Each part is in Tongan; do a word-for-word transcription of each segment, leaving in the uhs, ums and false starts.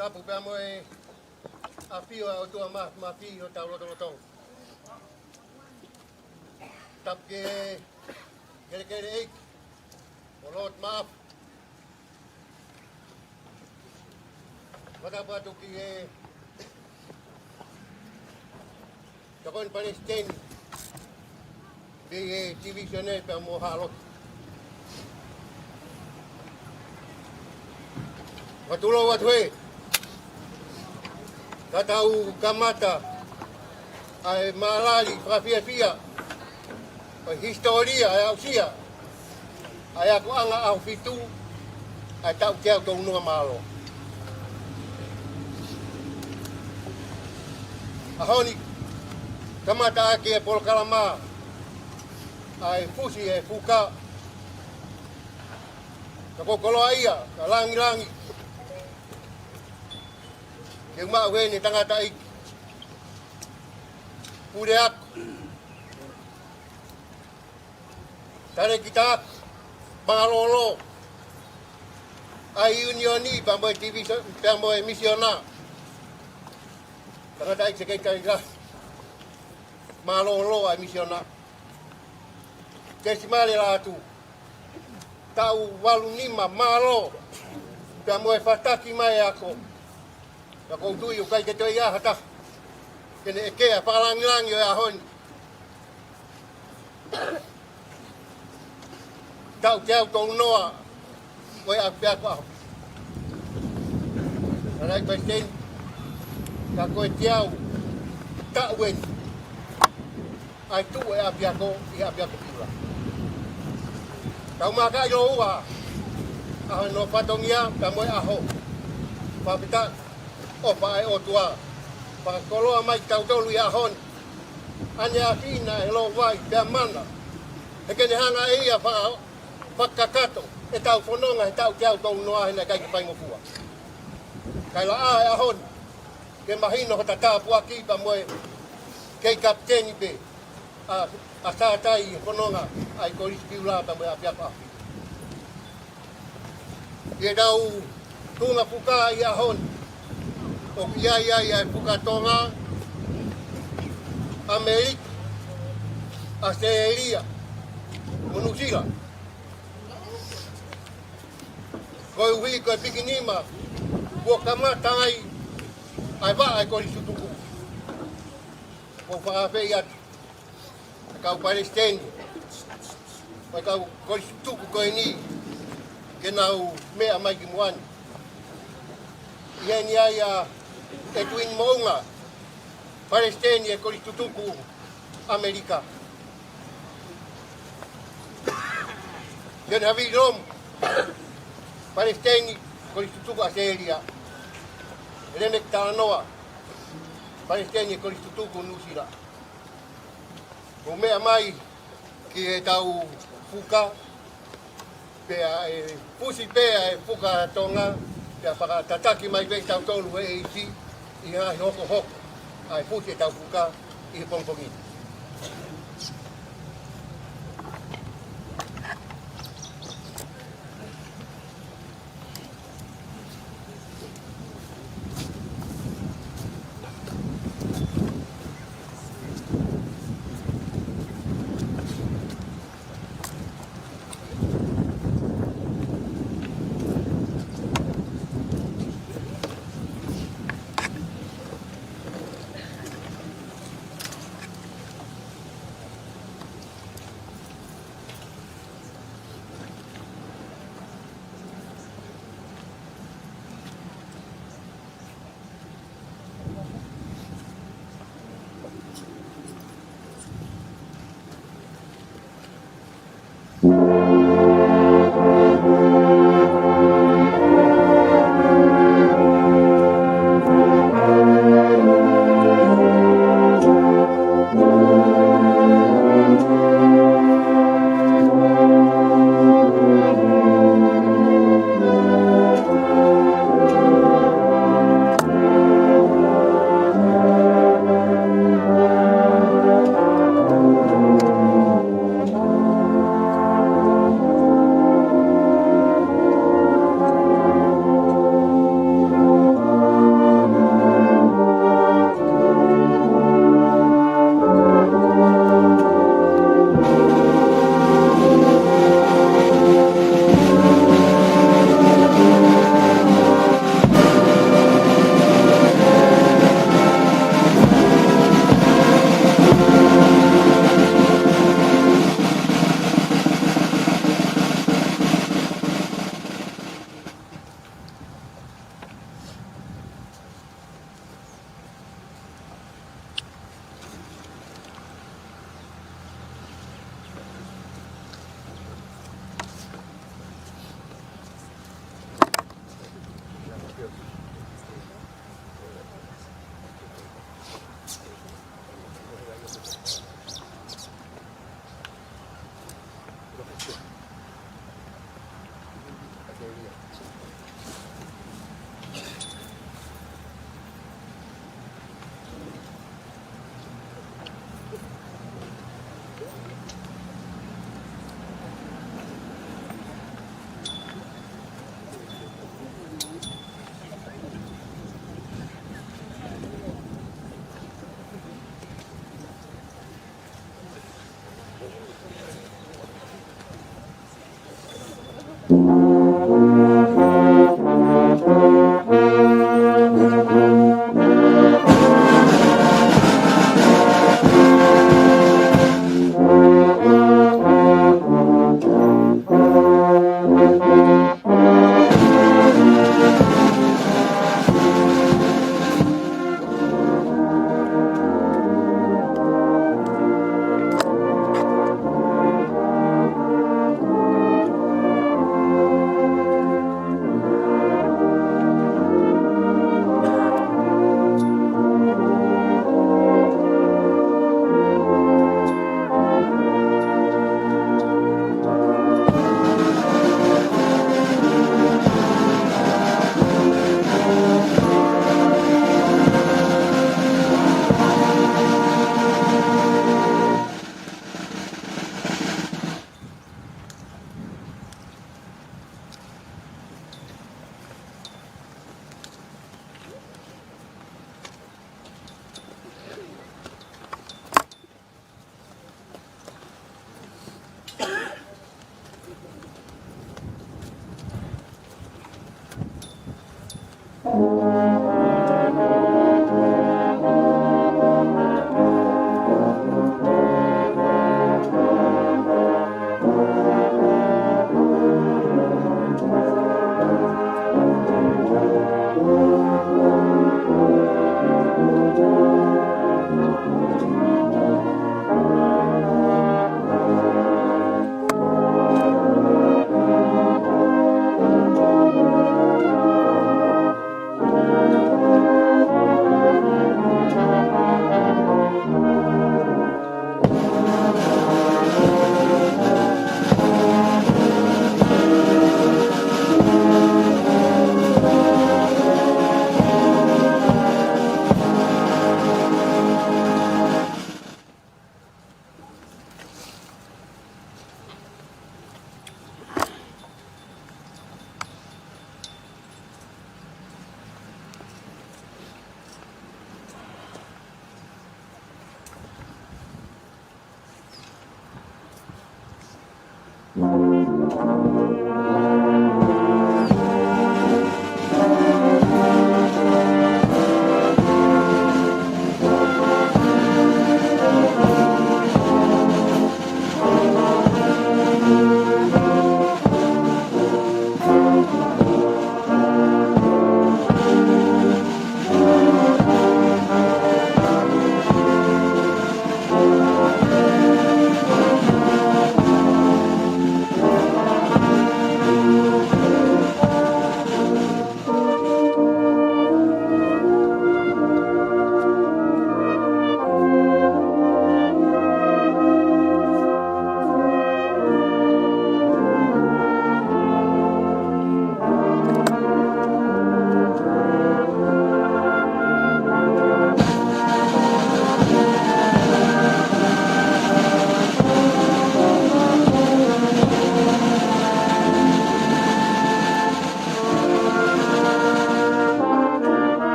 Tapu pea mo e ʻafio ʻa e ʻOtua Mā-, Māfimafi ʻi hotau lotolotonga. Tapu ki he kelekele ʻeiki ʻo Lord Maʻafu. Fakatapu atu ki he tokoni palesiteni mei he tivīsone pea mo Haʻalotu. Fakatulou atu hē, ka tau kamata ʻa e mālali fakafiefia ʻo e hisitōlia ʻa e aʻusia ʻa e akoʻanga ʻAhofitu ʻa e taʻu teau tolungofulu mā ua. ʻAho ni, kamata ʻaki e polokalama ʻa e fusi e fuka. Ka ko e koloa ia, ka langilangi ke u maʻu heni e tangataʻeiki, pule ako, talēkita ako, mālōlō ʻa e ʻiunioni pea mo e tivīsone, pea mo e misiona. Tangataʻeiki Sekelitali Lahi, mālōlō ʻa e misiona. Tesimale Lātū, taʻu valu nima, mālō pea mo e fataki mai e ako. Ka ʻoku ou tui ʻoku ʻikai ke toe ʻi ai ha taha ke ne ʻeke ʻa e fakalangilangi ʻo e ʻaho ni, taʻu teau tolungofulu mā ua ʻo e ʻapiako ʻAhofitu. Tangataʻeiki palesiteni, ka ko e teau taʻu eni ʻa e tuʻu e ʻapiako ʻi he ʻapiako Piula. Tau maka ʻi loua ʻa hono fatongia pea mo e ʻaho. Fakafetaʻi, ʻofa ʻa e ʻOtua, fakakoloa mai kitautolu ʻi he ʻaho ni. ʻAneafi ʻa e lōvai pea mana, he ke ne hanga ʻe ia faka-, fakakakato ʻetau fononga he taʻu teau tolungofulu mā ua he naʻe ʻikai ke faingofua. Kae laʻā e ʻaho ni ke mahino hota tāpuaki pea mo e kei kapiteni pē ʻa, ʻa Sātai he fononga ʻa e Kolisi Piula pea mo e ʻapiako ʻAhofitu. ʻI heʻetau tuʻunga fuka ʻi he ʻaho ni, ʻoku ʻi ai ʻa e fuka Tonga, ʻAmelika, ʻAositelēlia mo Nuʻusila. Koeʻuhi ko e pikinima kuo kamata ai ʻa e vaʻa e Kolisi Tutuku. ʻOku ou fakaafeʻi atu ʻa e kau palesiteni ʻo e kau Kolisi Tutuku ko eni ke nau meʻa mai ki muʻa ni. ʻI heni ai ʻa Edwin Moʻunga, palesiteni e Kolisi Tutuku ʻAmelika. Sione Havili Lomu, palesiteni Kolisi Tutuku ʻAositelēlia. Lemeki Talanoa, palesiteni e Kolisi Tutuku Nuʻusila. Mou meʻa mai ki heʻetau fuka, pea ʻe fusi pē ʻa e fuka Tonga, pea fakatataki mai pē kitautolu ʻe he ʻEiki ʻi he ngaahi hokohoko ʻa e fusi ʻetau fuka ʻi he pongipongi ni.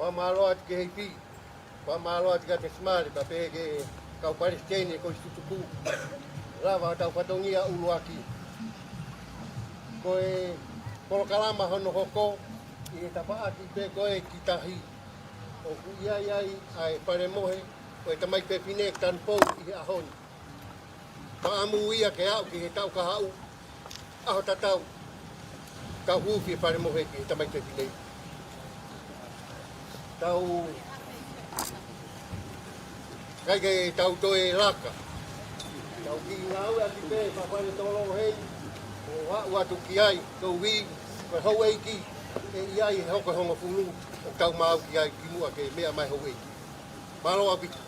Fakamālō atu ki he ipi, fakamālō atu ki he Tesimale, pea pehē ki he kau palesiteni ko e tutuku. Lava ʻetau fatongia ʻuluaki. Ko e polokalama hono hoko ʻi he tafaʻaki pē ko ē ki tahi. ʻOku ʻi ai ai ʻa e fale mohe ʻo e tamai fefine Tanupou ʻi he ʻaho ni. Fakaʻamu ia ke aʻu ki he taʻu kahaʻu, ʻaho tatau, tau huufi e fale mohe ki he tamai fefine. Tau ʻikai ke tau toe laka. Tau kiʻi ngāueʻaki pē ʻa e fale tolo hei, ʻo aʻu atu ki ai, ko e ui, ko e houʻeiki, ʻe ʻi ai e hoko hongofulu, ʻo tau maau ki ai kimuʻa ke meʻa mai houʻeiki. Mālō ʻaupito.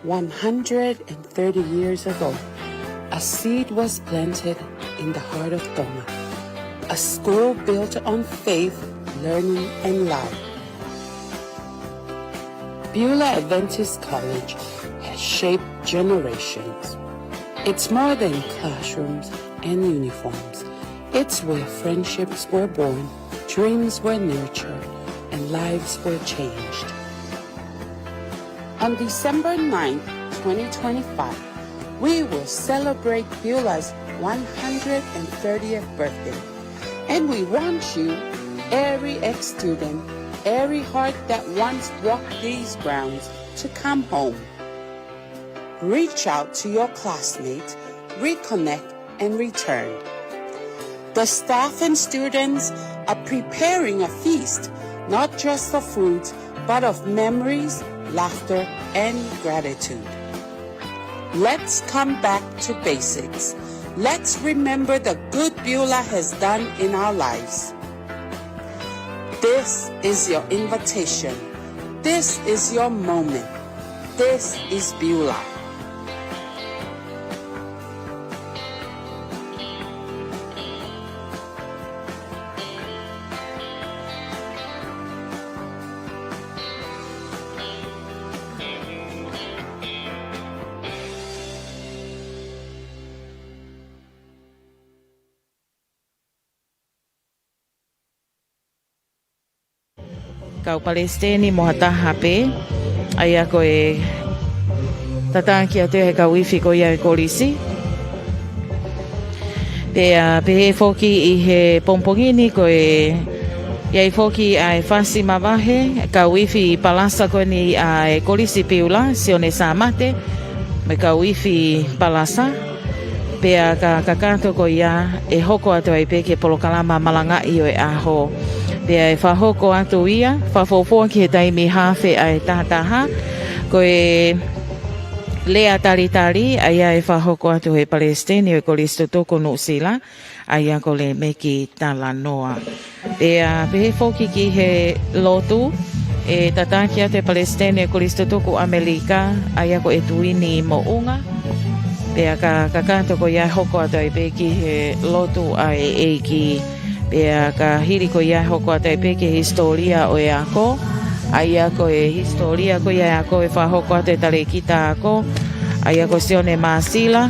One hundred and thirty years ago, a seed was planted in the heart of Tonga, a school built on faith, learning, and love. Beulah Adventist College has shaped generations. It's more than classrooms and uniforms. It's where friendships were born, dreams were nurtured, and lives were changed. On December ninth, twenty twenty-five, we will celebrate Beulah's one hundred thirtieth birthday. And we want you, every ex-student, every heart that once walked these grounds, to come home. Reach out to your classmates, reconnect, and return. The staff and students are preparing a feast, not just of food, but of memories, laughter, and gratitude. Let's come back to basics. Let's remember the good Beulah has done in our lives. This is your invitation. This is your moment. This is Beulah. Kau palesiteni mo ha taha pē, ʻa ia ko e tataki atu ʻe he kau ifi ko ia ʻo e kolisi. Pea pehē foki ʻi he pongipongi ni ko e ʻi ai foki ʻa e fasi mavahe, kau ifi palasa ko eni ʻa e Kolisi Beulah, Sione Sāmate, mo e kau ifi palasa. Pea ka kakato ko ia ʻe hoko atu ai pē ki he polokalama malangaʻi ʻo e ʻaho. Pea ʻe fakahoko atu ia, fakafuofua ki he taimi haafe ʻa e taha taha, ko e lea talitali, ʻa ia ʻe fakahoko atu ʻe he palesiteni ʻo e Kolisi Tutuku Nuʻusila, ʻa ia ko Lemeki Talanoa. Pea pehē foki ki he lotu, ʻe tataki atu ʻe he palesiteni ʻo e Kolisi Tutuku ʻAmelika, ʻa ia ko ʻEtuini Moʻunga. Pea ka kakato ko ia ʻe hoko atu ai pē ki he lotu ʻa e ʻEiki. Pea ka hili ko ia ʻe hoko atu ai pē ki he hisitōlia ʻo e ako. ʻA ia ko e hisitōlia ko ia ʻo e ako ʻe fakahoko atu ʻe he talēkita ako, ʻa ia ko Sione Māsila,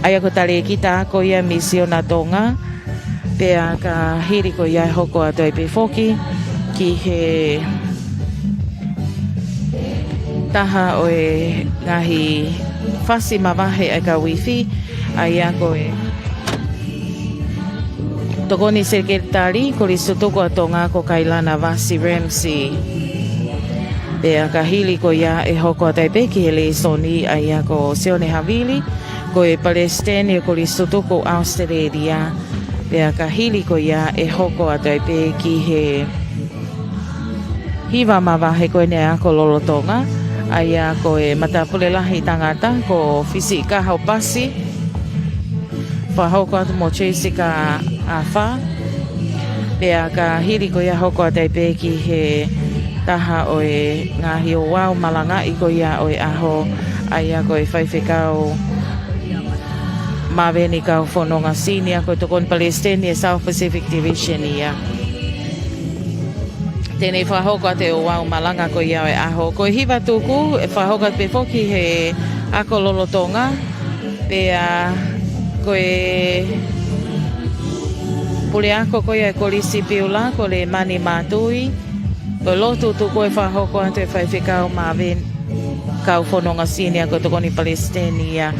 ʻa ia ko e talēkita ako ia Misiona Tonga. Pea ka hili ko ia ʻe hoko atu ai pē foki ki he taha ʻo e ngaahi fasi mavahe ʻa e kau ifi, ʻa ia ko e Tokoni Sekelitali Kolisi Tutuku ʻa Tonga ko Kailana Vasi Ramsey. Pea ka hili ko ia ʻe hoko atu ai pē ki he lēsoni, ʻa ia ko Sione Havili, ko e palesiteni ʻo e Kolisi Tutuku ʻAositelēlia. Pea ka hili ko ia ʻe hoko atu ai pē ki he hiva mavahe ko eni ʻa e ako lolotonga, ʻa ia ko e matāpule lahi tangata ko Fisiʻikaho Pasi, fakahoko atu mo Jessica Afa. Pea ka hili ko ia ʻe hoko atu ai pē ki he taha ʻo e ngaahi ouau malangaʻi ko ia ʻo e ʻaho, ʻa ia ko e faifekau Maveni Kaufononga Senior, ko e tokoni palesiteni ʻo e South Pacific Division ia. Te ne fakahoko atu e ouau malanga ko ia ʻo e ʻaho. Ko e hiva tuku, ʻe fakahoko atu pē foki he ako lolotonga. Pea ko e puleako ko ia ʻo e Kolisi Beulah, ko Lemani Mātui. Ko e lotu tuku ʻe fakahoko atu ʻe he faifekau Maveni Kaufononga Senior, ko e tokoni palesiteni ia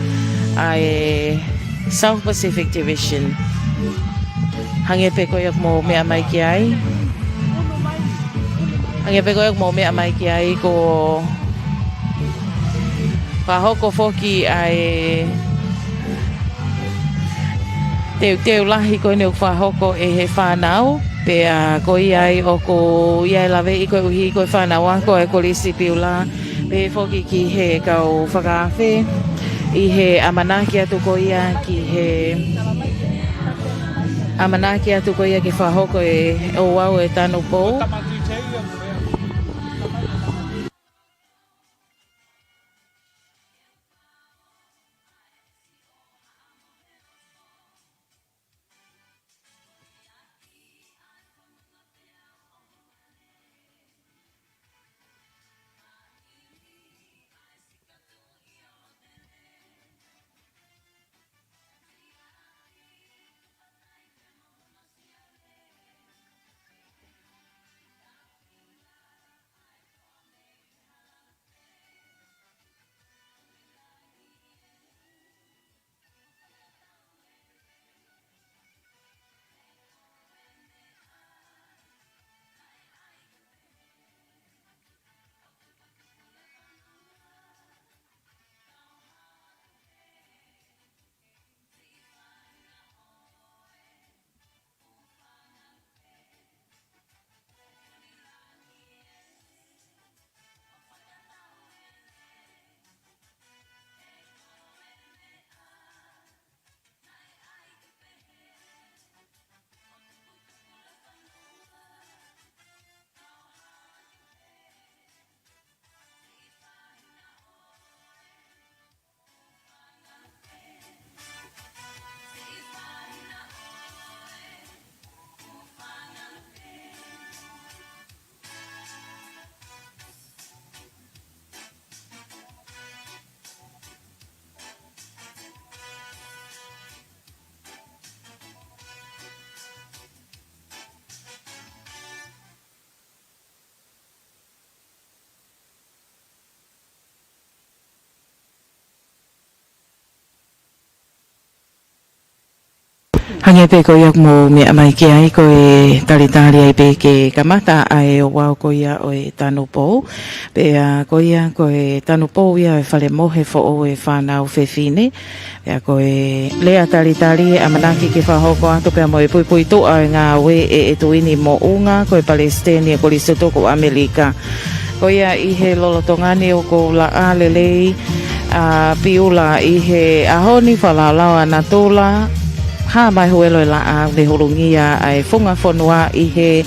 ʻa e South Pacific Division. Hangē pē ko ia ʻoku mou meʻa mai ki ai. Hangē pē ko ia ʻoku mou meʻa mai ki ai, kuo fakahoko foki ʻa e teuteu lahi ko eni ʻoku fakahoko ʻe he fānau, pea ko ia ai ʻoku ʻi ai e laveʻi koeʻuhi ko e fānau ako ʻa e Kolisi Beulah, pehē foki ki he kau fakaafe, ʻi he ʻamanaki atu ko ia ki he, ʻamanaki atu ko ia ke fakahoko e ouau ʻo e tanupou. Hangē pē ko ia ʻoku mou meʻa mai ki ai, ko e talitali ai pē ke kamata ʻa e ouau ko ia ʻo e tanupou. Pea ko ia ko e tanupou ia ʻo e fale mohe foʻou ʻo e fānau fefine. Pea ko e lea talitali ʻe ʻamanaki ke fakahoko atu pea mo e puipuituʻa ʻo e ngāue ʻe ʻEtuini Moʻunga, ko e palesiteni ʻo e Kolisi Tutuku ʻAmelika. Ko ia ʻi he lolotonga ni ʻoku ou laʻā lelei ʻa Piula ʻi he ʻaho ni, fakalaolao ʻa natula, hā mai huelo e laʻā, ne hulungia ʻa e funga fonua ʻi he,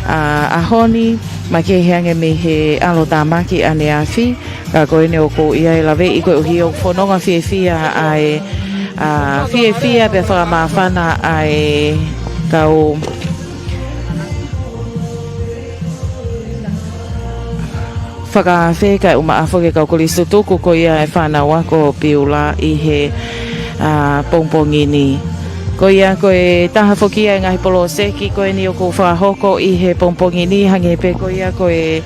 ʻa, ʻaho ni, makehe ange mei he ʻalotāmaki ʻaneafi. Ka ko eni ʻoku ʻi ai e laveʻi koeʻuhi ʻoku fononga fiefia ʻa e, ʻa, fiefia pea fakamāfana ʻa e kau fakaafe kae ʻumaʻā foki e kau Kolisi Tutuku ko ia e fānau ako ʻo Piula ʻi he, ʻa, pongipongi ni. Ko ia ko e taha foki ia e ngaahi poloseki ko eni ʻoku fakahoko ʻi he pongipongi ni, hangē pē ko ia ko e,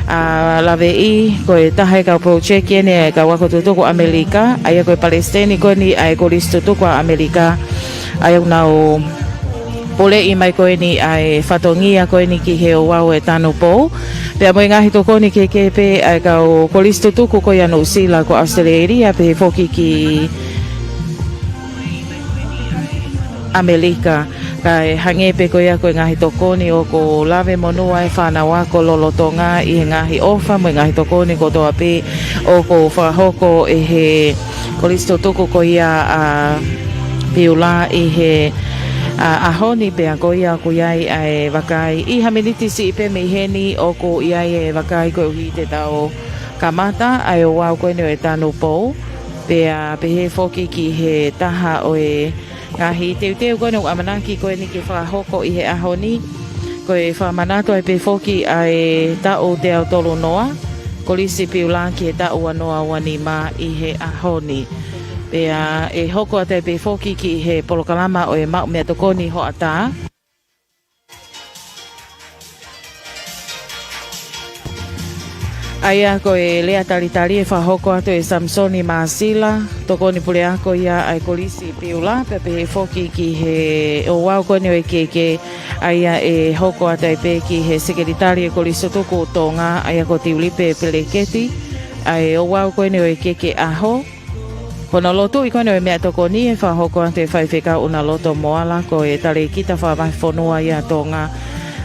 ʻa, laveʻi, ko e taha e kau project eni e kau ako tutuku ʻAmelika, ʻa ia ko e palesiteni ko eni ʻa e Kolisi Tutuku ʻa ʻAmelika, ʻa ia ʻoku nau puleʻi mai ko eni ʻa e fatongia ko eni ki he ouau e tanupou. Pea mo e ngaahi tokoni kehekehe pē ʻa e kau Kolisi Tutuku ko ia Nuʻusila, ko ʻAositelēlia, pehē foki ki ʻAmelika. Kae hangē pē ko ia ko e ngaahi tokoni ʻoku lave monū ai e fānau ako lolotonga ʻi he ngaahi ʻofa mo e ngaahi tokoni kotoa pē ʻoku fakahoko ʻe he Kolisi Tutuku ko ia ʻa Piula ʻi he, ʻa, ʻaho ni. Pea ko ia ʻoku ʻi ai ʻa e vakai ʻi ha miniti siʻi pē mei heni ʻoku ʻi ai e vakai koeʻuhi te tau kamata ʻa e ouau ko eni ʻo e tanupou. Pea pehē foki ki he taha ʻo e ngaahi teuteu ko eni ʻoku ʻamanaki ko eni ke fakahoko ʻi he ʻaho ni, ko e fakamanatu ai pē foki ʻa e taʻu teau tolu noa, Kolisi Piula ki he taʻu ua noa ua nima ʻi he ʻaho ni. Pea ʻe hoko atu ai pē foki ki he polokalama ʻo e maʻu meʻatokoni hoʻatā. ʻA ia ko e lea talitali ʻe fakahoko atu ʻe Samisoni Māsila, tokoni puleako ia ʻa e Kolisi Piula, pea pehē foki ki he ouau ko eni ʻo e keke, ʻa ia ʻe hoko atu ai pē ki he sekelitali e Kolisi Tutuku Tonga, ʻa ia ko Tiulipe Peleketi, ʻa e ouau ko eni ʻo e keke ʻaho. Ko hono lotuʻi ko eni ʻo e meʻatokoni ʻe fakahoko atu ʻe Faifekau ʻUnaloto Moala, ko e talēkita fakavahefonua ia ʻa Tonga,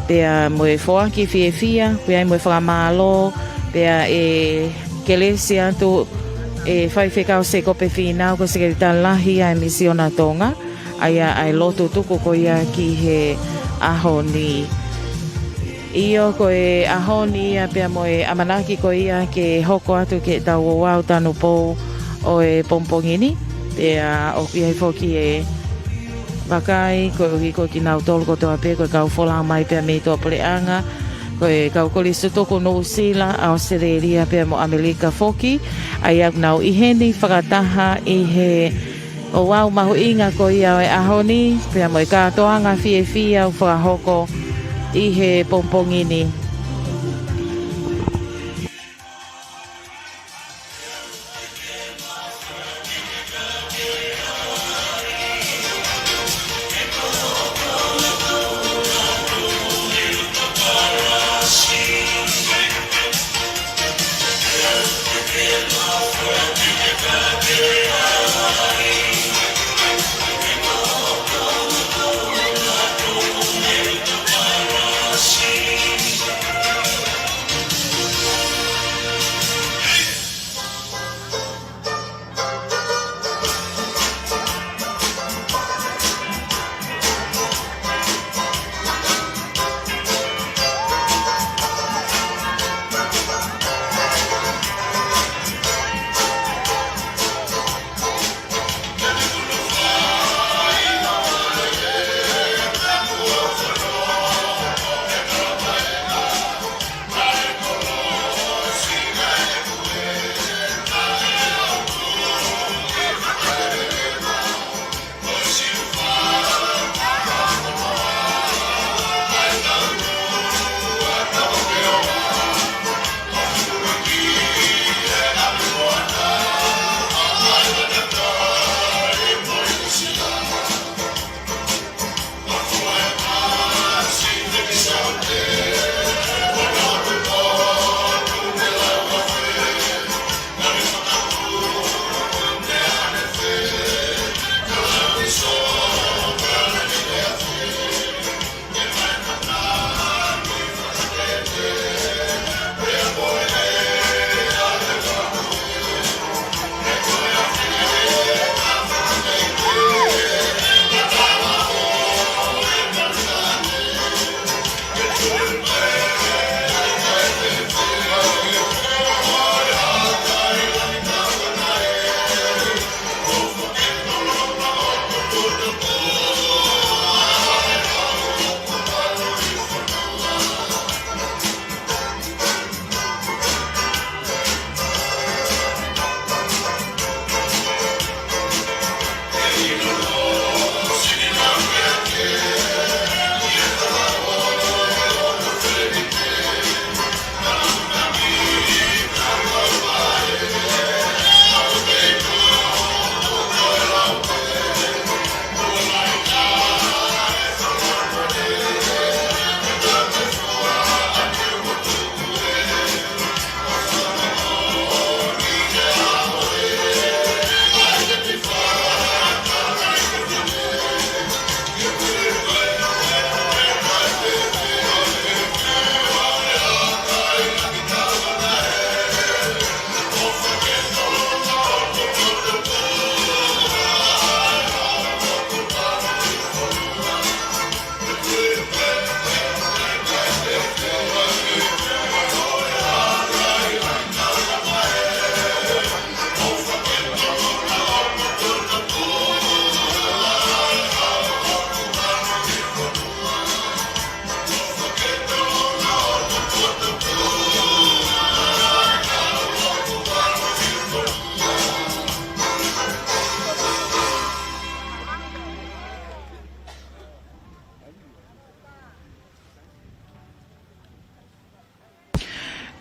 pea mo e foaki fiefia, pea mo e fakamālō, pea ʻe kelesi atu ʻe Faifekau Sēkope Fīnau, ko e Sekelitali Lahi ʻa e Misiona Tonga, ʻa ia ʻa e lotu tuku ko ia ki he ʻaho ni. ʻIo, ko e ʻaho ni ia pea mo e ʻamanaki ko ia ke hoko atu ke tau ouau tanupou ʻo e pongipongi ni. Pea ʻoku ʻi ai foki e vakai koeʻuhi ko kinautolu kotoa pē ko e kau folau mai pea mei tuʻapuleʻanga, ko e kau Kolisi Tutuku Nuʻusila, ʻAositelēlia pea mo ʻAmelika foki, ʻa ia ʻoku nau ʻi heni fakataha ʻi he ouau mahuʻinga ko ia ʻo e ʻaho ni, pea mo e kātoanga fiefia ʻoku fakahoko ʻi he pongipongi ni.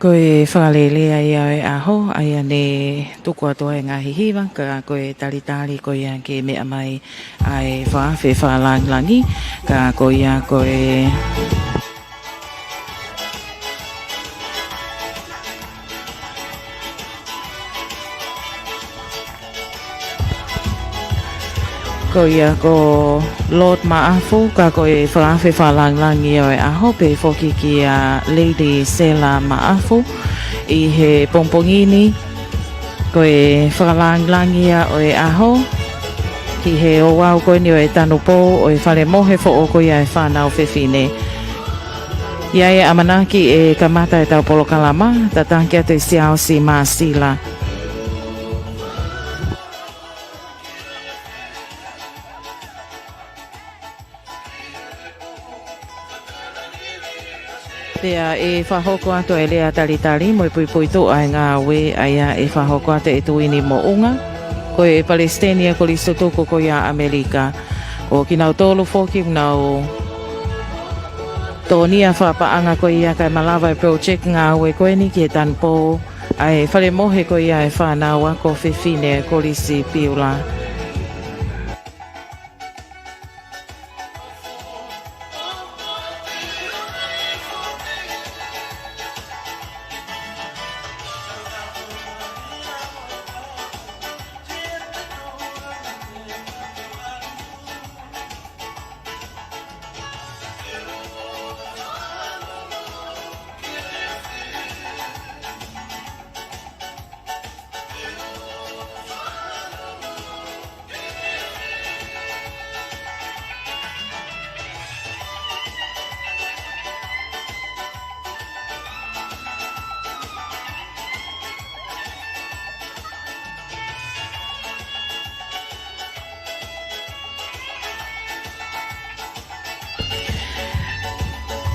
Ko e fakalelea ia ʻo e ʻaho, ʻa ia ne tuku atu ai e ngaahi hiva, ka ko e talitali ko ia ke meʻa mai ʻa e fakaafe fakalāngilangi, ka ko ia ko e Ko ia ko Lord Maʻafu, ka ko e fakaafe fakalāngilangi ʻo e ʻaho, pehē foki kia Lady Sela Maʻafu, ʻi he pongipongi ni, ko e fakalāngilangi ia ʻo e ʻaho, ki he ouau ko eni ʻo e tanupou ʻo e fale mohe foʻou ko ia ʻa e fānau fefine. ʻI ai e ʻamanaki ʻe kamata ʻetau polokalama, tataki atu ʻe Siaosi Māsila. Pea ʻe fakahoko atu e lea talitali mo e puipuituʻa e ngāue, ʻa ia ʻe fakahoko atu ʻe Tuini Moʻunga, ko e Palesiteni ʻo e Kolisi Tutuku ko ia ʻAmelika. Ko kinautolu foki ʻoku nau tōnia fakapaʻanga ko ia kae malava e project ngāue ko eni ki he tanupou ʻa e fale mohe ko ia ʻa e fānau ako fefine Kolisi Piula.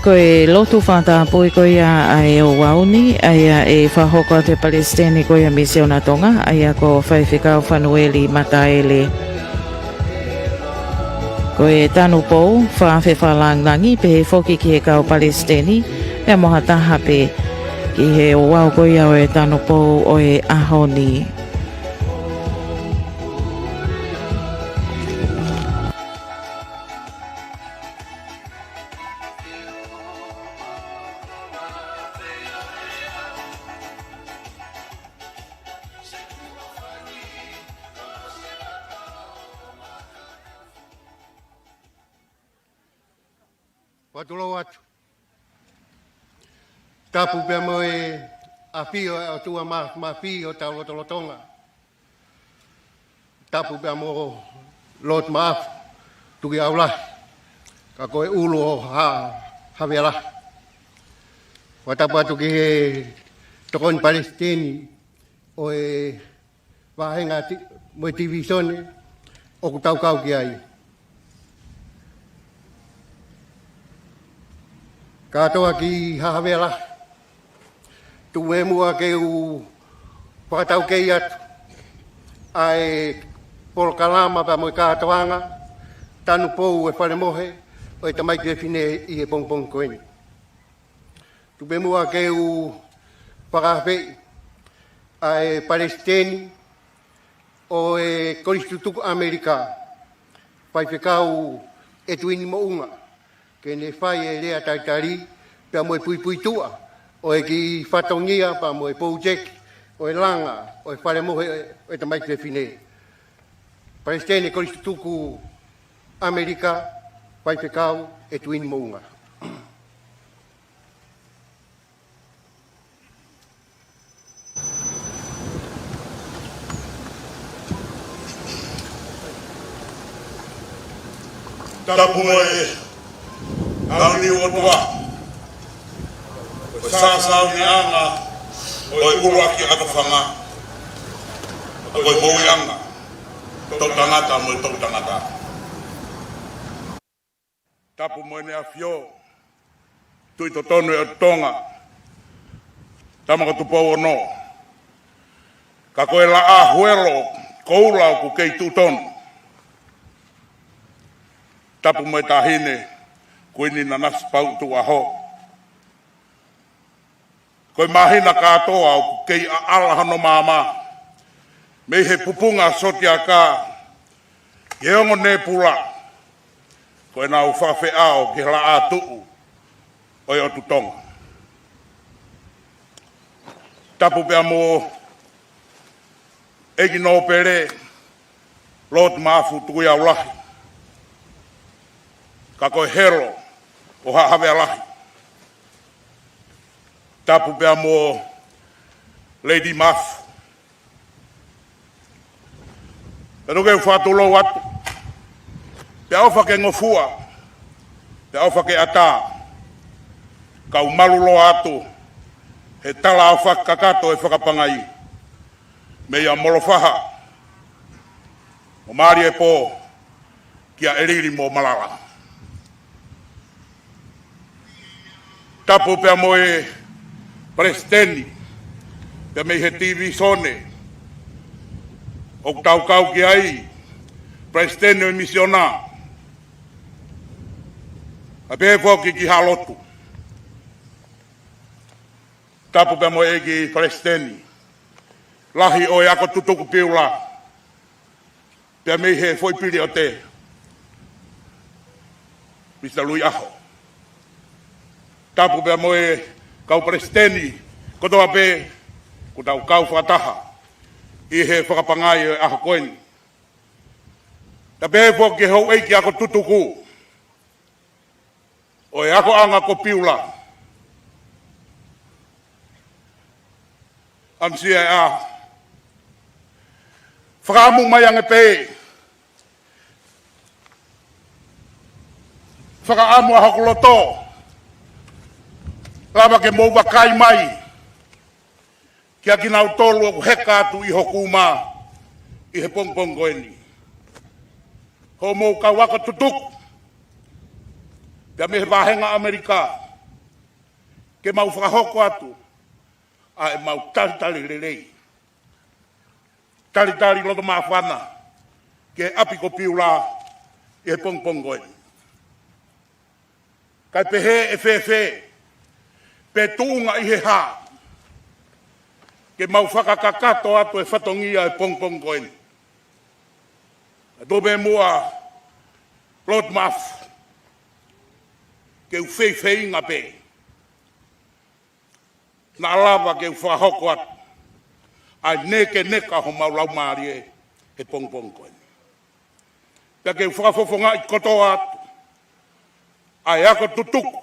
Ko e lotu fakatapui ko ia ʻa e ouau ni, ʻa ia ʻe fakahoko atu ʻe he Palesiteni ko ia Misiona Tonga, ʻa ia ko Faifekau Fanueli Mataele. Ko e tanupou, fakaafe fakalāngilangi, pehē foki ki he kau Palesiteni, pea mo ha taha pē ki he ouau ko ia ʻo e tanupou ʻo e ʻaho ni. Fakatulou atu. Tapu pea mo e ʻafio ʻa e ʻOtua Mā-, Māfimafi ʻo tau lotolotonga. Tapu pea mo Lord Maʻafu, Tuʻi ʻAulahi, ka ko e ʻulu ʻo Ha-, Havea Lahi. Fakatapu atu ki he tokoni Palesiteni ʻo e vāhenga ti-, mo e tivīsone ʻoku tau kau ki ai. Kātoa ki Havea Lahi, tuku muʻa ke u fakataukei atu ʻa e polokalama pea mo e kātoanga tanupou ʻo e fale mohe ʻo e tamaiki fefine ʻi he pongipongi ko eni. Tuku muʻa ke u fakaafeʻi ʻa e Palesiteni ʻo e Kolisi Tutuku ʻAmelika, Faifekau ʻEtuini Moʻunga, ke ne fai e lea talitali pea mo e puipuituʻa ʻo e kiʻi fatongia pea mo e pōjeki ʻo e langa ʻo e fale mohe ʻo e tamaiki fefine. Palesiteni Kolisi Tutuku ʻAmelika, Faifekau ʻEtuini Moʻunga. Tapu mo e Launiu ʻOtua, ko e sāsāuniʻanga ʻo e ʻuluaki ʻakafanga, ko e moʻuiʻanga ʻo e toʻutangata mo e toʻutangata. Tapu mo ʻEne ʻAfio, Tuʻi Totonu ʻo Tonga, Tama ko Tupou Ono. Ka ko e Laʻā Huelo Koula ʻoku kei tuʻu tonu. Tapu mo e Taʻahine Kuini Nanasipauʻu Tukuʻaho. Ko e māhina kātoa ʻoku kei ʻaʻala hono maama mei he pupunga sotiaka ki he ongo nēpula, ko ʻenau fakafeʻao ki he laʻā tuʻu ʻo e ʻOtu Tonga. Tapu pea mo ʻEiki Nōpele, Lord Maʻafu Tukuiaulahi, ka ko e helo ʻo Haʻa Havea Lahi. Tapu pea mo Lady Maʻafu. Pea tuku ke u fakatulou atu, pea ʻofa ke ngofua, pea ʻofa ke ʻatā, kau malu loa atu he tala ʻo fakakakato e fakapangai, meia Molofaha mo Māliepō kia ʻElili mo Malala. Tapu pea mo e Palesiteni, pea mei he tīvīsone ʻoku tau kau ki ai, Palesiteni ʻo e Misiona, ʻa pehē foki ki Haʻa Lotu. Tapu pea mo e ʻEiki Palesiteni, lahi ʻo e ako tutuku Piula, pea mei he foʻi piliote, Misa Lui ʻAho. Tapu pea mo e kau palesiteni kotoa pē kuo tau kau fakataha ʻi he fakapangai ʻo e ʻaho ko eni. Pea pehē foki ki he houʻeiki ako tutuku ʻo e akoʻanga ko Piula. ʻAmusia ʻa e fakaʻamu mai ange pē, fakaʻamu ʻa hoku loto, lava ke mou vakai mai kia kinautolu ʻoku heka atu ʻi hoku uma ʻi he pongipongi ko eni. Hoʻomou kau ako tutuku, pea mei he vāhenga ʻAmelika, ke mau fakahoko atu ʻa ʻemau talitali lelei, talitali loto māfana ki he ʻapi ko Piula ʻi he pongipongi ko eni. Kae pehē ʻe fēfē, pe tuʻunga ʻi he hā, ke mau fakakakato atu e fatongia e pongipongi ko eni. Ka tuku pē muʻa, Lord Maʻafu, ke u feifeinga pē naʻa lava ke u fakahoko atu ʻa e nekeneka homau laumālie he pongipongi ko eni. Pea ke u fakafofongaʻi kotoa atu ʻa e ako tutuku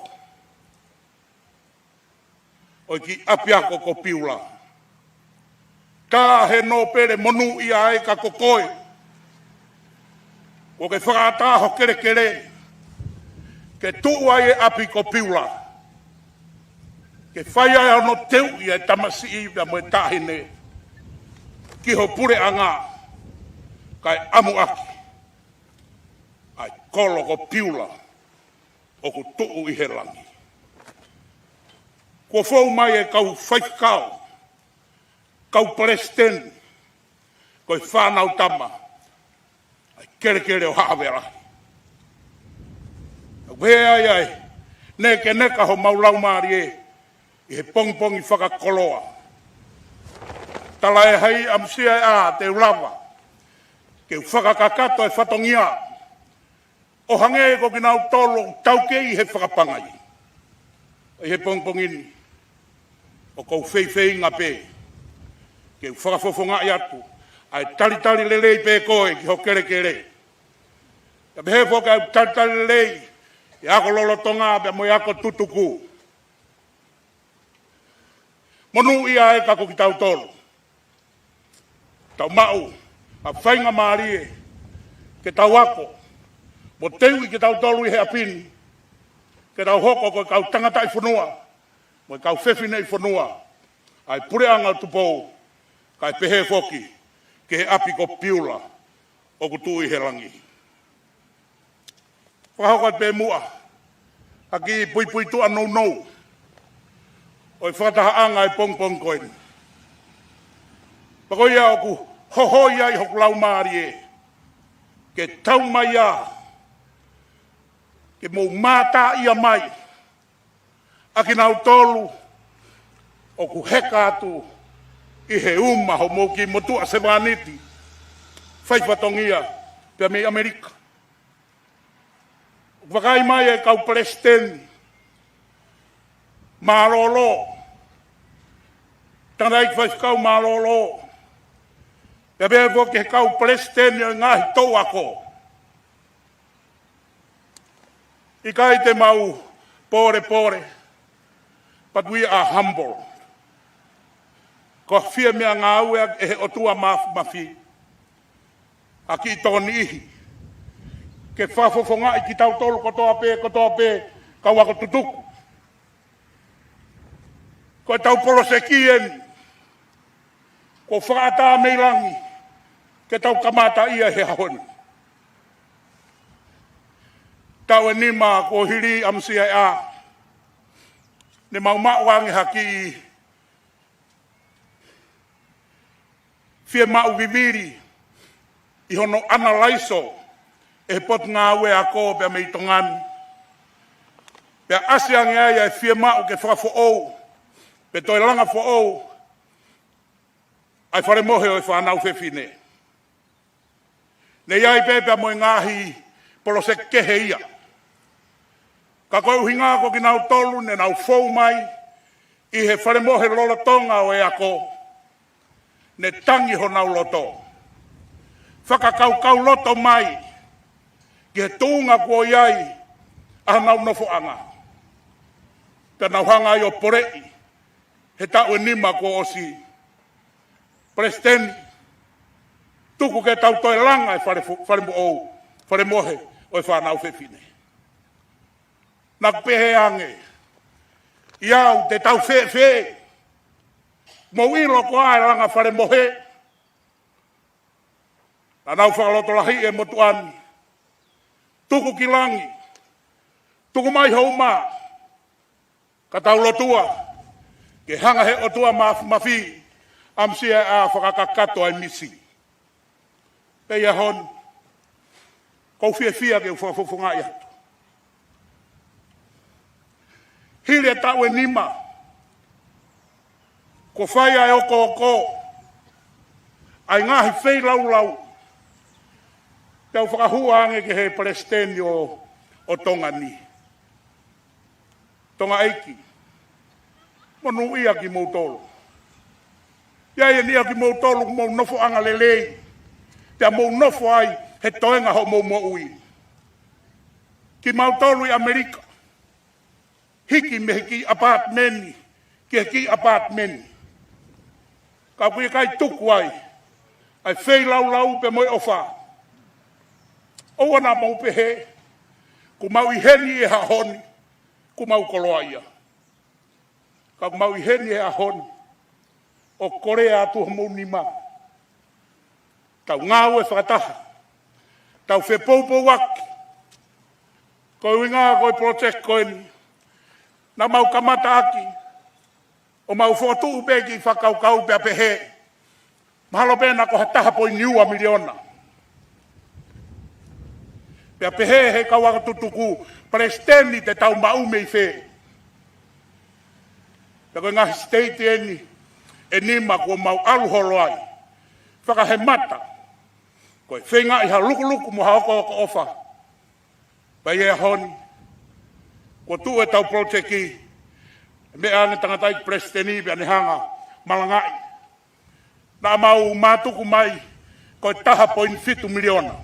ʻo e kiʻi ʻapiako ko Piula. Taʻe Nōpele, monūʻia ai ka ko koe kuo ke fakaʻatā ho kelekele ke tuʻu ai e ʻapi ko Piula, ke fai ai hono teuʻi e tamasiʻi pea mo e taʻahine ki ho puleʻanga, kae ʻamuʻaki ʻa e kolo ko Piula ʻoku tuʻu ʻi he langi. Kuo fou mai e kau faifekau, kau palesiteni, ko e fānau tama ʻa e kelekele ʻo Haʻa Havea Lahi. ʻOku pehē ai ʻa e nekeneka homau laumālie ʻi he pongipongi fakakoloa. Tala ē, hai ʻamusia ē, ʻa te u lava ke u fakakakato e fatongia ʻo hangē ko kinautolu ʻoku taukei he fakapangai. ʻI he pongipongi ni, ʻoku ou feifeinga pē ke u fakafofongaʻi atu ʻa e talitali lelei pē koe ki ho kelekele. Kae pehē foki ʻa e talitali lelei ʻi he ako lolotonga pea mo e ako tutuku. Monūʻia ai ka ko kitautolu. Tau maʻu ʻa e faingamālie ke tau ako mo teuʻi kitautolu ʻi he ʻapi ni, ke tau hoko ko e kau tangataʻi fonua mo e kau fefineʻi fonua ʻa e puleʻanga ʻo Tupou, kae pehē foki ki he ʻapi ko Piula ʻoku tuʻu ʻi he langi. Fakahoko atu pē muʻa ha kiʻi puipuituʻa nounou ʻo e fakatahaʻanga e pongipongi ko eni. Pea ko ia ʻoku hohoi ai hoku laumālie ke tau mai ā, ke mou mātā ia mai ʻa kinautolu ʻOku heka atu ʻi he uma hoʻomou kiʻi motuʻa sevāniti faifatongia pea mei ʻAmelika. ʻOku vakai mai e kau palesiteni mālōlō, tangataʻeiki faifekau mālōlō, pea pehē foki ki he kau palesiteni ʻo e ngaahi touako. ʻIkai te mau pōlepole, but we are humble. Ko e fie meʻangāue ʻe he ʻOtua Māfimafi ʻa e kiʻi tokoniʻihi ke fakafofongaʻi kitautolu kotoa pē, kotoa pē, kau ako tutuku. Ko ʻetau poloseki eni kuo fakaʻatā mei langi ke tau kamata ia he ʻaho ni. Taʻu ʻe nima kuo hili ʻa e M C I A, ne mau maʻu ange ha kiʻi fiemaʻu vivili ʻi hono ʻanalaiso ʻe he Potungāue Ako pea mei Tonga ni. Pea ʻasi ange ai ʻa e fiemaʻu ke fakafoʻou, pe toe langa foʻou ʻa e falemohe ʻo e fānau fefine. Ne ʻi ai pē pea mo e ngaahi poloseki kehe ia. Ka ko e ʻuhinga ko kinautolu ne nau fou mai ʻi he falemohe lolotonga ʻo e ako, ne tangi honau loto. Fakakaukau loto mai ki he tuʻunga kuo ʻi ai ʻa honau nofoʻanga. Pea nau hanga ai ʻo poleʻi he taʻu ʻe nima kuo ʻosi: Palesiteni, tuku ke tau toe langa e fale fo-, falemoʻou, falemohe ʻo e fānau fefine. Naʻá ku pehē ange, ʻi au, te tau fēfē? Mou ʻilo koā e langa falemohe? Naʻa nau fakalotolahiʻi e motuʻa ni. Tuku ki langi. Tuku mai ho uma. Ka tau lotua ke hanga he ʻOtua Māfimafi ʻa e M C I A ʻo fakakakato ʻa e misi. Pea ʻi he ʻaho ni, ʻoku ou fiefia ke u fakafofongaʻi atu. Hili e taʻu ʻe nima kuo fai ʻa e okooko, ʻa e ngaahi feilaulau, pea u fakahua ange ki he palesiteni ʻo, ʻo Tonga ni. Tongaʻeiki, monūʻia kimoutolu. ʻI ai e niʻihi ʻo kimoutolu ʻoku mou nofoʻanga lelei, pea mou nofo ai he toenga hoʻomou moʻui. Kimautolu ʻi ʻAmelika, hiki mei he kiʻi ʻapaatimeni ki he kiʻi ʻapaatimeni, ka ʻoku ʻikai tuku ai ʻa e feilaulau pea mo e ʻofa. ʻOua naʻa mou pehē, kuo mau ʻi heni he ʻaho ni, kuo mau koloaʻia. Ka ʻoku mau ʻi heni he ʻaho ni ʻo kolea atu homou nima. Tau ngāue fakataha, tau fepoupouaki. Ko e ʻuhinga ko e project ko eni naʻa mau kamataʻaki, ʻo mau fokotuʻu pē kiʻi fakakaukau pea pehē, mahalo pē naʻa ko ha taha poini ua miliona. Pea pehē he kau ako tutuku, Palesiteni, te tau maʻu mei fē? Pea ko e ngaahi siteiti eni ʻe nima kuo mau ʻalu holo ai. Fakahēmata, ko e feingaʻi ha lukuluku mo ha okooko ʻofa. Pea ʻi he ʻaho ni, kuo tuʻu ʻetau project, meʻa ange tangataʻeiki palesiteni pea ne hanga malangaʻi. Naʻa mau mātuku mai ko e taha poini fitu miliona.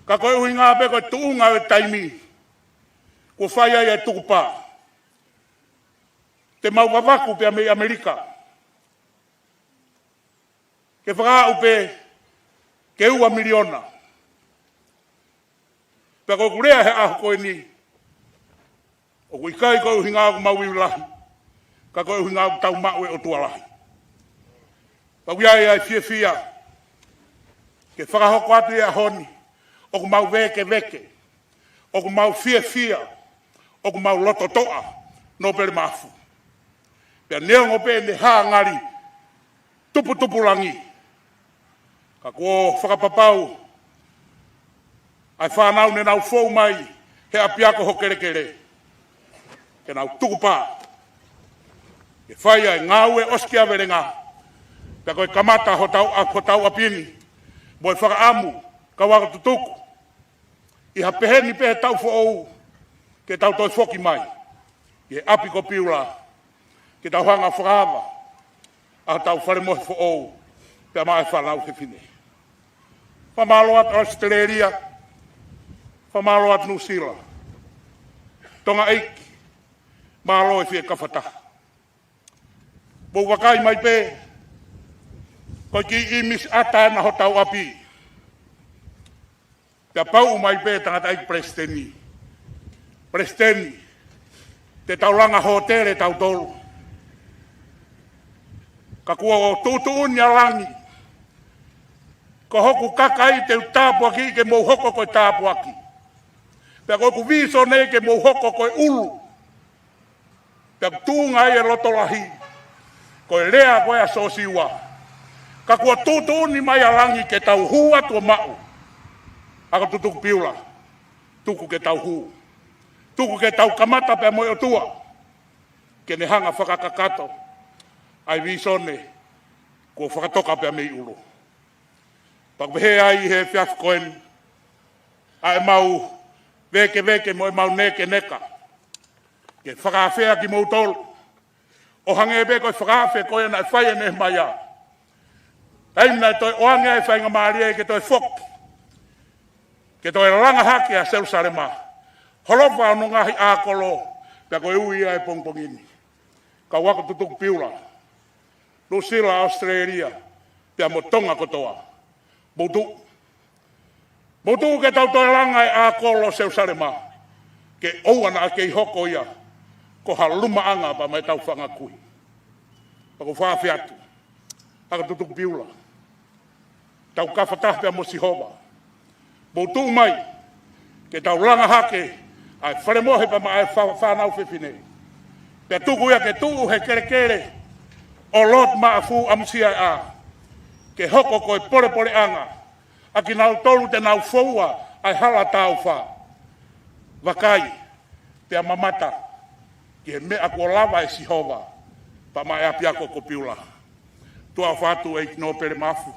Ka ko e ʻuhinga pē ko e tuʻunga ʻo e taimi kuo fai ai e tukupā, te mau vavaku pea mei ʻAmelika ke fakaaʻu pē ke ua miliona. Pea ko ʻeku lea he ʻaho ko eni, ʻoku ʻikai ko e ʻuhinga ʻoku mau ivi lahi, ka ko e ʻuhinga ʻoku tau maʻu e ʻOtua lahi. Pea ʻoku ʻi ai ʻa e fiefia ke fakahoko atu ʻi he ʻaho ni, ʻoku mau vēkeveke, ʻoku mau fiefia, ʻoku mau lototoʻa, Nōpele Maʻafu. Pea neongo pē ʻene hā ngali tuputupulangi, ka kuo fakapapau ʻa e fānau ne nau fou mai he ʻapiako hoʻo kelekele, ke nau tukupā ʻE fai ʻa e ngāue ʻosikiavelenga, pea ko e kamata hotau ʻa-, hotau ʻapi ni, mo e fakaʻamu, kau ako tutuku, ʻi ha pehē ni pē taʻu foʻou, ke tau toe foki mai ki he ʻapi ko Piula, ke tau hanga fakaava ʻa hotau fale mohe foʻou pea maʻa e fānau fefine. Fakamālō atu ʻAositelēlia, fakamālō atu Nuʻusila. Tonga ʻeiki, mālō e fie kafataha. Mou vakai mai pē, ko e kiʻi ʻīmisi ʻata ena hotau ʻapi. Pea pau mai pē tangataʻeiki palesiteni. Palesiteni, te tau langa hōtele tautolu. Ka kuo tuʻutuʻuni ʻa langi. Ko hoku kakai te u tāpuakiʻi ke mou hoko ko e tāpuaki. Pea ko hoku vīsone ke mou hoko ko e ʻulu. Pea tuʻunga ai e loto lahi. Ko e lea ko ē ʻa Siosiua. Ka kuo tuʻutuʻuni mai ʻa langi ke tau hū atu ʻo maʻu. Ako tutuku Piula. Tuku ke tau hū. Tuku ke tau kamata pea mo e ʻOtua. Ke ne hanga fakakakato ʻa e vīsone kuo fakatoka pea mei ʻulu. Pea ʻoku pehē ai ʻi he efiafi ko eni, ʻa ʻemau vēkeveke mo ʻemau nekeneka. Ke fakaafeʻi kimoutolu. ʻO hangē pē ko e fakaafe ko ē naʻe fai ʻe Nehemaia. Taimi naʻe toe ʻoange ai e faingamālie ke toe foki. Ke toe langa hake ʻa Selusalema. Holofa hono ngaahi ʻākolo, pea ko e ui ia ʻo e pongipongi ni. Kau ako tutuku Piula. Nuʻusila, ʻAositelēlia, pea mo Tonga kotoa. Mou tuʻu. Mou tuʻu ke tau toe langa e ʻākolo ʻo Selusalema. Ke ʻoua naʻa kei hoko ia ko ha lumaʻanga pea mo ʻetau fanga kui. Pea ʻoku ou fakaafeʻi atu. Ako tutuku Piula. Tau kafataha pea mo Sihova. Mou tuʻu mai. Ke tau langa hake ʻa e fale mohe pea maʻa e fā-, fānau fefine. Pea tuku ia ke tuʻu he kelekele ʻo Lord Maʻafu ʻamusia ʻa. Ke hoko ko e polepoleʻanga ʻa kinautolu te nau foua ʻa e hala taʻu fā. Vakai, pea mamata ki he meʻa kuo lava ʻe Sihova, pea maʻa e ʻapiako ko Piula. Tuʻa ʻofa atu ʻEiki Nōpele Maʻafu,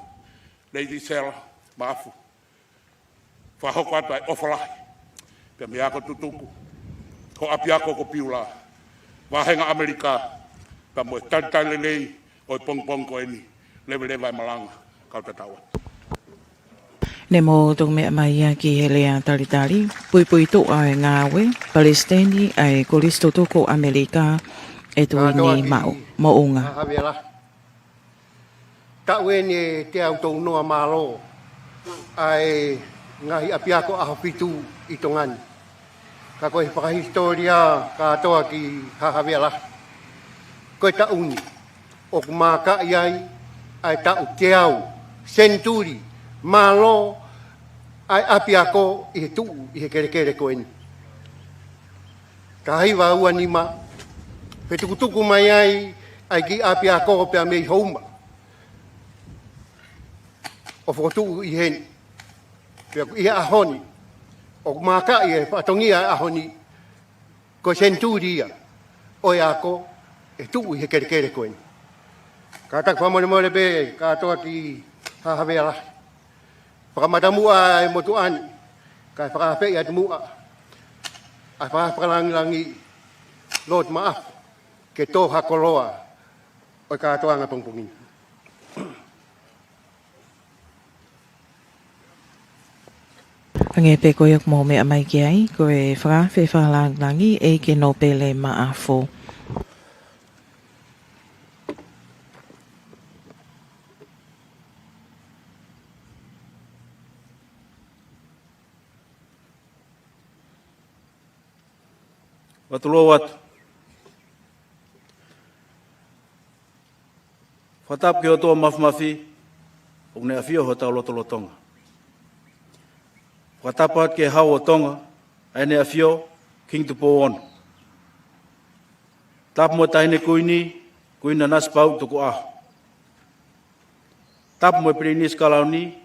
Lady Sela Maʻafu. Fakahoko atu ʻa e ʻofa lahi. Pea mei he ako tutuku, ho ʻapiako ko Piula. Vāhenga ʻAmelika, pea mo e talitali lelei ʻo e pongipongi ko eni, leveleva e malanga, kau tatau atu. Ne mou toki meʻa mai ia ki he lea talitali, puipuituʻa e ngāue, Palesiteni ʻa e Kolisi Tutuku ʻAmelika, ʻe Tuini Maʻu, Moʻunga. Taʻu eni ʻe teau tolu noa mālō ʻa e ngaahi ʻapiako ʻaho fitu ʻi Tonga ni. Ka ko e fakahisitōlia kātoa ki Haʻa Havea Lahi. Ko e taʻu ni, ʻoku mākaʻi ai ʻa e taʻu teau, senituli, mālō ʻa e ʻapiako ʻi he tuʻu ʻi he kelekele ko eni. Taha hiva ua nima, fetukutuku mai ai ʻa e kiʻi ʻapiako pea mei Houma. ʻO fokotuʻu ʻi heni. Pea ʻi he ʻaho ni, ʻoku mākaʻi e fatongia e ʻaho ni, ko e senituli ia ʻo e ako ʻe tuʻu ʻi he kelekele ko eni. Kātaki fakamolemole pē kātoa ki Haʻa Havea Lahi. Fakamata muʻa e motuʻa ni, kae fakaafeʻi atu muʻa ʻa e Fakalāngilangi Lord Maʻafu, ke tō ha koloa ʻo e kātoanga pongipongi ni. Hangē pē ko ia ʻoku mou meʻa mai ki ai, ko e fakaafe fakalāngilangi ʻEiki Nōpele Maʻafu. Fakatulou atu. Fakatapu ki he ʻOtua Mafimafi, ʻoku ne ʻafio ʻi hotau lotolotonga. Fakatapu atu ki he Hau ʻo Tonga, ʻa ʻene ʻafio, Kingi Tupou Ono. Tapu mo e Taʻahine Kuini, Kuini Nanasipauʻu Tukuʻaho. Tapu mo e Pilinisi Kalauni,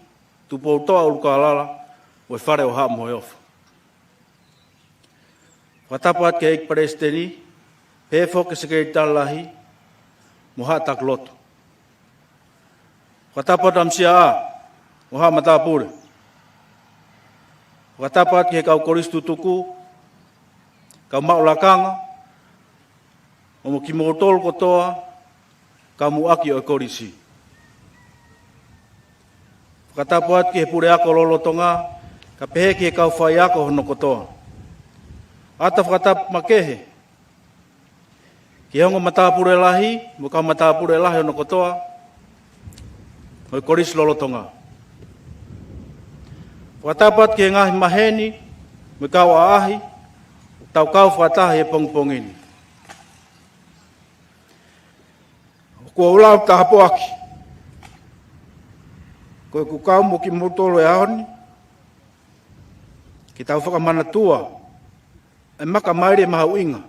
Tupoutoʻa ʻUlukālala, mo e Fale ʻo Haʻa Moheofo. Fakatapu atu ki he ʻEiki Palesiteni, pehē foki ki he Sekelitali Lahi, mo haʻa taku lotu. Fakatapu atu ʻa e Misiaʻa, mo haʻa matāpule. Fakatapu atu ki he kau kolisi tutuku, kau maʻu lakanga, mo kimoutolu kotoa, kau muʻaki ʻo e kolisi. Fakatapu atu ki he puleako lolotonga, kae pehē ki he kau faiako hono kotoa. ʻOatu fakatapu makehe ki he ongo matāpule lahi, mo e kau matāpule lahi hono kotoa, mo e kolisi lolotonga. Fakatapu atu ki he ngaahi maheni, mo e kau ʻaʻahi, tau kau fakataha he pongipongi ni. ʻOku ou lau tāpuaki, ko ʻeku kau mo kimoutolu he ʻaho ni, ke tau fakamanatua e maka maile mahuʻinga.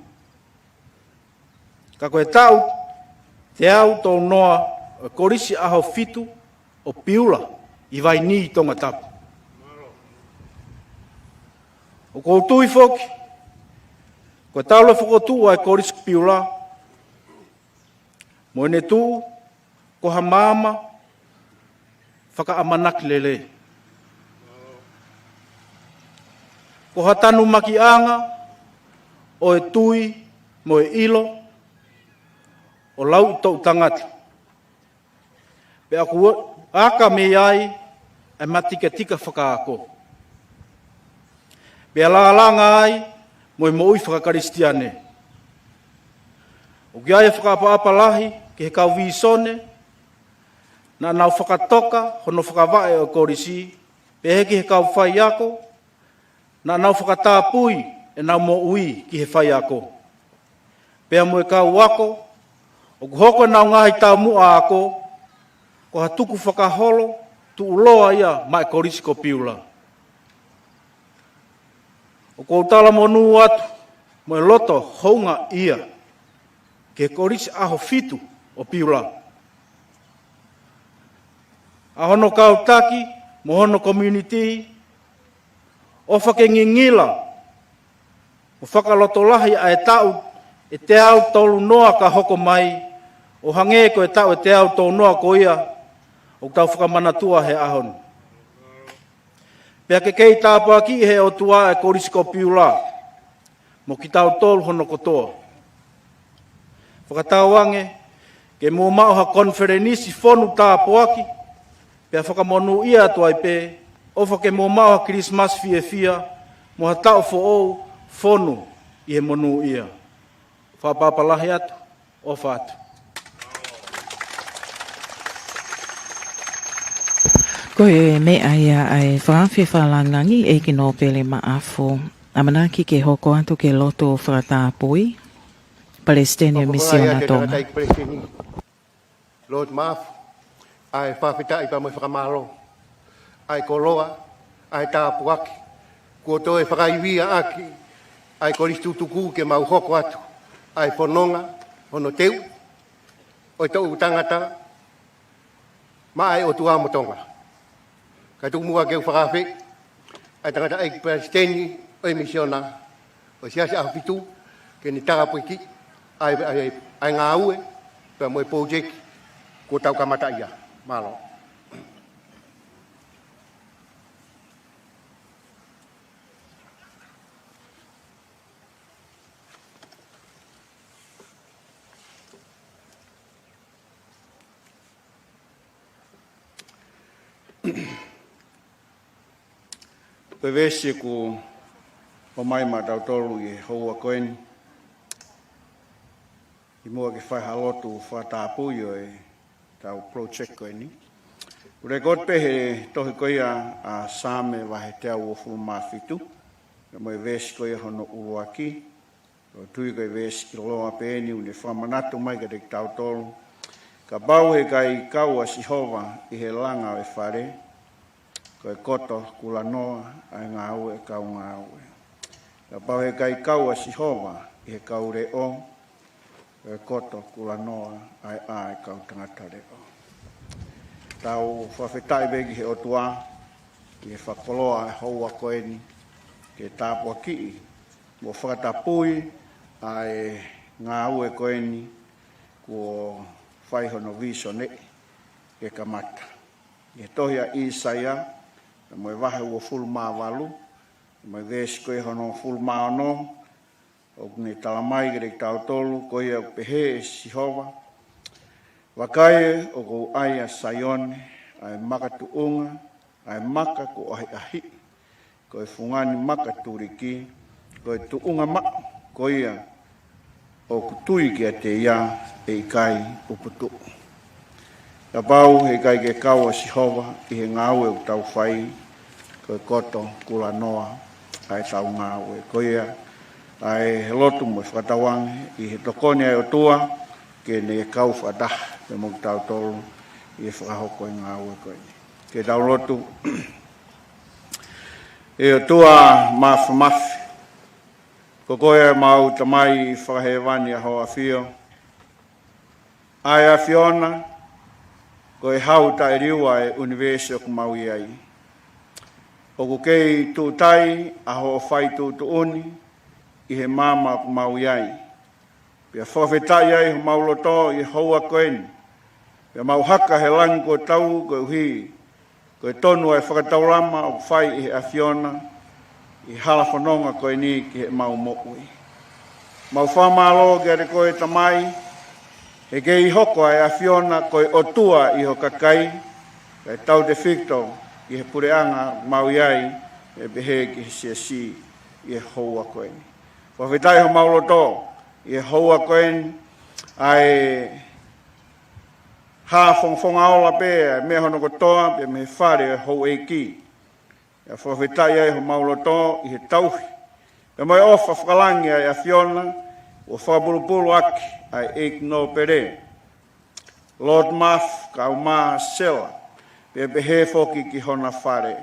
Ka ko e taʻu teau tolu noa ʻo e Kolisi ʻAho Fitu ʻo Piula ʻi Vainī, Tongatapu. ʻOku ou tui foki, ko e taʻu fokotuʻu ʻa e Kolisi Piula, mo ʻene tuʻu ko ha maama fakaʻamanaki lelei. Ko ha tanumakiʻanga ʻo e tui mo e ʻilo ʻo lauʻi toʻu tangata. Pea ʻoku aka mei ai e matikatika fakaako. Pea lālanga ai mo e moʻui fakakalisitiane. ʻOku ʻi ai e fakaʻapaʻapa lahi ki he kau vīsone naʻa nau fakatoka hono fakavaʻe ʻo e kolisi, pehē ki he kau faiako naʻa nau fakatapui ʻenau moʻui ki he faiako. Pea mo e kau ako, ʻoku hoko ʻenau ngaahi taumuʻa ako ko ha tukufakaholo tuʻuloa ia maʻa e Kolisi ko Piula. ʻOku ou talamonū atu mo e loto houngaʻia ki he Kolisi ʻAho Fitu ʻo Piula, ʻa hono kau taki mo hono community, ʻofa ke ngingila mo fakalotolahi ʻa e taʻu ʻe teau tolu noa ka hoko mai, ʻo hangē ko e taʻu ʻe teau tolu noa ko ia ʻoku tau fakamanatua he ʻaho ni. Pea ke kei tāpuakiʻi ʻe he ʻOtua e Kolisi ko Piula, mo kitautolu hono kotoa. Fakatauange ke mou maʻu ha konifelenisi fonu tāpuaki, pea fakamonūʻia atu ai pē, ʻofa ke mou maʻu ha Kilisimasi fiefia, mo ha taʻu foʻou fonu ʻi he monūʻia. Fakaʻapaʻapa lahi atu, ʻofa atu. Ko e meʻa ia ʻa e fakaafe fakalāngilangi ʻEiki Nōpele Maʻafu. ʻAmanaki ke hoko atu ke lotu fakatapui, Palesiteni ʻo e Misiona Tonga. Lord Maʻafu, ʻa e fakafetaʻi pea mo e fakamālō, ʻa e koloa, ʻa e tāpuaki kuo toe fakaivia ʻaki ʻa e Kolisi Tutuku ke mau hoko atu ʻa e fononga hono teu ʻo e toʻu tangata maʻa e ʻOtua mo Tonga. Kae tuku muʻa ke u fakaafe ʻa e tangataʻeiki Palesiteni ʻo e Misiona ʻo e Siasi ʻAho Fitu, ke ne tāpuakiʻi ʻa e, ʻa e, ʻa e ngāue pea mo e pōjeki kuo tau kamataʻia. Mālō. Ko e veesi ʻoku ʻomai maʻatautolu ʻi he houa ko eni, ʻi muʻa ke fai ha lotu fakatapui ʻo ʻetau project ko eni, ʻoku lekooti pē he tohi ko ia ʻa Saame vahe teau uofulu mā fitu, mo e veesi ko ia hono ʻuluaki, ʻoku ou tui ko e veesi kiʻi lōua pē eni ʻoku ne fakamanatu mai kiate kitautolu: Kapau he ʻikai kau ʻa Sihova ʻi he langa ʻo e fale, ko e koto kulanoa ʻa e ngāue ʻa e kau ngāue. Kapau he ʻikai kau ʻa Sihova ʻi he kau leʻo, ko e koto kulanoa ʻa e ʻā ʻa e kau tangata leʻo. Tau fakafetaʻi pē ki he ʻOtua ʻi he fakakoloa ʻa e houa ko eni, ke tāpuakiʻi mo fakatapui ʻa e ngāue ko eni kuo fai hono vīsone ke kamata. ʻI he tohi ʻa ʻĪsaia, mo e vahe uofulu mā valu, mo e veesi ko ia hono hongofulu mā ono, ʻoku ne tala mai kiate kitautolu, ko ia ʻoku pehē ʻe Sihova: Vakai, ʻoku ou ʻai ʻa Saione, ʻa e makatuʻunga, ʻa e maka kuo ʻahiʻahiʻi, ko e fungani maka tuliki, ko e tuʻunga maʻu, ko ia ʻoku tui kiate ia ʻe ʻikai puputuʻu. Kapau he ʻikai ke kau ʻa Sihova ʻi he ngāue ʻoku tau fai, ko e koto kulanoa ʻa ʻetau ngāue. Ko ia ʻa e lotu mo e fakatauange ʻi he tokoni ʻa e ʻOtua ke ne kau fakataha pea mo kitautolu ʻi he fakahoko e ngāue ko eni. Ke tau lotu. ʻE ʻOtua Māfimafi, ko koe ʻemau Tamai Fakahēvani ʻa hoʻo ʻAfio, ʻa e ʻAfiona, ko e Hau taʻeliua ʻo e ʻunivēsi ʻoku mau ʻi ai. ʻOku kei tuʻutai ʻa hoʻo fai tuʻutuʻuni ʻi he maama ʻoku mau ʻi ai. Pea fakafetaʻi ai homau loto ʻi he houa ko eni. Pea mau haka he langi kuo tau koeʻuhi ko e tonu ʻa e fakataulama ʻoku fai ʻe he ʻAfiona ʻi he hala fononga ko eni ki heʻemau moʻui. Mau fakamālō kiate koe Tamai, he kei hoko ʻa e ʻAfiona ko e ʻOtua ʻi ho kakai, kae tautefito ki he puleʻanga ʻoku mau ʻi ai, ʻe pehē ki he siasi ʻi he houa ko eni. Fakafetaʻi homau loto ʻi he houa ko eni, ʻa e hā fongafonga ola pē ʻa e meʻa hono kotoa, pea mei he fale ʻo e houʻeiki. ʻE fakafetaʻi ai homau loto ʻi he tauhi pea mo e ʻofa fakalangi ʻa e ʻAfiona, ʻo fakapulupulu ʻaki ʻa e ʻEiki Nōpele, Lord Mafi, kae ʻumaʻā Sela, pea pehē foki ki hona fale.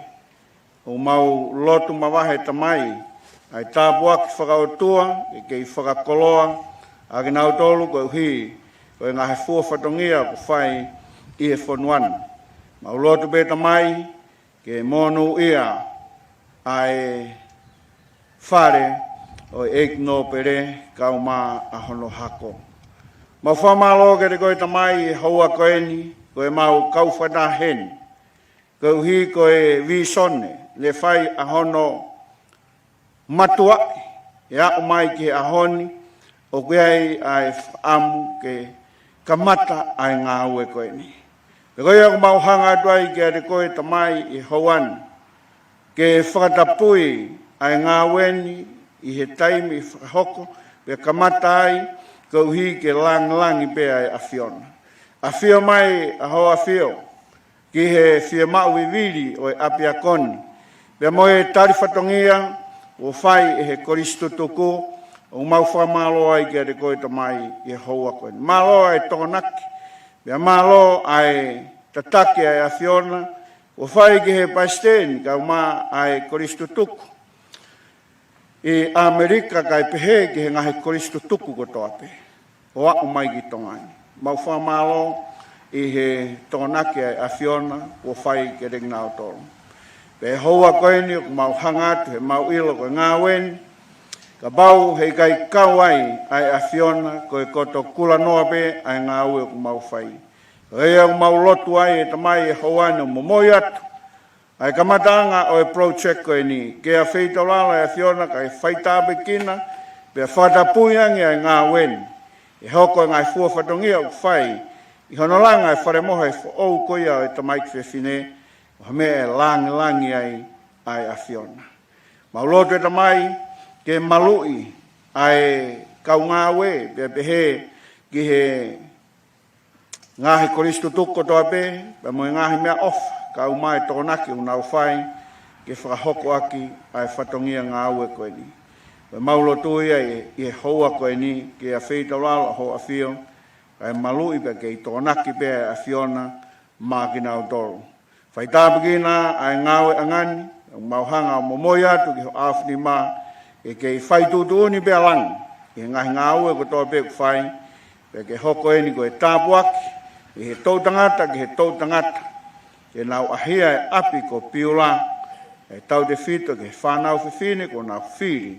ʻOku mau lotu mavahe Tamai, ʻa e tāpuaki fakaʻotua, ke kei fakakoloa ʻa kinautolu koeʻuhi ko e ngaahi fua fatongia ʻoku fai ʻi he fonua ni. Mau lotu pē Tamai, ke monūʻia ʻa e fale ʻo e ʻEiki Nōpele kae ʻumaʻā hono hako. Mau fakamālō kiate koe Tamai ʻi he houa ko eni, ko ʻemau kau fakataha heni. Koeʻuhi ko e vīsone, ne fai ʻa hono mātuʻaki, ʻe aʻu mai ki he ʻaho ni, ʻoku ʻi ai ʻa e fakaʻamu ke kamata ʻa e ngāue ko eni. Pea ko ia ʻoku mau hanga atu ai kiate koe Tamai ʻi he houa ni, ke fakatapui ʻa e ngāue ni ʻi he taimi fakahoko, pea kamata ai, koeʻuhi ke langilangi pē ʻa e ʻAfiona. ʻAfio mai ʻa hoʻo ʻAfio, ki he fiemaʻu vivili ʻo e ʻapiako ni, pea mo e tali fatongia kuo fai ʻe he Kolisi Tutuku, ʻoku mau fakamālō ai kiate koe Tamai ʻi he houa ko eni. Mālō ʻa e tokonaki, pea mālō ʻa e tataki ʻa e ʻAfiona, kuo fai ki he Palesiteni, kae ʻumaʻā ʻa e Kolisi Tutuku ʻi ʻAmelika kae pehē ki he ngaahi Kolisi Tutuku kotoa pē ʻo aʻu mai ki Tonga ni. Mau fakamālō ʻi he tokonaki ʻa e ʻAfiona kuo fai kiate kinautolu. Pea ʻi he houa ko eni ʻoku mau hanga atu he mau ʻilo ko e ngāue ni, kapau he ʻikai kau ai ʻa e ʻAfiona, ko e koto kulanoa pē ʻa e ngāue ʻoku mau fai. Ko ia ʻoku mau lotu ai ʻe Tamai ʻi he houa ni ʻo momoi atu ʻa e kamataʻanga ʻo e project ko eni, ke afeitaulala ʻa e ʻAfiona kae faitāpuekina, pea fakatapui ange ʻa e ngāue ni, ʻe hoko e ngaahi fua fatongia ʻoku fai ʻi hono langa e fale mohe foʻou ko ia ʻo e tamaiki fefine, ʻo ha meʻa ʻe langilangi ai ʻa e ʻAfiona. Mau lotu ʻe Tamai, ke maluʻi ʻa e kau ngāue, pea pehē ki he ngaahi Kolisi Tutuku kotoa pē, pea mo e ngaahi meʻaʻofa, kae ʻumaʻā e tokonaki ʻoku nau fai, ke fakahoko ʻaki ʻa e fatongia ngāue ko eni. Pea mau lotu ia ʻi, ʻi he houa ko eni, ke afeitaulala hoʻo ʻAfio, kae maluʻi pea kei tokonaki pē ʻa e ʻAfiona maʻa kinautolu. Faitāpuekina ʻa e ngāueʻanga ni, ʻoku mau hanga ʻo momoi atu ki hoʻo ʻaofinima, ke kei fai tuʻutuʻuni pē ʻa langi ʻi he ngaahi ngāue kotoa pē ʻoku fai, pea ke hoko eni ko e tāpuaki ʻi he toʻutangata ki he toʻutangata, ke nau ʻahia e ʻapi ko Piula, ʻe tautefito ki he fānau fefine kuo nau fili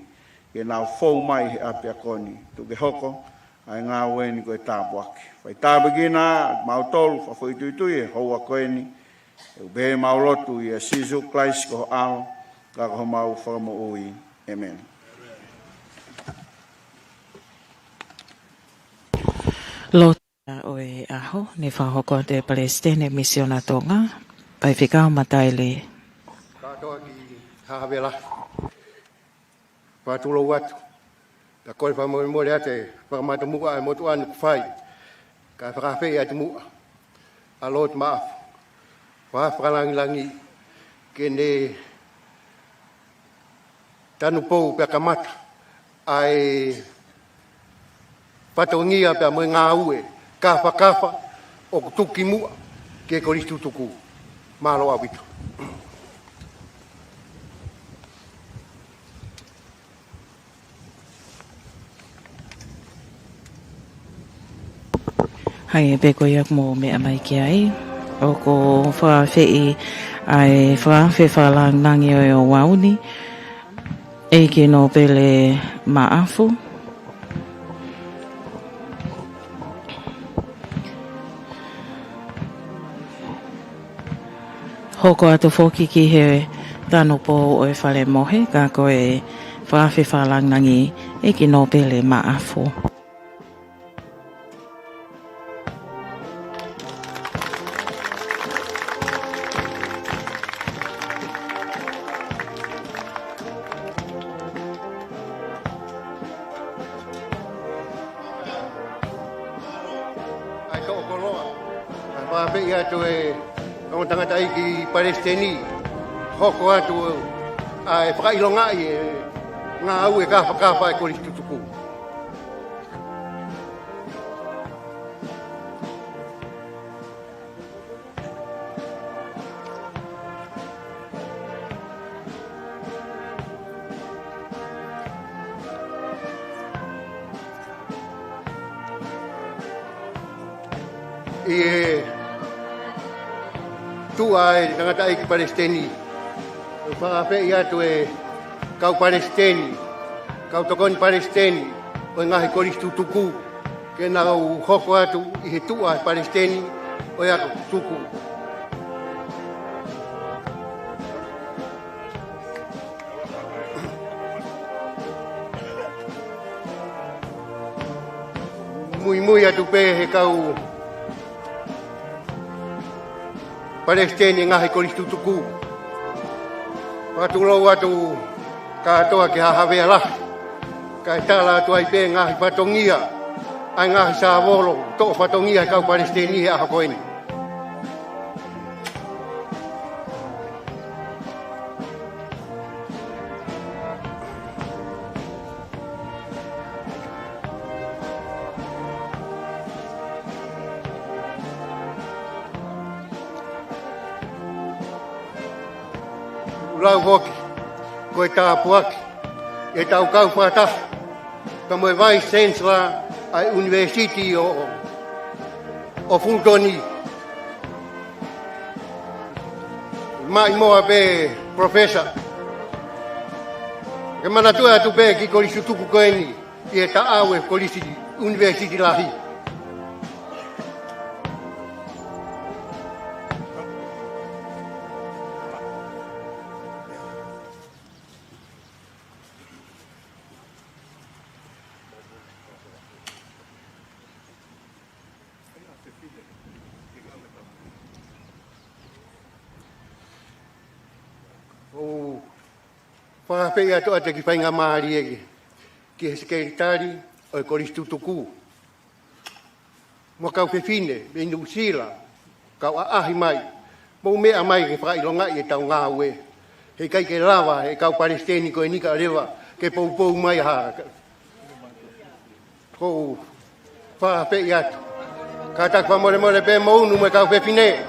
ke nau fou mai he ʻapiako ni. Tuku ke hoko ʻa e ngāue ni ko e tāpuaki. Fai tāpuekina mautolu fakafoʻituitui he houa ko eni, ʻoku pehē ʻemau lotu ʻia Sīsū Kalaisi ko ho ʻAlo, ka ko homau Fakamoʻui. ʻĒmeni. Lotu ʻo e ʻaho, ne fakahoko atu ʻe he Palesiteni Misiona Tonga, Faifekau Mataele. Kātoa ki Haʻa Havea Lahi. Fakatulou atu. Pea kole fakamolemole atu e fakamatumuʻa ʻa e motuʻa ni kuo fai. Kae fakaafeʻi atu muʻa ʻa Lord Maʻafu, Fakafeʻao Fakalangilangi, ke ne tanupou pea kamata ʻa e fatongia pea mo e ngāue kāfakafa ʻoku tuku ki muʻa ki he Kolisi Tutuku. Mālō ʻaupito. Hangē pē ko ia kuo mou meʻa mai ki ai, ʻoku fakaafeʻi ʻa e Fakaafe Fakalangilangi ʻo e ʻaho ni, ʻEiki Nōpele Maʻafu. Hoko atu foki ki he tanupou ʻo e Fale Mohe, ka ko e Fakaafe Fakalangilangi ʻEiki Nōpele Maʻafu. ʻA e toʻo koloa. Kae fakaafeʻi atu e ongo tangataʻeiki Palesiteni, hoko atu ʻa e fakaʻilongaʻi e ngāue kāfakafa ʻa e Kolisi Tutuku. ʻI he tuʻa e tangataʻeiki Palesiteni, ʻoku fakaafeʻi atu e kau Palesiteni, kau tokoni Palesiteni ʻo e ngaahi Kolisi Tutuku, ke nau hoko atu ʻi he tuʻa e Palesiteni ʻo e ako tutuku. Muimui atu pē he kau Palesiteni ngaahi Kolisi Tutuku. Fakatulou atu kātoa ki Haʻa Havea Lahi, kae tala atu ai pē ngaahi fatongia ʻa e ngaahi sāvolo toʻo fatongia he kau Palesiteni he ʻaho ko eni. Lau foki, ko e tāpuaki ʻetau kau fakataha pea mo e Vice Chancellor ʻa e ʻUnivēsiti ʻo, ʻo Fulton. Maʻimoa pē Professor. Ke manatuʻi atu pē ki he Kolisi Tutuku ko eni, ʻi he taʻau e Kolisi ʻUnivēsiti Lahi. ʻOku fakaafeʻi atu ʻa e kiʻi faingamālie ki he Sekelitali ʻo e Kolisi Tutuku, mo e kau fefine mei Nuʻusila, kau ʻaʻahi mai, mou meʻa mai ke fakaʻilongaʻi ʻetau ngāue. He ʻikai ke lava he kau Palesiteni ko eni kae leva ke poupou mai ha. ʻOku ou fakaafeʻi atu. Kātaki fakamolemole pē mo unu mo e kau fefine.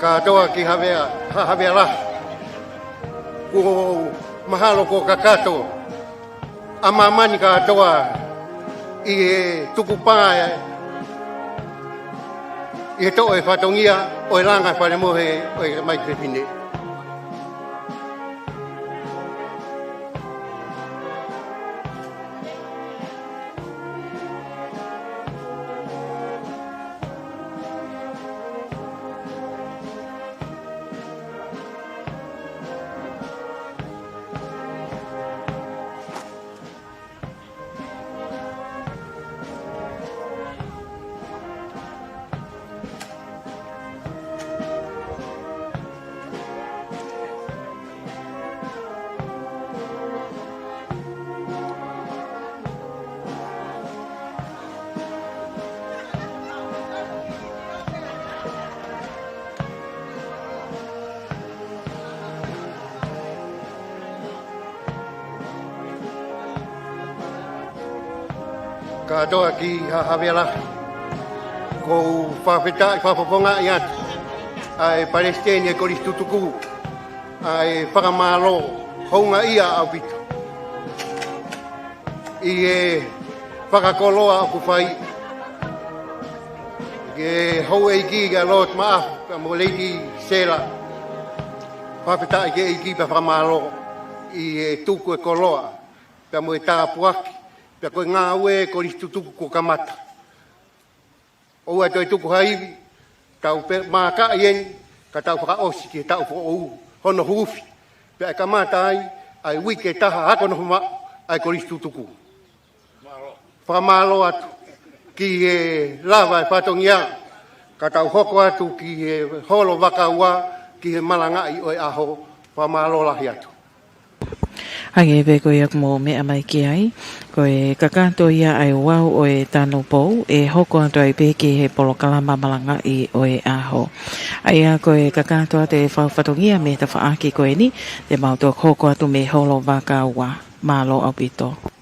Kātoa ki Havea, ha Havea lahi. Kuo mahalo kuo kakato ʻa māmani kātoa ʻi he tukupā ʻi he toʻo e fatongia ʻo e langa fale mohe ʻo e mai fefine. Kātoa ki ha Havea lahi. ʻOku ou fakafetaʻi fakafofongaʻi atu ʻa e Palesiteni ʻo e Kolisi Tutuku, ʻa e fakamālō houngaʻia ʻaupito ʻi he fakakoloa ʻoku fai. Ki he houʻeiki, kia Lord Maʻafu, pea mo Lady Sela. Fakafetaʻi ki he ʻEiki pea fakamālō ʻi he tuku e koloa, pea mo e tāpuaki, pea ko e ngāue Kolisi Tutuku kuo kamata. ʻOua toe tuku ha ivi, tau pē mākaʻi eni, ka tau fakaʻosi ki he taʻu foʻou hono huufi. Pea ʻe kamata ai ʻa e uike ʻe taha ako noa mai ʻa e Kolisi Tutuku. Fakamālō atu ki he lava e fatongia, ka tau hoko atu ki he holo vakaua ki he malangaʻi ʻo e ʻaho. Fakamālō lahi atu. Hangē pē ko ia ʻoku mou meʻa mai ki ai, ko e kakato ia ʻa e ouau ʻo e tanupou, ʻe hoko atu ai pē ki he polokalama malangaʻi ʻo e ʻaho. ʻA ia ko e kakato atu e fau fatongia mei he tafaʻaki ko eni, te mau toki hoko atu mei he holo vakaua. Mālō ʻaupito.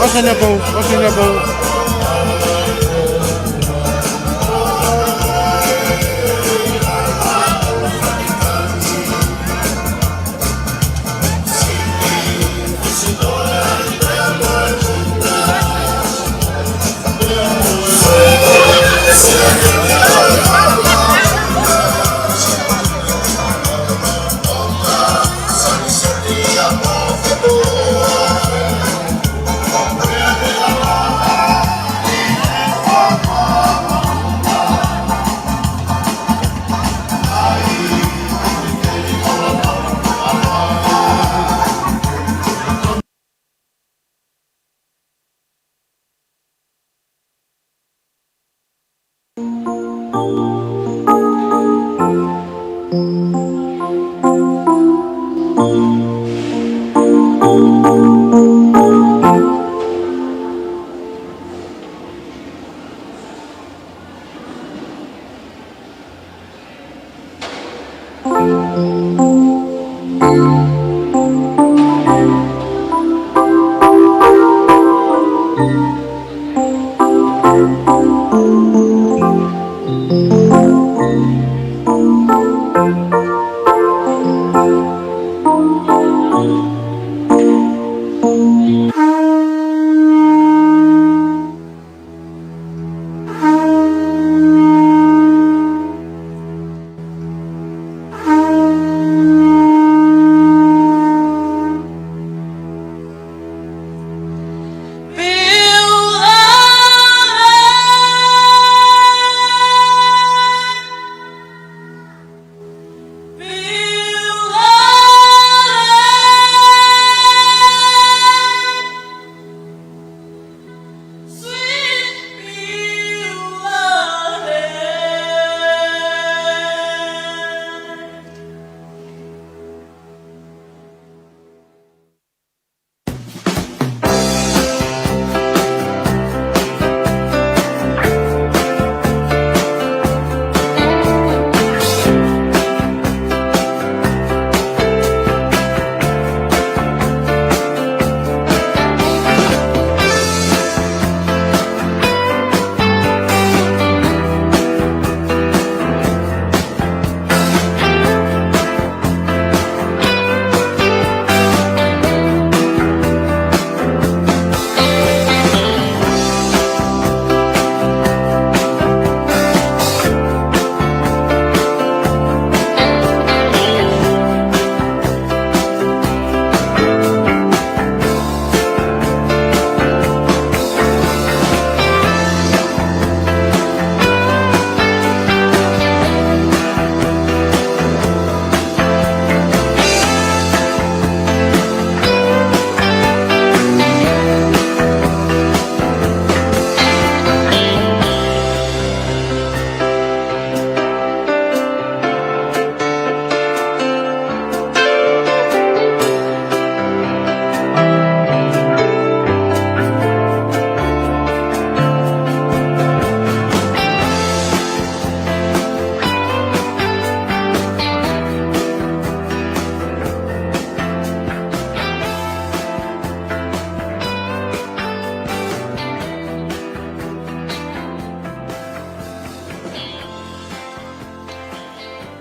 ʻOsi ʻene pō, ʻosi ʻene pō.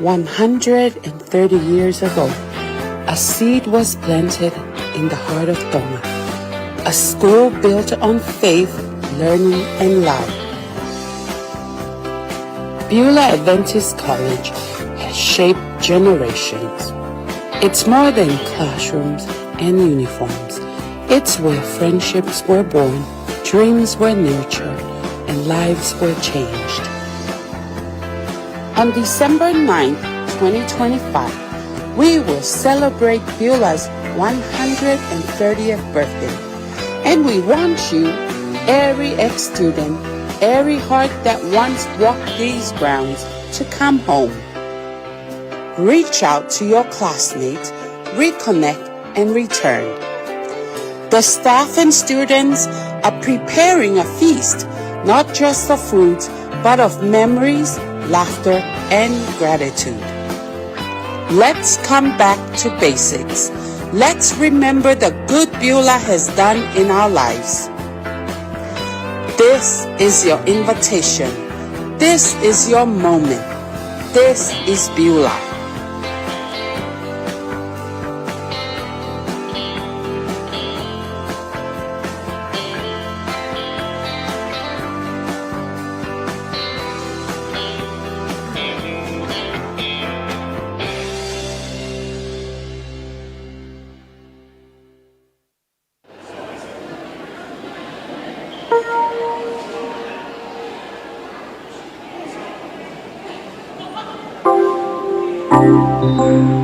One hundred and thirty years ago, a seed was planted in the heart of Tonga. A school built on faith, learning, and love. Beulah Adventist College has shaped generations. It's more than classrooms and uniforms. It's where friendships were born, dreams were nurtured, and lives were changed. On December ninth, twenty twenty-five, we will celebrate Beulah's one hundred thirtieth birthday. And we want you, every ex-student, every heart that once walked these grounds, to come home. Reach out to your classmates, reconnect, and return. The staff and students are preparing a feast, not just of food, but of memories, laughter, and gratitude. Let's come back to basics. Let's remember the good Beulah has done in our lives. This is your invitation. This is your moment. This is Beulah.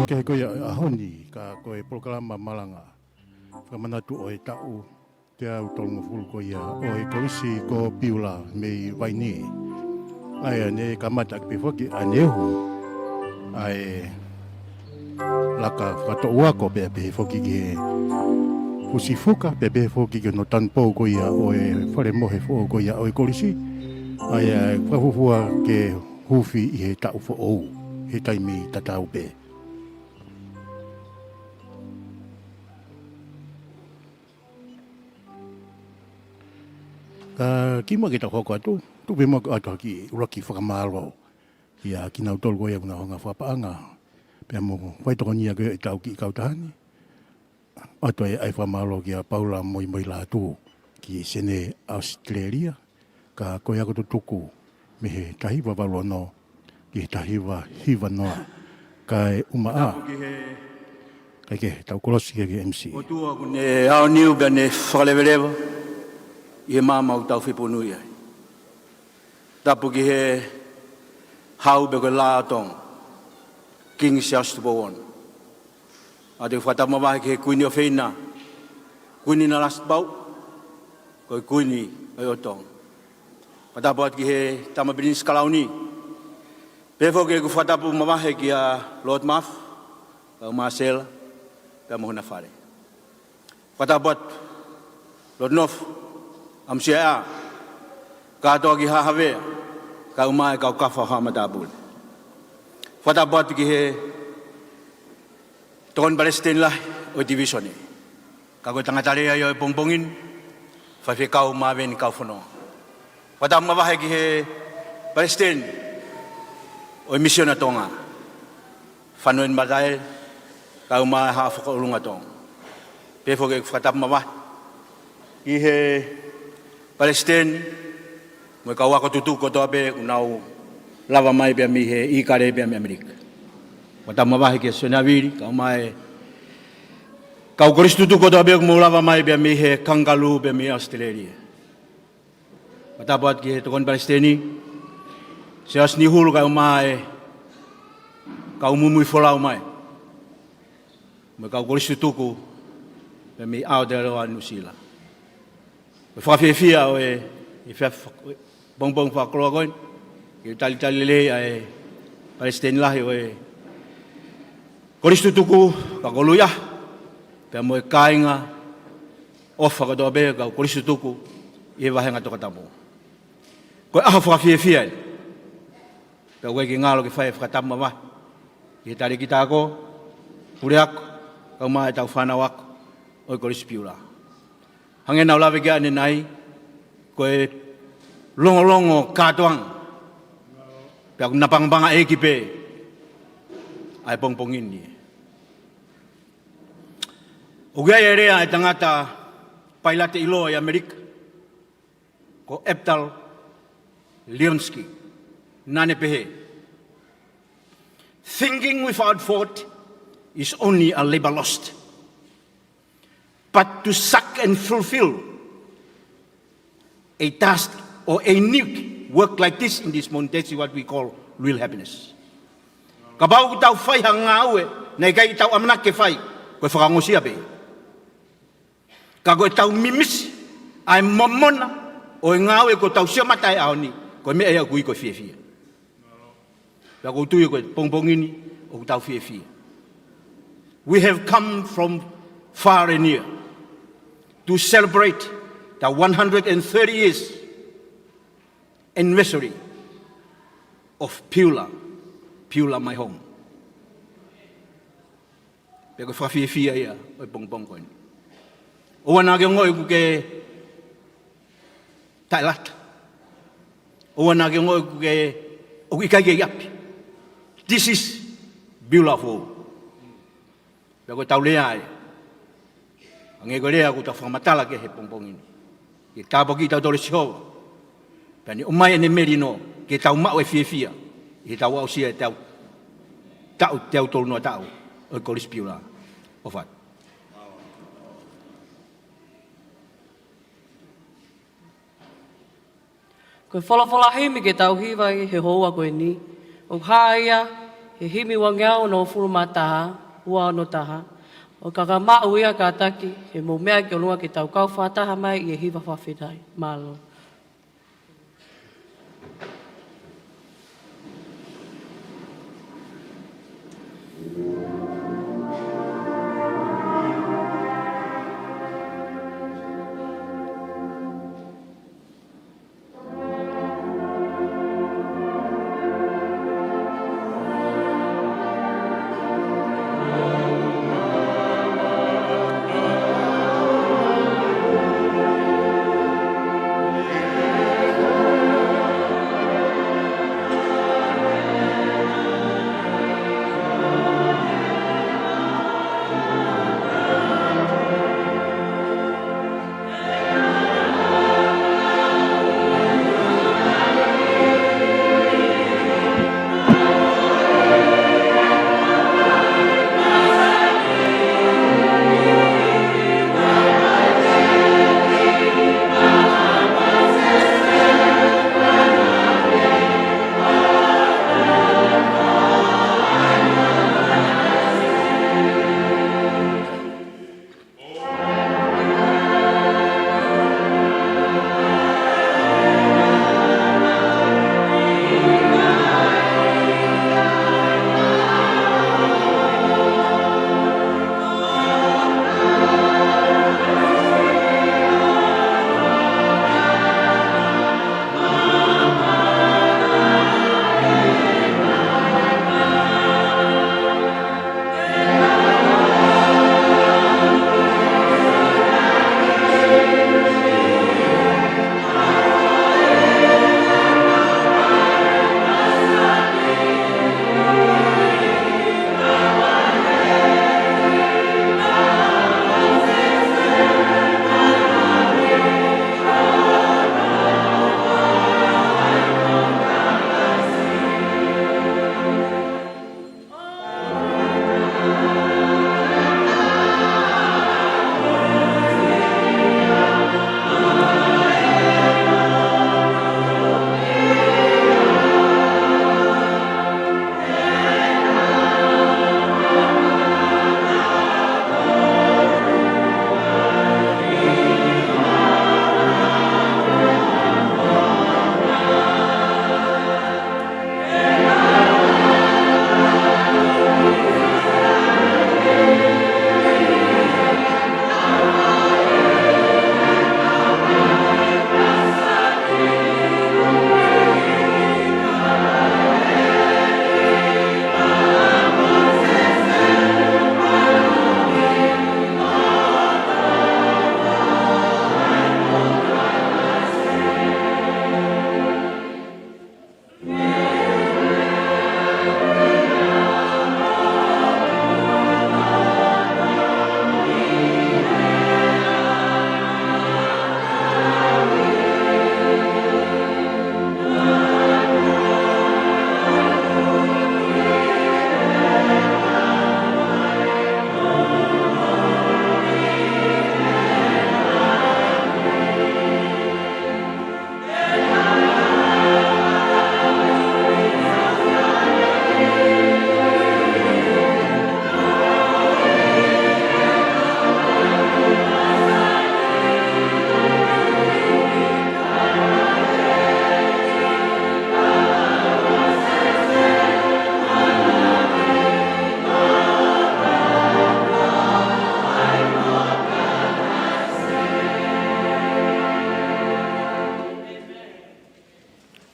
Ke ko ia ʻaho ni, ka ko e polokalama malanga fakamanatu ʻo e taʻu teau tolungofulu ko ia ʻo e Kolisi ko Beulah mei Vainī. ʻA ia ne kamata ʻaki pē foki ʻanehu ʻa e laka fakatoʻu ako pea pehē foki ki he fusi fuka, pea pehē foki ki hono tanupou ko ia ʻo e fale mohe foʻou ko ia ʻo e kolisi. ʻA ia fakafuofua ke huufi ʻi he taʻu foʻou, he taimi tatau pē. Ka kimuʻa ke tau hoko atu, tuku pē muʻa ke ʻoatu ha kiʻi ʻuluaki fakamālō kiate kinautolu ko ia ʻoku nau hanga fakapaʻanga pea mo faitokonia ko ia ʻetau kiʻi kautaha ni. ʻOatu ai ʻa e fakamālō kia Paula Moimoi Lātū ki Senē, ʻAositelēlia, ka ko e ako tutuku mei he taha hiva valu ono ki he taha hiva hiva noa. Kae ʻumaʻā, kae kehe, tau kolosi ki he M C. ʻOtua kuo ne aoniu pea ne fakaleveleva ʻi he maama ʻoku tau fepōnui ai. Tapu ki he Hau pea ko e Lā ʻo Tonga, Kingi Siaosi Tupou Ono. ʻOatu e fakatapu mavahe ki he Kuini ʻofeina, Kuini Nalasi Tupou, ko e Kuini ʻo Tonga. Fakatapu atu ki he Tama Pilinisi Kalauni. Pehē foki ʻeku fakatapu mavahe kia Lord Mafi, kau Masela, pea mo hona fale. Fakatapu atu Lord Nofo, ʻAmusiaʻeʻa, kātoa ki Haʻa Havea, kau mai e kau kafa ʻo Haʻa Matāpule. Fakatapu atu ki he Tokoni Palesiteni Lahi ʻo e Tivisone, ka ko e tangata lea ia ʻo e pongipongi ni, Faifekau Maveni Kaufonoa. Fakatapu mavahe ki he Palesiteni ʻo e Misiona Tonga, Fanueni Mataele, kau mai e Haʻa Fakaʻolunga Tonga. Pehē foki ʻeku fakatapu mavahe ki he Palesiteni mo e kau ako tutuku kotoa pē ʻoku nau lava mai pea mei he ʻIkale pea mei ʻAmelika. Fakatapu mavahe kia Sione Avili, kau mai e kau kolisi tutuku kotoa pē ʻoku mou lava mai pea mei he Kangaroo pea mei ʻAositelēlia. Fakatapu atu ki he Tokoni Palesiteni, Siaosi Nihulu, kau mai e kau muimui folau mai mo e kau kolisi tutuku pea mei Aotearoa, Nuʻusila. Ko e fakafiefia ʻo e, ʻi he fea-, pongipongi fakakoloa ko eni, ke talitali lelei ʻa e Palesiteni Lahi ʻo e kolisi tutuku, ka ko Luiʻaho, pea mo e kāinga ʻofa kotoa pē kau kolisi tutuku ʻi he vāhenga toko tapu. Ko e ʻaho fakafiefia eni. Pea ʻoku ʻikai ke ngalo ke fai e fakatapu mavahe ki he talēkita ako, puleako, kau mai e tau fānau ako ʻo e Kolisi Piula. Hangē naʻa ku lave ki ai ʻanenai, ko e longolongo kātoanga, pea ʻoku napangapangaʻi ʻe he ʻEiki pē ʻa e pongipongi ni. ʻOku ʻi ai e lea ʻa e tangata pailate ʻiloa ʻi ʻAmelika, ko Abdul Lionsky, naʻa ne pehē: "Thinking without thought is only a labor lost. But to suck and fulfill a task or a unique work like this in this moment, that's what we call real happiness." Kapau ʻoku tau fai ha ngāue naʻe ʻikai ke tau ʻamanaki ke fai, ko e fakaongosia pē. Ka ko ʻetau mimisi ʻa e momona ʻo e ngāue kuo tau sio mata he ʻaho ni, ko e meʻa ia ʻoku ui ko e fiefia. Pea ʻoku ou tui ko e pongipongi ni ʻoku tau fiefia. We have come from far and near to celebrate the one hundred and thirty years anniversary of Piula, Piula my home. Pea ko e fakafiefia ia ʻo e pongipongi ko eni. ʻOua naʻa ke ongoʻi ʻoku ke taʻelata. ʻOua naʻa ke ongoʻi ʻoku ke, ʻoku ʻikai ke ʻi ʻapi. This is beautiful. Pea ko ʻetau lea ē, hangē ko e lea ʻoku tau fakamatala ki ai he pongipongi ni, ke tāpuakiʻi kitautolu ʻe Sihova, pea ne ʻomai ʻene melino ke tau maʻu e fiefia ʻi heʻetau aʻusia ʻetau taʻu teau tolu noa taʻu ʻo e Kolisi Piula. ʻOfa atu. Ko e folofola himi ke tau hiva ʻi he houa ko eni, ʻoku hā ia he himi uangeau onongofulu mā taha, ua ono taha. ʻOku ka ka maʻu ia kātaki, he mou meʻa ki ʻolunga ke tau kau fakataha mai ʻi he hiva fakafetaʻi. Mālō.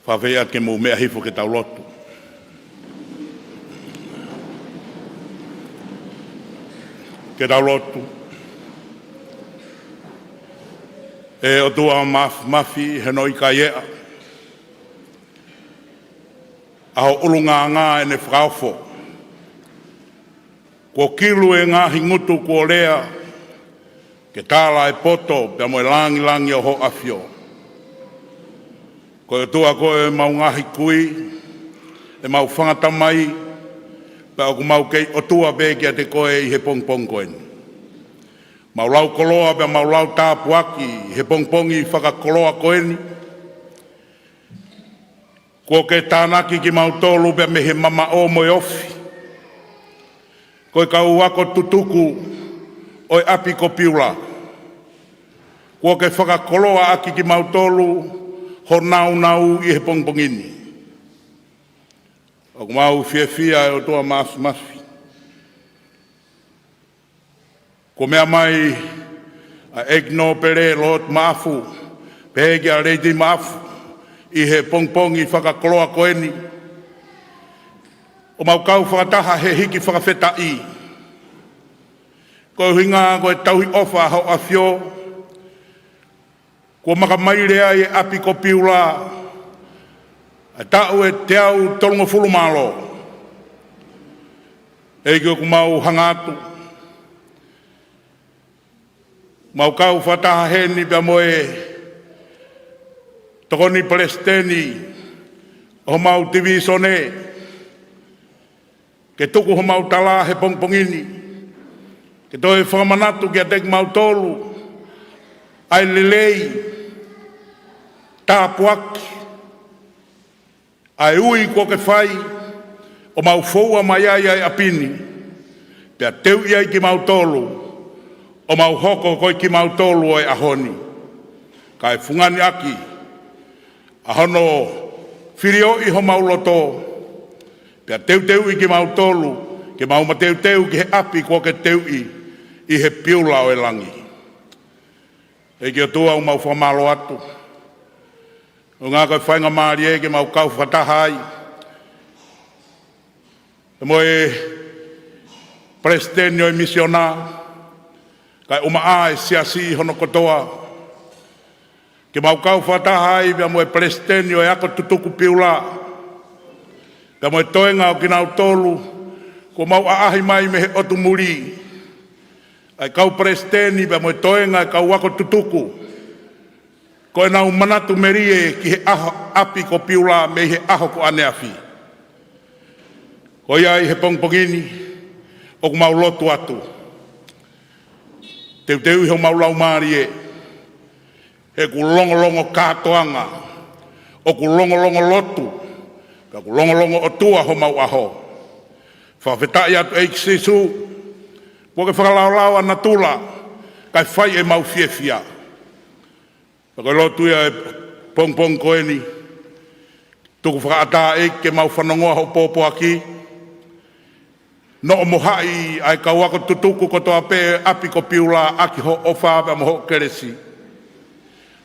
Fakafeʻiloaki, ke mou meʻa hifo ke tau lotu. Ke tau lotu. ʻE ʻOtua Māfimafi, he ʻoku ʻikai ʻe ʻa ho ʻulungaanga ʻene fakaofo. Kuo kilu e ngaahi ngutu kuo lea, ke tala e poto pea mo e langilangi ʻo ho ʻafio. Ko e ʻOtua koe ʻemau ngaahi kui, ʻemau fanga tamai, pea ʻoku mau kei ʻOtua pē kiate koe ʻi he pongipongi ko eni. Mau lau koloa pea mau lau tāpuaki ʻi he pongipongi fakakoloa ko eni. Kuo ke tānaki kimautolu pea mei he mamaʻo mo e ofi. Ko e kau ako tutuku ʻo e ʻapi ko Piula. Kuo ke fakakoloaʻaki kimautolu ho nāunau ʻi he pongipongi ni. ʻOku mau fiefia, ʻe ʻOtua Māfimafi. Kuo meʻa mai ʻa e ʻEiki Nōpele Lord Maʻafu, pehē kia Lady Maʻafu, ʻi he pongipongi fakakoloa ko eni. ʻOku mau kau fakataha he hiki fakafetaʻi. Ko e ʻuhinga ko e tauhi ʻofa ho ʻafio, kuo makamaile ai e ʻapi ko Piula ʻa e taʻu ʻe teau tolungofulu mālō. ʻEiki, ʻoku mau hanga atu, mau kau fakataha heni pea mo e Tokoni Palesiteni ʻo homau tivīsone, ke tuku homau tala he pongipongi ni, ke toe fakamanatu kiate kimautolu ʻa e lelei, tāpuaki, ʻa e ui kuo ke fai, ʻo mau foua mai ai ʻa e ʻapi ni, pea teuʻi ai kimautolu, ʻo mau hoko ko e kimautolu ʻo e ʻaho ni. Kae fungani ʻaki ʻa hono filioʻi homau loto, pea teuteuʻi kimautolu, ke mau mateuteu ki he ʻapi kuo ke teuʻi ʻi he Piula ʻo e langi. ʻEiki ʻOtua, ʻoku mau fakamālō atu. ʻUhinga ko e faingamālie ke mau kau fakataha ai pea mo e Palesiteni ʻo e Misiona, kae ʻumaʻā e siasi hono kotoa. Ke mau kau fakataha ai pea mo e Palesiteni ʻo e Ako Tutuku Piula, pea mo e toenga ʻo kinautolu kuo mau ʻaʻahi mai mei he ʻotu muli. ʻA e kau palesiteni pea mo e toenga e kau ako tutuku, ko ʻenau manatu melie ki he ʻaho, ʻapi ko Piula mei he ʻaho ko ʻaneafi. Ko ia ʻi he pongipongi ni, ʻoku mau lotu atu. Teuteuʻi homau laumālie, he ʻoku longolongo kātoanga, ʻoku longolongo lotu, pea ʻoku longolongo ʻOtua homau ʻaho. Fakafetaʻi atu ʻEiki Sīsū, kuo ke fakalaolao ʻa natula, kae fai ʻemau fiefia. Pea ko e lotu ia he pongipongi ko eni, tuku fakaʻatā ʻEiki ke mau fanongoa hoʻo pōpoaki, noʻo mo haʻi ʻa e kau ako tutuku kotoa pē ʻapi ko Piula ʻaki hoʻo ʻofa pea mo hoʻo kelesi.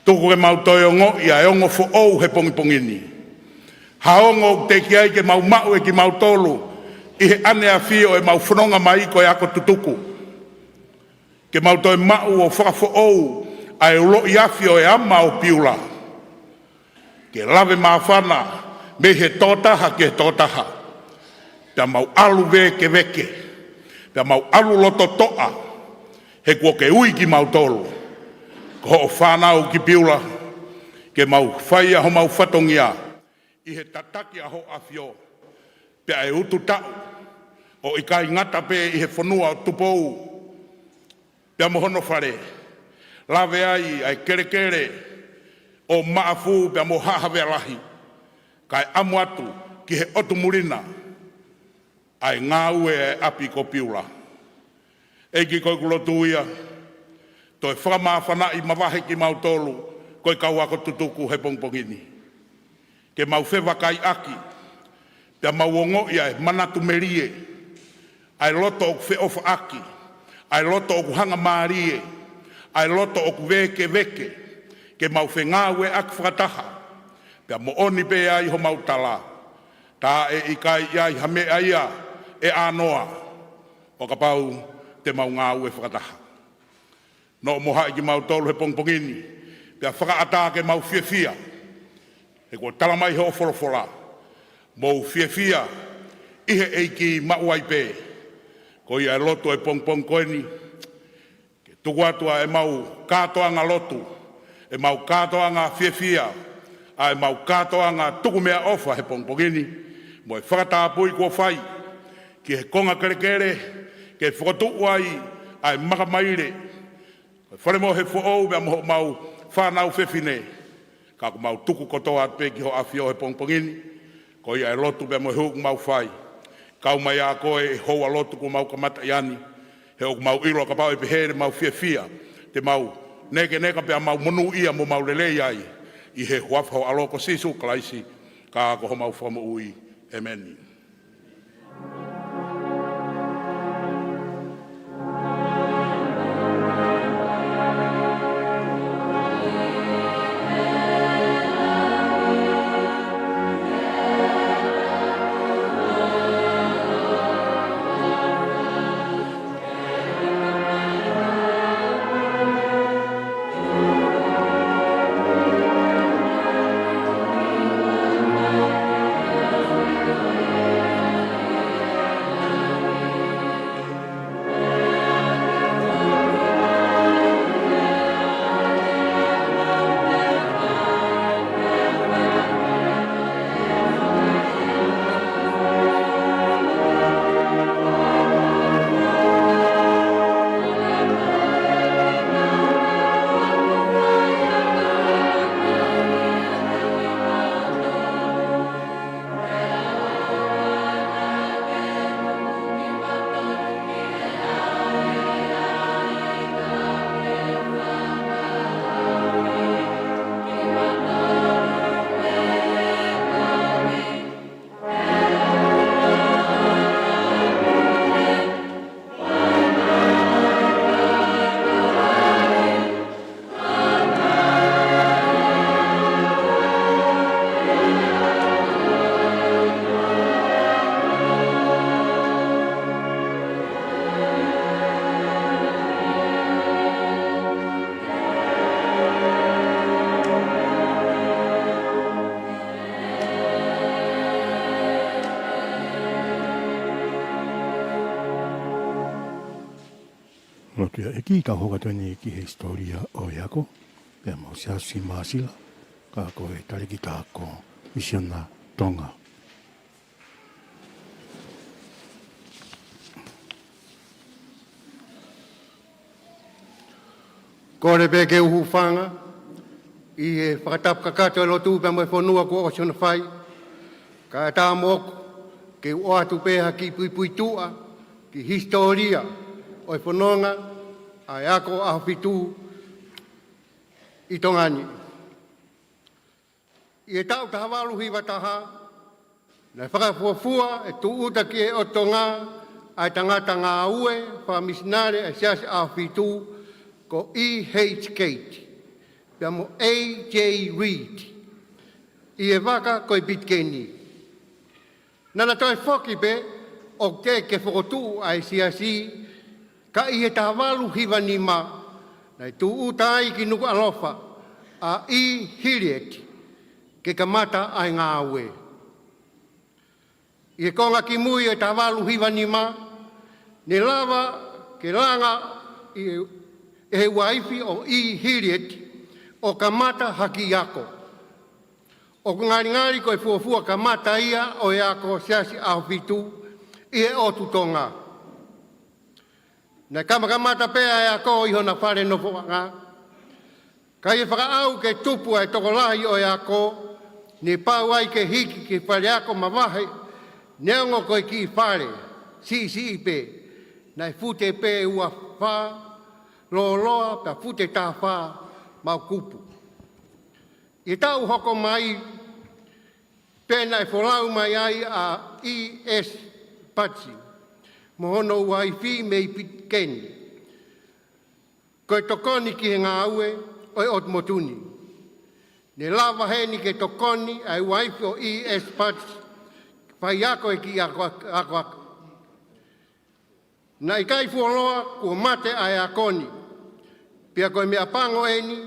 Tuku ke mau toe ongoʻi ʻa e ongo foʻou he pongipongi ni. Ha ongo ʻoku teʻeki ai ke mau maʻu ʻe kimautolu ʻi he ʻaneafi ʻo ʻemau fononga mai ko e ako tutuku. Ke mau toe maʻu ʻo fakafoʻou ʻa e uloʻi afi ʻo e ama ʻo Piula. Ke lave māfana mei he tokotaha ki he tokotaha. Pea mau ʻalu vēkeveke. Pea mau ʻalu loto toʻa. He kuo ke ui kimautolu ko hoʻo fānau ki Piula, ke mau fai ʻa homau fatongia ʻi he tataki ʻa hoʻo ʻafio, pea ʻe utu taʻu, ʻo ʻikai ngata pē ʻi he fonua ʻo Tupou pea mo hono fale, lave ai ʻa e kelekele ʻo Maʻafu pea mo Haʻa Havea Lahi, kae ʻamu atu ki he ʻotu muli na ʻa e ngāue ʻa e ʻapi ko Piula. ʻEiki, ko ʻeku lotu ia, toe fakamāfanaʻi mavahe kimautolu ko e kau ako tutuku he pongipongi ni. Ke mau fevakaiʻaki, pea mau ongoʻi ʻa e manatu melie, ʻa e loto ʻoku feʻofaʻaki, ʻa e loto ʻoku hangamālie, ʻa e loto ʻoku vēkeveke, ke mau fengāueʻaki fakataha, Pea moʻoni pē ʻa homau tala, tā ʻe ʻikai ʻi ai ha meʻa ia ʻe ʻanoa ʻo kapau te mau ngāue fakataha. Noʻo mo haʻi kimautolu he pongipongi ni, pea fakaʻatā ke mau fiefia, he kuo tala mai hoʻo folofola, mou fiefia ʻi he ʻEiki maʻu ai pē. Ko ia e lotu ʻo e pongipongi ko eni, ke tuku atu ʻa ʻemau kātoanga lotu, ʻemau kātoanga fiefia, ʻa ʻemau kātoanga tuku meʻaʻofa he pongipongi ni, mo e fakatapui kuo fai ki he konga kelekele, ke fokotuʻu ai ʻa e makamaile ʻo e fale mohe foʻou pea mo homau fānau fefine, ka ʻoku mau tuku kotoa atu pē ki ho ʻAfio he pongipongi ni. Ko ia e lotu pea mo e hū ʻoku mau fai, kau mai ʻa koe ʻi he houa lotu kuo mau kamata ʻi ai ni, he ʻoku mau ʻilo kapau ʻe pehē ʻemau fiefia, te mau nekeneka pea mau monūʻia mo mau lelei ai, ʻi he huafa ho ʻAlo ko Sīsū Kalaisi, ka ko homau Fakamoʻui. ʻĒmeni. Lotu ʻa e ʻEiki, tau hoko atu eni ki he hisitōlia ʻo e ako, pea mo Siaosi Māsila, ka ko e talēkita ko Misiona Tonga. Kole pē ke u hūfanga ʻi he fakatapu kakato e lotu pea mo e fonua kuo ʻosi hono fai, kae ʻatā moʻoku ke u ʻoatu pē ha kiʻi puipuituʻa ki he hisitōlia ʻo e fononga ʻa e ako ʻAhofitu ʻi Tonga ni. ʻI he taʻu taha valu hiva taha, naʻe fakafuofua e tūʻuta ki he ʻOtu Tonga ʻa e tangata ngāue fakamisinale ʻa e Siasi ʻAhofitu ko E H Gate, pea mo A J Reed, ʻi he vaka ko e Pitikeni. Naʻa na toe foki pē ʻo teʻeki ke fokotuʻu ʻa e Siasi, ka ʻi he taha valu hiva nima, naʻe tūʻuta ai ki Nukuʻalofa ʻa E Hilliard ke kamata ʻa e ngāue. ʻI he konga kimui ʻo e taha valu hiva nima, ne lava ke langa ʻi he, ʻe he uaifi ʻo E Hilliard ʻo kamata ha kiʻi ako. ʻOku ngalingali ko e fuofua kamata ia ʻo e ako Siasi ʻAhofitu ʻi he ʻOtu Tonga. Naʻe kamakamata pē ʻa e ako ʻi hona fale nofoʻanga. Ka ʻi he fakaʻau ke tupu ʻa e tokolahi ʻo e ako, ne pau ai ke hiki ki he faleako mavahe, neongo ko e kiʻi fale siʻisiʻi pē, naʻe fute pē ua fā, lōloa pea fute taha fā maʻu kupu. ʻI he taʻu hoko mai, pea naʻe folau mai ai ʻa E S Patsi mo hono uaifi mei Pitikeni, ko e tokoni ki he ngāue ʻo e ʻOtu Motu ni. Ne lava heni ke tokoni ʻa e uaifi ʻo E S Pats, faiako ʻi he kiʻi akoako. Naʻe ʻikai fuoloa kuo mate ʻa e ako ni. Pea ko e meʻapango eni,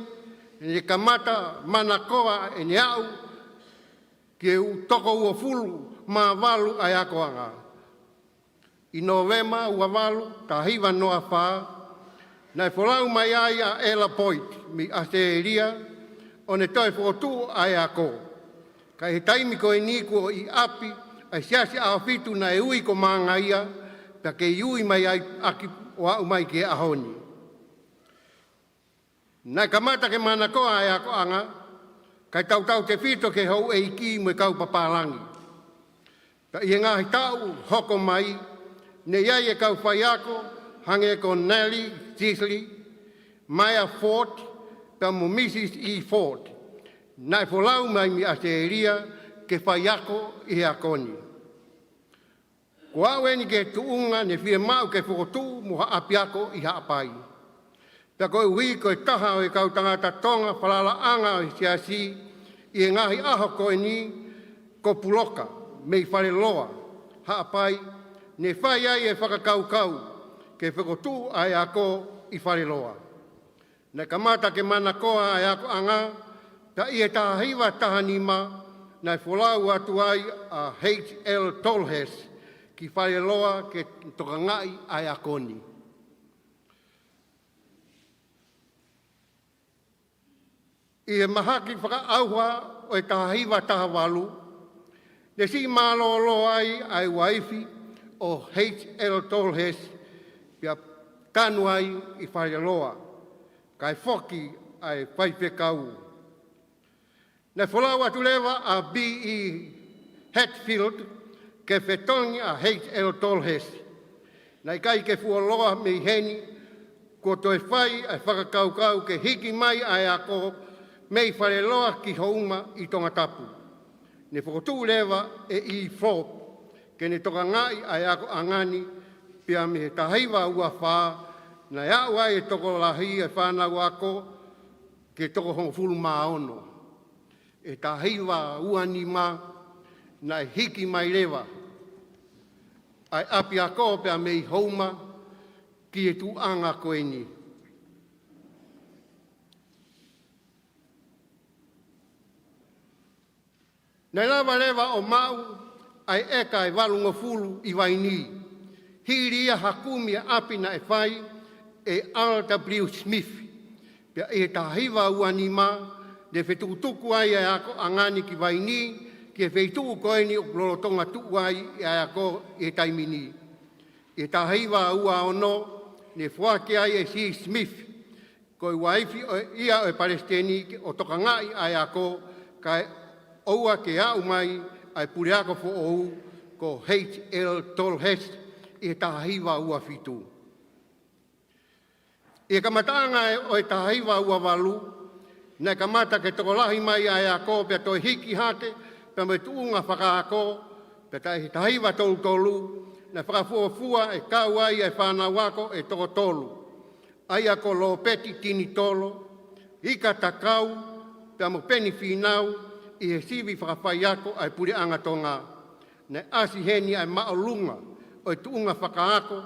ne kamata manakoa ʻene aʻu ki he toko uofulu mā valu ʻa e akoʻanga. ʻI Nōvema ua valu, taha hiva noa fā, naʻe folau mai ai ʻa Ella Boyd mei ʻAositelēlia, ʻo ne toe fokotuʻu ʻa e ako. Ka ʻi he taimi ko eni kuo ʻi ʻapi ʻa e Siasi ʻAhofitu naʻe ui ko Mangaia, pea kei ui mai ai ʻaki ʻo aʻu mai ki he ʻaho ni. Naʻe kamata ke manakoa ʻa e akoʻanga, kae tautautefito ki he houʻeiki mo e kau papālangi. Pea ʻi he ngaahi taʻu hoko mai, ne ʻi ai e kau faiako, hangē ko Nellie Sisley, Maya Ford, pea mo Mrs E Ford. Naʻe folau mai mei ʻAositelēlia ke faiako ʻi he ako ni. Kuo aʻu eni ki he tuʻunga ne fiemaʻu ke fokotuʻu mo ha ʻapiako ʻi Haʻapai. Pea koeʻuhi ko e taha ʻo e kau tangata Tonga falalaʻanga ʻo e Siasi ʻi he ngaahi ʻaho ko eni ko Puloka mei Faleloa, Haʻapai, ne fai ai e fakakaukau ke fokotuʻu ʻa e ako ʻi Faleloa. Naʻe kamata ke manakoa ʻa e akoʻanga, pea ʻi he taha hiva taha nima, naʻe folau atu ai ʻa H L Tolhurst ki Faleloa ke tokangaʻi ʻa e ako ni. ʻI he mahaki fakaʻauha ʻo e taha hiva taha valu, ne siʻi mālōlō ai ʻa e uaifi ʻo H L Tolhurst, pea tanu ai ʻi Faleloa, kae foki ʻa e faifekau. Naʻe folau atu leva ʻa B E Hatfield ke fetongi ʻa H L Tolhurst. Naʻe ʻikai ke fuoloa mei heni, kuo toe fai ʻa e fakakaukau ke hiki mai ʻa e ako mei Faleloa ki Houma ʻi Tongatapu. Ne fokotuʻu leva ʻe E Ford ke ne tokangaʻi ʻa e akoʻanga ni, pea mei he taha hiva ua fā, naʻe aʻu ai e tokolahi e fānau ako ki he toko hongofulu mā ono. ʻI he taha hiva ua nima, naʻe hiki mai leva ʻa e ʻapiako pea mei Houma ki he tuʻunga ko eni. Naʻe lava leva ʻo maʻu ʻa e ʻeka ʻe valungofulu ʻi Vainī, hili ia ha kumi ʻapi naʻe fai ʻe R W Smith. Pea ʻi he taha hiva ua nima, ne fetukutuku ai ʻa e akoʻanga ni ki Vainī, ki he feituʻu ko eni ʻoku lolotonga tuʻu ai ʻa e ako ʻi he taimi ni. ʻI he taha hiva ua ono, ne foaki ai ʻe C. Smith, ko e uaifi ʻo ia ʻo e palesiteni, ke ʻo tokangaʻi ʻa e ako, kae ʻoua ke aʻu mai ʻa e puleako foʻou ko H L Tolhurst ʻi he taha hiva ua fitu. ʻI he kamataʻanga ʻo e taha hiva ua valu, naʻe kamata ke tokolahi mai ʻa e ako pea toe hiki hake pea mo e tuʻunga fakaako, pea taʻe he taha hiva tolu tolu, naʻe fakafuofua ʻe kau ai ʻa e fānau ako ʻe toko tolu. ʻA ia ko Lōpeti Tinitolo, Ika Takau, pea mo Peni Fīnau ʻi he sivi fakafaiako ʻa e Puleʻanga Tonga. Naʻe ʻasi heni ʻa e māʻolunga ʻo e tuʻunga fakaako,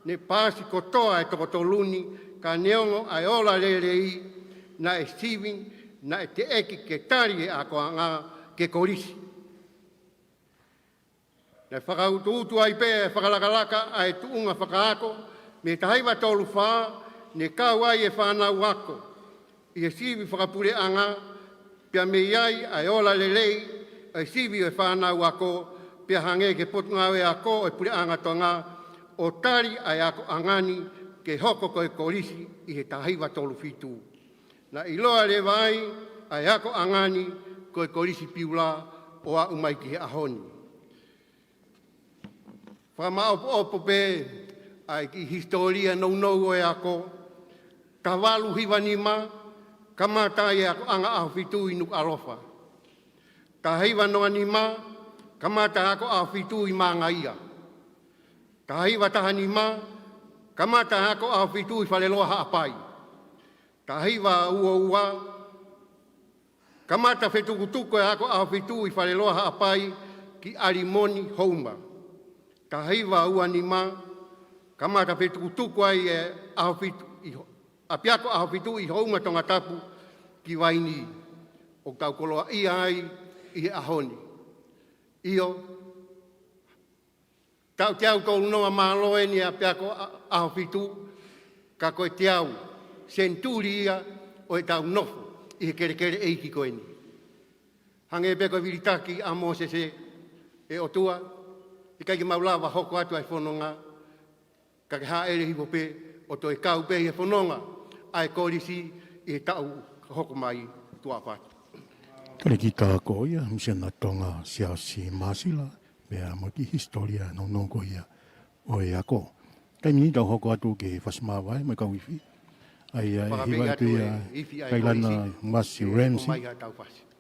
ne paasi kotoa e toko tolu ni, ka neongo ʻa e ola lelei, naʻe sivi, naʻe teʻeki ke tali ʻe he akoʻanga ke kolisi. Naʻe fakautuutu ai pē e fakalakalaka ʻa e tuʻunga fakaako, mei he taha hiva tolu fā, ne kau ai e fānau ako ʻi he sivi fakapuleʻanga, pea mei ai ʻa e ola lelei ʻa e sivi ʻo e fānau ako, pea hangē ki he Potungāue Ako ʻo e Puleʻanga Tonga, ʻo tali ʻa e akoʻanga ni ke hoko ko e kolisi ʻi he taha hiva tolu fitu. Naʻe ʻiloa leva ai ʻa e akoʻanga ni ko e Kolisi Piula ʻo aʻu mai ki he ʻaho ni. Fakamaʻopoʻopo pē ʻa e kiʻi hisitōlia nounou ʻo e ako. Taha valu hiva nima, kamata ai e akoʻanga ʻAhofitu ʻi Nukuʻalofa. Taha hiva noa nima, kamata e ako ʻAhofitu ʻi Mangaia. Taha hiva taha nima, kamata e ako ʻAhofitu ʻi Faleloa Haʻapai. Taha hiva ua ua, Kamata fetukutuku e ako ʻaho fitu ʻi Faleloa Haʻapai ki ʻAlimoni Houma. Taha hiva ua nima, kamata fetukutuku ai e ʻaho fitu ʻi Ho-, ʻapiako ʻaho fitu ʻi Houma Tongatapu ki Vainī. ʻOku tau koloaʻia ai ʻi he ʻaho ni. ʻIo, taʻu teau tolu noa mālō eni ʻapiako ʻa-, ʻaho fitu, ka ko e teau senituli ia ʻo ʻetau nofo ʻi he kelekele ʻeiki ko eni. Hangē pē ko e vilitaki ʻa Mōsese, ʻe ʻOtua, ʻikai ke mau lava hoko atu ʻa e fononga, ka ke hāʻele hifo pē ʻo toe kau pē ʻi he fononga ʻa e kolisi ʻi he taʻu ka hoko mai, tuʻa ʻofa atu. Talēkita ko ia, Misiona Tonga Siaosi Māsila, pea mo e kiʻi hisitōlia nounou ko ia ʻo e ako. Taimi ni tau hoko atu ki he fasi māvae mo e kau ifi. ʻA ia ʻe hiva atu ia ʻe Kailana Masi Ramsey,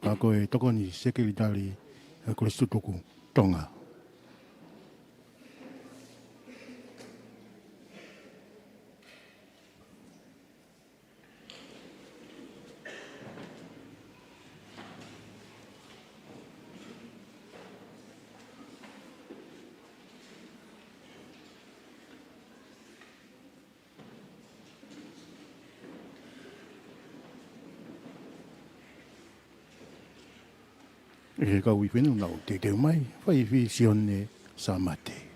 ka ko e tokoni sekelitali ʻo e Kolisi Tutuku Tonga. ʻE he kau ifi ni, nau teuteu mai, fai ifi Sione Samate.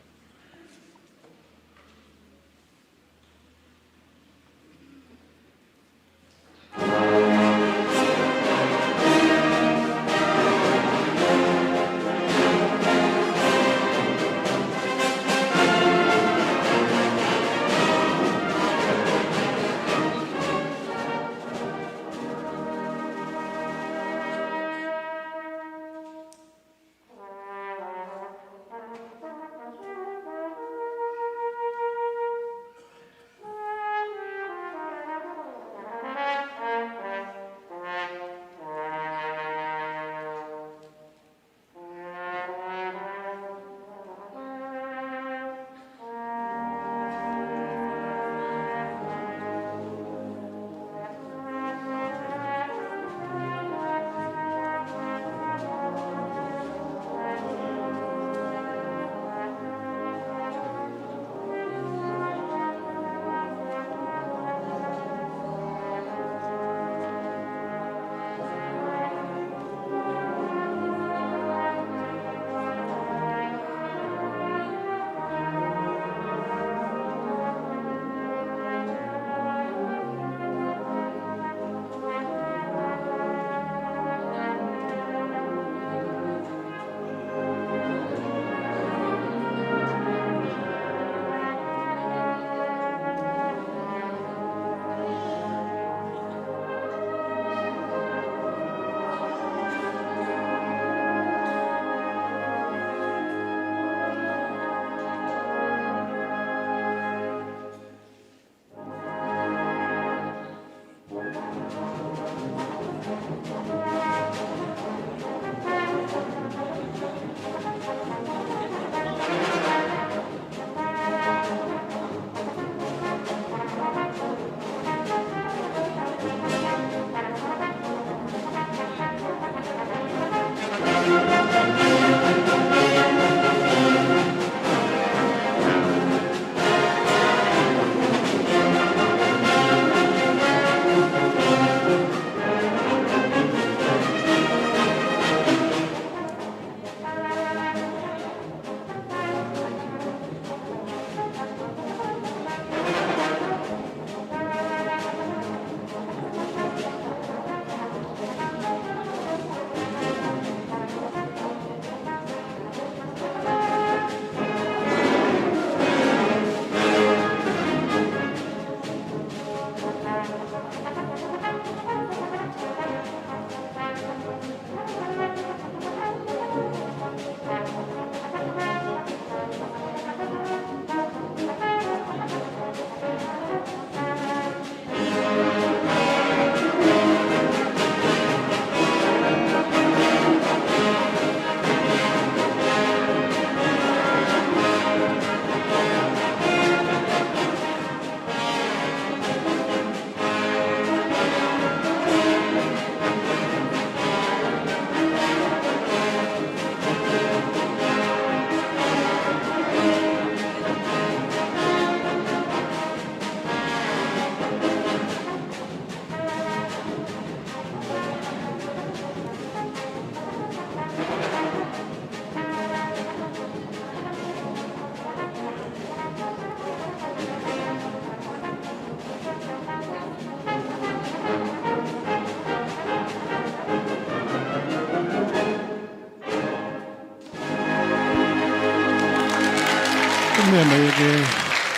Meʻa mai ke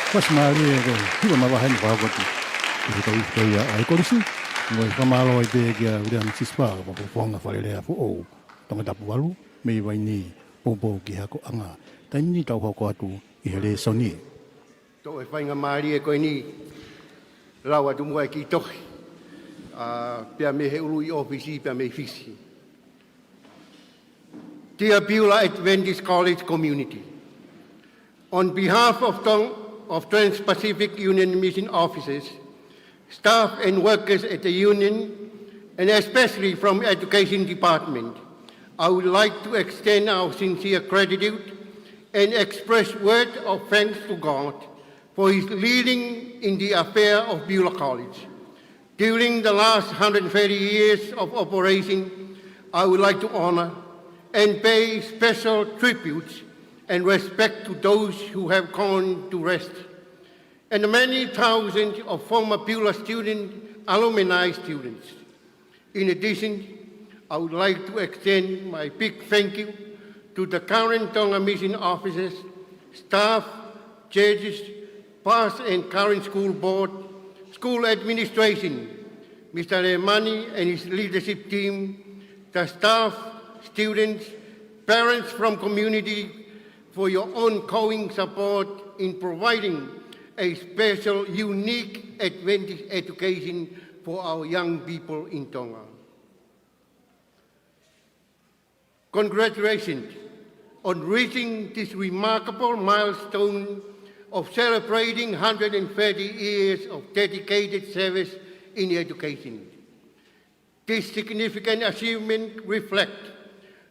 fasi mālie ko e hiva mavahe ni fakakoti. Ko e tau ko ia ʻa e kolisi. Mo e fakamālō ai pē kia William Sispa, ko e fofonga falelea foʻou. Tongatapu valu, mei Vainī, poupou ki he akoʻanga. Taimi ni tau hoko atu ʻi he lēsoni. Toʻo e faingamālie ko eni, lau atu muʻa e kiʻi tohi. ʻA, pea mei he ʻuluʻi ʻōfisi, pea mei Fisi. Dear Beulah Adventist College community, on behalf of, Tong- of Trans-Pacific Union Mission officers, staff and workers at the Union, and especially from Education Department, I would like to extend our sincere gratitude and express word of thanks to God for his leading in the affair of Beulah College. During the last hundred thirty years of operation, I would like to honor and pay special tributes and respect to those who have gone to rest, and the many thousands of former Beulah student, alumni students. In addition, I would like to extend my big thank you to the current Tonga Mission officers, staff, judges, past and current school board, school administration, Mister Lemani and his leadership team, the staff, students, parents from community, for your ongoing support in providing a special, unique Adventist education for our young people in Tonga. Congratulations on reaching this remarkable milestone of celebrating hundred and thirty years of dedicated service in education. This significant achievement reflects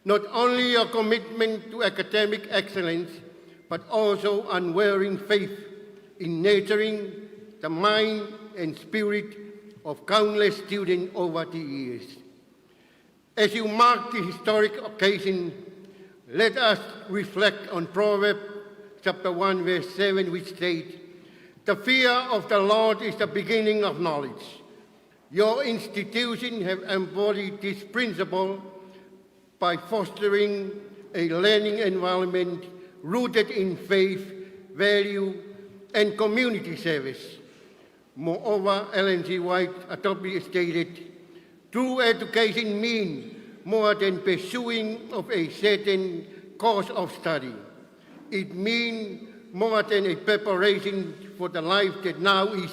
not only your commitment to academic excellence, but also unwavering faith in nurturing the mind and spirit of countless students over the years. As you mark the historic occasion, let us reflect on Proverbs chapter one, verse seven, which states, "The fear of the Lord is the beginning of knowledge." Your institution have embodied this principle by fostering a learning environment rooted in faith, value, and community service. Moreover, Ellen G. White aptly stated, "True education means more than pursuing of a certain course of study. It means more than a preparation for the life that now is.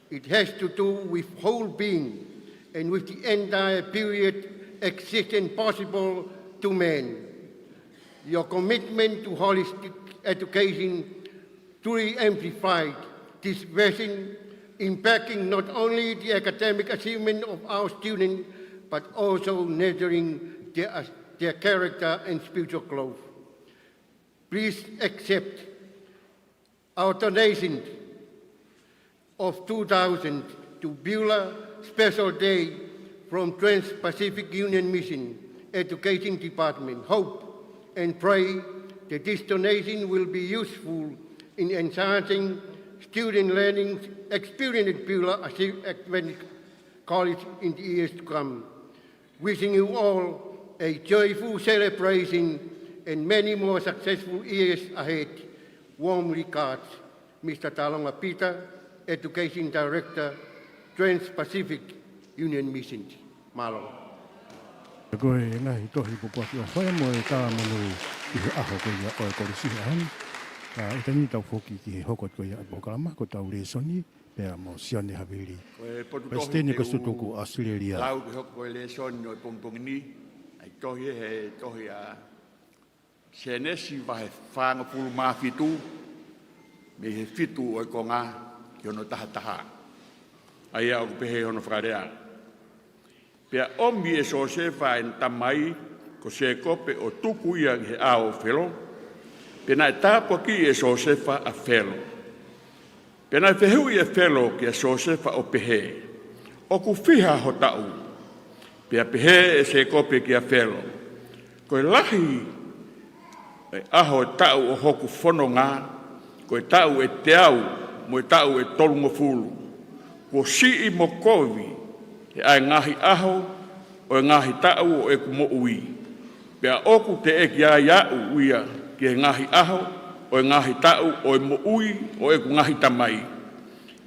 It has to do with whole being and with the entire period existence possible to man." Your commitment to holistic education truly amplified this vision, impacting not only the academic achievement of our students, but also nurturing their, their character and spiritual growth. Please accept our donation of two thousand to Beulah Special Day from Trans-Pacific Union Mission Education Department. Hope and pray that this donation will be useful in enhancing student learning experience at Beulah Adventist College in the years to come. Wishing you all a joyful celebration and many more successful years ahead. Warm regards, Mister Talonga Peter, Education Director, Trans-Pacific Union Mission. Mālō. Ko e ngaahi tohi kuo ʻoatu ʻa e fai mo e tā manu ʻi he ʻaho ko ia ʻo e kolisi he ʻaho ni. ʻA, ʻi he taimi ni tau foki ki he hoko atu ko ia ʻa e polokalama, ko ʻetau lēsoni, pea mo Sione Havili, ko e potu tohi Palesiteni ko e Sutuku ʻAositelēlia. Lau ke hoko ko e lēsoni ʻo e pongipongi ni, ʻa e tohi he tohi ʻa Sēnesi vahe fāngofulu mā fitu, mei he fitu ʻo e konga ki hono taha taha. ʻA ia ʻoku pehē hono fakalea. Pea ʻomi ʻe Siosefa ʻa ʻene tamai ko Sēkope ʻo tuku ia ki he ʻao ʻo Felo. Pea naʻe tāpuakiʻi ʻe Siosefa ʻa Felo. Pea naʻe fehuʻi ʻe Felo kia Siosefa ʻo pehē, "ʻOku fiha ho taʻu?" Pea pehē ʻe Sēkope kia Felo, "Ko e lahi e ʻaho e taʻu ʻo hoku fononga, ko e taʻu ʻe teau mo e taʻu ʻe tolungofulu. Kuo siʻi mo kovi ʻa e ngaahi ʻaho ʻo e ngaahi taʻu ʻo ʻeku moʻui. Pea ʻoku teʻeki ai aʻu ia ki he ngaahi ʻaho ʻo e ngaahi taʻu ʻo e moʻui ʻo ʻeku ngaahi tamai,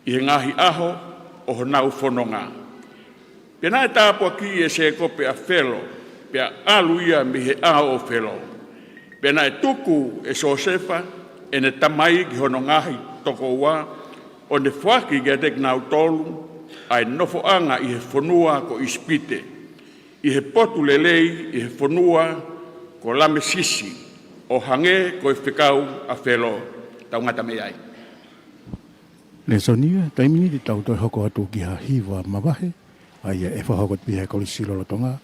ʻi he ngaahi ʻaho ʻo honau fononga. Pea naʻe tāpuakiʻi ʻe Sēkope ʻa Felo, pea ʻalu ia mei he ʻao ʻo Felo. Pea naʻe tuku ʻe Siosefa ʻene tamai ki hono ngaahi tokoua, ʻo ne foaki kiate kinautolu ʻa e nofoʻanga ʻi he fonua ko ʻIsipite, ʻi he potu lelei ʻi he fonua ko Lamesisi, ʻo hangē ko e fekau ʻa Felo. Tau ngata mei ai. Lēsoni ia, taimi ni te tau toe hoko atu ki ha hiva mavahe, ʻa ia ʻe fakahoko atu pē ʻe he Kolisi lolotonga,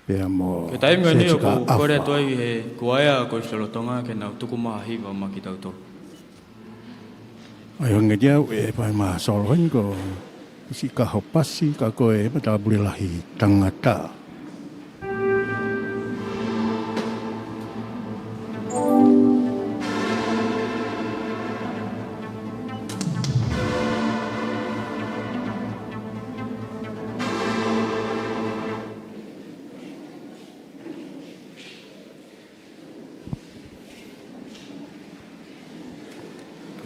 pea mo Ko e taimi eni ʻoku Sētika ʻoku kole Afa. Atu ai he kuaea Kolisi lolotonga ke nau tuku mai ha hiva maʻa kitautolu. ʻA ia hangē ko au ʻe fai mai ʻe Solo heni ko Sētika Hopasi, ka ko e matāpule lahi tangata.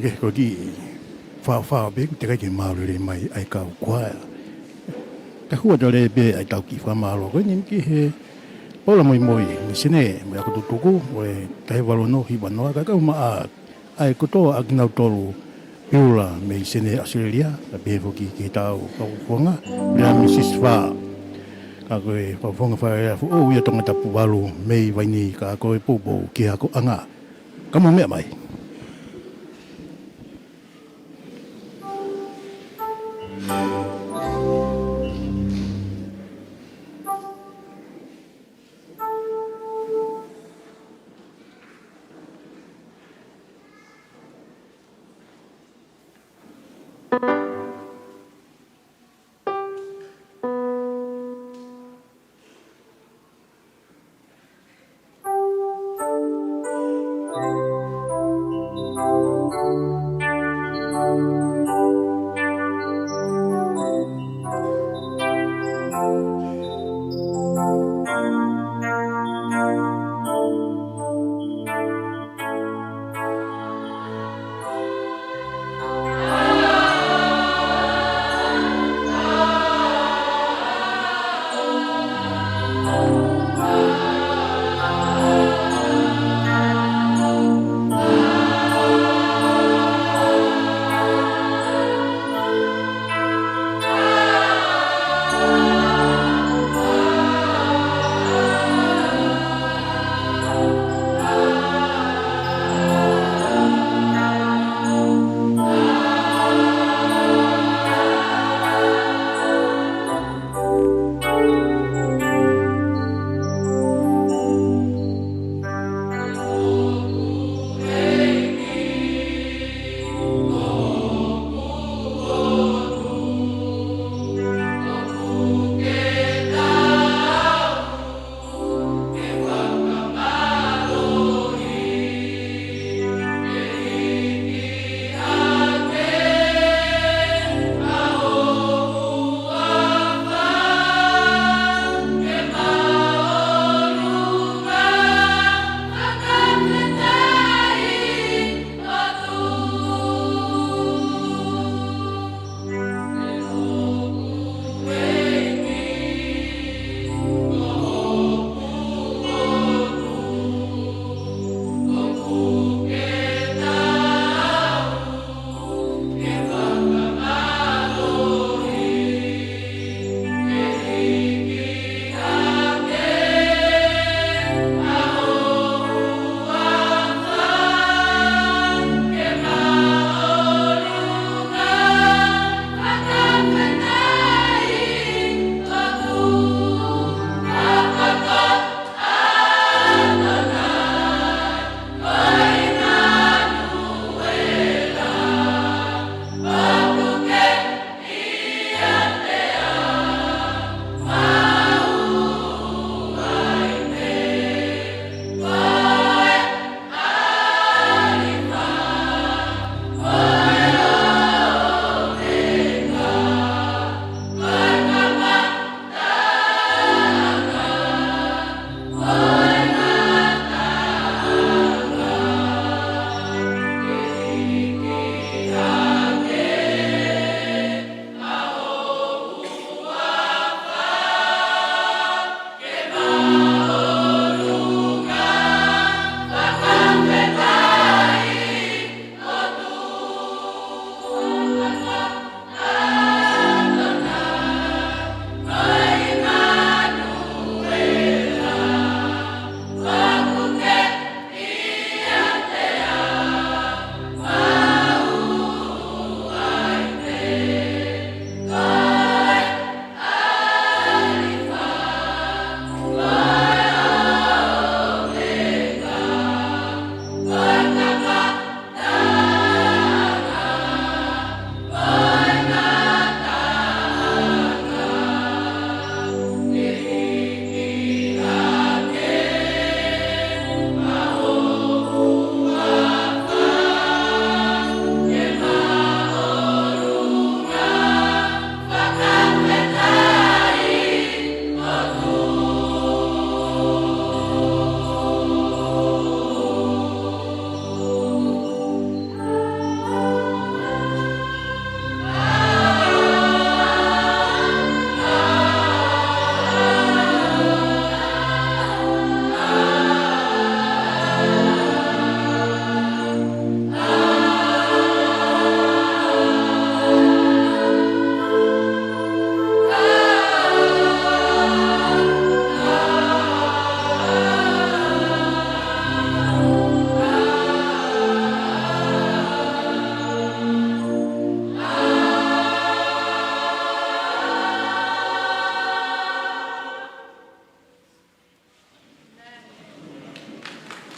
Ke ko ki fafao pē, teʻeki ke mālōlō mai ai kau kuaea. Ka hua tole pē ai tau ki fakamālō ko eni ki he Paula Moimoi, Misene, mo e ako tutuku, ʻo e taha valu ono hiva noa, ka kau maʻa ai kotoa ʻa kinautolu Piula mei Senē ʻAositelēlia, ka pehē foki ki he tau fakafofonga, Lea Misisi Fā. Ka ko e fakafofonga fale ʻa Fuʻu ia Tongatapu valu mei Vainī, ka ko e poupou ki he akoʻanga. Ka mou meʻa mai.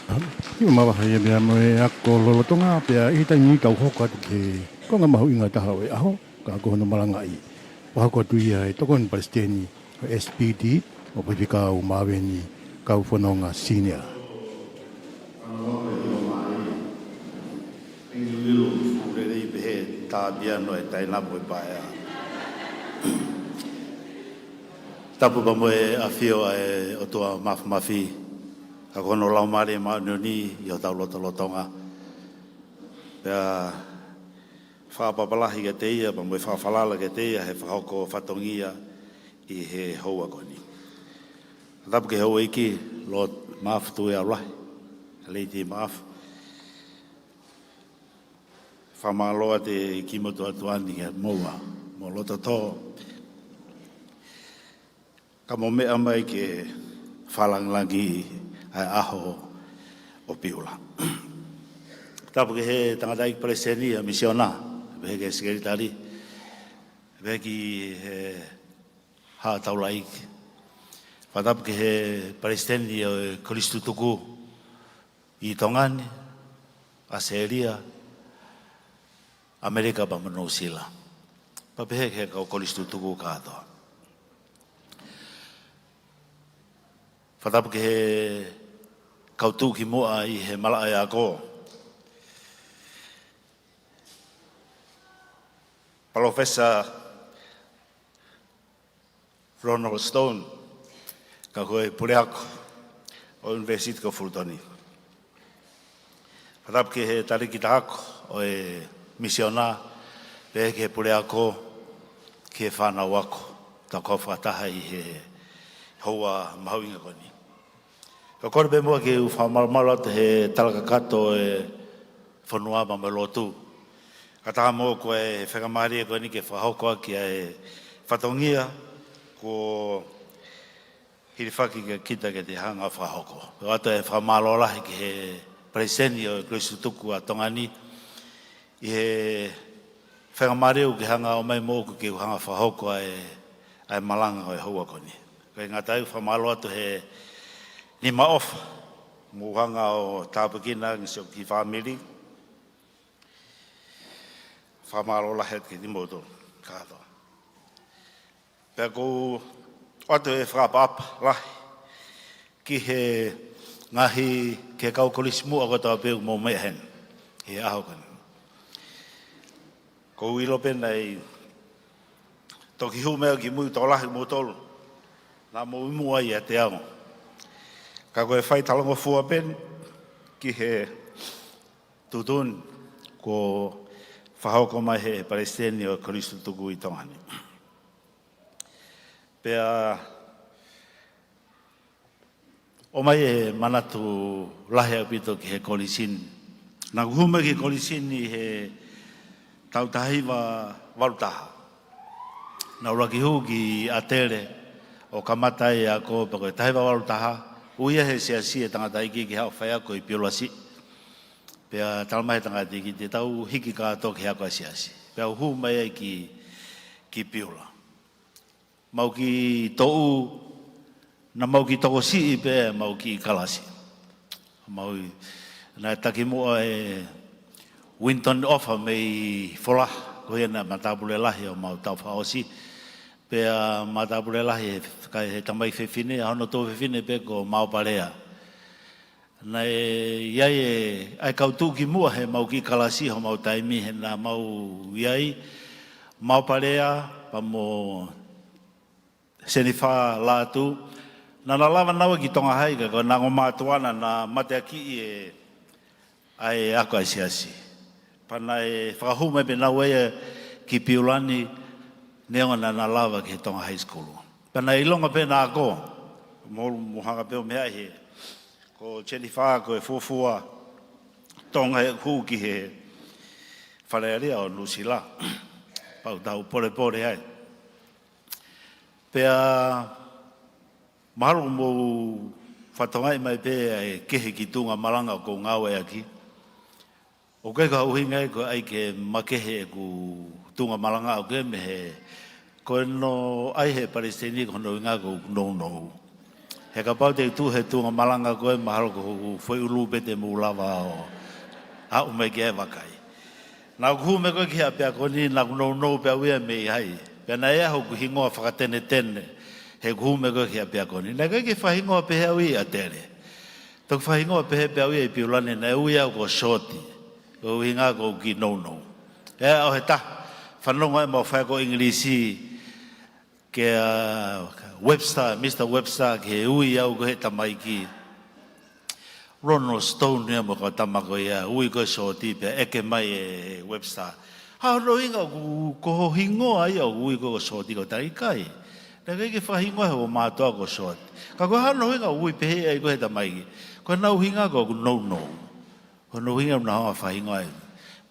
ʻI mavaha ia meʻa mo e ako lolotonga pea ʻi he taimi ni tau hoko atu ki he konga mahuʻinga taha ʻo e ʻaho, ka ko hono malangaʻi. Fakahoko atu ia ʻe he Tokoni Palesiteni ʻo e S P D, ʻo Faifekau Maveni Kaufononga Senior. Ilo ilo fuʻu lelei pehē tā piano e taina mo e paea. Tapu pea mo e ʻafio ʻa e ʻOtua Mafimafi, ka ko hono Laumālie Māʻoniʻoni ʻi hotau lotolotonga. Pea fakapapalahi kiate ia, pea mo e fakafalala kiate ia, he fakahoko fatongia ʻi he houa ko eni. Tapu ki he houʻeiki, Lord Mafu Tuʻiʻaulahi, Lady Mafu. Fakamālō atu ki he motuʻa tuʻa ni ke moua, mo loto tō. Ka mou meʻa mai ke fakalāngilangiʻi ʻa e ʻaho ʻo Piula. Tapu ki he tangataʻeiki palesiteni ʻa e misiona, pehē ki he sekelitali, pehē ki he haʻa taulaʻeiki. Fakatapu ki he palesiteni ʻo e kolisi tutuku ʻi Tonga ni, ʻAositelēlia, ʻAmelika pea mo Nuʻusila. Pea pehē ki he kau kolisi tutuku kātoa. Fakatapu ki he kau tuʻukimuʻa ʻi he malaʻe ako. Palōfesa Ronald Stone, ka ko e puleako ʻo e ʻUnivēsiti ko Fulutoni. Fakatapu ki he talēkita ako ʻo e misiona, pehē ki he puleako, ki he fānau ako, tau kau fakataha ʻi he houa mahuʻinga ko eni. Ka kole pē muʻa ke u fakamalumalu atu he talakakato ʻo e fonua pea mo e lotu. Ka taha mo ko e faingamālie ko eni ke fakahoko ʻaki ʻa e fatongia kuo hilifaki kiate kita ke te hanga fakahoko. Pea ʻoatu e fakamālō lahi ki he palesiteni ʻo e kolisi tutuku ʻa Tonga ni, ʻi he faingamālie ʻoku ke hanga ʻo ʻomai moʻoku ke u hanga fakahoko ʻa e, ʻa e malanga ʻo e houa ko eni. Kae ʻikai ngata ai, fakamālō atu he nima ʻofa, mou hanga ʻo tāpuekina ange siʻoku kiʻi fāmili. Fakamālō lahi atu kiate kimoutolu kātoa. Pea ʻoku ou ʻoatu e fakaʻapaʻapa lahi ki he ngaahi, ki he kau kolisi muʻa kotoa pē ʻoku mou meʻa heni he ʻaho ko eni. ʻOku ou ʻilo pē naʻe toki hū mai au ki mui, tokolahi kimoutolu naʻa mou ʻi muʻa ʻiate au. Ka ko e fai talangofua pē eni ki he tuʻutuʻuni kuo fakahoko mai he palesiteni ʻo e kolisi tutuku ʻi Tonga ni. Pea ʻomai e manatu lahi ʻaupito ki he kolisi ni. Naʻa ku hū mai ki he kolisi ni he taʻu taha hiva valu taha. Naʻa ku ʻuluaki hū ki ʻAtele ʻo kamata ai e ako, pea ko e taha hiva valu taha, ui ia ʻe he siasi e tangataʻeiki ke haʻu ʻo faiako ʻi Piula Siʻi. Pea talamai ʻe he tangataʻeiki te tau hiki kātoa ki he ako ʻa e siasi. Pea u hū mai ai ki, ki Piula. Mau kiʻi toʻu, naʻa mau kiʻi tokosiʻi pē ʻemau kiʻi kalasi. Mau ʻi, naʻe taki muʻa ʻe Winton ʻOfa mei Folaha, ko ia naʻe matāpule lahi ʻo mau taʻu fakaʻosi. Pea matāpule lahi he, kae he tamaiki fefine, ʻa hono tuofefine pē ko Maopalea. Naʻe ʻi ai e, ʻa e kau tuʻukimuʻa heʻemau kiʻi kalasi homau taimi he naʻa mau ʻi ai, Maopalea, pea mo Senifa Lātū, naʻa na lava naua ki Tonga Hai ka ko e ongo mātuʻa na naʻa mateakiʻi e, ʻa e ako ʻa e siasi. Pea naʻe fakahū mai pē naua ia ki Piula ni, neongo naʻa na lava ki he Tonga High School. Pea naʻe ʻilonga pē ʻena ako, mou, mou hanga pē ʻo meaʻi he ko Jennifer ko e fuofua Tonga ʻe hū ki he Fale Alea ʻo Nuʻusila. Pau tau polepole ai. Pea mahalo mou fakatokangaʻi mai pē ʻa e kehe ki he tuʻunga malanga ʻoku ou ngāueʻaki. ʻOku ʻikai ko ha ʻuhinga ia ko e ʻai ke makehe ʻeku tuʻunga malanga ʻoʻoku mei he, ko hono ʻai ʻe he palesiteni ko hono ʻuhinga ko ʻeku nounou. He kapau te u tuʻu he tuʻunga malanga ko ē, mahalo ko hoku foʻi ʻulu pē te mou lava ʻo aʻu mai ki ai ʻo vakai. Naʻa ku hū mai ko ē ki he ʻapiako ni, naʻa ku nounou pē au ia mei ai. Pea naʻe ʻi ai hoku hingoa fakatenetene heʻeku hū mai ko ē ki he ʻapiako ni. Naʻe ʻikai ke fakahingoa pehē au ia ʻe ʻAtele. Toki fakahingoa pehē pē au ia ʻi Piula ni, naʻe ui au ko Shorty. Ko e ʻuhinga ko ʻeku kiʻi nounou. ʻI he ʻaho ʻe taha, fanongo ai ʻemau faiako ʻIngilisi kia Webster, Mister Webster, ki he ui au ko ē ʻe he tamaiki. Ronald Stone ia mo e kau tama ko ia, ui ko ē Shorty pea ʻeke mai ʻe Webster, "Hā hono ʻuhinga ʻoku, ko ho hingoa ia ʻoku ui ko ē ko Shorty?" Ko e taha ʻikai. Naʻe ʻikai ke fakahingoa ʻe hoku mātuʻa ko Shorty. Ka ko e hā hono ʻuhinga ʻoku ui pehē ai ko ē ʻe he tamaiki? Ko ʻena ʻuhinga ko ʻeku nounou. Ko hono ʻuhinga naʻa ku hanga ʻo fakahingoa ai.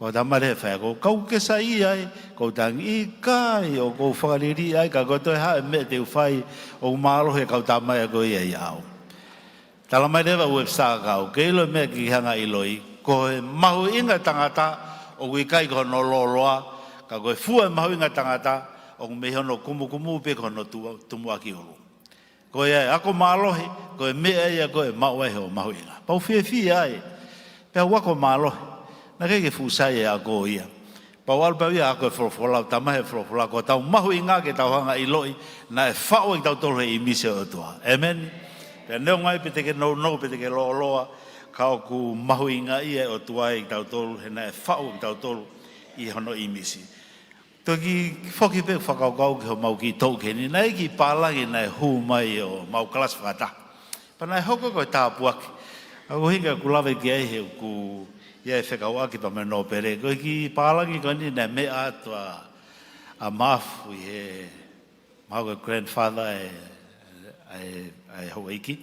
Pea talamai ʻe he faiako, "Kau ke saiʻia ai?" Ko u tangi, "ʻIkai, ʻoku ou fakaliliʻa ai, ka ko e toe hā e meʻa te u fai, ʻoku mālohi e kau tama ia ko ia ʻiate au." Talamai leva ʻe Webster kiate au, "Ke ʻilo e meʻa ke ke hanga ʻo ʻiloʻi, ko e mahuʻinga e tangata ʻoku ʻikai ko hono lōloa, ka ko e fua e mahuʻinga e tangata ʻoku mei hono kumukumu pe ko hono tu-, tumuʻaki ʻulu." Ko ia e ako mālohi, ko e meʻa ia ko ē ʻe maʻu ai hoʻo mahuʻinga. Pea u fiefia ai, pea u ako mālohi. Naʻe ʻikai ke fuʻu sai e ako ia. Pea u ʻalu pē au ia ʻo ako e folofola, ʻo talamai ʻe he folofola, ko hotau mahuʻinga ke tau hanga ʻo ʻiloʻi naʻe faʻu kitautolu ʻe he ʻīmisi ʻo e ʻOtua. ʻĒmeni. Pea neongo ai pe te ke nounou, pe te ke lōloa, ka ʻoku mahuʻingaʻia e ʻOtua ʻia kitautolu, he naʻe faʻu kitautolu ʻi hono ʻīmisi. Toki foki pē ʻeku fakakaukau ki homau kiʻi toʻu ko eni, naʻe ʻi ai e kiʻi pālangi naʻe hū mai ʻo mau kalasi fakataha. Pea naʻe hoko ko e tāpuaki. ʻA ia ko e ʻuhinga ʻoku ou lave ki ai he ʻoku ʻi ai e fekauʻaki pea mo e nōpele. Ko e kiʻi pālangi ko eni naʻe meʻa atu ʻa, ʻa Maʻafu ʻi he, mahalo ko e grandfather ʻa e, ʻa e, ʻa e houʻeiki.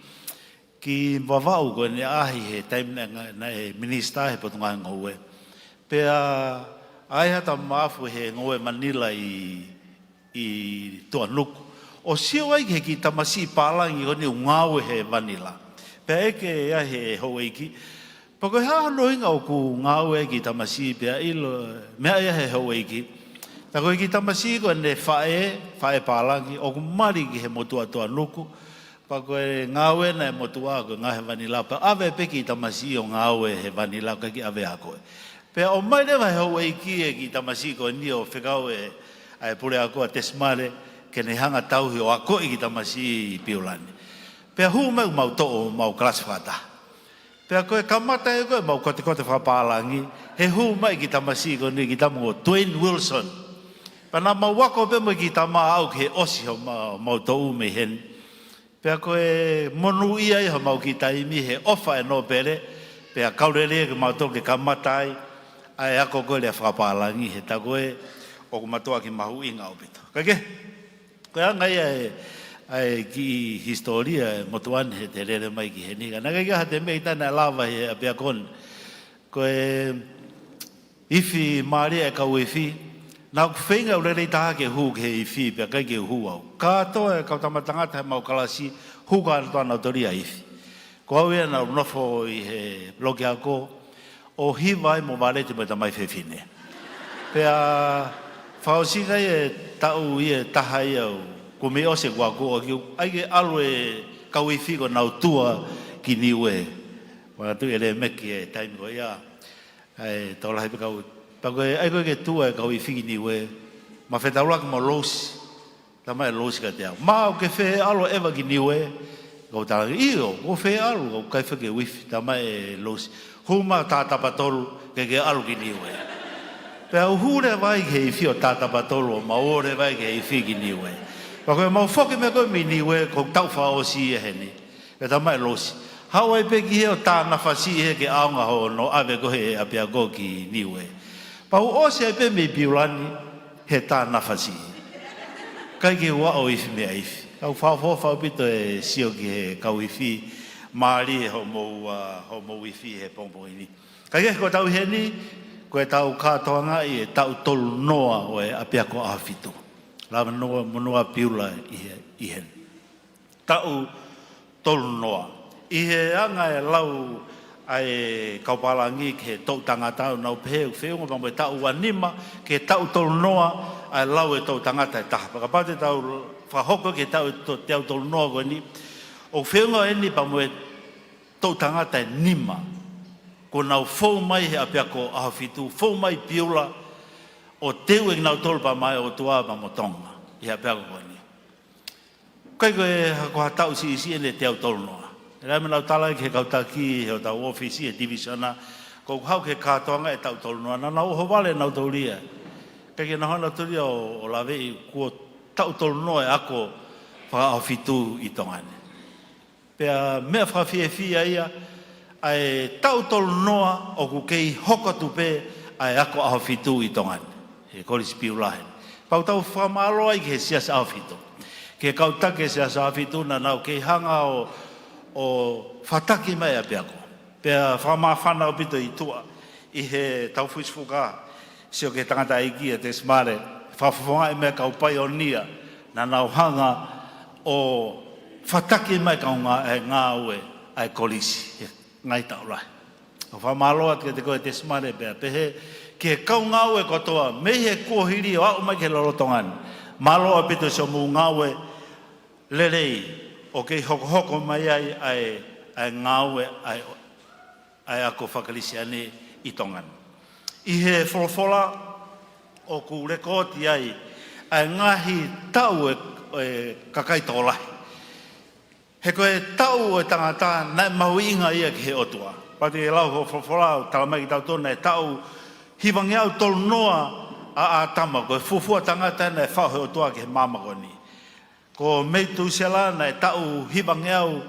Ki Vavaʻu ko eni ʻaʻahi he taimi naʻe, naʻe minisitā he Potungāue Ngoue. Pea ʻaʻahi atu ʻa Maʻafu he ngoue Manila ʻi, ʻi Tuʻanuku, ʻo sio ai ki he kiʻi tamasiʻi pālangi ko eni ʻoku ngāue he vanila. Pea ʻeke ia ʻe he houʻeiki, "Pea ko e hā hono ʻuhinga ʻoku ngāue ai e kiʻi tamasiʻi?" Pea ʻilo, meʻa ia ʻe he houʻeiki, "Tā ko e kiʻi tamasiʻi ko eni faʻē, faʻē pālangi, ʻoku mali ki he motuʻa Tuʻanuku. Pea ko e ngāue ena ʻa e motuʻa ko e ngāue he vanila, pea ʻave pē e kiʻi tamasiʻi ʻo ngāue he vanila, ʻikai ke ʻave ʻa koe." Pea ʻomai leva ʻe he houʻeiki e kiʻi tamasiʻi ko eni ʻo fekau ʻe, ʻa e puleako ʻa Tesimale ke ne hanga ʻo tauhi ʻo akoʻi e kiʻi tamasiʻi ʻi Piula ni. Pea hū mai ʻo mau toʻo, mau kalasi fakataha. Pea ko e kamata ia ko ē ʻemau kotekote fakapālangi, he hū mai e kiʻi tamasiʻi ko eni, kiʻi tama ko Twain Wilson. Pea naʻa mau ako pē mo e kiʻi tama ʻo aʻu ki he ʻosi homau, mau toʻu mei heni. Pea ko e monūʻia ia homau kiʻi taimi he ʻofa ʻa e nōpele, pea kau lelei kimautolu ke kamata ai ʻa e ako ko ē lea fakapālangi, he tā ko ē ʻoku mātuʻaki mahuʻinga ʻaupito. Kae kehe, ko e anga ia ʻa e, ʻa e kiʻi hisitōlia ʻo e motuʻa ni he te lele mai ki heni. Ka naʻe ʻikai ke ʻi ai ha toe meʻa ʻe taha naʻe lava he ʻapiako ni. Ko e ifi mālie ʻa e kau ifi, naʻa ku feinga ʻo lelei taha ke hū ki he ifi, pea ʻikai ke u hū au. Kātoa e kau tama tangata heʻemau kalasi, hū kātoa nautolu ia ʻo ifi. Ko au ia naʻa ku nofo ʻi he loki ako, ʻo hiva ai mo Valeti mo e tamai fefine. Pea fakaʻosinga ia e taʻu ia ʻe taha ia ʻoku kumi ʻosi ʻeku ako, ʻoku ʻai ke ʻalu e kau ifi ko ē ʻo nau tua ki Niuē. Manatuʻi ʻe Lēmeki e taimi ko ia, ʻa e tokolahi pē kau. Pea ko e ʻai ko ē ke tua e kau ifi ki Niuē, ma fetaulaki mo Losi. Talamai ʻe Losi kiate au, "Mā, ʻoku ke fie ʻalu ʻo ʻeva ki Niuē?" Ko u talaange, "ʻIo, ʻoku ou fie ʻalu, ʻoku ou kei fie ke u ifi." Talamai ʻe Losi, "Hū mai ʻo tā tapa tolu ke ke ʻalu ki Niuē." Pea u hū leva ai ki he ifi ʻo tā tapa tolu, ʻo mau ō leva ai ki he ifi ki Niuē. Pea ko ʻemau foki mai ko ē mei Niuē, ko e taʻu fakaʻosi ia heni. Pea talamai ʻe Losi, "Haʻu ai pē ki hē ʻo tā nafa siʻi hē ke ʻaonga hono ʻave koe he ʻapiako ki Niuē." Pea u ʻosi ai pē mei Piula ni he tā nafa siʻi. ʻIkai ke u aʻu ʻo ifi meʻa ifi. Ka ʻoku fakaʻofoʻofa ʻaupito e sio ki he kau ifi, mālie hoʻomou, ʻa, hoʻomou ifi he pongipongi ni. Kae kehe, ko e taʻu heni, ko e taʻu kātoangaʻi e taʻu tolu noa ʻo e ʻapiako ʻAho Fitu. Lava noa, monūʻia Piula ʻi he, ʻi heni. Taʻu tolu noa. ʻI he anga e lau ʻa e kau pālangi ki he toʻu tangata, ʻoku nau pehē ʻoku feʻunga pea mo e taʻu ua nima ki he taʻu tolu noa ʻa e lau e toʻu tangata ʻe taha. Pea kapau te tau fakahoko ki he taʻu to-, teau tolu noa ko eni, ʻOku feʻunga eni pea mo e toʻu tangata ʻe nima kuo nau fou mai he ʻapiako ʻAhofitu, fou mai piula ʻo teu ʻe kinautolu pea mo e ʻOtua pea mo Tonga ʻi he ʻapiako ko eni. ʻIkai ko e ha, ko ha taʻu siʻisiʻi eni e teau tolunoa. ʻE ʻi ai mo ʻenau tala ki he kau taki he hotau ʻōfisi he tivisiona, ko ʻeku haʻu ki he kātoanga e taʻu tolunoa, naʻa nau ʻohovale nautolu ia. ʻIkai ke nau hanga nautolu ia ʻo, ʻo laveʻi kuo taʻu tolunoa e ako fakaʻahofitu ʻi Tonga ni. Pea meʻa fakafiefia ia, ʻa e taʻu tolunoa ʻoku kei hoko atu pē ʻa e ako ʻahofitu ʻi Tonga ni, he Kolisi Piula heni. Pea ʻoku tau fakamālō ai ki he Siasi ʻAhofitu, ki he kau taki e Siasi ʻAhofitu naʻa nau kei hanga ʻo, ʻo fataki mai e ʻapiako. Pea fakamāfana ʻaupito ʻi tuʻa ʻi he tau fuisifuka, sio ki he tangataʻeiki ʻa Tesimale, fakafofongaʻi mai e kau paionia naʻa nau hanga ʻo fataki mai e kau ngā-, e ngāue ʻa e kolisi he ngaahi taʻu lahi. ʻOku fakamālō atu kiate koe Tesimale pea pehē ki he kau ngāue kotoa mei he kuohili ʻo aʻu mai ki he lolotonga ni. Mālō ʻaupito siʻomou ngāue lelei ʻoku kei hokohoko mai ai ʻa e, ʻa e ngāue ʻa e, ʻa e ako faka-Kalisitiane ʻi Tonga ni. ʻI he folofola ʻoku lekooti ai ʻa e ngaahi taʻu e, e kakai tokolahi. He ko e taʻu ʻo e tangata naʻe mahuʻinga ia ki he ʻOtua. Pea te ke lau hoʻo folofola ʻoku tala mai kiate kitautolu naʻe taʻu hivangeau tolunoa ʻa ʻĀtama, ko e fuofua tangata naʻe faʻu he ʻOtua ki he māmani ko eni. Ko Metusela naʻe taʻu hivangeau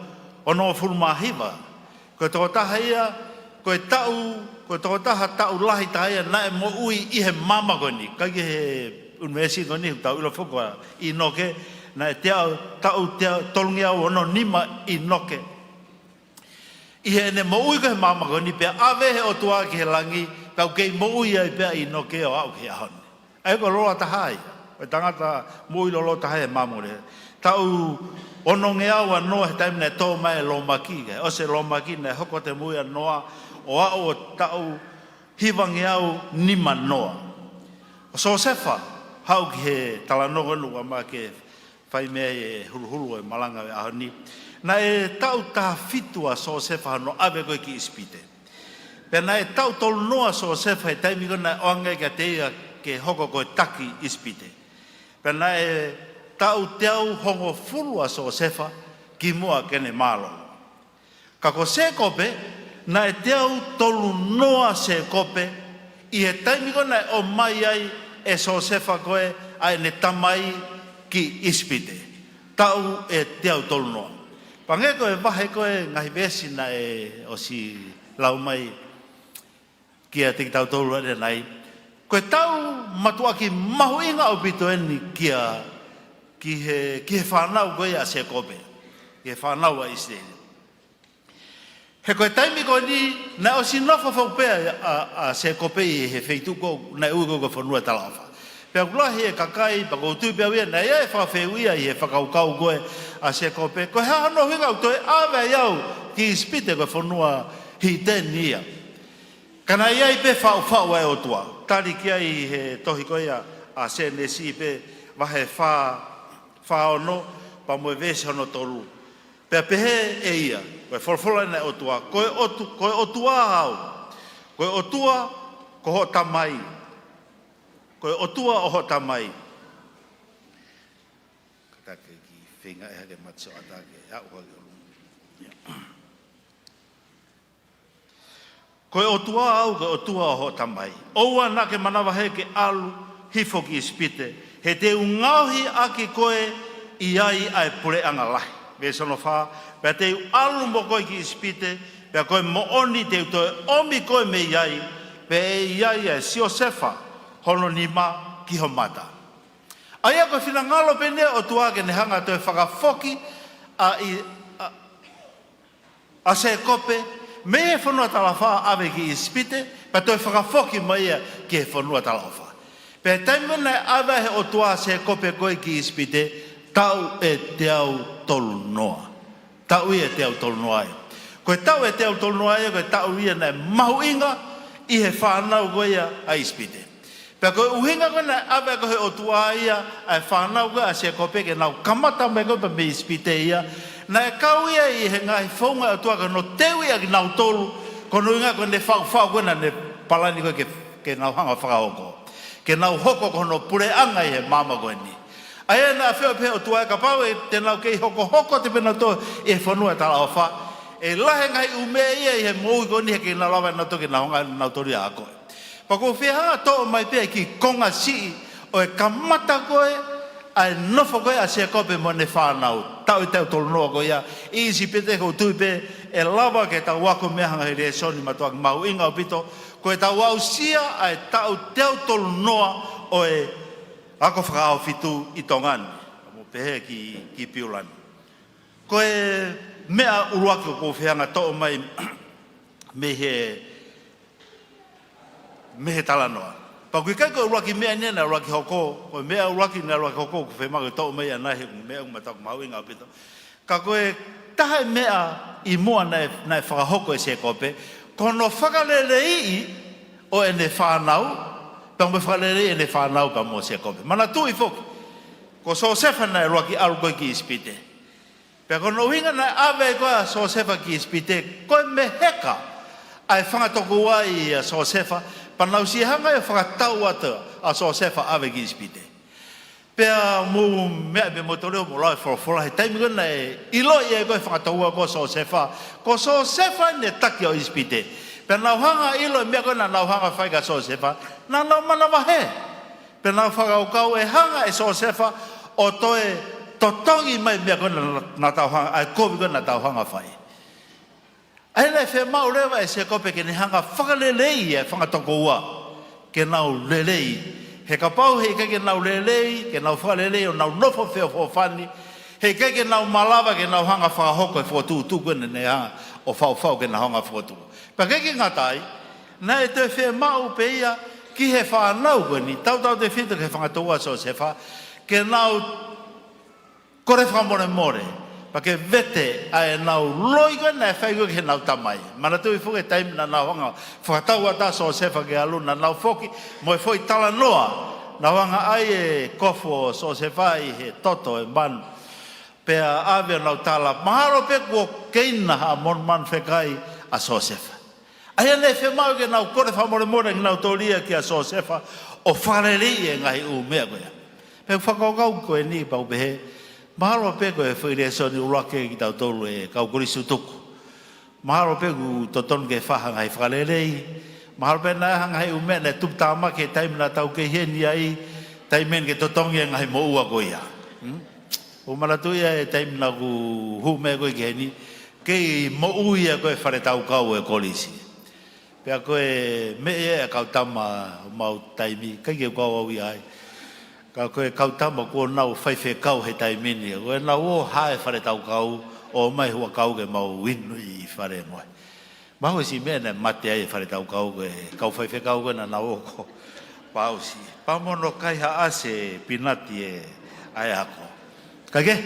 onongofulu mā hiva. Ko e tokotaha ia, ko e taʻu, ko e tokotaha taʻu lahi taha ia naʻe moʻui ʻi he māmani ko eni. ʻIkai ke he ʻunivēsi ko eni, ʻoku tau ʻilo foki ko ʻInoke, naʻe teau, taʻu teau tolungeau ono nima ʻInoke. ʻI heʻene moʻui ko ē he māmani ko eni pea ʻave he ʻOtua ki he langi, pea ʻoku kei moʻui ai pē ʻa ʻInoke ʻo aʻu ki he ʻaho ni. ʻA ia ko e loloa taha ia, ko e tangata moʻui loloa taha ia he māmani ko eni. Taʻu onongeau ʻa Noa he taimi naʻe tō mai e lōmaki, kae ʻosi e lōmaki naʻe hoko atu e moʻui ʻa Noa ʻo aʻu ʻo taʻu hivangeau nima noa. ʻO Siosefa, haʻu ki he talanoa ko eni ʻoku ʻamanaki ke fai mei ai e huluhulu ʻo e malanga ʻo e ʻaho ni. Naʻe taʻu taha fitu ʻa Siosefa hono ʻave ko ē ki ʻIsipite. Pea naʻe taʻu tolunoa ʻa Siosefa he taimi ko ē naʻe ʻoange kiate ia ke hoko ko e taki ʻIsipite. Pea naʻe taʻu teau hongofulu ʻa Siosefa kimuʻa ke ne mālōlō. Ka ko Sēkope, naʻe teau tolunoa ʻa Sēkope ʻi he taimi ko ē naʻe ʻomai ai ʻe Siosefa ko ē ʻa ʻene tamai ki ʻIsipite. Taʻu ʻe teau tolunoa. Pea hangē ko e vahe ko ē ngaahi veesi naʻe ʻosi lau mai kiate kitautolu ʻanenai, ko e taʻu mātuʻaki mahuʻinga ʻaupito eni kia, ki he, ki he fānau ko ia ʻa Sēkope, ki he fānau ʻa ʻIsileli. He ko e taimi ko eni, naʻe ʻosi nofo foki pē ʻa, ʻa, ʻa Sēkope ʻi he feituʻu ko ē naʻe ui ko ē ko e fonua talaʻofa. Pea ʻoku lahi e kakai, pea ʻoku ou tui pē au ia, naʻe ʻi ai e fakafehuʻia ʻi he fakakaukau ko ē ʻa Sēkope, ko e hā hono ʻuhinga ʻoku toe ʻave ai au ki ʻIsipite, ko e fonua hiteni ia. Ka naʻe ʻi ai pē faʻufaʻu ʻa e ʻOtua. Tali ki ai he tohi ko ia ʻa Sēnesi pē vahe fā, fā ono, pea mo e veesi hono tolu. Pea pehē ʻe ia, ko e folofola ʻa e ʻOtua, ko e ʻOtu-, ko e ʻOtua au, ko e ʻOtua ko hoʻo tamai, ko e ʻOtua ʻo hoʻo tamai. Kātaki ke feinga ʻe hake mati so ata ke aʻu hake ʻolunga. Ko e ʻOtua au, ko e ʻOtua ʻo hoʻo tamai. ʻOua naʻa ke manavahē ke ʻalu hifo ki ʻIsipite, he te u ngaohi ʻaki koe ʻi ai ʻa e puleʻanga lahi. Veesi hono fā, pea te u ʻalu mo koe ki ʻIsipite, pea ko e moʻoni te u toe ʻomi koe mei ai, pea ʻe ʻi ai ʻa Siosefa hono nima ki ho mata. ʻA ia ko e finangalo pē eni ʻa e ʻOtua ke ne hanga ʻo toe fakafoki ʻa ʻi-, ʻa, ʻa Sēkope mei he fonua talaʻofa ʻave ki ʻIsipite, pea toe fakafoki mai ia ki he fonua talaʻofa. Pea taimi naʻe ʻave ai he ʻOtua ʻa Sēkope ko ē ki ʻIsipite, taʻu ʻe teau tolunoa. Taʻu ia ʻe teau tolunoa ia. Ko e taʻu ʻe teau tolunoa ia, ko e taʻu ia naʻe mahuʻinga ʻi he fānau ko ia ʻa ʻIsipite. Pea ko e ʻuhinga ko ē naʻe ʻave ko ē he ʻOtua ia ʻa e fānau ko ē ʻa Sēkope ke nau kamata mai ko ē pea mei ʻIsipite ia, Naʻe kau ia ʻi he ngaahi founga ʻa e ʻOtua ke ne teuʻi ʻa kinautolu, ko hono ʻuhinga ko ʻene faʻufaʻu ko ē naʻa ne palani ko ē ke, ke nau hanga fakahoko. Ke nau hoko ko hono puleʻanga ʻi he māmani ko eni. ʻA ia naʻe feohi pē ʻOtua ē kapau ʻe te nau kei hokohoko atu pē nautolu ʻi he fonua ʻo e talaʻofa, ʻe lahi e ngaahi ʻū meʻa ia ʻi he moʻui ko eni he ʻikai ke nau lava nautolu ke nau hanga nautolu ia ʻo ako. Pea ʻoku ou fie hanga ʻo toʻo mai pē ʻa e kiʻi konga siʻi ʻo e kamata ko ē ʻa e nofo ko ē ʻa Sēkope mo ʻene fānau, taʻu ʻe teau tolunoa ko ia ʻi ʻIsipite. ʻOku ou tui pē ʻe lava ke tau ako mei ai ha ngaahi lēsoni mātuʻaki mahuʻinga ʻaupito, ko ʻetau aʻusia ʻa e taʻu teau tolunoa ʻo e ako fakaaofitu ʻi Tonga ni, mo pehē ki, ki Piula ni. Ko e meʻa ʻuluaki ʻoku ou fie hanga ʻo toʻo mai mei he mei he talanoa. Pea ʻoku ʻikai ko e ʻuluaki meʻa eni naʻe ʻuluaki hoko, ko e meʻa ʻuluaki naʻe ʻuluaki hoko, ʻoku ou fiemaʻu ke toʻo mai ʻana he meʻa ʻoku mātuʻaki mahuʻinga ʻaupito. Ka ko e taha e meʻa ʻi muʻa naʻe, naʻe fakahoko ʻe Sēkope, ko hono fakaleleiʻi ʻo ʻene fānau, pea mo e fakaleleiʻi ʻene fānau pea mo Sēkope. Manatuʻi foki, ko Siosefa naʻe ʻuluaki ʻalu ko ē ki ʻIsipite. Pea ko hono ʻuhinga naʻe ʻave ko ē ʻa Siosefa ki ʻIsipite, ko e meheka ʻa e fanga tokoua ʻia Siosefa, pea nau ʻosi hanga ʻo fakatau atu ʻa Siosefa ʻo ʻave ki ʻIsipite. Pea mou meaʻi pē moutolu ʻo mou lau e folofola, he taimi ko ē naʻe ʻiloʻi ai ko ē ʻe he fanga tokoua ko Siosefa, ko Siosefa ʻene taki ʻo ʻIsipite. Pea nau hanga ʻo ʻilo e meʻa ko ē naʻa nau hanga ʻo fai kia Siosefa, naʻa nau manavahē. Pea nau fakakaukau ʻe hanga ʻe Siosefa ʻo toe totongi mai e meʻa ko ē naʻa, naʻa tau hanga, ʻa e kovi ko ē naʻa tau hanga ʻo fai. ʻA ia naʻe fiemaʻu leva ʻe Sēkope ke ne hanga ʻo fakaleleiʻi e fanga tokoua ke nau lelei. He kapau he ʻikai ke nau lelei, ke nau fakaleleiʻi ʻo nau nofo feʻofoʻofani, he ʻikai ke nau malava ke nau hanga ʻo fakahoko e fokotuʻutuʻu ko ē naʻa ne hanga ʻo faʻufaʻu ke nau hanga ʻo fokotuʻu. Pea ʻikai ke ngata ai, naʻe toe fiemaʻu pē ia ki he fānau ko eni, tautautefito ki he fanga tokoua ʻo Siosefa, ke nau kole fakamolemole, pea ke vete ʻa ʻenau loi ko ē naʻe fai ko ē ki heʻenau tamai. Manatuʻi foki e taimi naʻa nau hanga ʻo fakatau atu ʻa Siosefa ke ʻalu, naʻa nau foki mo e foʻi talanoa, nau hanga ʻo ʻai e kofu ʻo Siosefa ʻi he toto ʻo e manu. Pea ʻave ʻo nau tala, mahalo pē kuo keina ha monumanu fekai ʻa Siosefa. ʻA ia naʻe fiemaʻu ke nau kole fakamolemole kinautolu ia kia Siosefa ʻo fakaleleiʻi e ngaahi ʻū meʻa ko ia. Pea fakakaukau ko eni pea u pehē, mahalo pē ko e foʻi lēsoni ʻuluaki kia kitautolu e kau kolisi tutuku. Mahalo pē ʻoku totonu ke fai ha ngaahi fakalelei. Mahalo pē naʻe ʻi ai ha ngaahi ʻū meʻa naʻe tuputāmaki he taimi naʻa tau kei ʻi heni ai, taimi eni ke totongi e ngaahi moʻua ko ia. Hmm? ʻOku ou manatuʻi ʻa e taimi naʻa ku hū mai ko ē ki heni, kei moʻui ʻa ko ē fale taukau e kolisi. Pea ko e meʻa ia ʻa e kau tama ʻo mau taimi, ʻikai ke u kau au ia ai. Ka ko e kau tama kuo nau faifekau he taimi ni, ko ʻenau ō ʻo hae fale taukau, ʻomai huʻakau ke mau inu ʻi fale mo e. Mahalo ko e siʻi meʻa naʻe mate ai e fale taukau ko e kau faifekau ko ē naʻa nau ō ko Pausi. Pea mo hono kaihaʻasi e pinati e ʻa e ako. Kae kehe,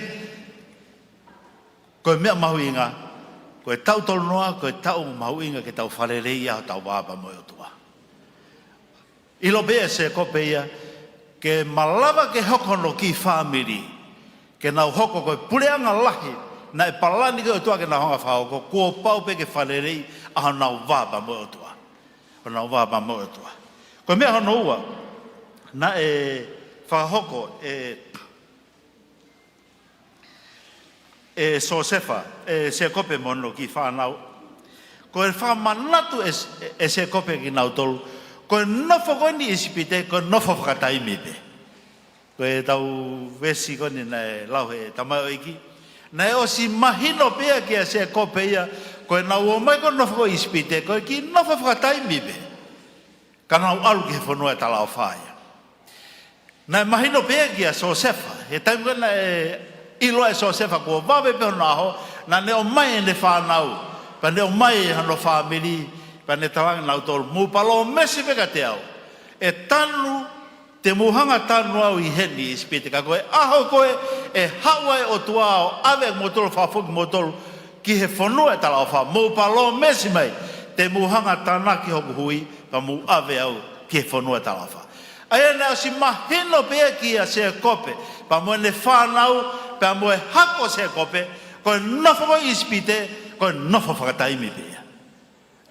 ko e meʻa mahuʻinga, ko e taʻu tolunoa, ko e taʻu mahuʻinga ke tau fakaleleiʻi ai hotau vā pea mo e ʻOtua. ʻIlo pē ʻe Sēkope ia, ke malava ke hoko hono kiʻi fāmili, ke nau hoko ko e puleʻanga lahi naʻe palani ko ē ʻOtua ke nau hanga ʻo fakahoko, kuo pau pē ke fakaleleiʻi ʻa honau vā pea mo e ʻOtua. Honau vā pea mo e ʻOtua. Ko e meʻa hono ua, naʻe fakahoko ʻe ʻe Siosefa, ʻe Sēkope mo hono kiʻi fānau. Ko e fakamanatu ʻe, ʻe Sēkope kinautolu, ko e nofo ko eni ʻi ʻIsipite, ko e nofo fakataimi pē. Ko ʻetau veesi ko eni naʻe lau he tamaioʻeiki. Naʻe ʻosi mahino pē ia kia Sēkope ia, ko ʻenau ō mai ko e nofo ko ē ʻi ʻIsipite, ko e kiʻi nofo fakataimi pē. Ka nau ʻalu ki he fonua ʻo e talaʻofa ia. Naʻe mahino pē ia kia Siosefa, he taimi ko ē naʻe ʻilo ai ʻe Siosefa kuo vave pē hono ʻaho, naʻa ne ʻomai ʻene fānau, pea ne ʻomai hono fāmili, pea ne talaange kia kinautolu, mou palōmesi pē kiate au, ʻe tanu, te mou hanga ʻo tanu au ʻi heni ʻi ʻIsipite, ka ko e ʻaho ko ē ʻe haʻu ai e ʻOtua ʻo ʻave kimoutolu, fakafoki kimoutolu ki he fonua ʻo e talaʻofa, mou palōmesi mai, te mou hanga ʻo tānaki hoku hui, pea mou ʻave au ki he fonua ʻo e talaʻofa. ʻA ia naʻe ʻosi mahino pē ia kia Sēkope, pea mo ʻene fānau, pea mo e hako ʻo Sēkope, Ko e nofo ko ē ʻi ʻIsipite, ko e nofo fakataimi pē ia.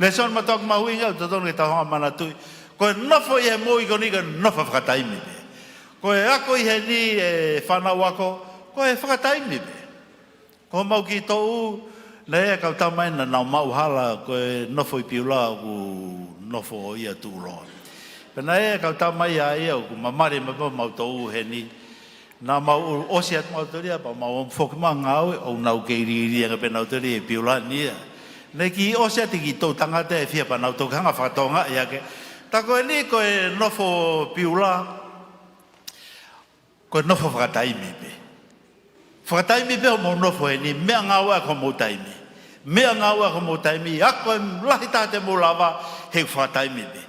Lēsoni mātuʻaki mahuʻinga ʻoku totonu ke tau hanga ʻo manatuʻi. Ko e nofo ʻi he moʻui ko eni, ko e nofo fakataimi pē. Ko e ako ʻi heni, ʻe fānau ako, ko e fakataimi pē. Ko homau kiʻi toʻu, naʻe ʻi ai e kau tama naʻa nau maʻu hala, ko e nofo ʻi Piula ʻoku nofo ia ʻi Tuʻuloa. Pea naʻe ʻi ai e kau tama ia ʻoku mamali mai pē homau toʻu heni. Naʻa mau ʻosi atu mautolu ia, pea mau foki mai ngāue, ʻoku nau kei liliange pē nautolu ʻi Piula ni ia. Naʻe kiʻi ʻosi atu e kiʻi toʻu tangata ʻe fiha pea nau toki hanga ʻo fakatokangaʻi ʻaki. Tā ko eni ko e nofo Piula, ko e nofo fakataimi pē. Fakataimi pē hoʻomou nofo heni, meʻangāue ʻaki hoʻomou taimi. Meʻangāue ʻaki hoʻomou taimi, ako e lahi taha te mou lava, he fakataimi pē.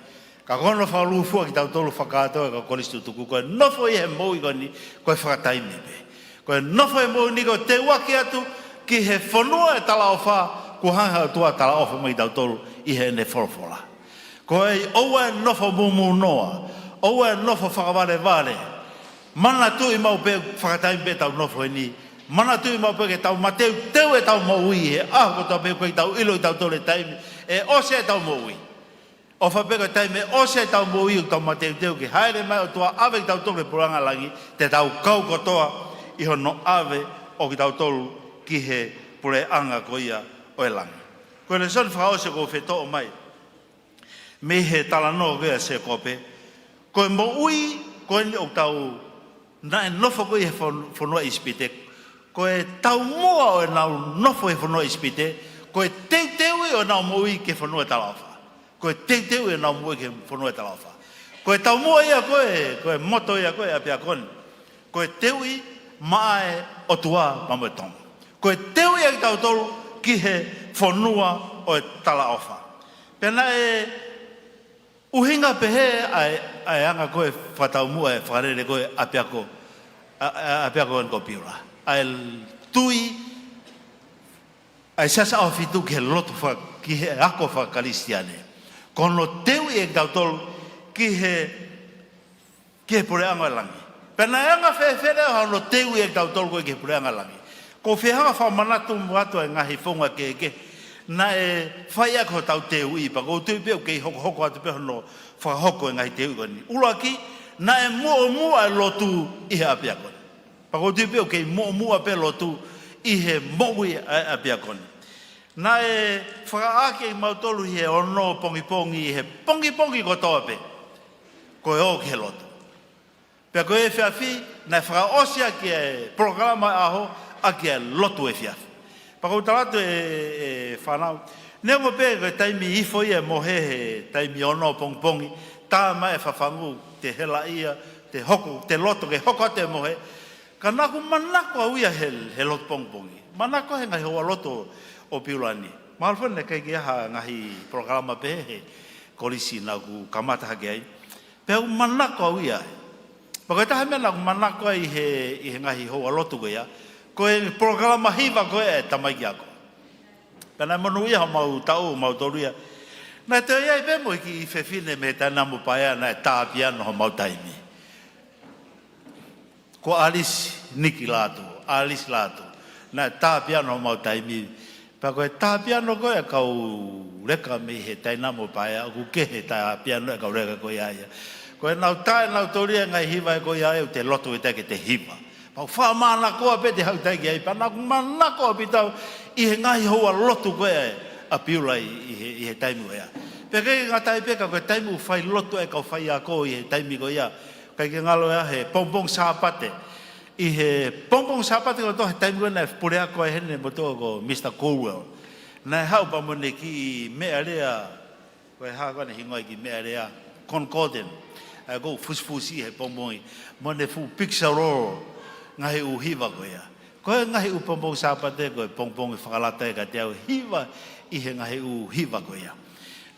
Ka ko hono fakalūkufua kitautolu fakakātoa ʻa e kau kolisi tutuku, ko e nofo ʻi he moʻui ko eni, ko e fakataimi pē. Ko e nofo ʻi he moʻui ni ko e teuaki atu ki he fonua ʻo e talaʻofa, kuo hanga ʻe he ʻOtua ʻo talaʻofa mai kitautolu ʻi heʻene folofola. Ko ia ʻoua ʻe nofo mūmū noa, ʻoua ʻe nofo fakavalevale. Manatuʻi maʻu pē fakataimi pē ʻetau nofo heni. Manatuʻi maʻu pē ke tau mateuteu ʻetau moʻui he ʻaho kotoa pē, ʻoku ʻikai ke tau ʻilo ʻe kitautolu e taimi ʻe ʻosi ai ʻetau moʻui. ʻOfa pē ko e taimi ʻe ʻosi ai ʻetau moʻui ʻoku tau mateuteu ke hāʻele mai e ʻOtua ʻo ʻave kitautolu ki he puleʻanga ʻo e langi, te tau kau kotoa ʻi hono ʻave ʻo kitautolu ki he puleʻanga ko ia ʻo e langi. Ko e lēsoni fakaʻosi ʻoku ou fie toʻo mai mei he talanoa ko ia ʻa Sēkope, ko e moʻui ko eni ʻoku tau, naʻe nofo ko ē ʻi he fon-, fonua ʻIsipite, ko e taumuʻa ʻo ʻenau nofo he fonua ʻIsipite, ko e teuteuʻi ʻo ʻenau moʻui ki he fonua talaʻofa. Ko e teuteuʻi ʻo ʻenau moʻui ki he fonua talaʻofa. Ko e taumuʻa ia ko ē, ko e moto ia ko ē ʻa e ʻapiako ni. Ko e teuʻi maʻa e ʻOtua pea mo e Tonga. Ko e teuʻi ʻa kitautolu ki he fonua ʻo e talaʻofa. Pea naʻe ʻuhinga pehē ʻa e, ʻa e anga ko ē fakataumuʻa e fakalele ko ē ʻapiako, ʻa, ʻa, ʻapiako eni ko Piula. ʻA e tui ʻa e Siasi ʻAhofitu ki he lotu faka-, ki he ako faka-Kalisitiane. Ko hono teuʻi ʻa kitautolu ki he, ki he puleʻanga ʻo e langi. Pea naʻe anga fēfē leva hono teuʻi ʻa kitautolu ko ē ki he puleʻanga ʻo e langi? ʻOku ou fie hanga ʻo fakamanatu atu ʻa e ngaahi founga kehekehe naʻe fai ʻaki hotau teuʻi, pea ʻoku ou tui pē ʻoku kei hokohoko atu pē hono fakahoko e ngaahi teuʻi ko eni. ʻUluaki, naʻe muʻomuʻa e lotu ʻi he ʻapiako ni. Pea ʻoku ou tui pē ʻoku kei muʻomuʻa pē lotu ʻi he moʻui ʻa e ʻapiako ni. Naʻe fakaʻaʻake kimautolu ʻi he ono pongipongi, ʻi he pongipongi kotoa pē, ko e ō ki he lotu. Pea ko e efiafi, naʻe fakaʻosi ʻaki e polokalama ʻaho ʻaki e lotu efiafi. Pea ʻoku ou tala atu ʻe, ʻe fānau, neongo pē ko e taimi ifo ia ʻo e mohe he taimi ono pongipongi, tā mai e fafangu, te helaʻia, te hoko, te loto ke hoko atu e mohe. Ka naʻa ku manako au ia he, he lotu pongipongi. Manako he ngaahi houalotu ʻo Piula ni. Mahalo naʻe ʻikai ke ʻi ai ha ngaahi polokalama pehē he kolisi naʻa ku kamata hake ai. Pea u manako au ia. Pea ko e taha e meʻa naʻa ku manako ai he, ʻi he ngaahi houalotu ko ia, ko e polokalama hiva ko ē ʻa e tamaiki ako. Pea naʻe monūʻia homau taʻu, mautolu ia. Naʻe toe ʻi ai pē mo e kiʻi fefine mei Tainamo Paea naʻe tā piano homau taimi. Ko ʻAlisi Niki Lātū, ʻAlisi Lātū. Naʻe tā piano homau taimi. Pea ko e tā piano ko ē ʻa e kau leka mei he Tainamo Paea, ʻoku kehe e tā piano ʻa e kau leka ko ia ia. Ko ʻenau tā ʻenautolu ia e ngaahi hiva ko ia ia, ʻoku te loto ʻi he taimi ke te hiva. Pea u fakamanakoa pē te u haʻu atu ki ai, pea naʻa ku manako ʻaupito au ʻi he ngaahi houalotu ko ē ʻa Piula ʻi, ʻi he, ʻi he taimi ko ia. Pea ʻikai ke ngata ai pē ka ko e taimi ʻoku fai lotu ai e kau faiako ʻi he taimi ko ia. ʻIkai ke ngalo ia he pongipongi Sāpate. ʻI he pongipongi Sāpate kotoa he taimi ko ē naʻe puleako ai heni e motuʻa ko Misa Colwell. Naʻe haʻu pea mo ʻene kiʻi meʻalea, ko e hā ko ē ʻene hingoa e kiʻi meʻalea, concordant. ʻA ia ʻoku fusifusi he pongipongi. Mo ʻene fuʻu picture roll, ngaahi ʻū hiva ko ia. Ko e ngaahi ʻū pongipongi Sāpate, ko e pongipongi fakalata ia kiate au e hiva ʻi he ngaahi ʻū hiva ko ia.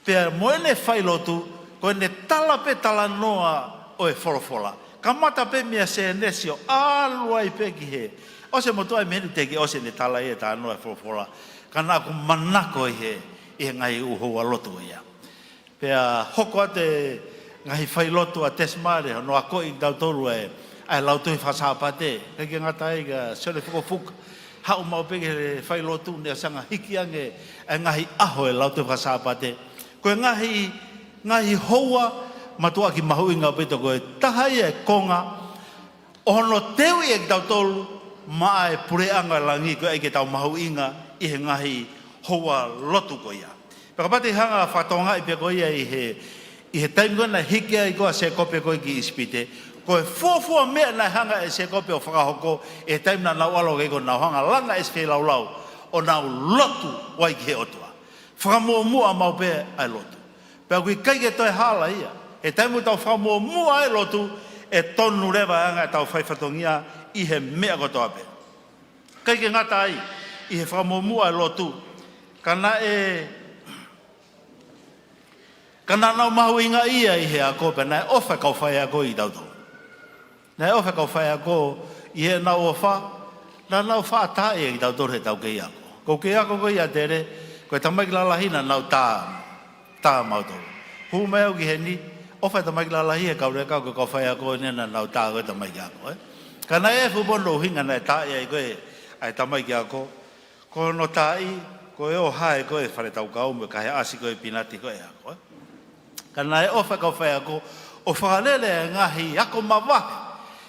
Pea mo ʻene fai lotu, ko ʻene tala pē talanoa ʻo e folofola. Kamata pē meia Sēnesi ʻo ʻalu ai pē ki he, ʻosi e motuʻa ia mei heni teʻeki ʻosi ʻene tala ia e talanoa e folofola. Ka naʻa ku manako ʻi he, ʻi he ngaahi ʻū houalotu ia. Pea hoko atu e ngaahi failotu ʻa Tesimale, hono akoʻi kitautolu e, ʻa e lautohi faka-Sāpate, ʻikai ke ngata ai kia Sione Fukofuka. haʻu maʻu pē ke fai lotu, ne ʻosi hanga hiki ange e ngaahi ʻaho e Lautohi Fakasāpate. Ko e ngaahi, ngaahi houa mātuʻaki mahuʻinga ʻaupito, ko e taha ia e konga ʻo hono teuʻi ʻe kitautolu maʻa e puleʻanga langi, ko e ʻai ke tau mahuʻinga ʻi he ngaahi houa lotu ko ia. Pea kapau te u hanga fakatokangaʻi pē ko ia ʻi he, ʻi he taimi ko ē naʻe hiki ai ko ē ʻa Sēkope ko ē ki ʻIsipite, ko e fuofua meʻa naʻe hanga ʻe Sēkope ʻo fakahoko ʻi he taimi naʻa nau ʻalu ki ai, ko ʻenau hanga ʻo langa ʻenau feilaulau, ʻo nau lotu ai ki he ʻOtua. Fakamuʻomuʻa maʻu pē ʻa e lotu. Pea ʻoku ʻikai ke toe hala ia. He taimi ʻoku tau fakamuʻomuʻa ai e lotu, ʻe tonu leva e anga ʻetau fai fatongia ʻi he meʻa kotoa pē. ʻIkai ke ngata ai ʻi he fakamuʻomuʻa e lotu, ka naʻe, ka naʻa nau mahuʻingaʻia ʻi he ako, pea naʻe ʻofa e kau faiako ʻiate kitautolu. Naʻe ʻofa e kau faiako ʻi heʻenau ʻofa, naʻa nau faʻa tā ia kitautolu he ʻetau kei ako. Ko e kei ako ko ia ʻa Tele, ko e tamaiki lalahi naʻa nau tā, tā mautolu. Hū mai au ki heni, ʻofa e tamaiki lalahi he kau leka, ko e kau faiako eni naʻa nau tā ko e tamaiki ako, ē. Ka naʻe ʻi ai e fuʻu pono ʻuhinga naʻe tā ia ai ko e, ʻa e tamaiki ako, ko hono taaʻi, ko e ʻohake ko e fale taukau mo e kahe ʻasi ko e pinati ko e ako, ē. Ka naʻe ʻofa e kau faiako ʻo fakalele e ngaahi ako mavahe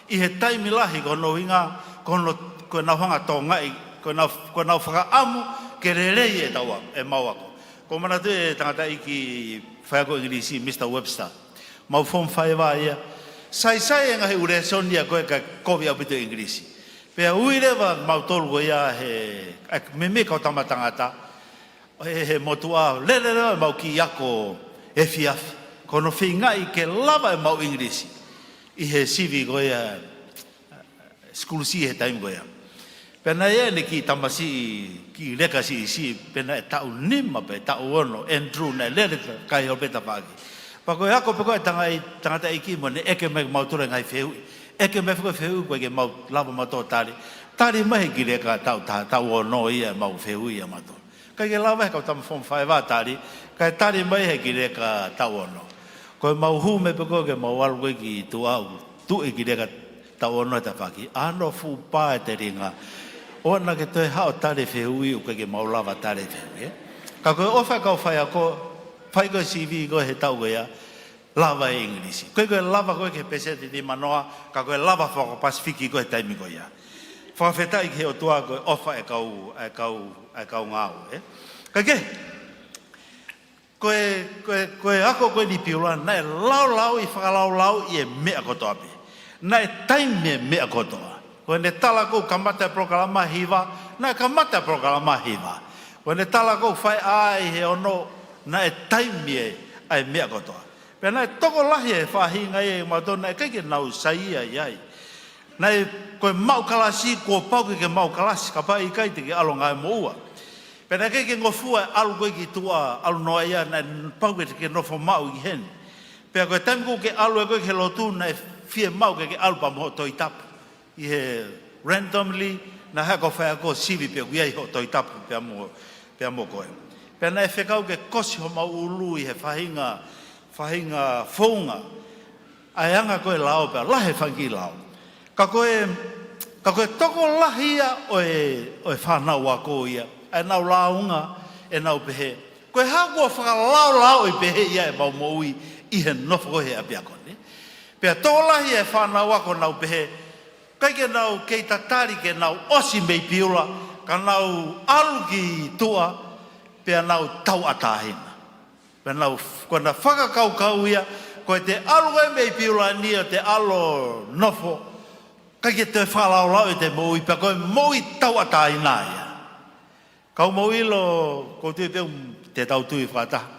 ʻi he taimi lahi, ko hono ʻuhinga, ko hono, ko ʻenau hanga ʻo tokangaʻi, ko ʻenau, ko ʻenau fakaʻamu ke lelei ʻetau ako, ʻemau ako. ʻOku ou manatuʻi e tangataʻeiki faiako ʻIngilisi, Misa Webster. Mau Form Five ia. Saisai e ngaahi ʻū lēsoni ia ko ē kae kovi ʻaupito e ʻIngilisi. Pea ui leva mautolu ko ia he, ʻa e meimei kau tama tangata ʻo e, he motuʻa, lele leva ʻemau kiʻi ako efiafi. Ko hono feingaʻi ke lava ʻemau ʻIngilisi ʻi he sivi ko ia, school C he taimi ko ia. Pea naʻe ʻi ai ʻene kiʻi tamasiʻi, kiʻi leka siʻisiʻi, pea naʻe taʻu nima pe taʻu ono, Andrew, naʻe lele kai holo pē tafaʻaki. Pea ko e ako pē ko ē ʻa e tangai-, tangataʻeiki mo ʻene ʻeke mai kiate kimautolu e ngaahi fehuʻi. ʻEke mai foki e fehuʻi ʻoku ʻikai ke mau lava mautolu ʻo tali. Tali mai he kiʻi leka taʻu taha, taʻu ono ia ʻemau fehuʻi ʻamautolu. ʻIkai ke lava he kau tama Form Five ʻo tali, kae tali mai he kiʻi leka taʻu ono. Ko ʻemau hū mai pē ko ē ke mau ʻalu ko ē ki tuʻa, tuʻu e kiʻi leka taʻu ono he tafaʻaki. ʻAno fuʻu pā e telinga. ʻOua naʻa ke toe haʻu ʻo tali e fehuʻi ʻoku ʻikai ke mau lava tali e fehuʻi, ē. Ka ko e ʻofa e kau faiako, fai ko ē sivi ko ē he taʻu ko ia, lava e ʻIngilisi. ʻOku ʻikai ko e lava ko ē ki he peseti nimanoa, ka ko e lava fakapasifiki ko ē he taimi ko ia. Fakafetaʻi ki he ʻOtua ko e ʻofa e kau, e kau, e kau ngāue, ē. Kae kehe, ko e, ko e, ko e ako ko eni Piula, naʻe laulauʻi, fakalaulauʻi e meʻa kotoa pē. Naʻe taimi e meʻa kotoa. Ko ʻene tala ko ē kamata e polokalama hiva, naʻe kamata e polokalama hiva. Ko ʻene tala ko ē fai ai he ono, naʻe taimi e, ʻa e meʻa kotoa. Pea naʻe tokolahi e faʻahinga ia ʻiate kimautolu naʻe ʻikai ke nau saiʻia ai. Naʻe, ko e maʻu kalasi, kuo pau ke ke maʻu kalasi, kapau ʻe ʻikai te ke ʻalu ʻo ngāue moʻua. Pea naʻe ʻikai ke ngofua e ʻalu ko ē ki tuʻa, ʻalu noaʻia, naʻe pau ke ke nofo maʻu ʻi heni. Pea ko e taimi ko ē ke ʻalu ai ko ē ki he lotu, naʻe fiemaʻu ke ke ʻalu pea mo hoʻo Tohi Tapu. ʻI he randomly, naʻe haʻu e kau faiako ʻo sivi pe ʻoku ʻi ai hoʻo Tohi Tapu pea mo, pea mo koe. Pea naʻe fekau ke kosi homau ʻulu ʻi he faʻahinga, faʻahinga founga. ʻA e anga ko ē e lao pea lahi e fanga kiʻi lao. Ka ko e, ka ko e tokolahi ia ʻo e, ʻo e fānau ako ia, ʻa ʻenau lāunga, ʻenau pehē, ko e hā kuo fakalaolao ʻi pehē ia ʻemau moʻui ʻi he nofo ko ē he ʻapiako ni. Pea tokolahi e fānau ako ʻenau pehē, ʻikai ke nau kei tatali ke nau ʻosi mei Piula, ka nau ʻalu ki tuʻa, pea nau tauʻatāina. Pea nau, ko ʻena fakakaukau ia, ko ʻete ʻalu ko ē mei Piula ni ʻo te ʻalu ʻo nofo, ʻikai ke toe fakalaolao ʻete moʻui, pea ko e moʻui tauʻatāina ia. Ka ʻoku mou ʻilo, ʻoku ou tui pē ʻoku te tau tui fakataha.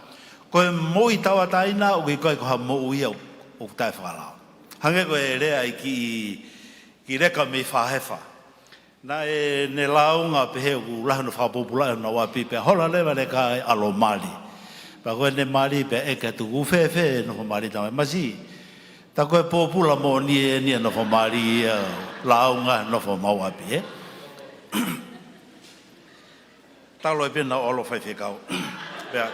Ko e moʻui tauʻatāina ʻoku ʻikai ko ha moʻui ia ʻoku, ʻoku taʻefakalao. Hangē ko e lea ʻa e kiʻi, kiʻi leka mei Fahefa. Naʻá ne lāunga pehē ʻoku lahi hono fakapōpulaʻi honau ʻapi pea hola leva e leka ʻo ʻalu ʻo mali. Pea ko ʻene mali pea ʻeke atu, ʻoku fēfē e nofo mali, tamai masiʻi? Tā ko e pōpula moʻoni eni e nofo mali ia, lāunga nofo homau ʻapi, ē? Talo e pena ʻo ʻalu ʻo faifekau. Pea,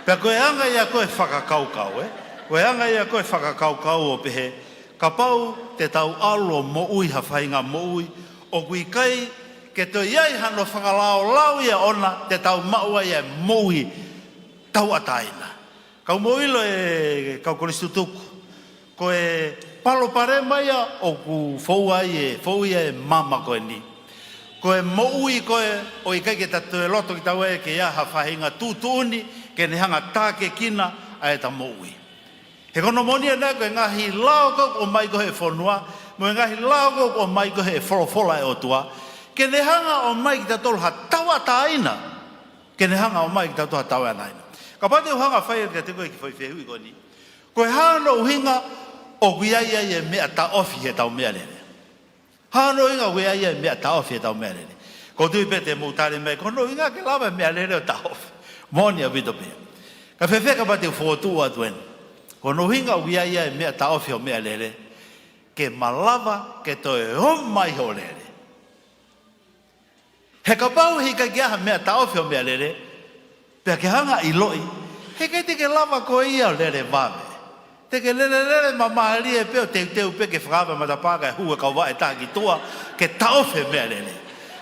pea ko e anga ia ko ē e fakakaukau, ē? Ko e anga ia ko ē e fakakaukau ʻo pehē, kapau te tau ʻalu ʻo moʻui ha faʻahinga moʻui ʻOku ʻikai ke toe ʻi ai hano fakalaolao ia ʻoʻona te tau maʻu ai e moʻui tauʻatāina. Kau mou ʻilo, e kau Kolisi tutuku, ko e palopalema ia ʻoku fou ai e, fou ia e maama ko eni. Ko e moʻui ko ē ʻoku ʻikai ke ta toe loto kitaua ke ʻi ai ha faʻahinga tuʻutuʻuni ke ne hanga ʻo tākiekina ʻa ʻeta moʻui. He ko hono moʻoni ʻeni ko e ngaahi lao ko ē ʻoku ʻomai ko ē he fonua, mo e ngaahi lao ko ē ʻoku ʻomai ko ē he folofola ʻa e ʻOtua, ke ne hanga ʻo ʻomai kiate kitautolu ha tauʻatāina, ke ne hanga ʻo ʻomai kiate kitautolu ha tauʻatāina. Kapau te u hanga ʻo fai atu kiate koe e kiʻi foʻi fehuʻi ko eni. Ko e hā hono ʻuhinga ʻoku ʻi ai ai e meʻa taʻofi heʻetau meʻalele? Hā hono ʻuhinga ʻoku ʻi ai ai e meʻa taʻofi heʻetau meʻalele? ʻOku ou tui pē te mou tali mai, ko hono ʻuhinga ke lava e meʻalele ʻo taʻofi. Moʻoni ʻaupito pē. Ka fēfē kapau te u fokotuʻu atu eni? Ko hono ʻuhinga ʻoku ʻi ai ai e meʻa taʻofi hoʻo meʻalele, ke malava ke toe ō mai hoʻo lele. He kapau heʻikai ke ʻi ai ha meʻa taʻofi hoʻo meʻalele, pea ke hanga ʻo ʻiloʻi, heʻikai te ke lava koe ia ʻo lele vave. Te ke lele lele māmālie pē ʻo teuteu pē ke fakaava e matapā kae hū e kau vaʻe ʻe taha ki tuʻa ke taʻofi e meʻalele.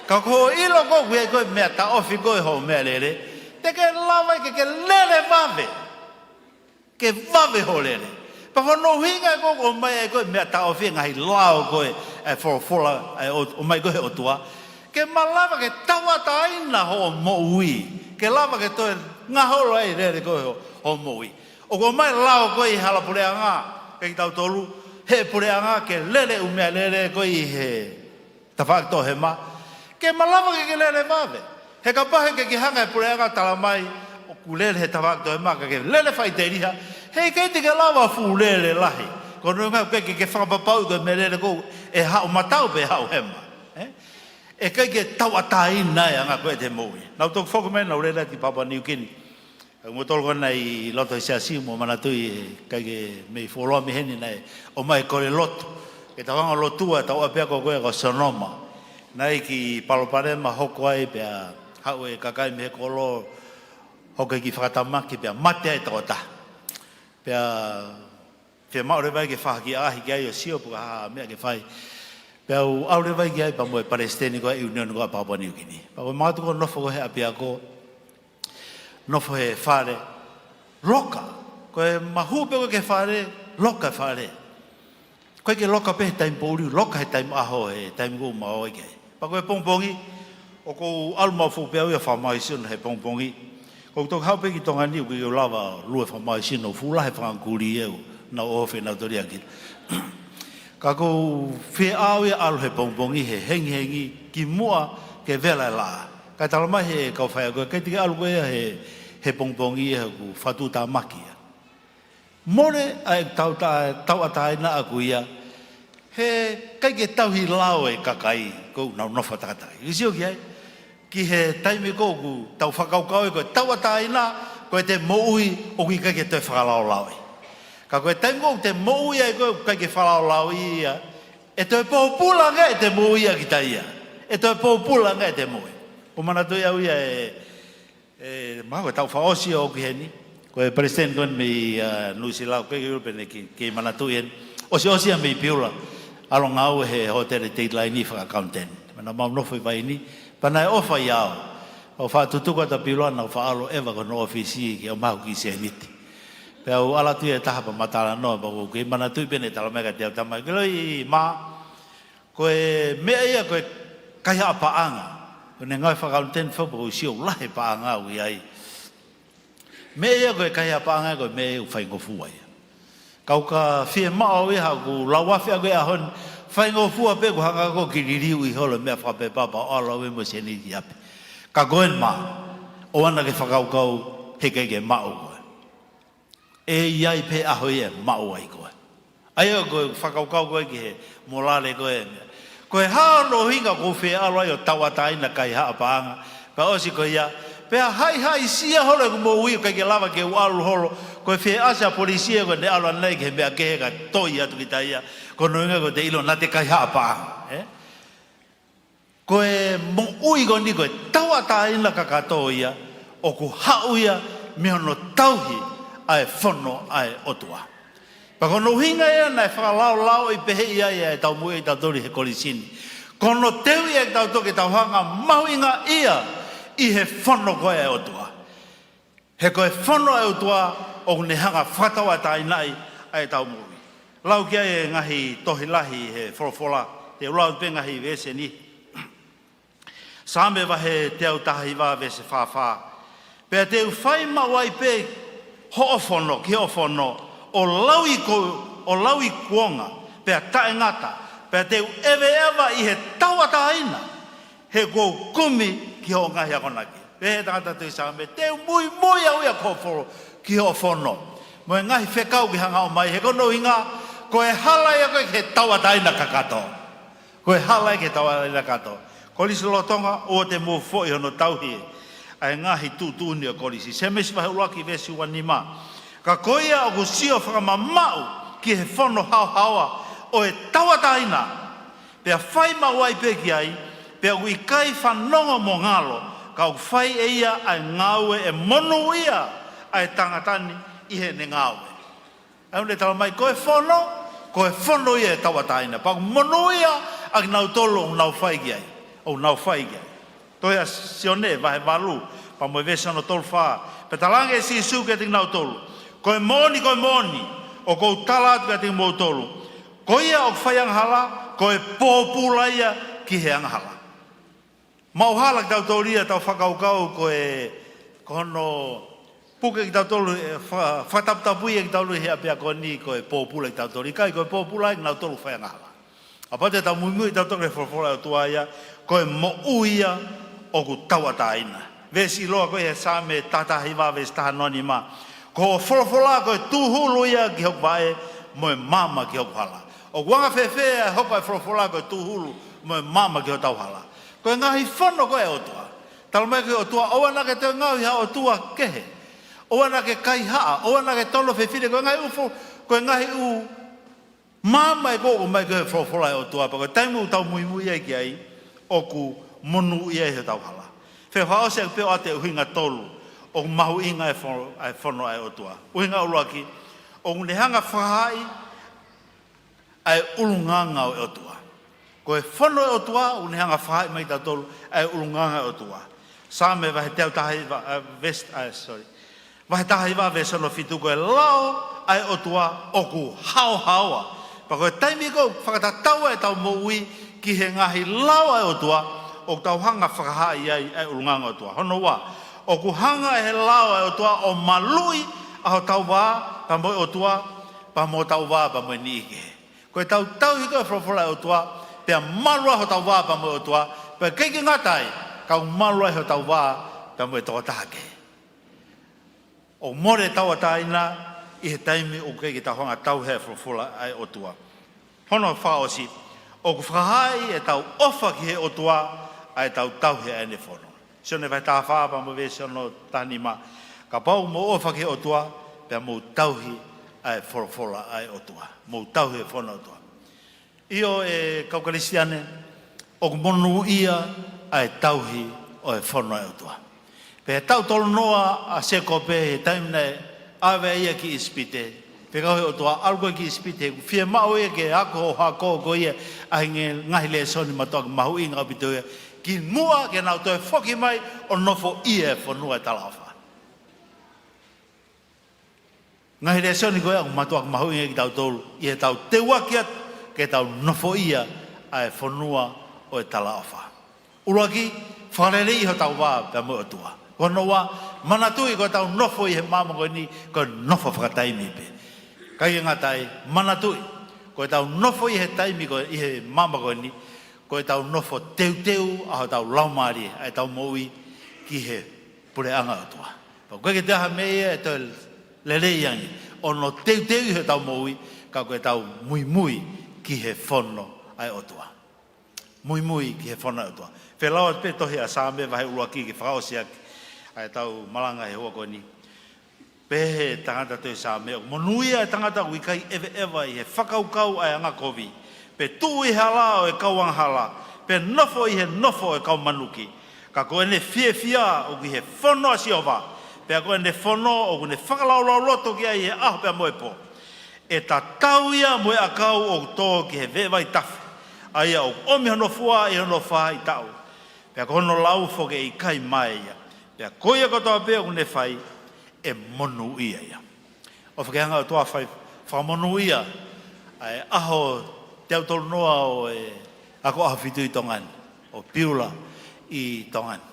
Ka ko hoʻo ʻilo ko ē ʻoku ʻi ai ko ē e meʻa taʻofi ko ē hoʻo meʻalele, te ke lava ai ke ke lele vave. Ke vave hoʻo lele. Pea ko hono ʻuhinga ko ē ʻoku ʻomai ai ko ē e meʻa taʻofi, e ngaahi lao ko ē ʻa e folofola, ʻa e ʻo-, ʻomai ko ē he ʻOtua, ke malava ke tauʻatāina hoʻo moʻui, ke lava ke toe ngaholo ai e lele ko ē hoʻo, hoʻo moʻui. ʻOku ʻomai e lao ko ē ʻi he hala puleʻanga kiate kitautolu, he puleʻanga ke lele ʻū meʻalele ko ē ʻi he tafaʻaki toʻohema, ke malava ke ke lele vave. He kapau heʻikai ke hanga ʻe he puleʻanga ʻo tala mai ʻoku lele he tafaʻaki toʻohema ka ke lele faʻiteliha, heʻikai te ke lava ʻo fuʻu lele lahi. Ko hono ʻuhinga ʻoku ʻikai ke ke fakapapauʻi ko e meʻalele ko ē ʻe haʻu matau pe haʻu hema. Ē? ʻE ʻikai ke tauʻatāina e anga ko ē ʻete moʻui. Naʻá ku toki foki mai, naʻá ku lele atu ki Papua New Guinea. ʻOku mou tolu ko ena ʻi loto he siasi, mou manatuʻi, ʻikai ke mei fuoloa mei heni naʻe ʻomai e kole lotu. Ke tau hanga ʻo lotua ʻetau ʻapiako ko ē ko Sonoma. Naʻe ʻi ai e kiʻi palopalema hoko ai pea haʻu e kakai mei he kolo, hoko e kiʻi fakatamaki pea mate ai e tokotaha. Pea fiemaʻu leva ke fai ha kiʻi ʻaʻahi ki ai ʻo sio pe ko e hā e meʻa ke fai. Pea u ʻalu leva ki ai pea mo e palesiteni ko ē ʻo e ʻiunioni ko ē ʻa Papua New Guinea. Pea ko e matu ko ē nofo ko ē he ʻapiako, nofo he fale, loka. Ko e mahu pē ko ē ki he fale, loka e fale. ʻOku ʻikai ke loka pē he taimi poʻuli, loka he taimi ʻaho, he taimi ko ē ʻoku ma ō ai ki ai. Pea ko e pongipongi, ʻoku ou ʻalu maʻu foʻou pē au ia ʻo fakamālohisino he pongipongi. ʻOku ou toki haʻu pē ki Tonga ni, ʻoku ʻikai ke u lava ʻo lue fakamālohisino, fuʻu lahi e fanga kulī ʻoku nau ō ʻo fenau toli ʻaki. Ka ʻoku ou fie ʻalu ia ʻalu he pongipongi he hengihengi kimuʻa ke vela e laʻā. Kae tala mai he kau faiako, ʻikai te ke ʻalu koe ia he, he pongipongi ia he ʻoku fatuʻutāmaki ia. Mole ʻa e tauʻata-, tauʻatāina ʻaʻaku ia, he ʻikai ke tauhi lao e kakai ko ē ʻoku nau nofo takatakai. Ke sio ki ai, ki he taimi ko ē ʻoku tau fakakaukau ai ko e tauʻatāina, ko ʻete moʻui ʻoku ʻikai ke toe fakalaolaoʻi. Ka ko e taimi ko ē ʻoku te moʻui ai ko ē ʻoku ʻikai ke fakalaolaoʻi ia, ʻe toe pōpula ange ʻete moʻui ʻa kita ia. ʻE toe pōpula ange ʻete moʻui. ʻOku ou manatuʻi au ia e, e, mahalo ko e taʻu fakaʻosi ʻo aʻu ki heni. Ko e palesiteni ko eni mei, ʻa, Nuʻusila, ʻoku ʻikai ke u ʻilo pe naʻe kei, kei manatuʻi eni. ʻOsi, ʻosi ia mei Piula. ʻAlu ʻo ngāue he hōtele Dateline fakaʻakauniteni. Pea naʻa mau nofo ʻi Vaini. Pea naʻe ʻofa ʻiate au. ʻO fakatutuku atu ʻa Piula naʻa ku faʻa ʻalu ʻo ʻeva ki hono ʻōfisi ke ʻomai haku kiʻi sēniti. Pea u ʻalu atu ia ʻi he taha pea ma talanoa, pea ʻoku ou kei manatuʻi pē naʻe tala mai kiate au, tala mai, ke loi mā, ko e meʻa ia ko e kaihaʻa paʻanga. ʻOku ne ngāue fakaʻakauniteni fau pea ʻoku ou sio ʻoku lahi e paʻanga ʻoku ʻi ai. Meʻa ia ko e kaihaʻa paʻanga ko e meʻa ia ʻoku faingofua ia. Ka u ka fiemaʻu ia haku lau afe ʻaʻaku he ʻaho ni, faingofua pē ʻoku hanga ko ē ʻo kiʻi liliu ʻi holo e meʻa fakapepa pea ʻalu au ia mo e sēniti ki ʻapi. Ka ko eni mā, ʻoua naʻa ke fakakaukau heʻikai ke maʻu koe. ʻE ʻi ai pē ʻaho ia ʻe maʻu ai koe. ʻA ia ko e fakakaukau ko ē ki he molale ko ē meʻa. Ko e hā hono ʻuhinga ʻoku ou fie ʻalu ai ʻo tauʻatāina e kaihaʻa paʻanga. Pea ʻosi ko ia, pea haʻihaʻisia holo ʻeku moʻui ʻoku ʻikai ke lava ke u ʻalu holo. Ko e fie ʻasi ʻa e polisi ē ko ʻene ʻalu ʻanenai ki he meʻa kehe kae toi atu kita ia. Ko hono ʻuhinga ko ʻete ʻilo naʻa te kaihaʻa paʻanga. Ē? Ko e moʻui ko eni ko e tauʻatāina kakato ia ʻoku haʻu ia mei hono tauhi ʻa e fono ʻa e ʻOtua. Pea ko hono ʻuhinga ia naʻe fakalaolaoʻi pehē ai ʻetau moʻui ʻatautolu he Kolisi ni. Ko hono teuʻi ʻe kitautolu ke tau hanga mahuʻingaʻia ʻi he fono ko ē ʻa e ʻOtua. He ko e fono ʻa e ʻOtua ʻoku ne hanga fakatauʻatāinaʻi ʻa ʻetau moʻui. Lau ki ai e ngaahi tohi lahi he folofola, te u lau pē ngaahi veesi ni. Saame vahe teau taha hiva veesi fā fā. Pea te u fai maʻu ai pē hoʻo fono, ki hoʻo fono, ʻo lauikuo, ʻo lauikuonga, pea taʻengata, pea te u ʻeveʻeva ʻi he tauʻatāina, he kuo u kumi ki hoʻo ngaahi akonaki. Pehē ʻe he tangata tohi Saame, te u muimui au ia ko folo, ki hoʻo fono. Mo e ngaahi fekau ke hanga ʻo ʻomai, he ko hono ʻuhinga, ko e hala ia ko ē ki he tauʻatāina kakato. Ko e hala ia ki he tauʻatāina kakato. Kolisi lolotonga, ʻoua te mou foʻi hono tauhi ʻa e ngaahi tuʻutuʻuni ʻo Kolisi. Sēmisi vahe ʻuluaki veesi ua nima. Ka ko ia ʻoku sio fakamamaʻu ki he fono haohaoa ʻo e tauʻatāina, pea fai maʻu ai pē ki ai, pea ʻoku ʻikai fanongo mo ngalo, ka ʻoku fai ʻe ia ʻa e ngāue ʻe monūʻia ʻa e tangata ni ʻi heʻene ngāue. ʻA ia ʻoku ne talamai ko e fono, ko e fono ia ʻe tauʻatāina. Pea ʻoku monūʻia ʻa kinautolu ʻoku nau fai ki ai, ʻoku nau fai ki ai. Tohi ʻa Sione vahe valu, pea mo e veesi hono tolu fā. Pea talaange ʻe Sīsū kiate kinautolu, ko e moʻoni, ko e moʻoni, ʻoku ou tala atu kiate kimoutolu, ko ia ʻoku fai angahala, ko e pōpula ia ki he angahala. Maʻu hala kitautolu ia ʻetau fakakaukau ko e, ko hono puke kitautolu, ʻe, fa-, fakataputapui ʻe kitautolu he ʻapiako ni ko e pōpula kitautolu. ʻIkai, ko e pōpula ia kinautolu fai angahala. Kapau te tau muimui kitautolu he folofola ʻa e ʻOtua ia, ko e moʻui ia ʻoku tauʻatāina. Veesi ʻiloa ko ē he Saame taha taha hiva veesi taha noa nima. Ko hoʻo folofola ko e tūhulu ia ki hoku vaʻe, mo e maama ki hoku hala. ʻOku anga fēfē ʻa e hoko ʻa e folofola ko e tūhulu mo e maama ki hotau hala? Ko e ngaahi fono ko ē ʻa e ʻOtua. Talamai ko e ʻOtua, ʻoua naʻa ke toe ngaohi ha ʻotua kehe. ʻOua naʻa ke kaihaʻa, ʻoua naʻa ke tono fefine, ko e ngaahi ʻū fo-, ko e ngaahi ʻū maama ʻoku ʻomai ko ē he folofola ʻa e ʻOtua, pea ko e taimi ʻoku tau muimui ai ki ai, ʻoku monūʻia ai hotau hala. Fakaʻosi ʻaki pē ʻo ʻoatu e ʻuhinga tolu ʻoku mahuʻinga e fo-, ʻa e fono ʻa e ʻOtua. ʻUhinga ʻuluaki, ʻoku ne hanga fakahaaʻi ʻa e ʻulungaanga ʻo e ʻOtua. Ko e fono ʻa e ʻOtua, ʻoku ne hanga fakahaaʻi mai kiate kitautolu ʻa e ʻulungaanga ʻo e ʻOtua. Saame vahe teau taha hiva, ʻa, veesi, ʻa, sorry. Vahe taha hiva veesi hono fitu, ko e lao ʻa e ʻOtua ʻoku haohaoa. Pea ko e taimi ko ē ʻoku fakatatau ai ʻetau moʻui ki he ngaahi lao ʻa e ʻOtua, ʻoku tau hanga fakahaaʻi ai ʻa e ʻulungaanga ʻo e ʻOtua. Hono ua, ʻoku hanga ʻe he lao ʻa e ʻOtua ʻo maluʻi ʻa hotau vā pea mo e ʻOtua, pea mo hotau vā pea mo e niʻihi kehe. Ko ʻetau tauhi ko ē e folofola ʻa e ʻOtua, pea malu ai hotau vā pea mo e ʻOtua, pea ʻikai ke ngata ai, ka ʻoku malu ai hotau vā pea mo e tokotaha kehe. ʻOku mole e tauʻatāina ʻi he taimi ʻoku ʻikai ke tau hanga tauhi e folofola ʻa e ʻOtua. Hono fakaʻosi, ʻoku fakahaaʻi ʻetau ʻofa ki he ʻOtua ʻa ʻetau tauhi ʻa ʻene fono. Sione vahe taha fā pea mo e veesi hono taha nima. Kapau ʻoku mou ʻofa ki he ʻOtua, pea mou tauhi ʻa e folofola ʻa e ʻOtua. Mou tauhi e fono ʻa e ʻOtua. ʻIo, ʻe kau Kalisitiane, ʻoku monūʻia ʻa e tauhi ʻo e fono ʻa e ʻOtua. Pea taʻu tolu noa ʻa Sēkope he taimi naʻe ʻave ia ki ʻIsipite. Fekau ʻe he ʻOtua, ʻalu koe ki ʻIsipite, ʻoku fiemaʻu ia ke ako ʻe ho hako ko ia ʻa e ngaahi lēsoni mātuʻaki mahuʻinga ʻaupito ia, kimuʻa ke nau toe foki mai ʻo nofoʻia e fonua ʻo e talaʻofa. Ngaahi lēsoni ko ia ʻoku mātuʻaki mahuʻinga kiate kitautolu, ʻi heʻetau teuaki atu ke tau nofoʻia ʻa e fonua ʻo e talaʻofa. ʻUluaki, fakaleleiʻi hotau vā pea mo e ʻOtua. Ko hono ua, manatuʻi ko ʻetau nofo ʻi he māmani ko eni, ko e nofo fakataimi pē. ʻIkai ke ngata ai, manatuʻi ko ʻetau nofo ʻi he taimi ko, ʻi he māmani ko eni, ko ʻetau nofo teuteu ʻa hotau laumālie, ʻa ʻetau moʻui ki he puleʻanga ʻo e ʻOtua. Pea ʻoku ʻikai ke toe ʻi ai ha meʻa ia ʻe toe lelei ange ʻo hono teuteuʻi hotau moʻui, ka ko ʻetau muimui ki he fono ʻa e ʻOtua. Muimui ki he fono ʻa e ʻOtua. Fēlau atu pē tohi ʻa Saame vahe ʻuluaki ke fakaʻosi ʻaki ʻa ʻetau malanga he houa ko eni. Pehē ʻe he tangata tohi Saame, ʻoku monūʻia e tangata ʻoku ʻikai ʻeveʻeva ʻi he fakakaukau ʻa e angakovi, pe tuʻu ʻi he hala ʻo e kau angahala, pe nofo ʻi he nofo ʻo e kau manuki. Ka ko ʻene fiefia ʻoku ʻi he fono ʻa Sihova, pea ko ʻene fono ʻoku ne fakalaulauloto ki ai ʻi he ʻaho pea mo e pō. ʻE tatau ia mo e ʻakau ʻoku tō ki he veʻe vaitafe, ʻA ia ʻoku ʻomi hono fua ʻi hono faʻahitaʻu, pea ko hono lau foki ʻe ʻikai mae ia. Pea ko ia kotoa pē ʻoku ne fai, ʻe monūʻia ia. ʻOfa ke hanga ʻe he ʻOtua ʻo fai fakamonūʻia ʻa e ʻaho teau tolu noa ʻo e Ako ʻAhofitu ʻi Tonga ni, ʻo Piula ʻi Tonga ni.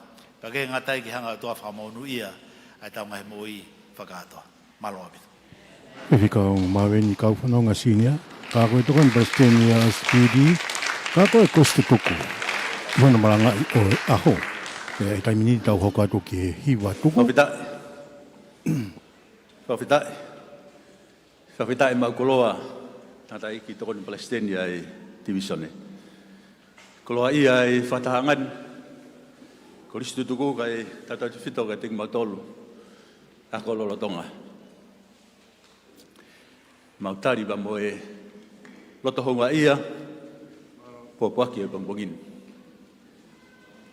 Ka ke ngata ai ke hanga ʻe he ʻOtua ʻo fakamonūʻia ʻa ʻetau ngaahi moʻui fakakātoa. Mālō ʻaupito. Faifekau Maveni Kaufononga Senior, ka ko e Tokoni Palesiteni ʻa S P D, ka ko e Kolisi Tutuku, ʻi hono malangaʻi ʻo e ʻaho. ʻI he taimi ni tau hoko atu ki he hiva tuku. Fakafetaʻi. Fakafetaʻi. Fakafetaʻi mo e koloa, tangataʻeiki Tokoni Palesiteni ʻa e Tivīsone. Koloaʻia ʻa e fakatahaʻanga ni, Kolisi Tutuku kae tautautefito kiate kimautolu ako lolotonga. Mau tali pea mo e loto houngaʻia, pōpoaki ʻo e pongipongi ni.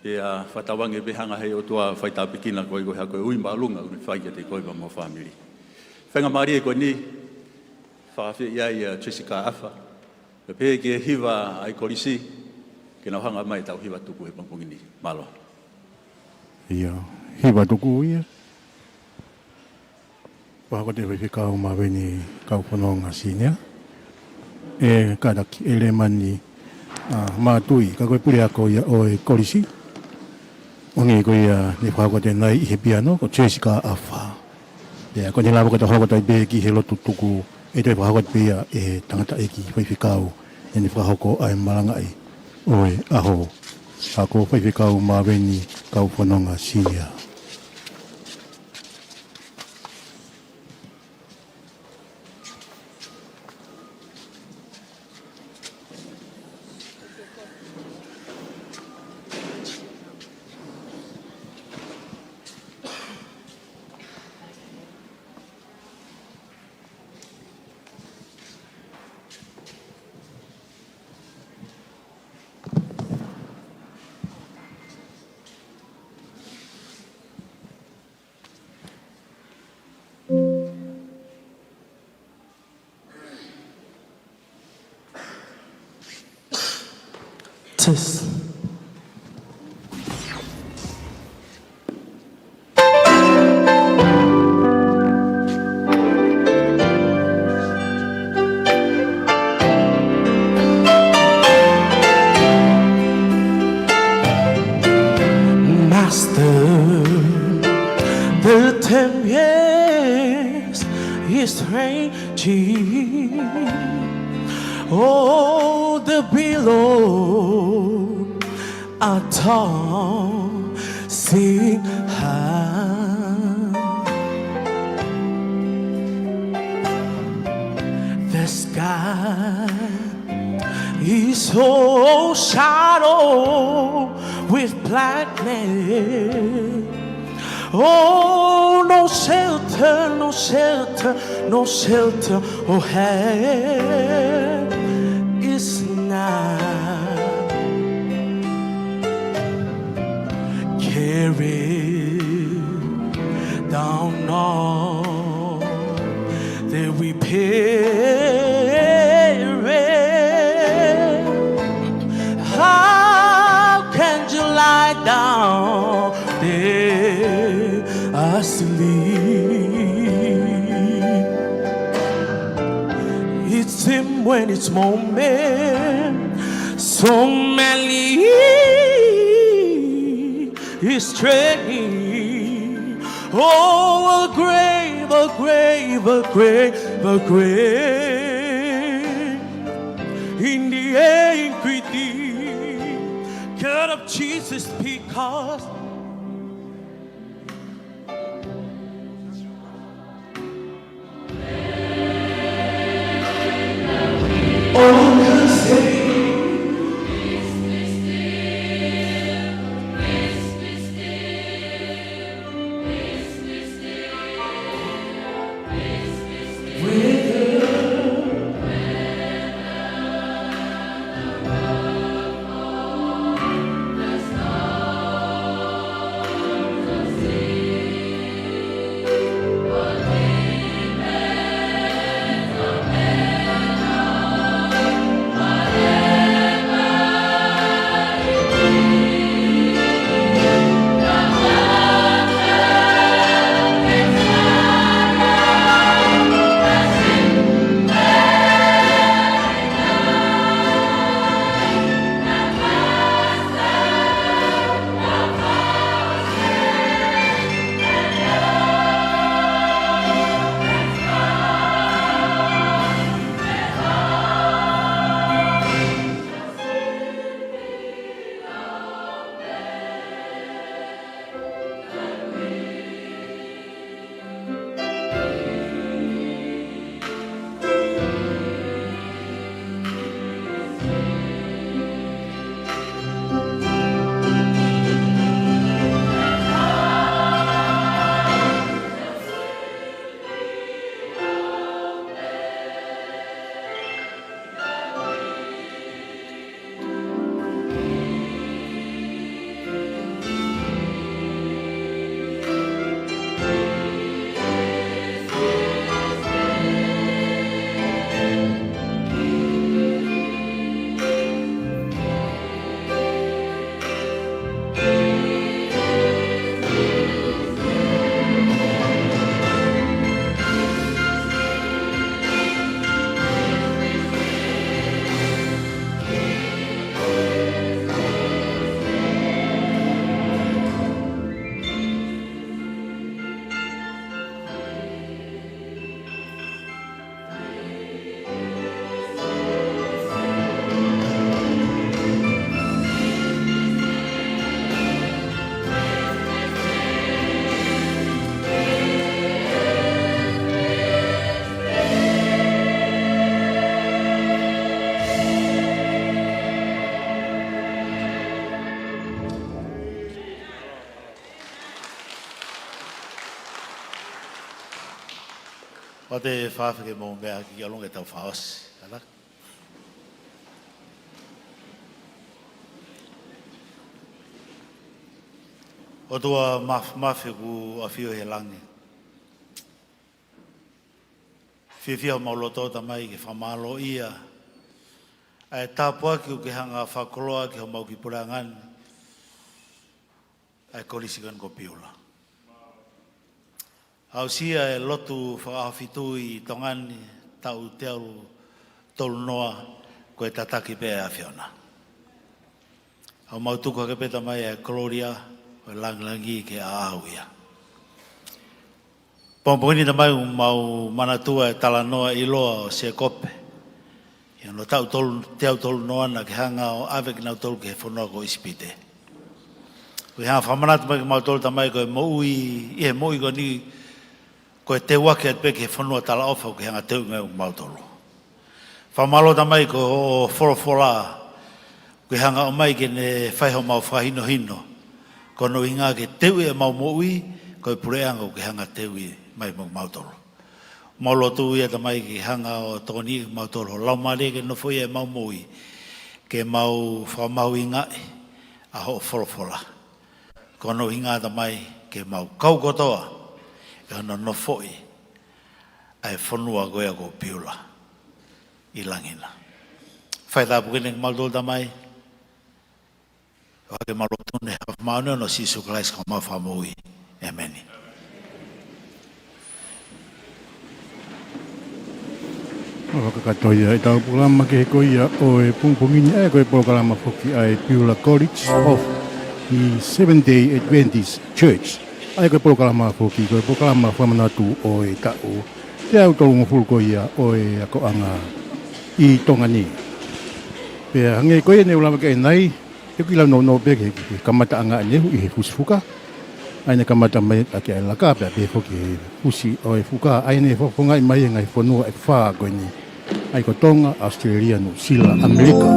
Pea fakatauange pē hanga ʻe he ʻOtua ʻo faitāpuekina koe ko e hā ko e ui māʻolunga ʻoku ne fai kiate koe pea mo ho fāmili. Faingamālie ko eni, fakaafeʻi ai ʻa Jessica ʻAfa, pea pehē ki he hiva ʻa e kolisi, ke nau hanga mai ʻetau hiva tuku he pongipongi ni. Mālō. ʻIo, hiva tuku ia. Fakahoko atu ʻe he Faifekau Maveni Kaufononga Senior. ʻE kātaki ʻe Lemani, ʻa, Mātui, ka ko e puleako ia ʻo e kolisi. ʻOku ʻi ai ko ia ne fakahoko atu ʻanenai ʻi he piano, ko Jessica ʻAfa. Pea ko ʻene lava ko ʻetau hoko atu ai pē ki he lotu tuku, ʻe toe fakahoko atu pē ia ʻe he tangataʻeiki faifekau, ʻene fakahoko ʻa e malangaʻi ʻo e ʻaho. Ka ko Faifekau Maveni Kaufononga Senior. Test. Master, the tempest is raging. Oh, the billow are tossing high. The sky is so shadow with blackness. Oh, no shelter, no shelter, no shelter, oh, help is nigh. Carry down all that we perish. How can you lie down there asleep? It seems when it's moment, so many is straining. Oh, a grave, a grave, a grave, a grave in the iniquity. Get up, Jesus, because ʻOua te fakaafeʻi ke mou meʻa ki ʻolunga ke tau fakaʻosi. Ala. ʻOtua Māf-, Māfimafi ʻoku ʻafio ʻi he langi. Fiefia homau loto Tamai ke fakamālōʻia ʻa e tāpuaki ʻoku ke hanga fakakoloa ki homau kiʻi puleʻanga ni, ʻa e Kolisi ko eni ko Piula. Aʻusia e lotu fakaʻaho fitu ʻi Tonga ni taʻu teau tolu noa, ko e tataki pē ʻa e ʻAfiona. ʻOku mau tuku hake pē Tamai e kolōlia, ko e langilangi ke ʻaʻau ia. Pongipongi ni Tamai ʻoku mau manatua e talanoa ʻiloa ʻo Sēkope. ʻI hono taʻu tolu, teau tolu noa naʻa ke hanga ʻo ʻave kinautolu ki he fonua ko ʻIsipite. ʻOku ke hanga fakamanatu mai kimautolu Tamai ko e moʻui, ʻi he moʻui ko eni ko e teuaki atu pē ki he fonua talaʻofa ʻoku ke hanga teuʻi mai kimautolu. Fakamālō Tamai ko hoʻo folofola, ʻoku ke hanga ʻomai ke ne fai homau fakahinohino. Ko hono ʻuhinga ke teuʻi ʻemau moʻui, ko e puleʻanga ʻoku ke hanga teuʻi mai mo kimautolu. Mau lotu ia Tamai ke hanga ʻo tokoniʻi kimautolu, ho Laumālie ke nofoʻia ʻemau moʻui, ke mau fakamahuʻingaʻi ʻa hoʻo folofola. Ko hono ʻuhinga Tamai ke mau kau kotoa ʻi hono nofoʻi ʻa e fonua ko ia ko Piula ʻi langi na. Fai tāpuekina kimautolu Tamai, ʻo hangē ko ʻemau lotu ni he huafa māʻoniʻoni ʻo Sīsū Kalaisi ko homau Fakamoʻui. ʻĒmeni. Mau fakakakato ia ʻetau polokalama kehe ko ia ʻo e pongipongi ni, ʻa ia ko e polokalama foki ʻa e Piula College of the Seventh Day Adventist Church. ʻA ia ko e polokalama foki, ko e polokalama fakamanatu ʻo e taʻu teau tolungofulu ko ia ʻo e akoʻanga ʻi Tonga ni. Pea hangē ko ia ne u lave ki ai ʻanenai, ʻoku ou lau nounou pē ki he, ki he kamataʻanga ʻanenai ʻi he fusi fuka. ʻA ia ne kamata mai ʻaki ʻa e laka pea pehē foki he fusi ʻo e fuka. ʻA ia ne fakafofongaʻi mai he ngaahi fonua ʻe fā ko eni. ʻA ia ko Tonga, ʻAositelēlia, Nuʻusila, ʻAmelika.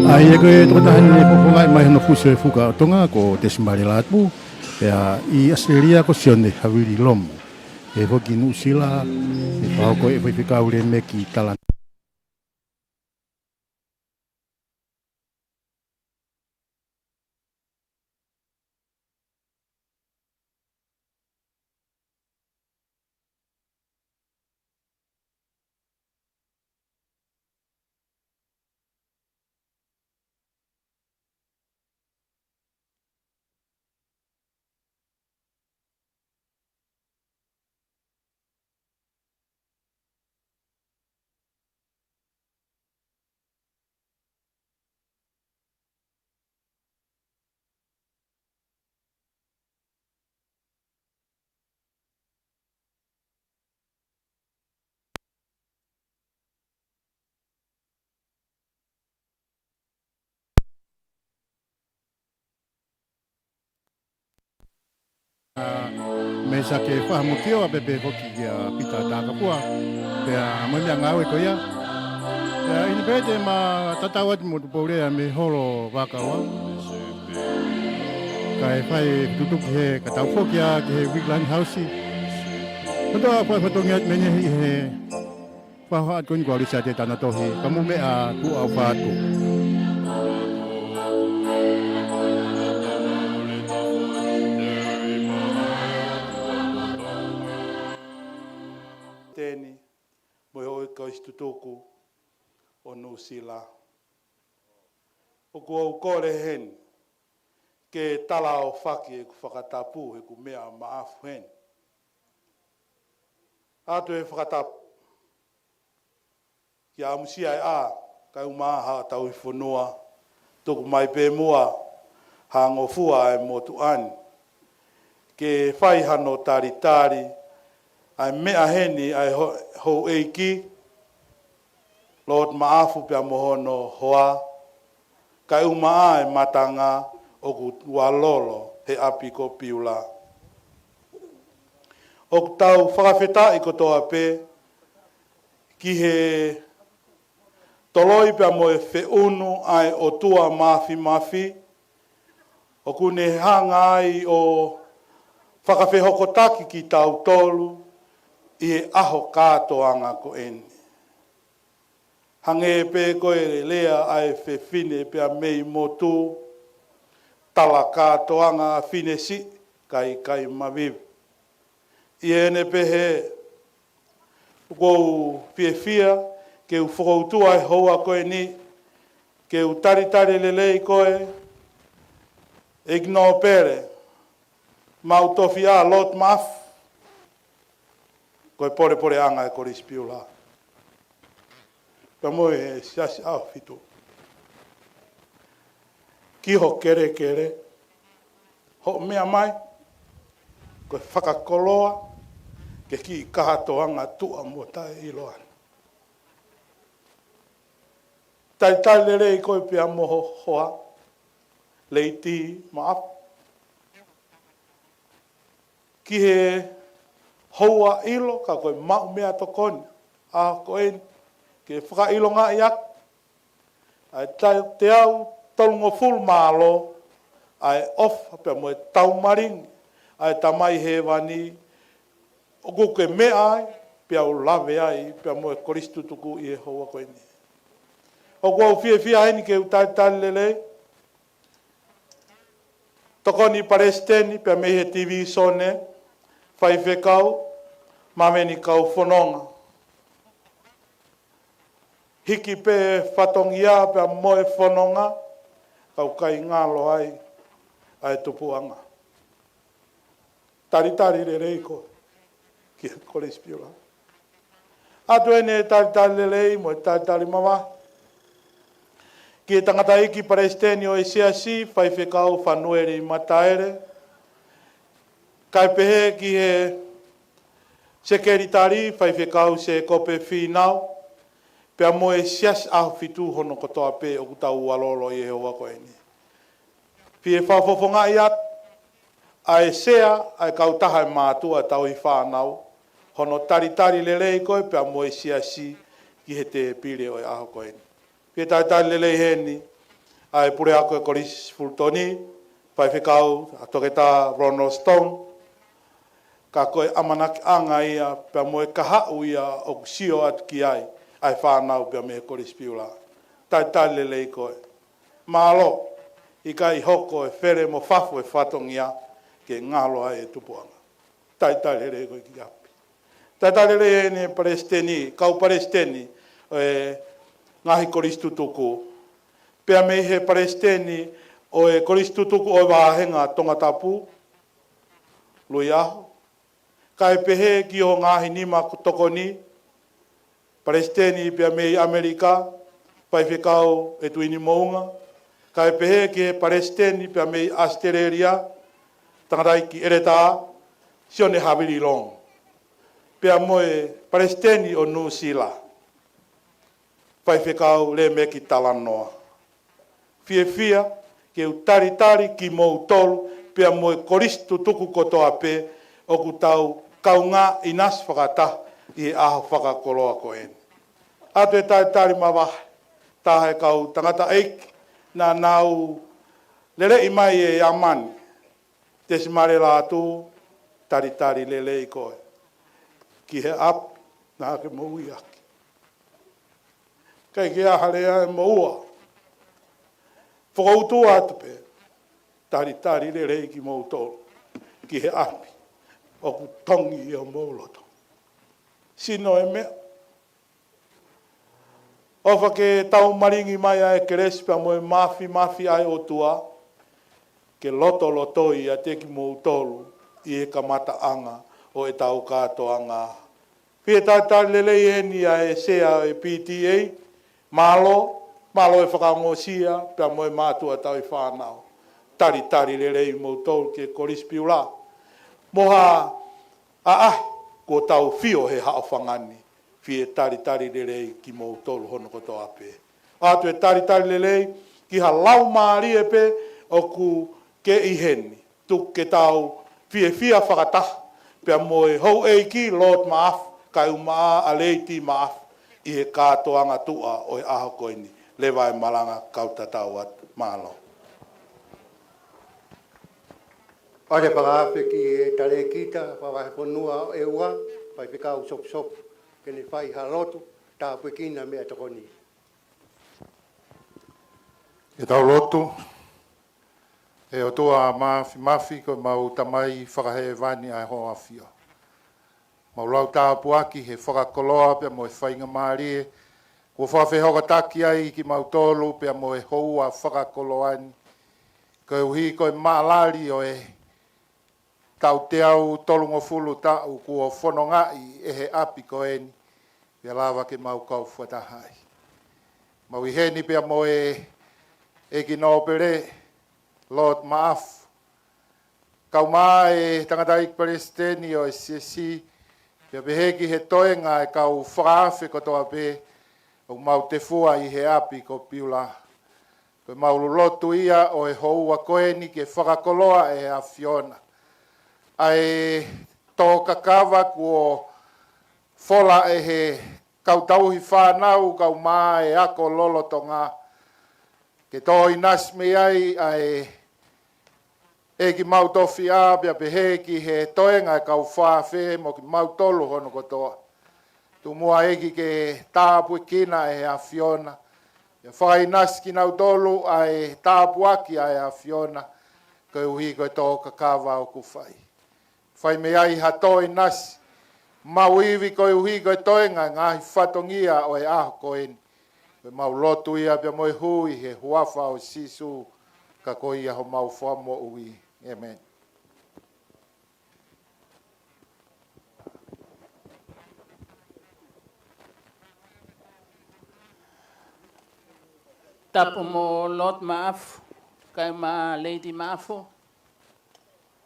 ʻA ia ko e tokotaha ne fakafofongaʻi mai hono fusi ʻo e fuka ʻo Tonga ko Tesimale Lātū. Pea ʻi ʻAositelēlia ko Sione Havili Lomu. Pehē foki Nuʻusila, ne fakahoko ʻe he faifekau Lemeki Talanoa. Mesa ke fahamokio ʻa Pepe foki kia Pita Takapua. Pea mo e meʻangāue ko ia. Pea ʻi he pē te ma tatau atu mo Tupou Lea mei holo Vakaua. Kae fai tutuki he ka tau foki ā ki he Wickland House. Kotoa fai fatongia mene ʻi he Fakahoa atu ko eni ko ʻAlisi ʻa Tētana Tohi, ka mou meʻa tuʻa ʻo fatu. Teni, mo e houʻeiki kau isi tutuku ʻo Nuʻusila. ʻOku ou kole heni, ke talaʻofaki ʻeku fakatapu, ʻeku meʻa maʻafu heni. ʻAtu e fakatapu. Kia ʻamusia e ʻā, kae ʻumaʻā haʻa tauhi fonua, tuku mai pē muʻa ha ngofua ʻa e motuʻa ni. Ke fai hano talitali, ʻa e meʻa heni ʻa e ho-, houʻeiki, Lord Maʻafu pea mo hono hoa, kae ʻumaʻā e matanga ʻoku ua lolo he ʻapi ko Piula. ʻOku tau fakafetaʻi kotoa pē ki he toloi pea mo e feʻunu ʻa e ʻOtua Mafimafi, ʻoku ne hanga ai ʻo fakafehokotaki kitautolu ʻi he ʻaho kātoanga ko eni. Hangē pē ko e lea ʻa e fefine pea mei motu, tala kātoanga ʻa fine siʻi kae ʻikai mavivi. ʻI heʻene pehē, ʻoku ou fiefia ke u fokoutua e houa ko eni, ke u talitali lelei koe, ʻEiki Nōpele Maʻutofiʻa Lord Maʻafu, ko e polepoleʻanga e Kolisi Piula pea mo e Siasi ʻAhofitu. Ki ho kelekele, hoʻo meʻa mai, ko e fakakoloa ki he kiʻi kātoanga tuʻa mo taʻeʻiloa ni. Talitali lelei koe pea mo ho hoa, Lady Maʻafu, ki he houa ʻilo, ka ko e maʻu meʻatokoni ʻaho ko eni ke fakaʻilongaʻi ʻaki ʻa e taʻu teau tolungofulu mālō ʻa e ʻofa pea mo e taumalingi ʻa e Tamai Hēvani ʻoku ke meʻa ai, pea u lave ai pea mo e Kolisi Tutuku ʻi he houa ko eni. ʻOku ou fiefia heni ke u talitali lelei Tokoni Palesiteni pea mei he Tivīsone, Faifekau Maveni Kaufononga. Hiki pē fatongia pea mo e fononga, ka ʻoku ʻikai ngalo ai ʻa e tupuʻanga. Talitali lelei koe ki he Kolisi Piula. ʻOatu eni e talitali lelei mo e talitali mavahe ki he tangataʻeiki Palesiteni ʻo e Siasi, Faifekau Fanueli Mataele, kae pehē ki he Sekelitali, Faifekau Sēkope Fīnau, pea mo e Siasi ʻAhofitu hono kotoa pē ʻoku tau ʻalolo ʻi he houa ko eni. Fie fakafofongaʻi atu ʻa e Sea ʻa e Kautaha ʻo e Mātuʻa Tauhi Fānau, hono talitali lelei koe pea mo e Siasi ki he tēpile ʻo e ʻaho ko eni. Fie talitali lelei heni ʻa e Puleako ʻo e Kolisi Fulutoni, Faifekau ʻa Toketā Ronald Stone, ka ko e ʻamanakiʻanga ia pea mo e kahaʻu ia ʻoku sio atu ki ai ʻa e fānau pea mei he Kolisi Piula. Talitali lelei koe. Mālō, ʻikai hoko e fele mo fafo e fatongia ke ngalo ai e tupuʻanga. Talitali lelei koe ki ʻapi. Talitali lelei heni e Palesiteni, kau Palesiteni ʻo e ngaahi Kolisi Tutuku, pea mei he Palesiteni ʻo e Kolisi Tutuku ʻo e Vāhenga Tongatapu, Luiaho, kae pehē ki ho ngaahi nima tokoni, Palesiteni pea mei ʻAmelika, Faifekau ʻEtuini Moʻunga, kae pehē ki he Palesiteni pea mei ʻAositelēlia, tangataʻeiki ʻEletā Sione Havili Longo, pea mo e Palesiteni ʻo Nuʻusila, Faifekau Lēmeki Talanoa. Fiefia ke u talitali kimoutolu pea mo e Kolisi Tutuku kotoa pē ʻoku tau kaungā ʻinasi fakataha ʻi he ʻaho fakakoloa ko eni. ʻOatu e talitali mavahe, taha e kau tangataʻeiki naʻa nau leleʻi mai e ʻamani, Tesimale Lātū, talitali lelei koe ki he ʻapi naʻa ke moʻui ʻaki. ʻIkai ke ʻi ai ha lea ʻe moua. Fokoutua atu pē, talitali lelei kimoutolu ki he ʻapi ʻoku tongi ʻi homou loto. Sino e meʻa. ʻOfa ke taumalingi mai ʻa e kelesi pea mo e māfimafi ʻa e ʻOtua, ke lotolotoi ʻiate kimoutolu ʻi he kamataʻanga ʻo ʻetau kātoanga. Fie talitali lelei heni ʻa e Sea ʻo e P T A, mālō, mālō e fakaongosia pea mo e mātuʻa tauhi fānau. Talitali lelei moutolu ki he Kolisi Piula. Mo ha ʻaʻahi kuo tau fio he haʻofanga ni, fie talitali lelei kimoutolu hono kotoa pē. ʻOatu e talitali lelei ki ha laumālie pē ʻoku ke ʻi heni. Tuku ke tau fiefia fakataha pea mo e houʻeiki Lord Maʻafu, kae ʻumaʻā ʻa Lady Maʻafu ʻi he kātoanga tuʻa ʻo e ʻaho ko eni. Leva e malanga, kau tatau atu. Mālō. ʻOatu e fakaafe ki he talēkita, Fakavahefonua ʻEua, faifekau Sopusopu ke ne fai ha lotu tāpuekina meʻatokoni. Ke tau lotu. ʻE ʻOtua Māfimafi, ko ʻemau Tamai Fakahēvani ʻa e Hoʻo ʻAfio. Mau lau tāpuaki he fakakoloa pea mo e faingamālie kuo fakafehokotaki ai kimautolu pea mo e houa fakakoloa ni, koeʻuhi ko e maʻalali ʻo e taʻu teau tolungofulu taʻu kuo fonongaʻi ʻe he ʻapi ko eni, pea lava ke mau kau fakataha ai. Mau ʻi heni pea mo e ʻEiki Nōpele, Lord Maʻafu, kae ʻumaʻā e tangataʻeiki palesiteni ʻo e siasi, pea pehē ki he toenga e kau fakaafe kotoa pē ʻoku mau tefua ʻi he ʻapi ko Piula. Ko ʻemau lotu ia ʻo e houa ko eni ke fakakoloa ʻe he ʻAfiona ʻa e tō kakava kuo fola ʻe he kau tauhi fānau kae ʻumaʻā e ako lolotonga, ke tō ʻinasi mei ai ʻa e ʻEiki mau tofiʻa, pea pehē ki he toenga e kau fakaafe mo kimautolu hono kotoa. Tuku muʻa ʻEiki ke tāpuekina ʻe he ʻAfiona, pea fakaʻinasi kinautolu ʻa e tāpuaki ʻa e ʻAfiona, koeʻuhi ko e tō kakava ʻoku fai. Fai mei ai ha tō ʻinasi maʻu ivi koeʻuhi ko e toenga e ngaahi fatongia ʻo e ʻaho ko eni. Ko ʻemau lotu ia pea mo e hū ʻi he huafa ʻo Sīsū, ka ko ia homau Fakamoʻui. ʻĒmeni. Tapu mo Lord Maʻafu, kae ʻumaʻā Lady Maʻafu.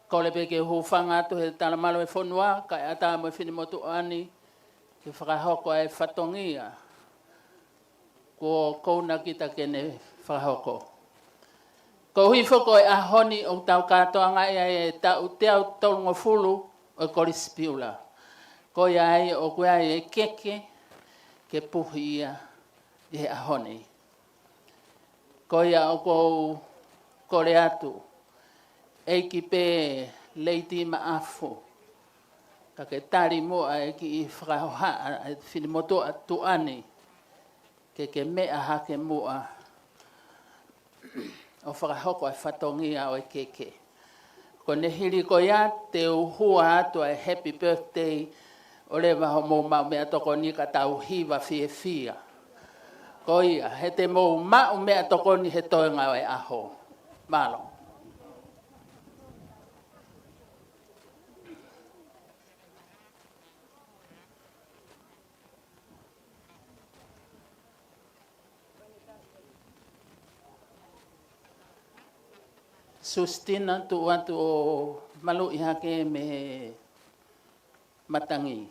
Kole pē ke u hūfanga atu he talamalu e fonua, kae ʻatā mo e finemotuʻa ni, ke fakahoko ʻa e fatongia kuo kouna kita ke ne fakahoko. Koeʻuhi foki ko e ʻaho ni ʻoku tau kātoangaʻi ai e taʻu teau tolungofulu ʻo e Kolisi Piula. Ko ia ai ʻoku ʻi ai e keke ke puhi ia ʻi he ʻaho ni. Ko ia ʻoku ou kole atu, ʻEiki pē Lady Maʻafu, ka ke tali muʻa e kiʻi fakahohaʻa e finemotuʻa tuʻa ni, ke ke meʻa hake muʻa ʻo fakahoko e fatongia ʻo e keke. Ko ʻene hili ko ia te u hua atu ʻa e happy birthday ʻo leva hoʻomou maʻu meʻatokoni ka tau hiva fiefia. Ko ia, he te mou maʻu meʻatokoni he toenga ʻo e ʻaho. Mālō. Sustina, tuʻu atu ʻo maluʻi hake mei he matangi.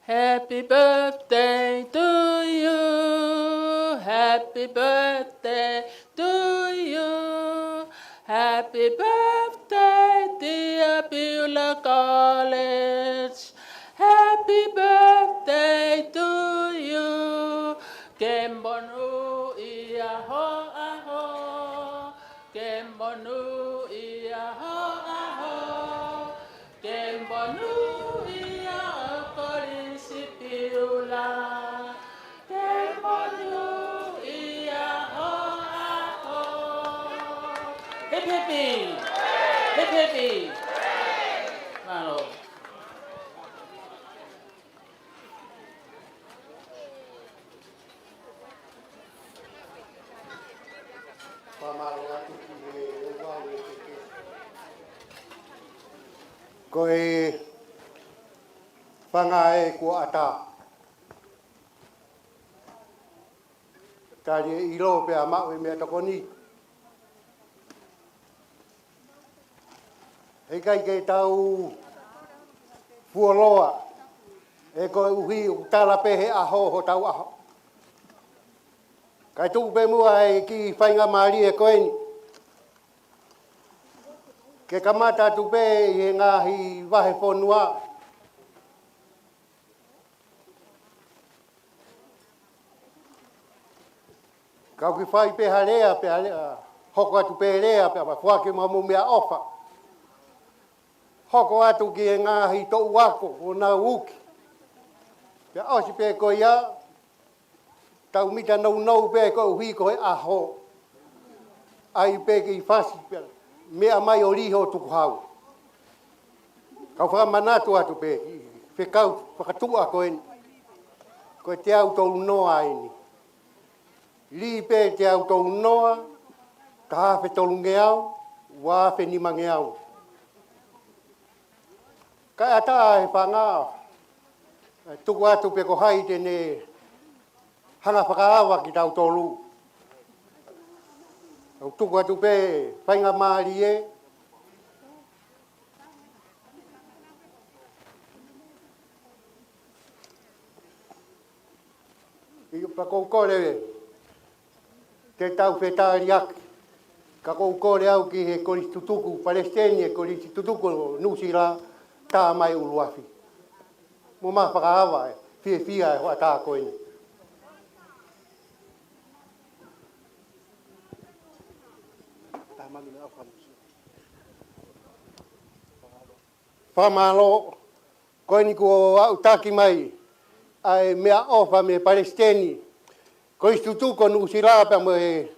Happy birthday to you. Happy birthday to you. Happy birthday, dear Piula College. Happy birthday to you. Ke monūʻia ho ʻaho. Ke monūʻia ho ʻaho. Ke monūʻia ʻa Kolisi Piula. Ke monūʻia ho ʻaho. Hipi hipi. Hipi hipi. Mālō. Ko e fanga ē kuo ʻatā. Tali e ʻilo pea maʻu e meʻatokoni. ʻIkai ke tau fuoloa, he koeʻuhi ʻoku tala pē he ʻaho hotau ʻaho. Kae tuku pē muʻa e kiʻi faingamālie ko eni ke kamata atu pē ʻi he ngaahi vahefonua. Kau kiʻi fai pē ha lea, pea lea, hoko atu pē lea, pea foaki maʻamoutolu meʻaʻofa. Hoko atu ki he ngaahi toʻu ako ʻo nau uki. Pea ʻosi pē ko ia, tau mita nounou pē koeʻuhi ko e ʻaho. ʻAi pē kiʻi fasi pē, meʻa mai ʻo liho tukuhau. Kau fakamanatu atu pē, fekau fakatuʻa ko eni. Ko e teau tolunoa eni. Lī pē teau tolunoa, taha afe tolungeau, ua afe nimangeau. Kae ʻatā he fanga, tuku atu pē ko hai te ne hanga fakaava kitautolu. ʻOku tuku atu pē faingamālie. ʻIo, pea ʻoku ou kole te tau fetaliaki. Ka ʻoku ou kole au ki he kolisi tutuku, palesiteni e kolisi tutuku ʻo Nuʻusila, tā mai ʻUluafi. Mo ma fakaava e fiefia e hoʻatā ko eni. Fakamālō, ko eni kuo aʻutaki mai ʻa e meʻaʻofa mei he palesiteni, kolisi tutuku ʻo Nuʻusila pea mo e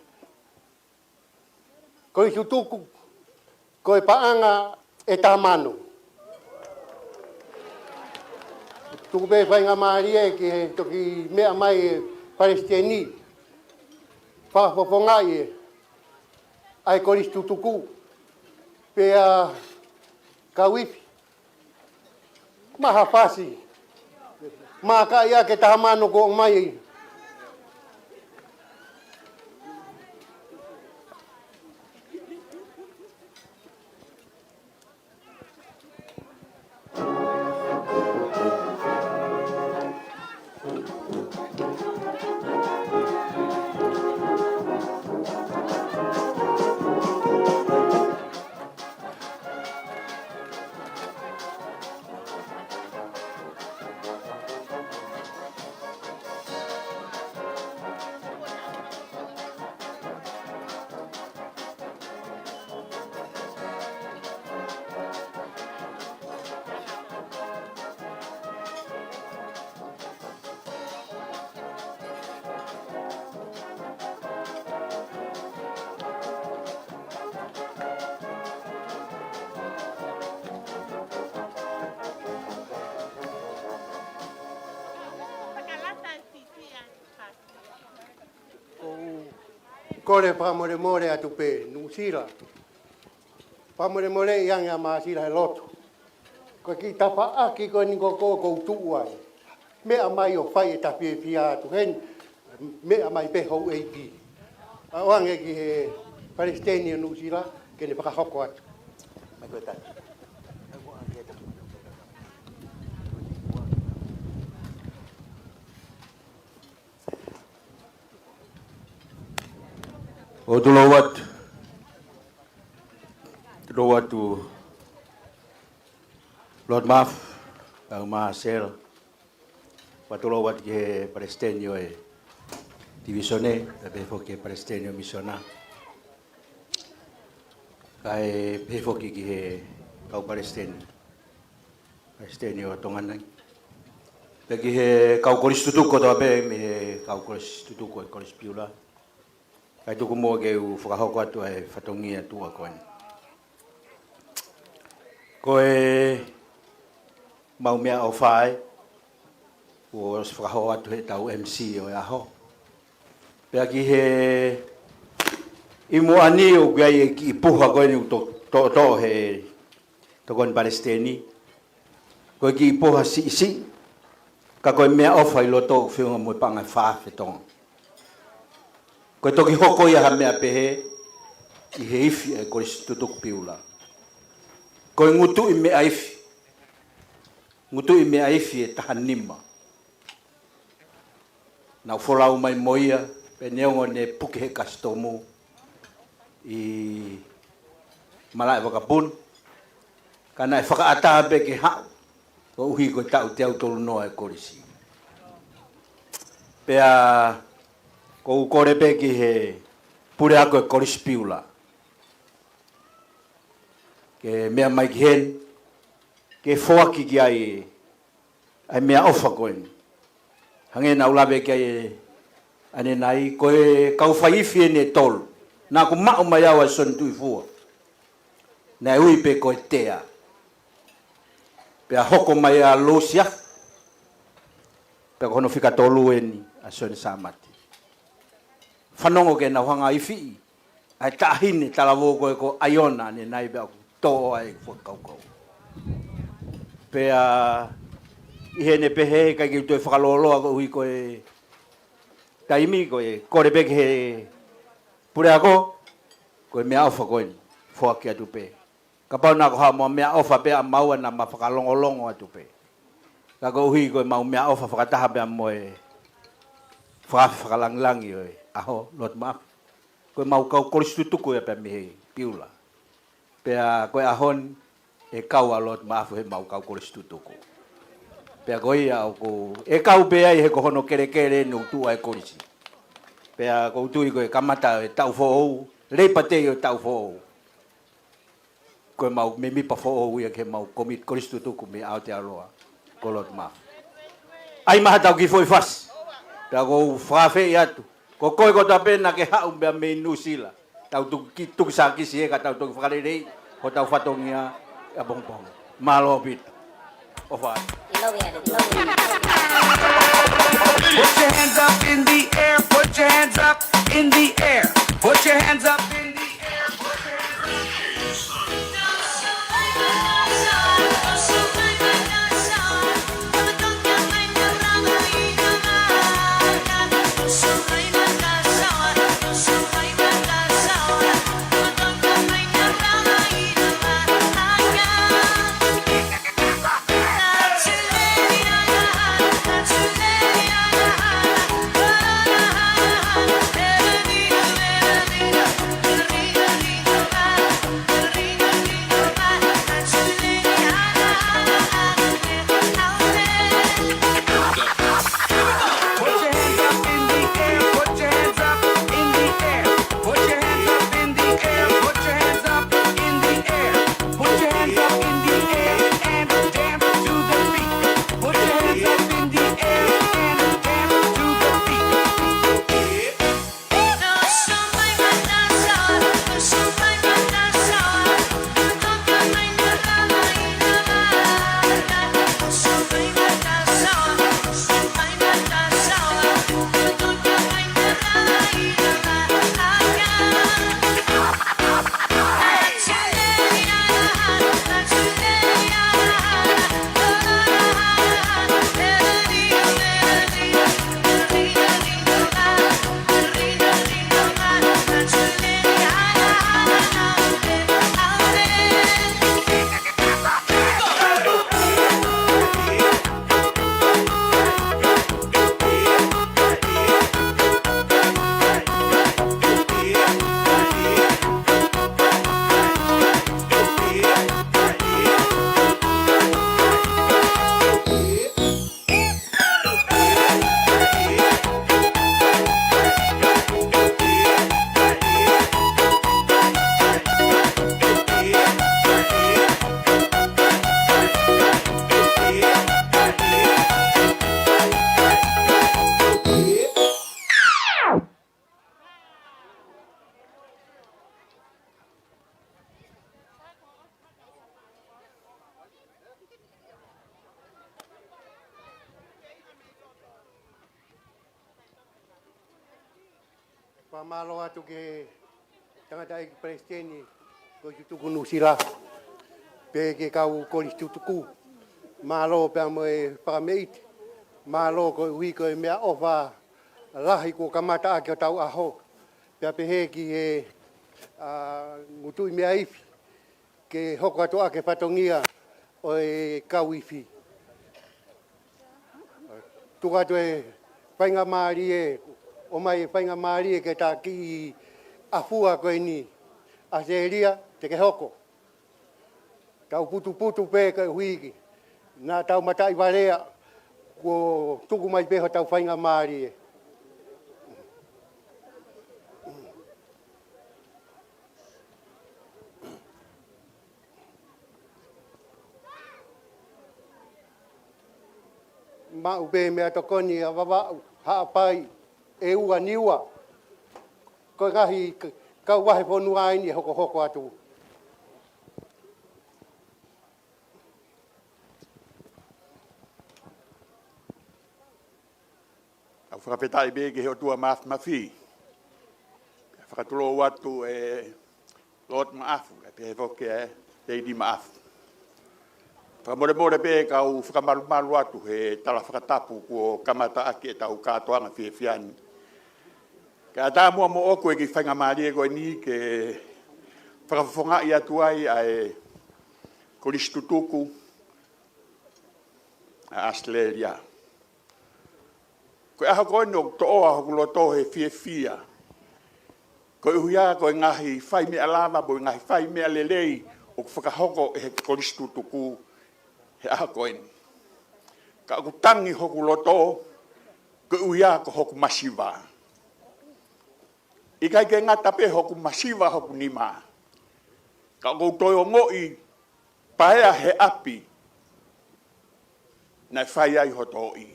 kolisi tutuku ko e paʻanga ʻe taha mano. Tuku pē faingamālie ki he toki meʻa mai e palesiteni, fakafofongaʻi e ʻa e kolisi tutuku, pea kau ifi. Maha fasi. Maka ia ke taha mano ko mai. Kole fakamolemole atu pē Nuʻusila. Fakamolemoleʻi ange ʻa Masila he lotu. Ko e kiʻi tafaʻaki ko eni ko ē ʻoku ou tuʻu ai. Meʻa mai ʻo fai e tafiefia atu heni. Meʻa mai pē houʻeiki. ʻOange ki he palesiteni ʻo Nuʻusila ke ne fakahoko atu. Mai ko e tani. ʻOku tulou atu. Tulou atu Lord Mafu, kau Masila. Pea tulou atu ki he palesiteni ʻo e tivīsone, pea pehē foki ki he palesiteni ʻo e misiona. Kae pehē foki ki he kau palesiteni. Palesiteni ʻo Tonga ni. Pea ki he kau kolisi tutuku kotoa pē, mei he kau kolisi tutuku ʻo e Kolisi Piula. Kae tuku muʻa ke u fakahoko atu ʻa e fatongia tuʻa ko eni. Ko e mau meʻaʻofa ē, kuo ʻosi fakahoko atu heʻetau M C ʻo e ʻaho. Pea ki he ʻi muʻa ni ʻoku ʻi ai e kiʻi puha ko eni ʻoku to-, toʻotoʻo he tokoni palesiteni. Ko e kiʻi puha siʻisiʻi, ka ko e meʻaʻofa ʻi loto ʻoku feʻunga mo e paʻanga ʻe fā afe Tonga. Ko e toki hoko ia ha meʻa pehē ʻi he ifi e Kolisi Tutuku Piula. Ko e ngutuʻi meʻa ifi. Ngutuʻi meʻa ifi ʻe taha nima. Naʻa ku folau mai mo ia, pea neongo ʻene puke he kasitomu ʻi Malaʻe Vakapuna, ka naʻe fakaʻatā pē ke haʻu, koeʻuhi ko e taʻu teau tolunoa e kolisi. Pea ʻoku ou kole pē ki he puleako e Kolisi Piula ke meʻa mai ki heni, ke foaki ki ai ʻa e meʻaʻofa ko eni. Hangē naʻa ku lave ki ai ʻanenai, ko e kau fai ifi eni ʻe tolu naʻa ku maʻu mai au ʻa Sione Tuʻifua. Naʻe ui pē ko e tea. Pea hoko mai ʻa Lusia. Pea ko hono fika tolu eni ʻa Sione Sāmate. Fanongo ke nau hanga ifi ʻa e taʻahine talavou ko ē ko ʻAiona ʻanenai, pea ʻoku tō ai e fakakaukau. Pea ʻi heʻene pehē, ʻikai ke u toe fakalōloa koeʻuhi ko e taimi, ko e kole pē ki he puleako, ko e meʻaʻofa ko eni, foaki atu pē. Kapau naʻa ko haʻamou meʻaʻofa pē ʻa maua naʻa ma fakalongolongo atu pē. Ka koeʻuhi ko ʻemau meʻaʻofa fakataha pea mo e faka-, fakalāngilangi ʻo e ʻaho, Lord Maʻafu, ko ʻemau kau kolisi tutuku ia pea mei he Piula. Pea ko e ʻaho ni ʻe kau ʻa Lord Maʻafu heʻemau kau kolisi tutuku. Pea ko ia ʻoku, ʻe kau pē ai he ko hono kelekele eni ʻoku tuʻu ai e kolisi. Pea ʻoku ou tui ko e kamata e taʻu foʻou, Labour Day ʻo e taʻu foʻou, ko ʻemau mēmipa foʻou ia ki heʻemau kōmiti kolisi tutuku mei Aotearoa, ko Lord Maʻafu. ʻAi mai haʻatau kiʻi foʻi fasi. Pea ʻoku ou fakaafeʻi atu, ko koe kotoa pē naʻa ke haʻu pea mei Nuʻusila, tau tuku ki-, tuku sākisi ē ka tau toki fakaleleiʻi hotau fatongia ʻapongipongi. Mālō ʻaupito. ʻOfa atu. Put your hands up in the air, put your hands up in the air, put your hands up in the air, put your hands up. Put your hands up in the air, put your hands up in the air, put your hands up in the air, put your hands up in the air, put your hands up in the air and dance to the beat. Put your hands up in the air and dance to the beat. Fakamālō atu ki he tangataʻeiki palesiteni ko e tutuku Nuʻusila, pea ki he kau kolisi tutuku. Mālō pea mo e fakameʻite. Mālō koeʻuhi ko e meʻaʻofa lahi kuo kamata ʻaki hotau ʻaho. Pea pehē ki he, ā, ngutuʻi meʻa ifi. ke hoko atu ʻa e fatongia ʻo e kau ifi. Tuku atu e faingamālie, ʻomai e faingamālie ke ta kiʻi ʻafua ko eni. ʻAositelēlia, te ke hoko. Tau putuputu pē koeʻuhi ko e tau mataʻi valea, kuo tuku mai pē hotau faingamālie. Maʻu pē meʻatokoni ʻa Vavaʻu, Haʻapai, ʻEua, Niua. Ko e ngaahi k-, kau vahefonua eni ʻe hokohoko atu. ʻOku fakafetaʻi pē ki he ʻOtua Mafimafi. Fakatulou atu ʻe Lord Maʻafu, kae pehē foki ʻe Lady Maʻafu. Fakamolemole pē kau fakamalumalu atu he tala fakatapu kuo kamata ʻaki ʻetau kātoanga fiefia ni. Kae ʻatā muʻa moʻoku e kiʻi faingamālie ko eni ke fakafofongaʻi atu ai ʻa e Kolisi Tutuku ʻa ʻAositelēlia. Ko e ʻaho ko eni ʻoku toʻoa hoku loto he fiefia. Koeʻuhi ko e ngaahi fai meʻa lava, mo e ngaahi fai meʻa lelei ʻoku fakahoko ʻe he Kolisi Tutuku he ʻaho ko eni. Ka ʻoku tangi hoku loto, koeʻuhi ko hoku masiva. ʻIkai ke ngata pē hoku masiva hoku nima. Ka ʻoku ou toe ongoʻi paea he ʻapi naʻe fai ai hoʻo toʻi.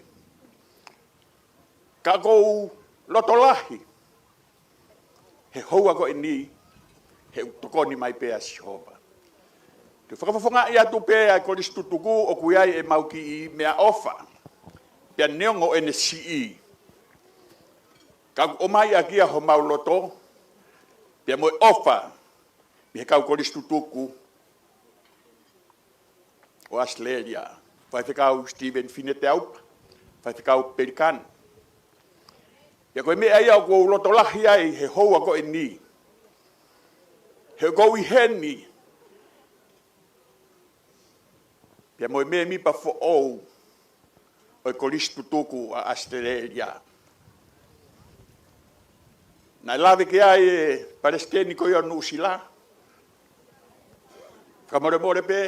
Ka ʻoku ou loto lahi he houa ko eni, he ʻoku tokoni mai pē ʻa Sihova. Ke fakafofongaʻi atu pē ʻa e Kolisi Tutuku ʻoku ʻi ai ʻemau kiʻi meʻaʻofa. Pea neongo ʻene siʻi, ka ʻoku ʻomai ʻaki ia homau loto, pea mo e ʻofa mei he kau Kolisi Tutuku ʻo ʻAositelēlia, Faifekau Stephen Fineteaupa, Faifekau Pelikani. Pea ko e meʻa ia ʻoku ou loto lahi ai he houa ko eni. He ʻoku ou ʻi heni, pea mo e mēmipa foʻou ʻo e Kolisi Tutuku ʻa ʻAositelēlia. Naʻe lave ki ai e Palesiteni ko ia ʻo Nuʻusila. Fakamolemole pē,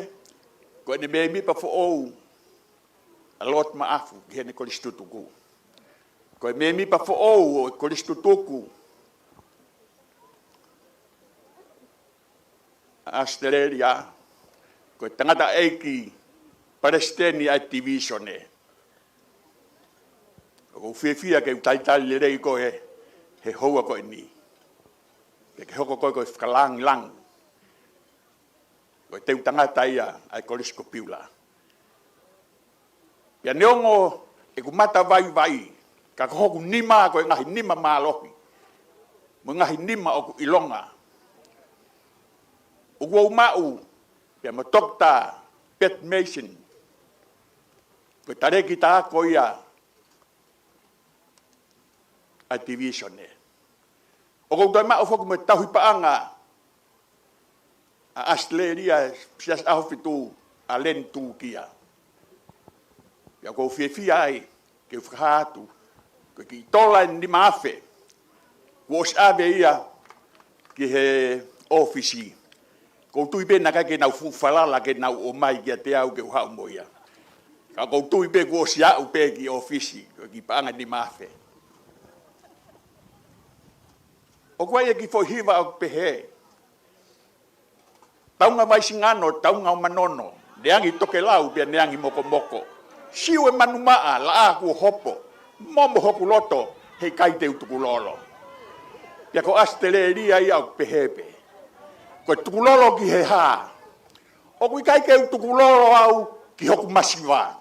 ko ʻene mēmipa foʻou ʻa Lord Maʻafu ki heʻene Kolisi Tutuku. Ko e mēmipa foʻou ʻo e Kolisi Tutuku ʻa ʻAositelēlia, ko e tangataʻeiki palesiteni ʻa e tivīsone. ʻOku ou fiefia ke u talitali lelei koe he houa ko eni. Ke ke hoko koe ko e fakalāngilangi. Ko e teu tangata ia ʻa e Kolisi Kopiula. Pea neongo ʻeku mata vaivai, ka ko hoku nima ko e ngaahi nima mālohi, mo e ngaahi nima ʻoku ʻilonga. ʻOku ou maʻu, pea mo Toketā Pat Mason, ko e talēkita ako ia ʻa e tivīsone. ʻOku ou toe maʻu foki mo e tauhi paʻanga ʻa ʻAositelēlia, Siasi ʻAhofitu, ʻa Leni Tūkia. Pea ʻoku ou fiefia ai ke u fakahā atu, ko e kiʻi tola ʻe nima afe kuo ʻosi ʻave ia ki he ʻōfisi. ʻOku ou tui pē naʻe ʻikai ke nau fuʻu falala ke nau ʻomai kiate au ke u haʻu mo ia. Ka ʻoku ou tui pē kuo ʻosi aʻu pē ki ʻōfisi, ko e kiʻi paʻanga ʻe nima afe. ʻOku ʻi ai e kiʻi foʻi hiva ʻoku pehē: Taunga Vaisingano, taunga ʻo Manono, neangi tokelau pea neangi mokomoko. Siu e manumaʻa, laʻā kuo hopo, momo hoku loto, heʻikai te u tukulolo. Pea ko ʻAositelēlia ia ʻoku pehē pē. Ko e tukulolo ki he hā? ʻOku ʻikai ke u tukulolo au ki hoku masiva.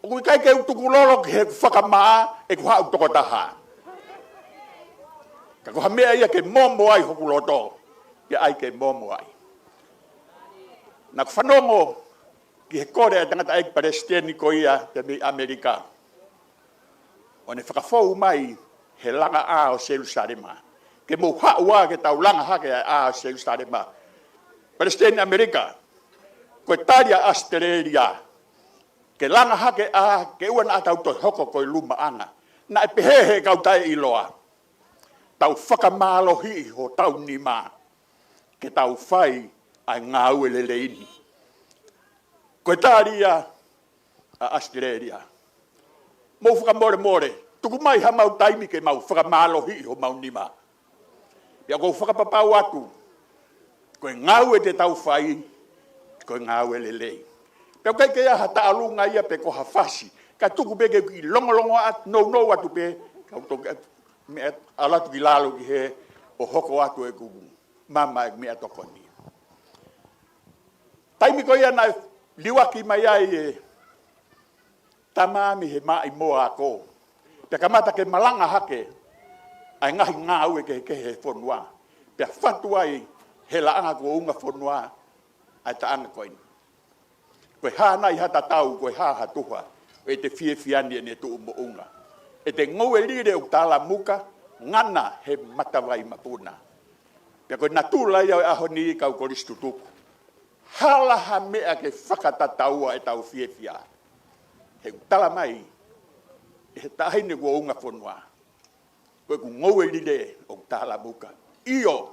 ʻOku ʻikai ke u tukulolo ki heʻeku fakamaʻa ʻeku haʻu tokotaha. Ka ko ha meʻa ia ke momo ai hoku loto, pea ʻai ke momo ai. Naʻa ku fanongo ki he kole ʻa e tangataʻeiki palesiteni ko ia pea mei ʻAmelika, ʻo ne fakafou mai he langa ʻā ʻo Selusalema. Ke mou haʻu ā ke tau langa hake ʻa e ʻā ʻo Selusalema. Palesiteni ʻAmelika, ko e tali ʻa ʻAositelēlia ke langa hake ā, ke ʻoua naʻa tau toe hoko ko e lumaʻanga. Naʻe pehē ʻe he kau taʻeʻiloa, tau fakamālohiʻi hotau nima ke tau fai ʻa e ngāue lelei ni. Ko e tali ia ʻa ʻAositelēlia. Mou fakamolemole, tuku mai haʻamau taimi ke mau fakamālohiʻi homau nima. Pea ʻoku ou fakapapau atu, ko e ngāue te tau fai, ko e ngāue lelei. Pea ʻoku ʻikai ke ʻi ai ha taʻalunga ia pe ko ha fasi, ka tuku pē ke u kiʻi longolongo atu, nounou atu pē, ka u toki atu, meʻa atu ki lalo ki hē, ʻo hoko atu ʻeku mama ʻeku meʻatokoni. Taimi ko ia naʻe liuaki mai ai e tama mei he maʻimoa ako, pea kamata ke malanga hake ʻa e ngaahi ngāue kehekehe he fonua, pea fatu ai he laʻanga kuonga fonua ʻa e taʻanga ko eni. Ko e hā nai ha tatau, ko e hā ha tuha, ʻe te fiefia ni ʻene tuʻu moʻunga. ʻE te ngoue lile ʻoku talamuka, ngana he matavai mapuna. Pea ko e natula ia ʻo e ʻaho ni kau kolisi tutuku. Hala ha meʻa ke fakatataua ʻetau fiefia. He ʻoku tala mai ʻe he taʻahine kuonga fonua, ko ʻeku ngoue lile ʻoku talamuka. ʻIo,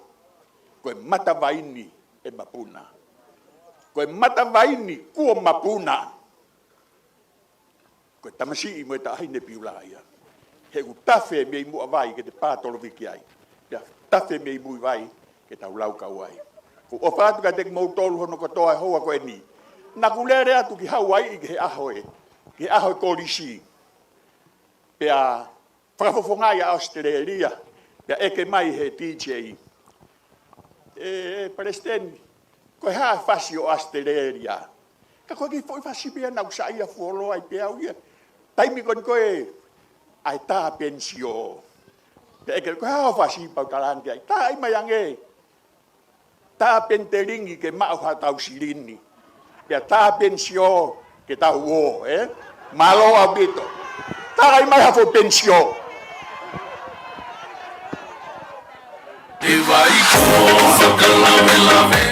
ko e matavai ni ʻe mapuna. Ko e matavai ni kuo mapuna. Ko e tamasiʻi mo e taʻahine piula ia. He ʻoku tafe mei muʻa vai ke te pātoloviki ai. Pea tafe mei mui vai ke tau laukau ai. ʻOku ou ʻofa atu kiate kimoutolu hono kotoa he houa ko eni. Naʻa ku lele atu ki Hauaiʻi ki he ʻaho ē, ki he ʻaho e kolisi. Pea fakafofongaʻi ʻa ʻAositelēlia, pea ʻeke mai he D J, ʻE, ʻe Palesiteni, ko e hā e fasi ʻo ʻAositelēlia? Ka ko e kiʻi foʻi fasi pē ia naʻa ku saiʻia fuoloa ai pē au ia. Taimi ko eni ko ē ʻa e tā penisiō. Pea ʻeke, ko e hā hoʻo fasi? Pea u talaange ai, tā ʻai mai ange. Tā penitelingi ke maʻu haʻatau silini. Pea tā penisiō ke tau ō, ē? Mālō ʻaupito. Tā ʻai mai ha foʻi penisiō. ʻI vai ko fakalavelave.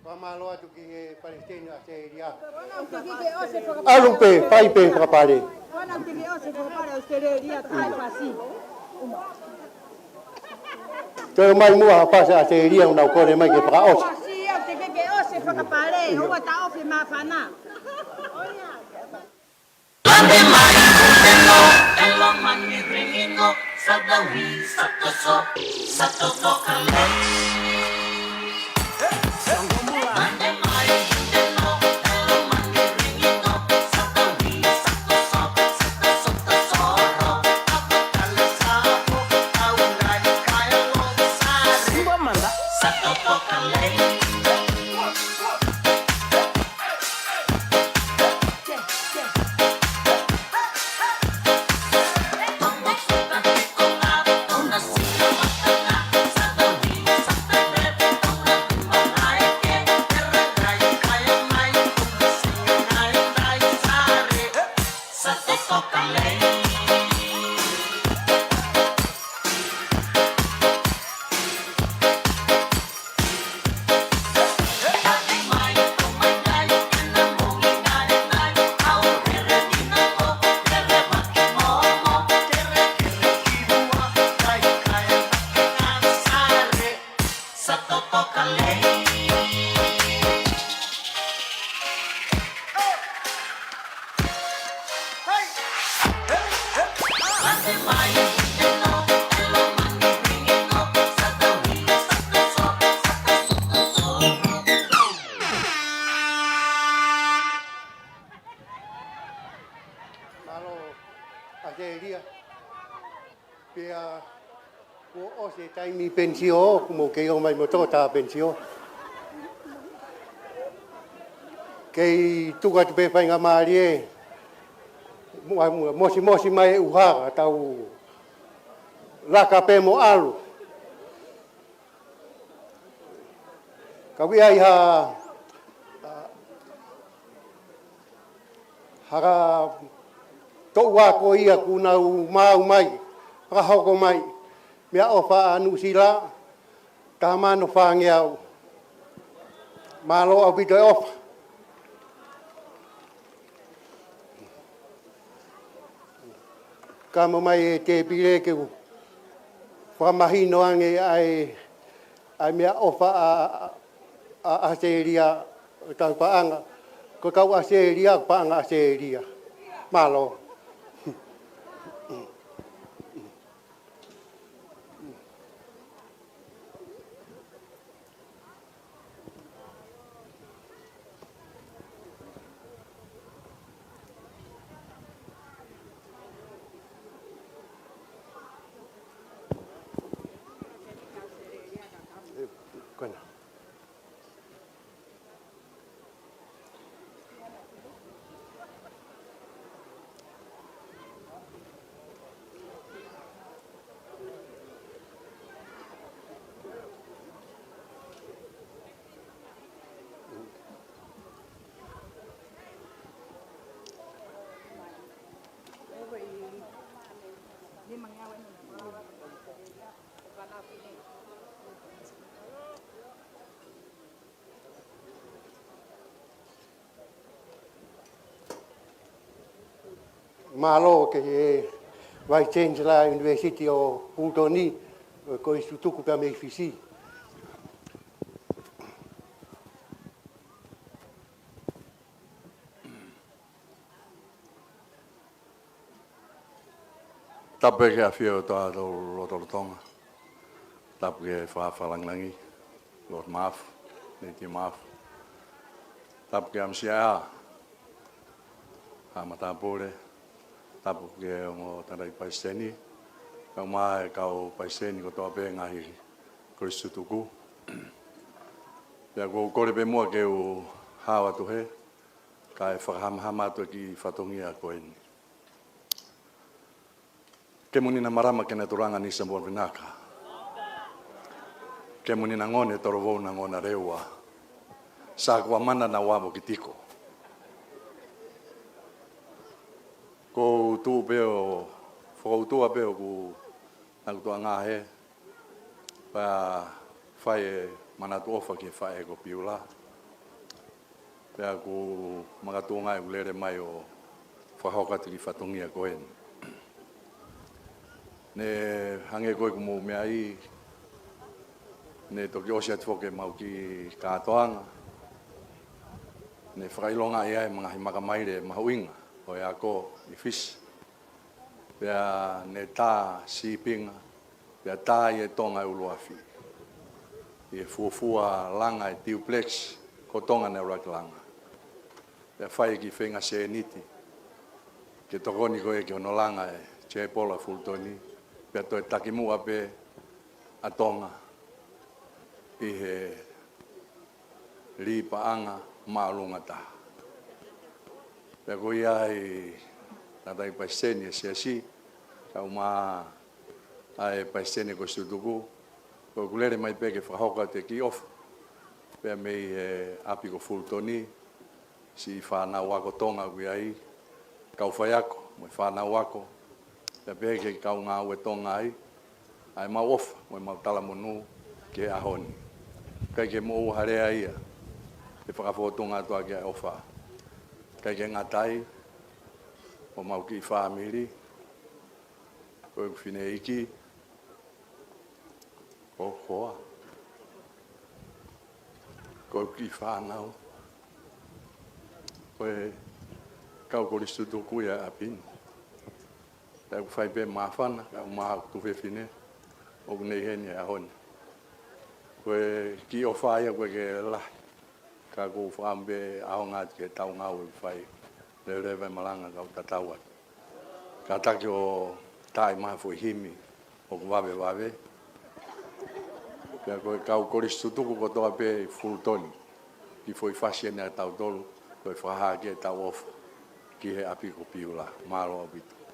Fakamālō atu ki he Palesiteni ʻAositelēlia. ʻAlu pē, fai pē fakapale. Toe mai muʻa ha fasi ʻAositelēlia, ʻoku nau kole mai ke fakaʻosi. Fasi, ʻo te ke ke ʻosi fakapale, ʻoua taʻofi māfana. Mālō, ʻAsēlia. Pea kuo ʻosi e taimi pensio, kuo mou kei ō mai mo e tokotaha pensio. Kei tuku atu pē faingamālie, mo-, mo-, mosimosi mai e ʻuha, tau laka pē mo ʻalu. Ka ʻoku ʻi ai ha, ha toʻu ako ia kuo nau maau mai, fakahoko mai, meʻaʻofa ʻa Nuʻusila, taha mano fāngeau. Mālō ʻaupito e ʻofa. Kamo mai e tēpile ke u fakamahino ange ʻa e, ʻa e meʻaʻofa ʻa, ʻa, ʻa ʻAsēlia, kau paʻanga. Ko e kau ʻAsēlia, paʻanga ʻAsēlia. Mālō. Ko ena. Mālō ki he Vice Chancellor University ʻo Fulton, ko e Kolisi Tutuku pea mei Fisi. Tapu ki he ʻafio ʻo e ʻOtua lotolotonga. Tapu ki he Fakalāngilangi, Lord Maʻafu, Lady Maʻafu. Tapu ki he ʻAmisiaʻa, Haʻa Matāpule. Tapu ki he ongo tangataʻeiki palesiteni, kae ʻumaʻā e kau palesiteni kotoa pē ngaahi Kolisi Tutuku. Pea ʻoku ou kole pē muʻa ke u hao atu hē, kae fakahamahama atu e kiʻi fatongia ko eni. Ke muni na marama ke na turanga ni sa movinaka. Ke muni na ngone tolovou na ngona reua. Sa kua mana na ua mo ki tiko. Ko u tuʻu pē ʻo, fakautua pē ʻoku naʻa ku tuʻu ʻa ngā hē, pea fai e manatu ʻofa ki he faʻē ko Piula. Pea ʻoku makatuʻunga ʻeku lele mai ʻo fakahoko atu e kiʻi fatongia ko eni. Ne hangē ko ē kuo mou meaʻi, ne toki ʻosi atu foki ʻemau kiʻi kātoanga. Ne fakaʻilongaʻi ai e ngaahi makamaile mahuʻinga ʻo e ako ʻi Fisi. Pea ne tā sīpinga, pea tā ʻe Tonga e ʻuluafi ʻi he fuofua langa e duplex ko Tonga naʻe ʻuluaki langa. Pea fai e kiʻi feinga sēniti ke tokoni ko ē ki hono langa e chapel ʻa Fulutoni, pea toe takimuʻa pē ʻa Tonga ʻi he lī paʻanga māʻolunga taha. Pea ko ia ai, tangataʻeiki palesiteni e siasi, kae ʻumaʻā e palesiteni ko Sutuku, ko ʻeku lele mai pē ke fakahoko atu e kiʻi ʻofa pea mei he ʻapi ko Fulutoni, siʻi fānau ako Tonga ʻoku ʻi ai, kau faiako mo e fānau ako, pea pehē ki he kau ngāue Tonga ai, ʻa ʻemau ʻofa mo ʻemau talamonū ki he ʻaho ni. ʻIkai ke moʻua ha lea ia, ke fakafōtunga atu ʻaki ʻa e ʻofa. ʻIkai ke ngata ai, ko homau kiʻi fāmili, ko ʻeku fineʻeiki, ko Hoa, ko ʻeku kiʻi fānau, ko e kau kolisi Sutuku ia ʻi ʻapi ni. Pea ʻoku fai pē māfana, kae ʻumaʻā hoku tuofefine, ʻoku ne ʻi heni he ʻaho ni. Ko e kiʻi ʻofa ia ʻoku ʻikai ke lahi, ka ʻoku ou fakaʻamu pē ʻaonga atu ki heʻetau ngāue ʻoku fai, leveleva e malanga kae tatau atu. Kātaki ʻo taaʻi mai ha foʻi himi ʻoku vavevave. Pea ko e kau kolisi Sutuku kotoa pē ʻi Fulutoni, kiʻi foʻi fasi eni ʻa tautolu, ko e fakahā ki heʻetau ʻofa ki he ʻapi ko Piula. Mālō ʻaupito.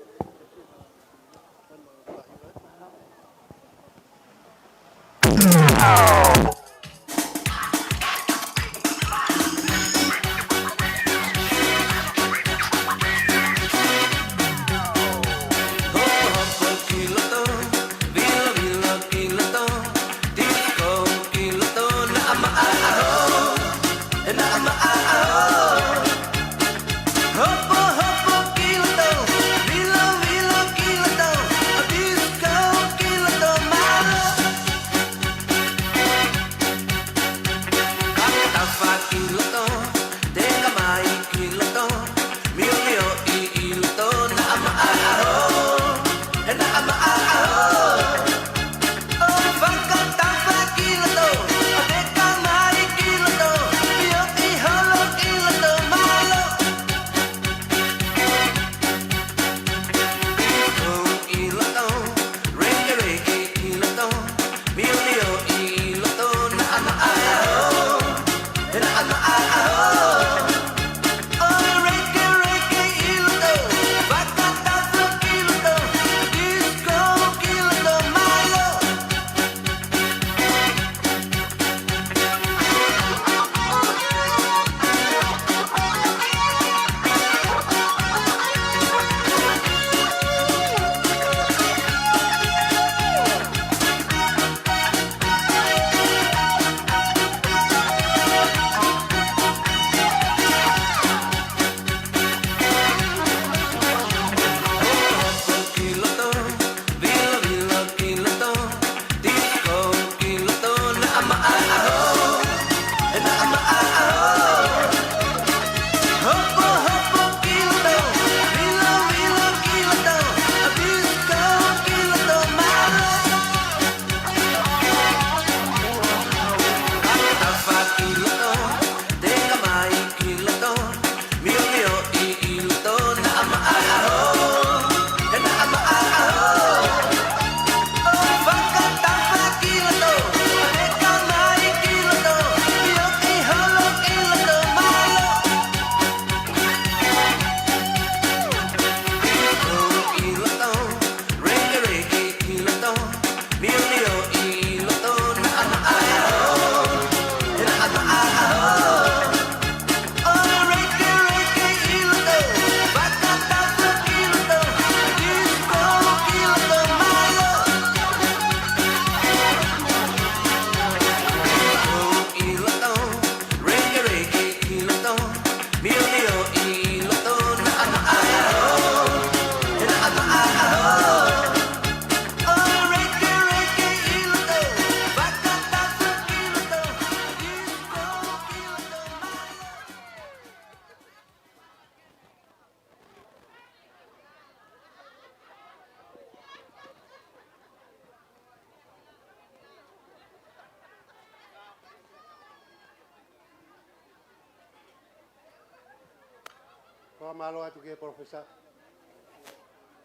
Fakamālō atu ki he Palōfesa.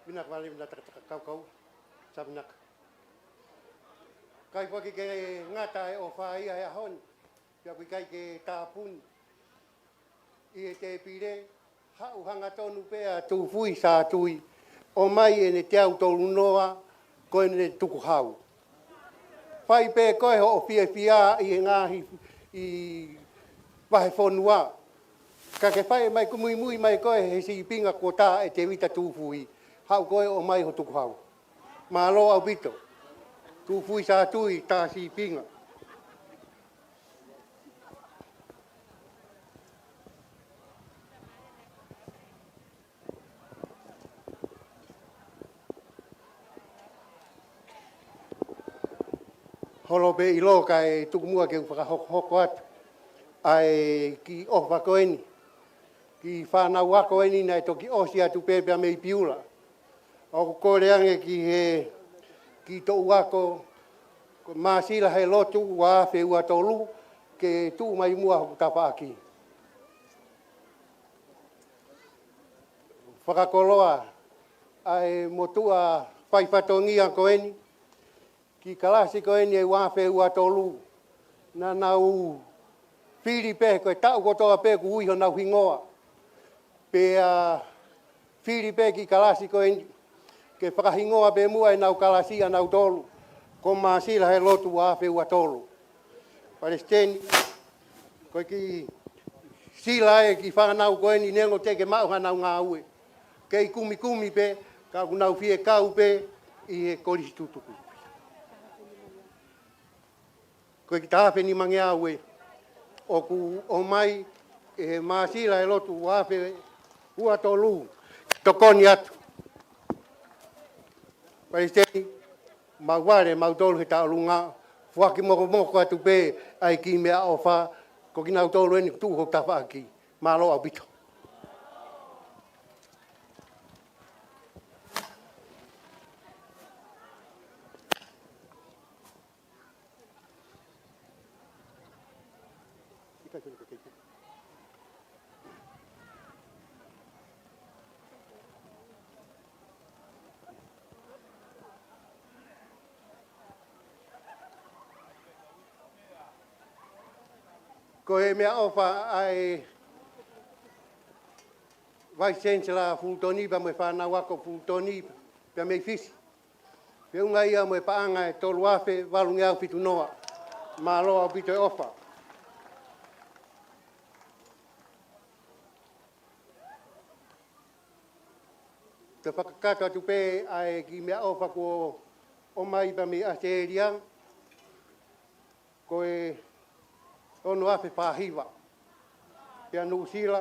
Vinaka vale, vinaka takataka kaukau. Sa vinaka. ʻIkai foki ke ngata e ʻofa ia he ʻaho ni. Pea ʻoku ʻikai ke tāpuni. ʻI he tēpile, haʻu hangatonu pē ʻa Tūfui Sātui, ʻomai ʻene teau tolu noa, ko ʻene tukuhau. Fai pē koe hoʻo fiefia ʻi he ngaahi ʻi vahefonua. Ka ke fai mai, ko e muimui mai koe he sīpinga kuo tā ʻe Tēvita Tūfui. Haʻu koe ʻomai ho tukuhau. Mālō ʻaupito. Tūfui Sātui, tā sīpinga. Holo pē ʻilo kae tuku muʻa ke u fakahokohoko atu ʻa e kiʻi ʻofa ko eni ki he fānau ako eni naʻe toki ʻosi atu pē pea mei Piula. ʻOku kole ange ki he kiʻi toʻu ako, ko Māsila Helotu ua afe ua tolu, ke tuʻu mai muʻa hoku tafaʻaki. Fakakoloa ʻa e motuʻa fai fatongia ko eni, kiʻi kalasi ko eni ʻe ua afe ua tolu, naʻa nau fili pē, ko e taʻu kotoa pē ʻoku ui honau hingoa. Pea fili pē kiʻi kalasi ko eni, ke fakahingoa pē muʻa ʻenau kalasi ʻanautolu, ko Māsila Helotu ua afe ua tolu. Palesiteni, ko e kiʻi sila ē ki he fānau ko eni neongo teʻeki ke maʻu hanau ngāue. Kei kumikumi pē, ka ʻoku nau fie kau pē ʻi he kolisi tutuku. Ko e kiʻi taha afe nimangeau ē, ʻoku ʻomai ʻe Māsila Helotu ua afe ua tolu, tokoni atu. Palesiteni, mau vale mautolu he taʻolunga, foaki mokomoko atu pē ʻa e kiʻi meʻaʻofa, ko kinautolu eni tuʻu hoku tafaʻaki. Mālō ʻaupito. Ko e meʻaʻofa ʻa e Vice Chancellor Fulton pea mo e fānau ako Fulton pea mei Fisi. Feʻunga ia mo e paʻanga ʻe tolu afe valungeau fitu noa. Mālō ʻaupito e ʻofa. Te u fakakakato atu pē ʻa e kiʻi meʻaʻofa kuo ʻomai pea mei ʻAositelēlia, ko e ono afe fā hiva. Pea Nuʻusila,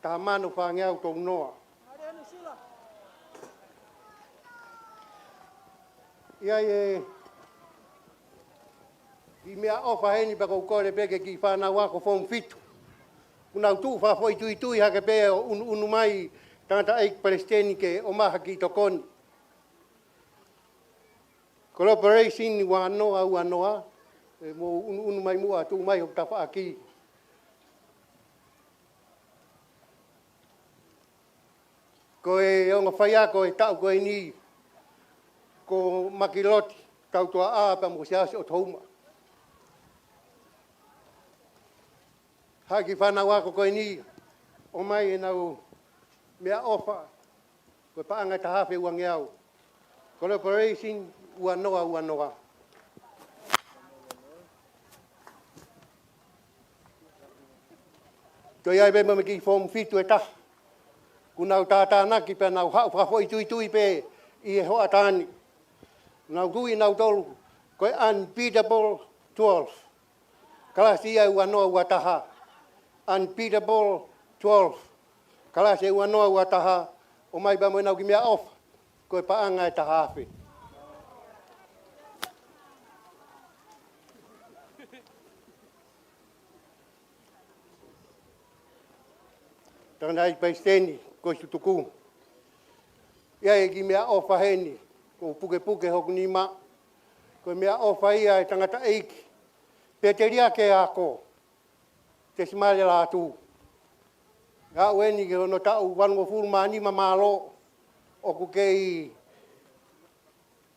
taha mano fāngeau tolu noa. ʻI ai e kiʻi meʻaʻofa heni pea ʻoku ou kole pē ki he kiʻi fānau ako Form fitu. Kuo nau tuʻu fakafoʻituitui hake pē ʻo ʻunuʻunu mai tangataʻeiki Palesiteni ke ʻomai ha kiʻi tokoni. Koloperēsini ua noa ua noa, ē, mou ʻunuʻunu mai muʻa tuʻu mai hoku tafaʻaki. Ko e ongo faiako e taʻu ko eni, ko Makiloti Tautuaʻā pea mo Siaosi ʻOtouma. Haʻu e kiʻi fānau ako ko eni, ʻomai ʻenau meʻaʻofa, ko e paʻanga ʻe taha afe uangeau. Koloperēsini ua noa ua noa. Toe ʻi ai pē mo e kiʻi Form fitu ʻe taha. Kuo nau tātānaki pea nau haʻu fakafoʻituitui pē ʻi he hoʻatā ni. Nau tui nautolu ko e unbeatable twelve. Kalasi ia ʻe ua noa ua taha. Unbeatable twelve. Kalasi ʻe ua noa ua taha. ʻOmai pea mo ʻenau kiʻi meʻaʻofa, ko e paʻanga ʻe taha afe. Tangataʻeiki Palesiteni, ko e tutuku. ʻI ai e kiʻi meʻaʻofa heni, ʻoku ou pukepuke hoku nima. Ko e meʻaʻofa ia ʻa e tangataʻeiki Peteliake Ako Tesimale Lātū. Aʻu eni ki hono taʻu valungofulu mā nima mālō, ʻoku kei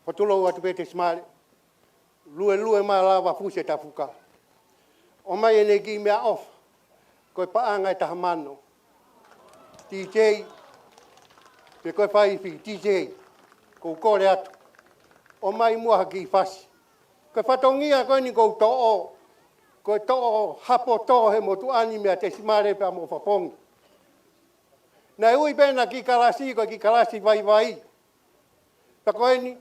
fotulou atu pē tesimale. Luelue mai lava fusi e tafuka. ʻOmai ʻene kiʻi meʻaʻofa, ko e paʻanga ʻe taha mano. TJ, pe ko e faifi, TJ, ʻoku ou kole atu, ʻomai muʻa ha kiʻi fasi. Ko e fatongia ko eni ʻoku ou toʻo, ko e toʻo hapoto he motuʻa ni meia Tesimale pea mo Fapongi. Naʻe ui pē ʻena kiʻi kalasi, ko e kiʻi kalasi vaivai. Pea ko eni,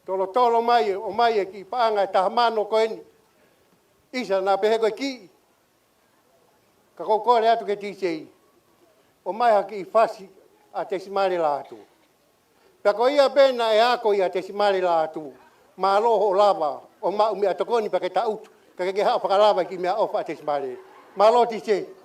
tolotolo mai, ʻomai e kiʻi paʻanga ʻe taha mano ko eni. ʻIsa naʻa pehē ko e kiʻi. Ka ʻoku ou kole atu ki he TJ, ʻomai ha kiʻi fasi ʻa Tesimale Lātū. Pea ko ia pē naʻe ako ʻia Tesimale Lātū. Mālō hoʻo lava ʻo maʻu meʻatokoni pea ke tangutu, ka ke ke haʻu ʻo fakalava e kiʻi meʻaʻofa ʻa Tesimale. Mālō TJ.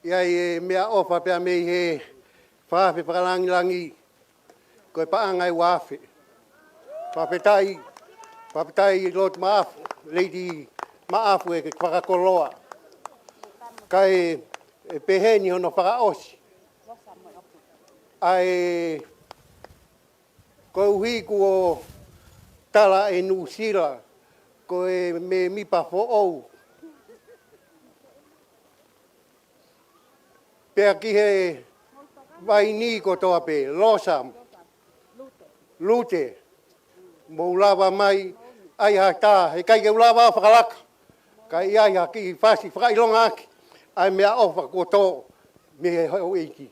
ʻI ai e meʻaʻofa pea mei he Fakaafe Fakalangilangi, ko e paʻanga ʻe ua afe. Fakafetaʻi, fakafetaʻi Lord Maʻafu, Lady Maʻafu e fakakoloa. Kae, ʻe pehē ni hono fakaʻosi. ʻA e, koeʻuhi kuo tala ʻe Nuʻusila ko e mēmipa foʻou. Pea ki he vaini kotoa pē, Losam, Lute, mou lava mai, ʻai ha tā, heʻikai ke u lava ʻo fakalaka, ka ʻi ai ha kiʻi fasi fakaʻilonga ʻaki ʻa e meʻaʻofa kuo tō mei he houʻeiki.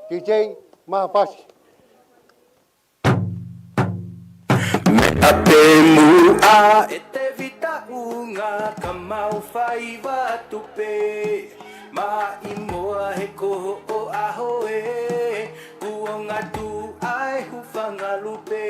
TJ, ʻomai ha fasi. Meʻa pē muʻa ʻe Tevita ʻUnga ka mau faiva atu pē. Maʻimoa he ko hoʻo ʻaho ē, kuo ngatu ʻa e hūfanga lupe.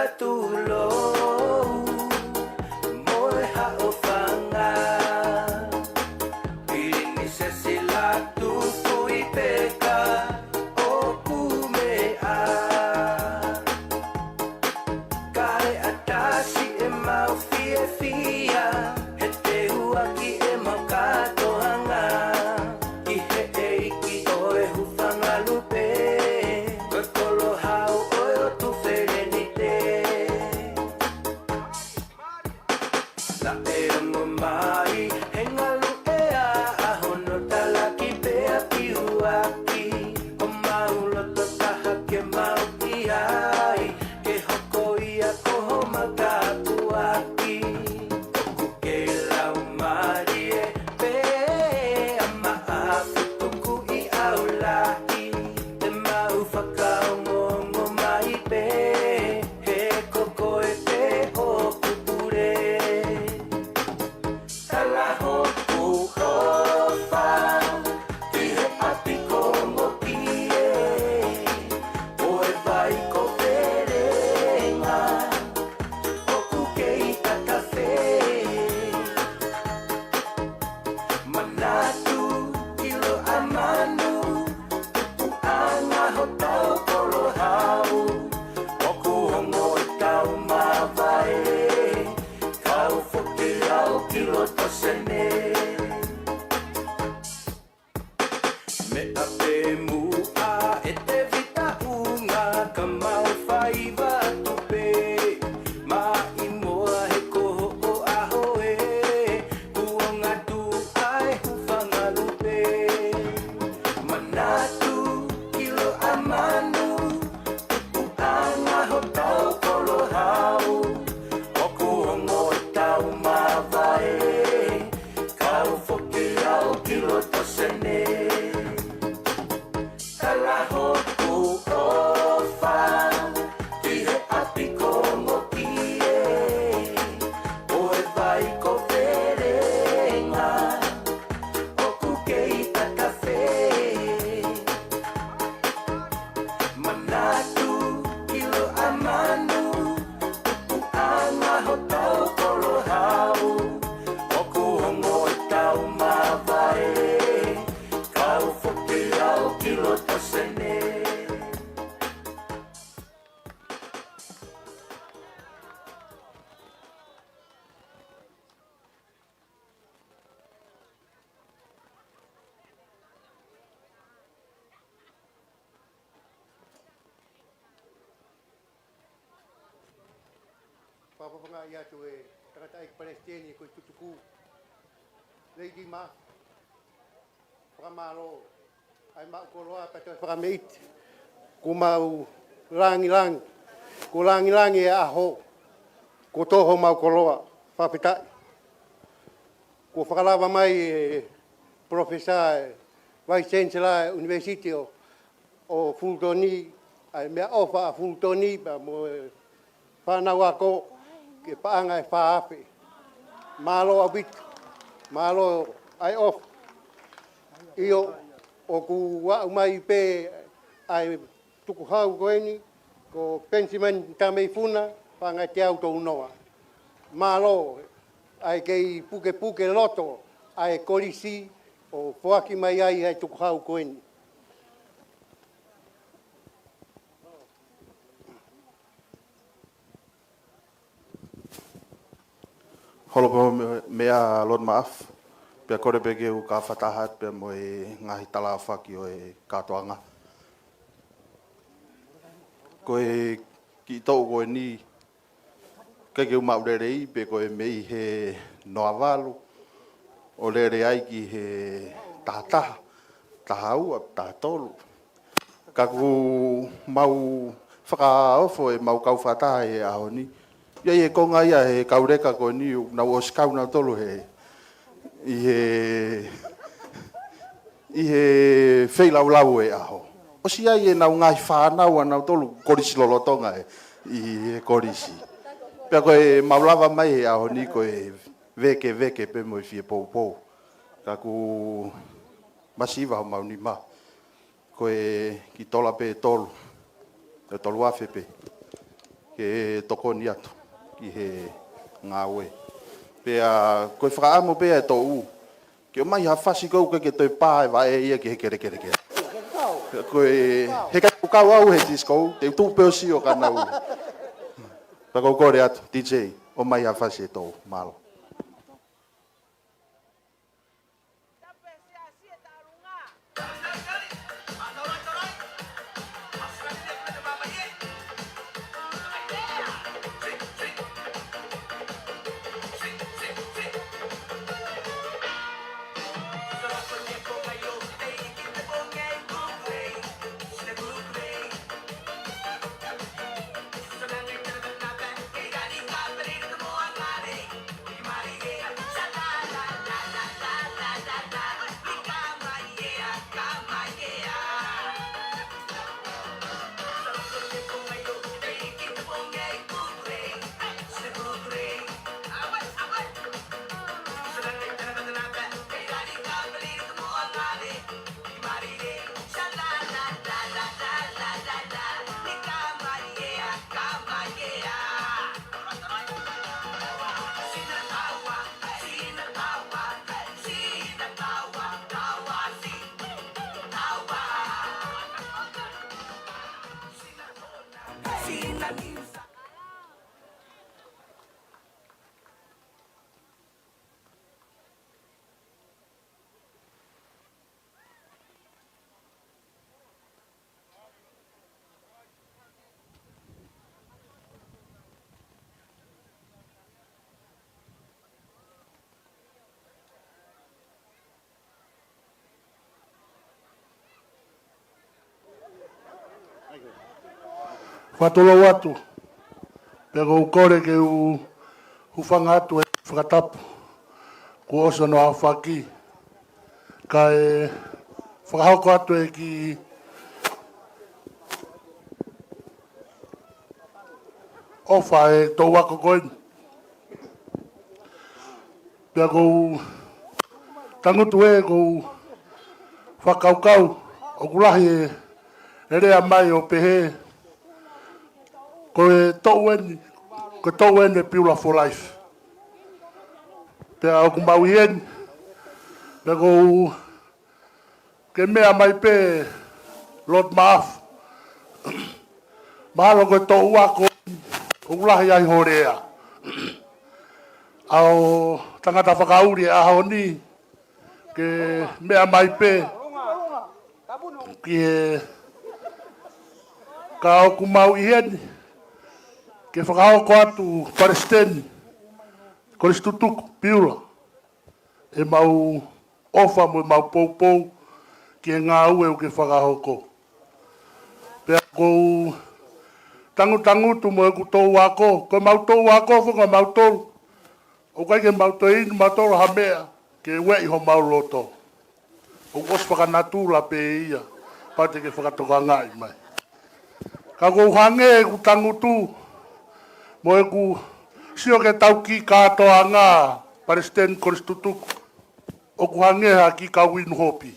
Tulou mo e haʻofanga, Pilinisesi Lātūfuipeka, ʻoku meʻa. Kae ʻatasi ʻemau fiefia, he teuaki ʻemau kātoanga ki he ʻEiki ʻo e Hūfangalupe, ko e Kolohau ʻo e ʻOtu Felenite. Naʻe ongo mai he ngaluʻea ʻa hono talaki pea piuaki, ʻo mau loto taha ke mau ʻi ai, ke hoko ia ko homau tāpuaki. ʻOku kei laumālie pē ʻa Maʻafu, tuku ʻi ʻAulahi, te mau fakaongoongo mai pē he ko koe pē ʻoku pule. Tala hoku ʻofa ki he ʻapi kongokie, ko e vai ko Felenga, ʻoku kei takafe. Manatu ki Loʻamanu, tupuʻanga hotau Kolohau, ʻoku ongo ʻetau māvae, kau foki au ki loto Senē. Meʻa pē muʻa ʻe Tēvita ʻUnga ka mau faiva atu pē, mai moa he ko hoʻo ʻaho ē, kuo ngatu ai Hūfangalupe. Manatu ki Loʻamanu, tupuʻanga hotau Kolohau, ʻoku ongo ʻetau māvae, kau foki au ki loto Senē. Tala hoku ʻofa ki he ʻapi kongokie, ko e vai ko Felenga, ʻoku kei takafe. Manatu ki Loʻamanu, tupuʻanga hotau Kolohau, ʻoku ongo ʻetau māvae, kau foki au ki loto Senē. Fakafofongaʻi atu e tangataʻeiki palesiteni ko e tutuku, Lady Ma, fakamālō ʻa e maʻu koloa pea toe fakameʻite. Kuo mau langilangi, kuo langilangi e ʻaho, kuo tō homau koloa, fakafetaʻi. Kuo fakalava mai e Professor, e Vice Chancellor e University ʻo, ʻo Fulton, ʻa e meʻaʻofa ʻa Fulton pea mo e fānau ako ki he paʻanga ʻe fā afe. Mālō ʻaupito, mālō ʻa e ʻofa. ʻIo, ʻoku aʻu mai pē ʻa e tukuhau ko eni, ko Penisimani Tameifuna Fangateau Tounoa. Mālō ʻa e kei pukepuke loto ʻa e kolisi ʻo foaki mai ai ʻa e tukuhau ko eni. Holo pē mo e meʻa Lord Maʻafu, pea kole pē ke u kafataha atu pē mo e ngaahi tala aofaki ʻo e kātoanga. Ko e kiʻi toʻu ko eni, ʻikai ke u maʻu lelei pe ko e mei he noa valu, ʻo lele ai ki he taha taha, taha ua, taha tolu. Ka ʻoku mau fakaofo ʻemau kau fakataha he ʻaho ni. ʻI ai e konga ia he kau leka ko eni ʻoku nau ʻosi kau nautolu he, ʻi he, ʻi he feilaulau e ʻaho. ʻOsi ʻi ai ʻenau ngaahi fānau ʻanautolu kolisi lolotonga ē, ʻi he kolisi. Pea ko ʻemau lava mai he ʻaho ni ko e vekeveke pē mo e fie poupou. Ka ʻoku masiva homau nima. Ko e kiʻi tola pē ʻe tolu, ʻe tolu afe pē. ke tokoni atu ki he ngāue. Pea ko e fakaʻamu pē ʻa e toʻu ke ʻomai ha fasi ʻoku ʻikai ke toe pā e vaʻe ia ki he kelekele. Ko e, he ʻikai ke u kau au he disco, te u tuʻu pē ʻo sio ka nau. Pea ʻoku ou kole atu, D J, ʻomai ha fasi ʻe toʻu, mālō. Fakatulou atu, pea ʻoku ou kole ke u hūfanga atu he fakatapu kuo ʻosi hono aofaki, kae fakahoko atu e kiʻi ʻofa ʻa e toʻu ako ko eni. Pea ʻoku ou tangutu ē ʻoku ou fakakaukau ʻoku lahi e lea mai ʻo pehē ko e toʻu eni, ko e toʻu eni e Piula for Life. Pea ʻoku mau ʻi heni, pea ʻoku ou ke meʻa mai pē Lord Maaf. Mahalo ko e toʻu ako ʻoku lahi ai ho lea. ʻA e tangata fakaʻuli e ʻaho ni ke meʻa mai pē ki he, ka ʻoku mau ʻi heni ke fakahoko atu Palesiteni Kolisi Tutuku Piula ʻemau ʻofa mo ʻemau poupou ki he ngāue ʻoku ke fakahoko. Pea ʻoku ou tangutangutu mo ʻeku toʻu ako, ko ʻemau toʻu ako foki ʻa mautolu, ʻoku ʻikai ke mau toe inu mautolu ha meʻa ke ueʻi homau loto. ʻOku ʻosi fakanatula pē ia, pau te ke fakatokangaʻi mai. Ka ʻoku ou hangē ʻeku tangutu mo ʻeku sio ki heʻetau kiʻi kātoanga Palesiteni Kolisi Tutuku, ʻoku hangē ha kiʻi kau inu hopi.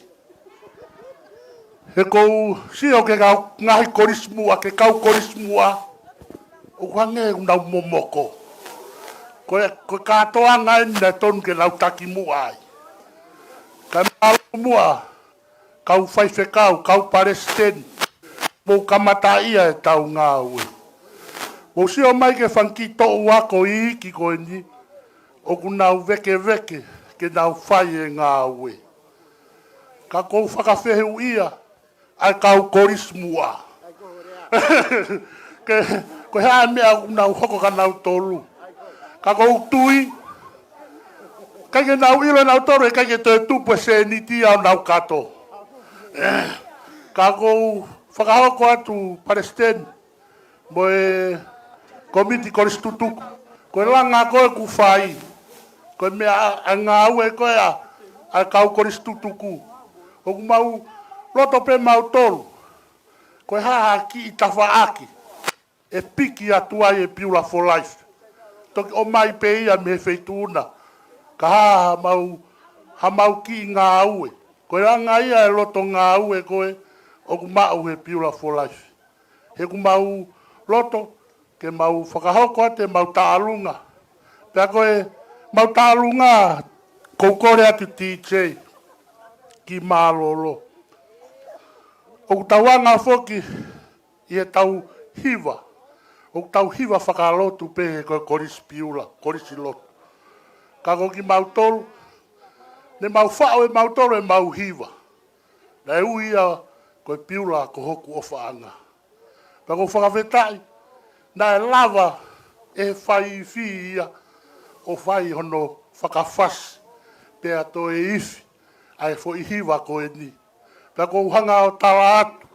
He ʻoku ou sio ki he kau ngaahi kolisi muʻa, ki he kau kolisi muʻa, ʻoku hangē ʻoku nau momoko. Ko e, ko e kātoanga eni naʻe tonu ke nau taki muʻa ai. Kae mālō muʻa, kau faifekau, kau palesiteni, mou kamataʻia ʻetau ngāue. Mou sio mai ki he fanga kiʻi toʻu ako iiki ko eni, ʻoku nau vēkeveke ke nau fai e ngāue. Ka ʻoku ou fakafehuʻia ʻa e kau kolisi muʻa. Ke, ko e hā e meʻa ʻoku nau hoko kia nautolu. Ka ʻoku ou tui, ʻikai ke nau ʻilo ʻe nautolu, ʻikai ke toe tupu e sēniti ia ʻo nau kato. Ka ʻoku ou fakahoko atu Palesiteni mo e Komiti Kolisi Tutuku. Ko e langa ko ē ʻoku fai, ko e meʻa ʻa, ʻa e ngāue ko ē ʻa, ʻa e kau kolisi tutuku. ʻOku mau loto pē mautolu, ko e hā ha kiʻi tafaʻaki ʻe piki atu ai e Piula for Life, toki ʻomai pē ia mei he feituʻu na, ka hā ha mau, ha mau kiʻi ngāue. Ko e langa ia e loto ngāue ko ē ʻoku maʻu he Piula for Life. He ʻoku mau loto ke mau fakahoko atu ʻemau tālunga. Pea ko ʻemau tālunga, ʻoku ou kole atu T J, ki mālōlō. ʻOku tau anga foki ʻi heʻetau hiva. ʻOku tau hiva fakalotu pē he ko e Kolisi Piula, Kolisi Lotu. Ka ko kimautolu, ne mau faʻo ʻe mautolu ʻemau hiva. Naʻe ui ia ko e Piula ko hoku ʻofaʻanga. Pea ʻoku ou fakafetaʻi, naʻe lava ʻe he fai ifi ia ʻo fai hono fakafasi, pea toe ifi ʻa e foʻi hiva ko eni. Pea ʻoku ou hanga ʻo tala atu,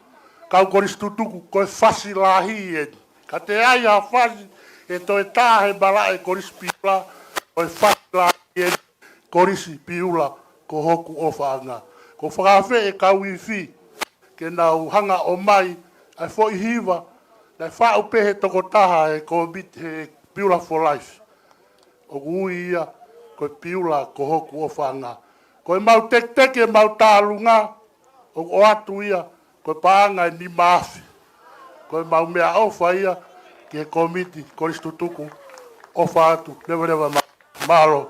kau Kolisi Tutuku, ko e fasi lahi eni. Ka ʻi ai ha fasi ʻe toe tā he malaʻe Kolisi Piula, ko e fasi lahi eni, Kolisi Piula ko hoku ʻofaʻanga. ʻOku ou fakaafeʻi e kau ifi ke nau hanga ʻo ʻomai ʻa e foʻi hiva naʻe faʻu pē he tokotaha he kōmiti he Piula for Life. ʻOku ui ia ko e Piula ko hoku ʻofaʻanga. Ko ʻemau teketeke ʻemau tālunga, ʻoku ʻoatu ia ko e paʻanga ʻe nima afe. Ko ʻemau meʻaʻofa ia ki he kōmiti Kolisi Tutuku, ʻofa atu, leveleva ma-, mālō.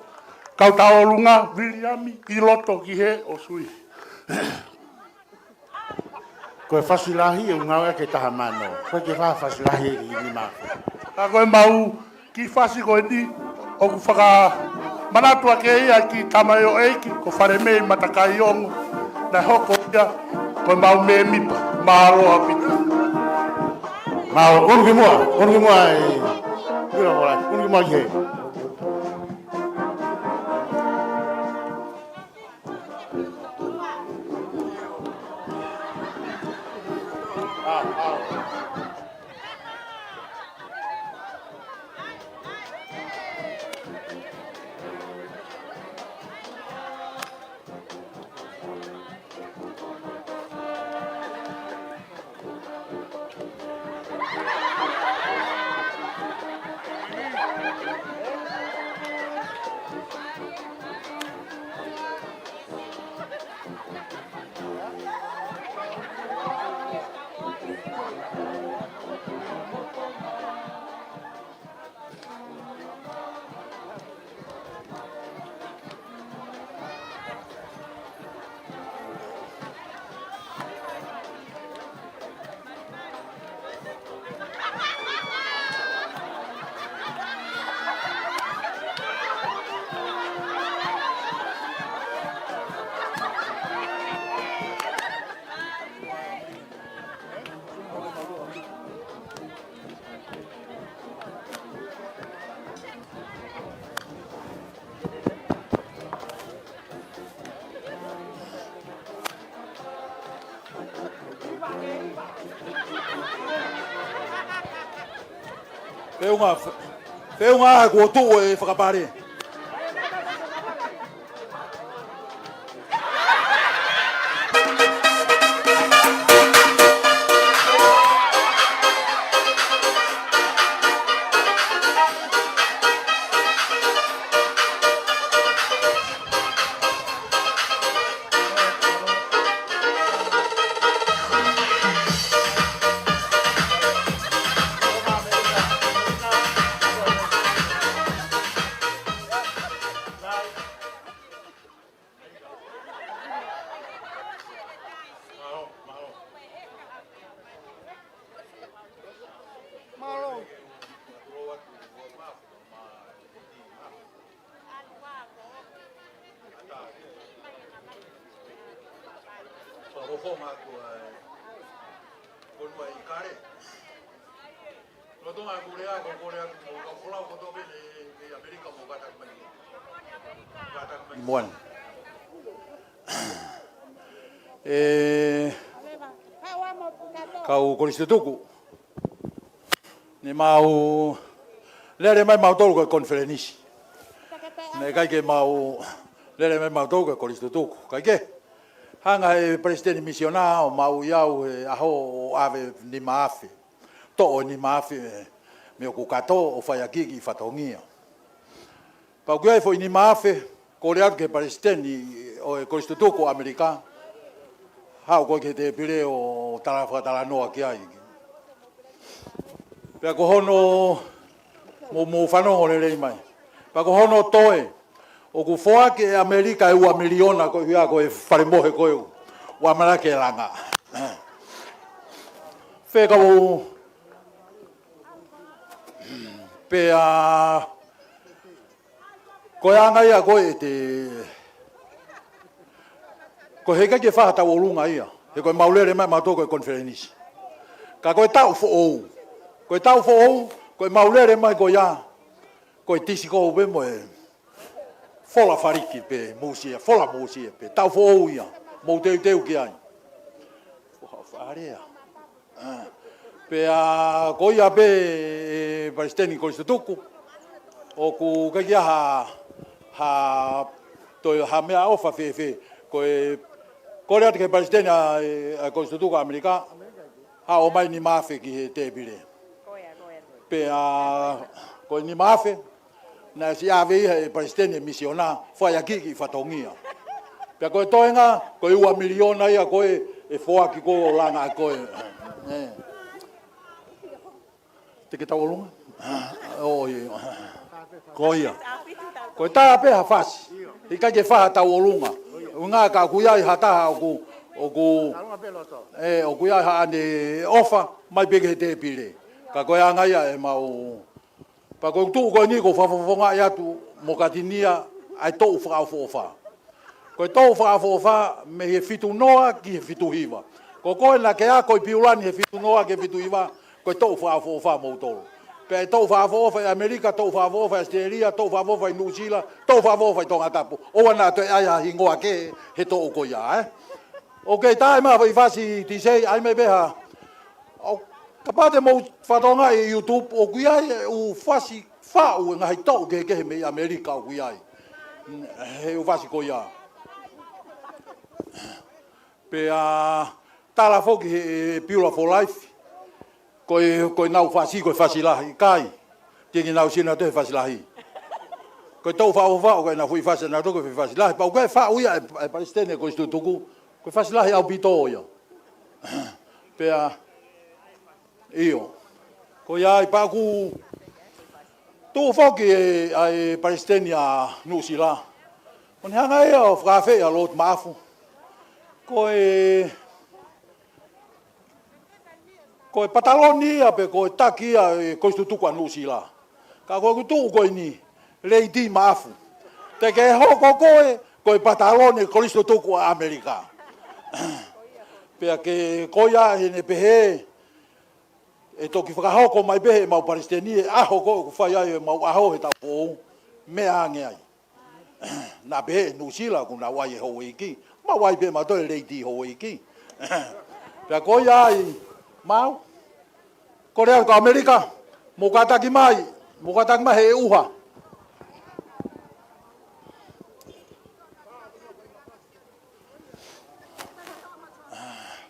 Kau Taʻolunga, Viliami, ʻi loto ki he ʻo sui. Ko e fasi lahi ʻoku ngāueʻaki ʻe taha mano. Ko e ke fa fasi lahi ʻe nima afe. Ka ko ʻemau kiʻi fasi ko eni, ʻoku fakamanatu ʻaki ia ki he tamaioʻeiki ko Falemei Matakaiongo, naʻe hoko ia ko ʻemau mēmipa. Mālō ʻaupito. Mālō, ʻunu ki muʻa, ʻunu ki muʻa ē. Inu ki muʻa, ʻunu ki muʻa ē. Feʻunga, feʻunga kuo tuʻu e fakapale. Moan. ʻE, kau Kolisi Tutuku, ne mau lele mai mautolu ko e konifelenisi. Naʻe ʻikai ke mau lele mai mautolu ko e Kolisi Tutuku. Kae kehe, hanga ʻe he palesiteni misiona ʻo maʻu au he ʻaho ʻo ʻave nima afe. Toʻo nima afe mei hoku kato ʻo fai ʻaki e kiʻi fatongia. Pea ʻoku ʻi ai e foʻi nima afe, kole atu ki he palesiteni ʻo e Kolisi Tutuku ʻo ʻAmelika, haʻu ko ē ki he tēpile ʻo tala fakatalanoa ki ai. Pea ko hono, mou, mou fanongo lelei mai. Pea ko hono toe, ʻoku foaki ʻe ʻAmelika e ua miliona ko ia ko e fale mohe ko ē ʻoku ʻamanaki ke langa. Fekau, pea ko e anga ia ko ē ʻete, ko e heʻikai ke fai ha tauʻolunga ia. He ko e mau lele mai mautolu ko e konifelenisi. Ka ko e taʻu foʻou. Ko e taʻu foʻou, ko e mau lele mai ko ia. Ko e tisikou pē mo e fola faliki pē, mūsia, fola mūsia pē. Taʻu foʻou ia, mou teuteu ki ai. Foha farea. ʻA, pea ko ia pē ʻe Palesiteni Kolisi Tutuku, ʻoku ʻikai ke ʻi ai ha, ha, toe ha meʻaʻofa fēfē, ko e, kole atu ki he Palesiteni ʻa, ʻa Kolisi Tutuku ʻa ʻAmelika, haʻu ʻo ʻomai nima afe ki he tēpile. Pea ko e nima afe, naʻe siʻi ʻave ia ʻe Palesiteni e misiona, fai ʻaki ki fatongia. Pea ko e toenga, ko e ua miliona ia ko ē ʻe foaki ko ē ʻo langa ko ē. ʻE. Te ke tauʻolunga? ʻOi. Ko ia. Ko e tā pē ha fasi. Heʻikai ke fai ha tauʻolunga. ʻUhinga ka ʻoku ʻi ai ha taha ʻoku, ʻoku, ʻe, ʻoku ʻi ai haʻane ʻofa, mai pē ki he tēpile. Ka ko e anga ia ʻemau Pea ko e tuʻu ko eni ʻoku ou fakafofongaʻi atu mo Katinia ʻa e toʻu fakaʻofoʻofa. Ko e toʻu fakaʻofoʻofa mei he fitu noa ki he fitu hiva. Ko koe naʻa ke ako ʻi Piula ni he fitu noa ki he fitu hiva, ko e toʻu fakaʻofoʻofa moutolu. Pea ʻe toʻu fakaʻofoʻofa ʻi ʻAmelika, toʻu fakaʻofoʻofa ʻi ʻAositelēlia, toʻu fakaʻofoʻofa ʻi Nuʻusila, toʻu fakaʻofoʻofa ʻi Tongatapu. ʻOua naʻa toe ʻai ha hingoa kehe he toʻu ko ia, ē? ʻOku kei tā mai ha foʻi fasi Tisei, ʻai mai pē ha. ʻO kapau te mou fakatokangaʻi ʻi YouTube, ʻoku ʻi ai e ʻū fasi faʻu e ngaahi toʻu kehekehe mei ʻAmelika ʻoku ʻi ai. He ʻū fasi ko ia. Pea tala foki he Piula for Life. Ko e, ko ʻenau fasi, ko e fasi lahi. ʻIkai. Teʻeki ke nau sio nautolu he fasi lahi. Ko e toʻu fakaʻofoʻofa, ko ʻenau foʻi fasi nautolu, ko e fasi lahi. Pea ʻoku ʻikai faʻu ia ʻe, ʻe Palesiteni Kolisi Tutuku. Ko e fasi lahi ʻaupito ia. Pea, ʻio. Ko ia ai pea ʻoku tuʻu foki ʻe, ʻa e Palesiteni ʻa Nuʻusila. Ko ʻene hanga ia ʻo fakaafeʻi ʻa Lord Maʻafu. Ko e, ko e pataloni ia pe ko e taki ia ʻo e Kolisi Tutuku ʻa Nuʻusila. Ka ko ʻeku tuʻu ko eni, Lady Maʻafu. Te ke hoko koe, ko e pataloni Kolisi Tutuku ʻa ʻAmelika. Pea ke ko ia heʻene pehē, ʻe toki fakahoko mai pē ʻemau Palesiteni e ʻaho ko ē ʻoku fai ai ʻemau ʻaho he taʻu foʻou, meʻa ange ai. Naʻa pehē ʻe Nuʻusila ʻoku nau ʻai e houʻeiki, mau ʻai pē mautolu e Lady houʻeiki. Pea ko ia ai, mau. Kole atu kau ʻAmelika, mou kātaki mai, mou kātaki mai he ʻuha.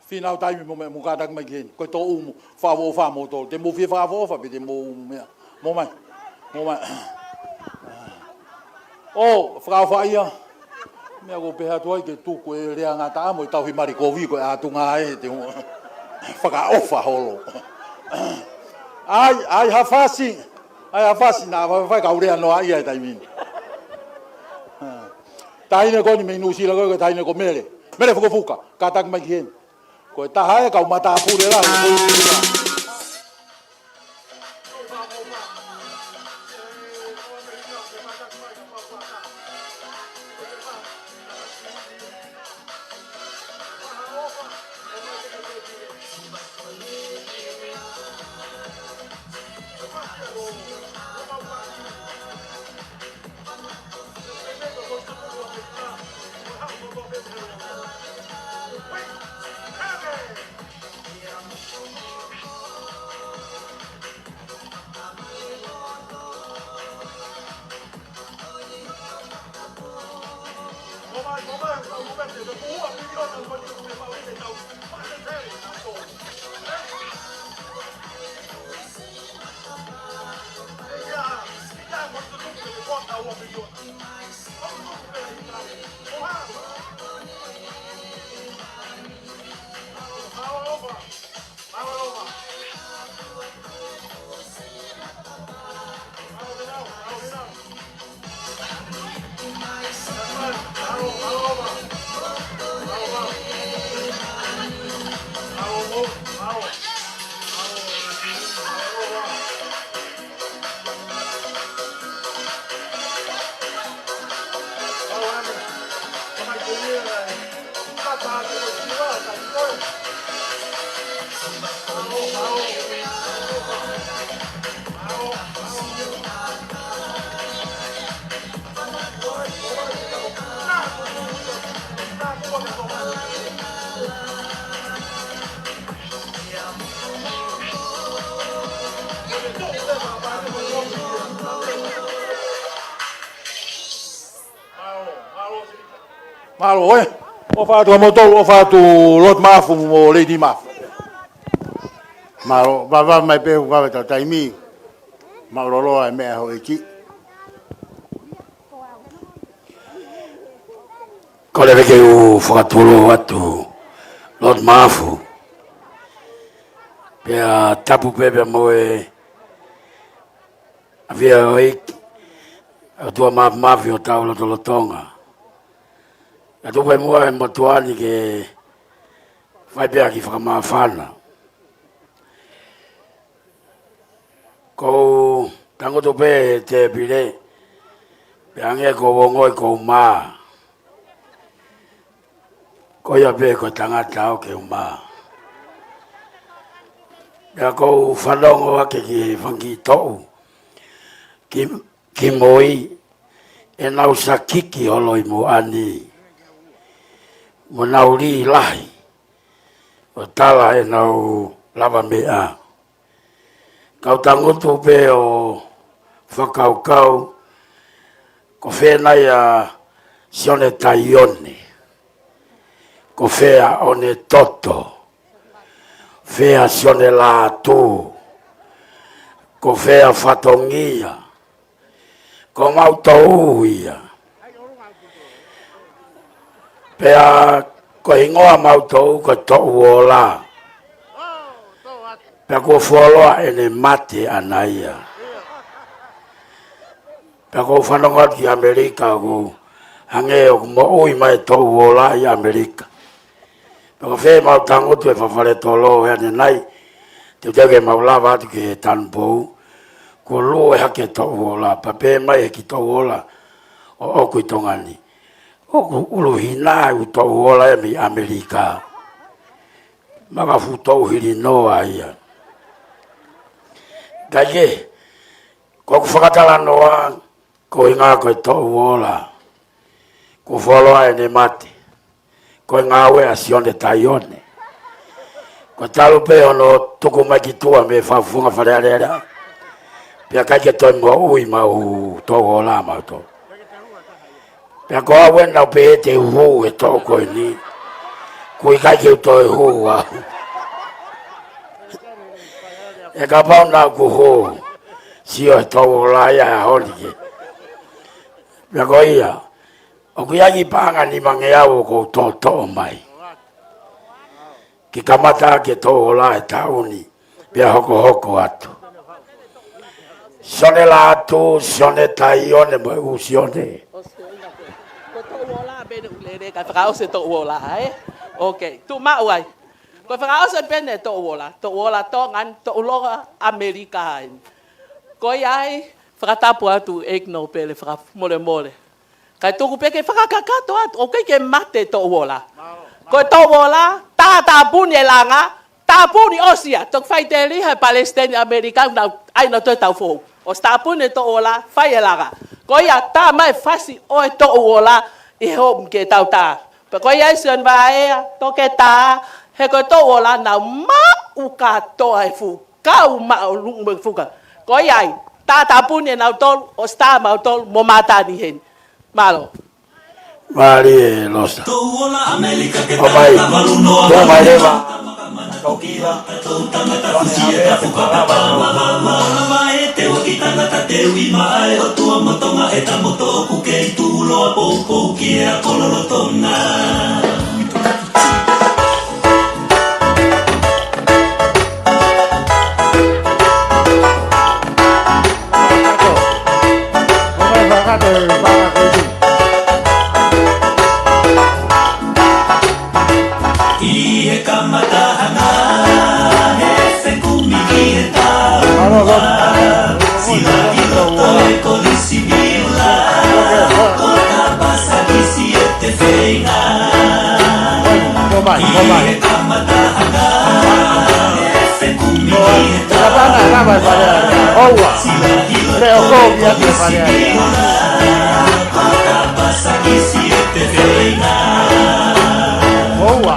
Fīnau taimi mo meʻa, mou kātaki mai ki heni. Ko e toʻu mo fakaʻofoʻofa moutolu. Te mou fie fakaʻofoʻofa, pe te mou meʻa. Mou mai. Mou mai. ʻO, fakaʻofoʻofa ia. Meʻa ʻoku ou pehē atu ai ke tuku e lea ngataʻa mo e tauhi mali kovi ko e ʻatunga ē te u fakaʻofa holo. ʻAi, ʻai ha fasi. ʻAi ha fasi naʻa faifai kau lea noa ia he taimi ni. Taʻahine ko eni mei Nuʻusila ko e taʻahine ko Mele. Mele Fukofuka, kātaki mai ki heni. Ko e taha e kau matāpule lahi. Mālō ē. ʻOfa atu ʻa moutolu, ʻofa atu Lord Mafu mo Lady Mafu. Mālō, vave mai pē, vave tau taimi. Mālō loloa e meʻa houʻeiki. Kole pē ke u fakatulou atu Lord Mafu. Pea tapu pē pea mo e ʻafio ʻa e ʻEiki, ʻOtua Māfimafi ʻo hotau lotolotonga. Ka tuku pē muʻa e motuʻa ni ke fai pē ha kiʻi fakamāfana. Ko u tangutu pē he tēpile, pea hangē ko u ongoʻi ko u mā. Ko ia pē ko e tangata au ke u mā. Pea ko u fanongo hake ki he fanga kiʻi toʻu ki, kimui, ʻenau sakiki holo ʻi muʻa ni. Mo nau lī lahi ʻo tala ʻenau lavameʻa. Ka u tangutu pē ʻo fakakaukau, ko fē nai ʻa Sione Taione, ko fē ʻa ʻOnetoto, fē ʻa Sione Lātū, ko fē ʻa Fatongia, ko mautolu ia. Pea ko e hingoa mautolu ko e Toʻu Ola. Pea kuo fuoloa ʻene mate ʻana ia. Pea ko u fanongo atu ki ʻAmelika, ʻoku hangē ʻoku moʻui mai Toʻu Ola ʻi ʻAmelika. Pea ko fē mau tangutu he fafale tolo he ʻanenai, teuteu ke mau lava atu ki he tanupou, kuo lue hake Toʻu Ola, pea pehē mai he kiʻi Toʻu Ola ʻoʻoku ʻi Tonga ni, ʻoku ʻuluhina ʻa e ʻū Toʻu Ola ia mei ʻAmelika. Maka fuʻu toʻu hilinoa ia. Kae kehe, ko ʻeku fakatalanoa, ko e ʻuhinga ko e Toʻu Ola, kuo fuoloa ʻene mate. Ko e ngāue ʻa Sione Taione. Ko e talu pē hono tuku mai ki tuʻa mei he fakafofonga Fale Alea, pea ʻikai ke toe moʻui maʻu Toʻu Ola mautolu. Pea ko au ena ʻoku pehē te u hū he toʻu ko eni. Kuo ʻikai ke u toe hū au. ʻE kapau naʻa ku hū, sio he Toʻu Ola ia he ʻaho ni ke. Pea ko ia, ʻoku ʻi ai e paʻanga nimangeau ʻoku ou toʻotoʻo mai ke kamata ʻaki e Toʻu Ola he taʻu ni, pea hokohoko atu. Sione Lātū, Sione Taione mo e ʻū Sione. Ko Toʻu Ola pē ʻoku lele, kae fakaʻosi e Toʻu Ola, ē? Ok, tuʻu maʻu ai. Ko e fakaʻosi pē ʻeni e Toʻu Ola, Toʻu Ola Tonga ni, Toʻu Ola ʻAmelika ai. Ko ia ai, fakatapu atu ʻEiki Nōpele, fakamolemole. Kae tuku pē ke fakakakato atu, ʻoku ʻikai ke mate Toʻu Ola. Ko e Toʻu Ola, tā tāpuni e langa, tāpuni ʻosi ia, toki faʻiteliha he Palesiteni ʻAmelika, nau, ʻai nau toe tau foʻou. ʻOsi tāpuni e Toʻu Ola, fai e langa. Ko ia tā mai fasi ʻo e Toʻu Ola, ʻi he home ke tau tā. Pea ko ia ʻi Sione Vaea, Toketā, he ko e Toʻu Ola, nau maʻu kātoa e fuʻu kau maʻolunga mo e fuka. Ko ia ai, tā tāpuni ʻe nautolu, ʻosi tā mautolu, mo mātā ni heni. Mālō. Mālie Losa. Toʻu Ola ʻAmelika ke ʻOmai. Tau lava lunoa. Tō mai leva. Tau kila. Tau tangata fusi e tapu kapapa. Mama e te waki tangata te ui maʻa e ʻOtua mo Tonga e ta moto ʻoku kei tuʻuloa poupou ki he ako lolotonga. ʻI he kamata hanga he fekumi ki he tau. Sila ʻi loto e kolisi Miula. Ko ta pasa ki si e te feinga. Ko ia ke fale ai. Moua.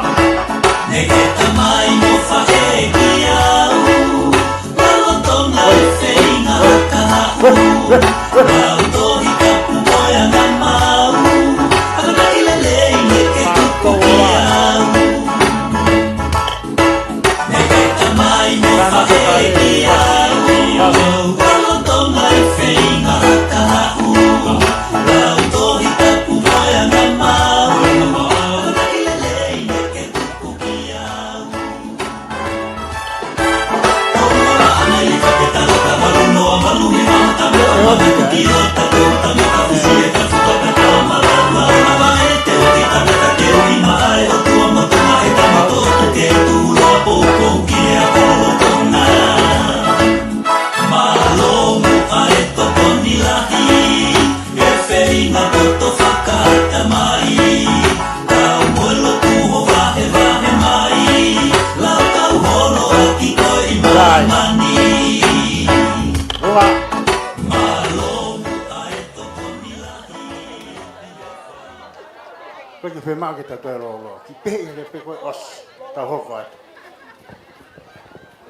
Ko e ke fema ke ta toe lolo. Ki pē ia ke pē ko e ʻosi. Tau hoko atu.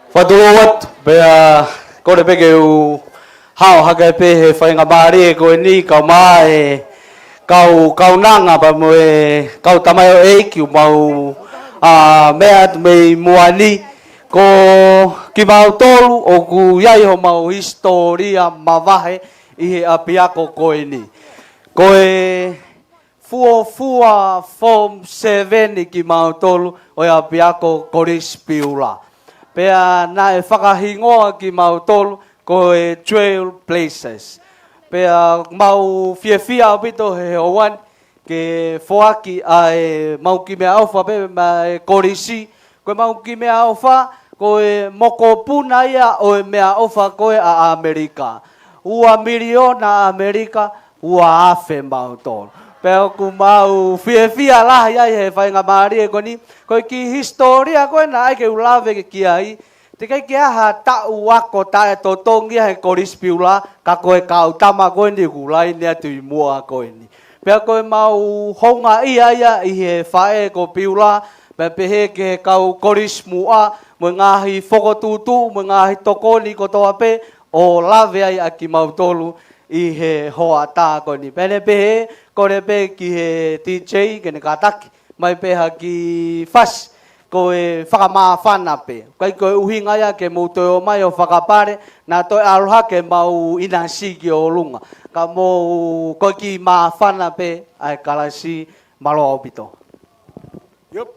Fakatulou atu, pea kole pē ke u hao hake pē he faingamālie ko eni, kau mai e kau kaunanga pea mo e kau tamaioʻeiki ʻoku mau, ʻa, meʻa atu mei muʻa ni, ko kimautolu ʻoku ʻi ai homau hisitōlia mavahe ʻi he ʻapiako ko eni. Ko e fuofua Form Seven kimautolu ʻo e ʻapiako Kolisi Piula. Pea naʻe fakahingoa kimautolu ko e Trailblazers. Pea mau fiefia ʻaupito he houa ni ke foaki ʻa e mau kiʻi meʻaʻofa pē maʻa e kolisi, ko e mau kiʻi meʻaʻofa, ko e mokopuna ia ʻo e meʻaʻofa ko ē ʻa ʻAmelika. Ua miliona ʻAmelika, ua afe mautolu. Pea ʻoku mau fiefia lahi ai he faingamālie ko eni, ko e kiʻi hisitōlia ko ē naʻe ʻai ke u lave ki ai, teʻeki ai ke ʻi ai ha taʻu ako taʻetotongi ia he Kolisi Piula, ka ko e kau tama ko eni ʻoku laine atu ʻi muʻa ko eni. Pea ko e mau houngaʻia ia ʻi he faʻē ko Piula, pea pehē ki he kau kolisi muʻa, mo e ngaahi fokotuʻutuʻu, mo e ngaahi tokoni kotoa pē, ʻo lave ai ʻa kimautolu ʻi he hoʻatā ko eni. Pea ne pehē, kole pē ki he D J, ke ne kātaki mai pē ha kiʻi fasi, ko e fakamāfana pē. ʻIkai ko e ʻuhinga ia ke mou toe ō mai ʻo fakapale, naʻa toe ʻalu hake mau ʻinasi ki ʻolunga. Ka mou ko e kiʻi māfana pē ʻa e kalasi, mālō ʻaupito. Yep.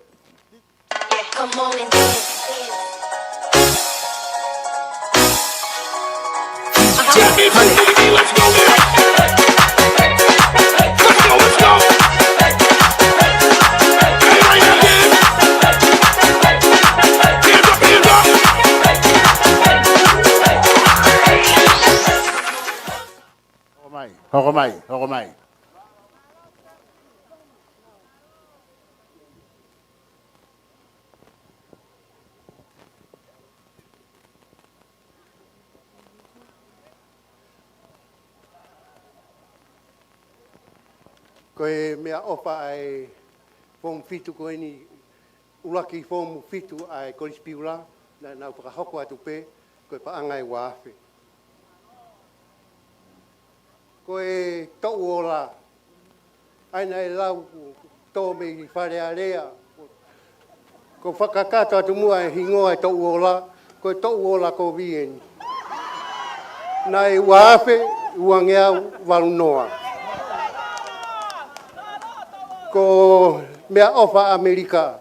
Hoko mai, hoko mai, hoko mai. Ko e meʻaʻofa ʻa e Form Fitu ko eni, ʻuluaki Form Fitu ʻa e Kolisi Piula, naʻa nau fakahoko atu pē, ko e paʻanga ʻe ua afe. Ko e Toʻu Ola, ʻa ia naʻe lau ʻo tō mei Fale Alea. Ko e fakakakato atu muʻa e hingoa e Toʻu Ola, ko e Toʻu Ola ko Vieni. Naʻe ua afe, uangeau, valu noa. Ko e meʻaʻofa ʻAmelika,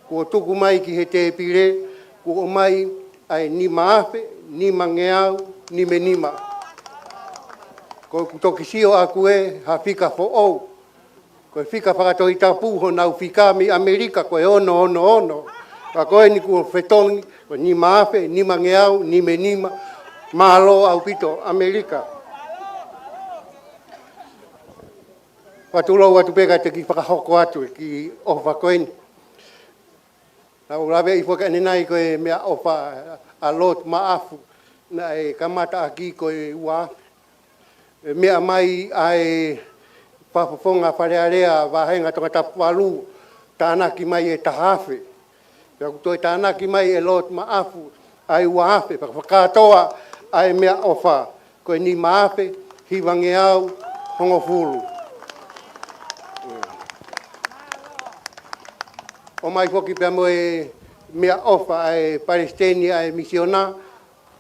kuo tuku mai ki he tēpile, kuo ʻomai ʻa e nima afe, nimangeau, nima nima. Ko ʻeku toki sio ʻaku ē ha fika foʻou. Ko e fika fakatohitapu honau fika mei ʻAmelika, ko e ono ono ono. Ka ko eni kuo fetongi, ko e nima afe, nimangeau, nima nima. Mālō ʻaupito, ʻAmelika. Fakatulou atu pē ka te u kiʻi fakahoko atu e kiʻi ʻofa ko eni. Naʻa ku lave ʻi he foʻi ʻanenai ko e meʻaʻofa ʻa Lord Maʻafu, naʻe kamata ʻaki ko e ua afe. ʻE meʻa mai ʻa e fakafofonga Fale Alea Vahenga Tongatapu valu, tānaki mai ʻe taha afe. Pea ʻoku toe tānaki mai ʻe Lord Maʻafu ʻa e ua afe, pea fakakātoa ʻa e meʻaʻofa ko e nima afe hivangeau hongofulu. ʻOmai foki pea mo e meʻaʻofa ʻa e Palesiteni ʻa e Misiona,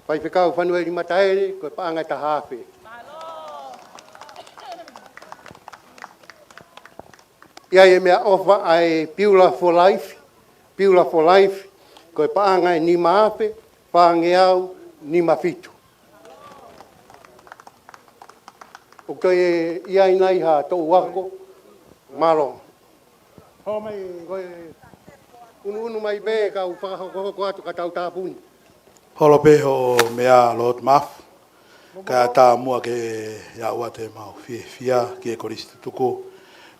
Faifekau Fanueli Mataele, ko e paʻanga ʻe taha afe. ʻI ai e meʻaʻofa ʻa e Piula for Life, Piula for Life, ko e paʻanga ʻe nima afe fāngeau nima fitu. ʻOku toe ʻi ai nai ha toʻu ako? Mālō. Hoko mai, ko e ʻunuʻunu mai pē kau fakahokohoko atu ka tau tāpuni. Holo pē hoʻo meʻa Lord Maʻafu. Kae ʻatā muʻa ke aʻu atu ʻemau fiefia ki he kolisi tutuku.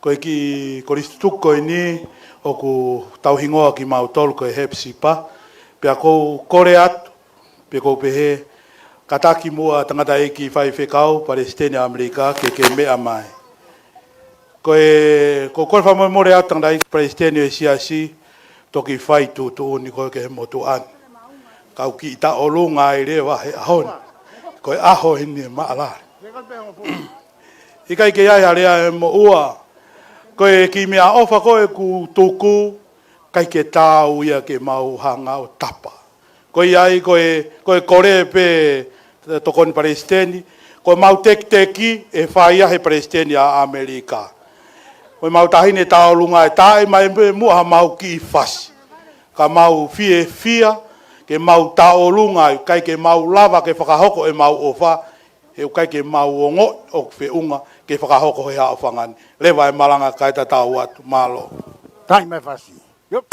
Ko e kiʻi kolisi tutuku ko eni ʻoku tau hingoa kimautolu ko e Hepzibah. Pea ʻoku ou kole atu, pea ʻoku ou pehē, kātaki muʻa tangataʻeiki faifekau, Palesiteni ʻAmelika, ke ke meʻa mai. Ko e, ʻoku ou kole fakamolemole atu tangataʻeiki Palesiteni ʻo e Siasi, toki fai tuʻutuʻuni ko ē ki he motuʻa ni. Kau kiʻi taʻolunga ai leva he ʻaho ni. Ko e ʻaho eni ʻe maʻalale. ʻIkai ke ʻi ai ha lea ʻe moʻua. Ko e kiʻi meʻaʻofa ko ē ʻoku tuku, ʻikai ke taau ia ke mau hanga ʻo tapa. Ko ia ai ko e, ko e kole pē, ʻe tokoni Palesiteni, ko ʻemau tekiteki ʻe fai ia he Palesiteni ʻa ʻAmelika. Ko ʻemau taʻahine taʻolunga ʻe taʻe mai pē muʻa haʻamau kiʻi fasi. Ka mau fiefia ke mau taʻolunga ai, ʻikai ke mau lava ke fakahoko ʻemau ʻofa, he ʻoku ʻikai ke mau ongoʻi ʻoku feʻunga ke fakahoko he haʻofanga ni. Leva e malanga kae tatau atu, mālō. Taʻi mai fasi. Yep.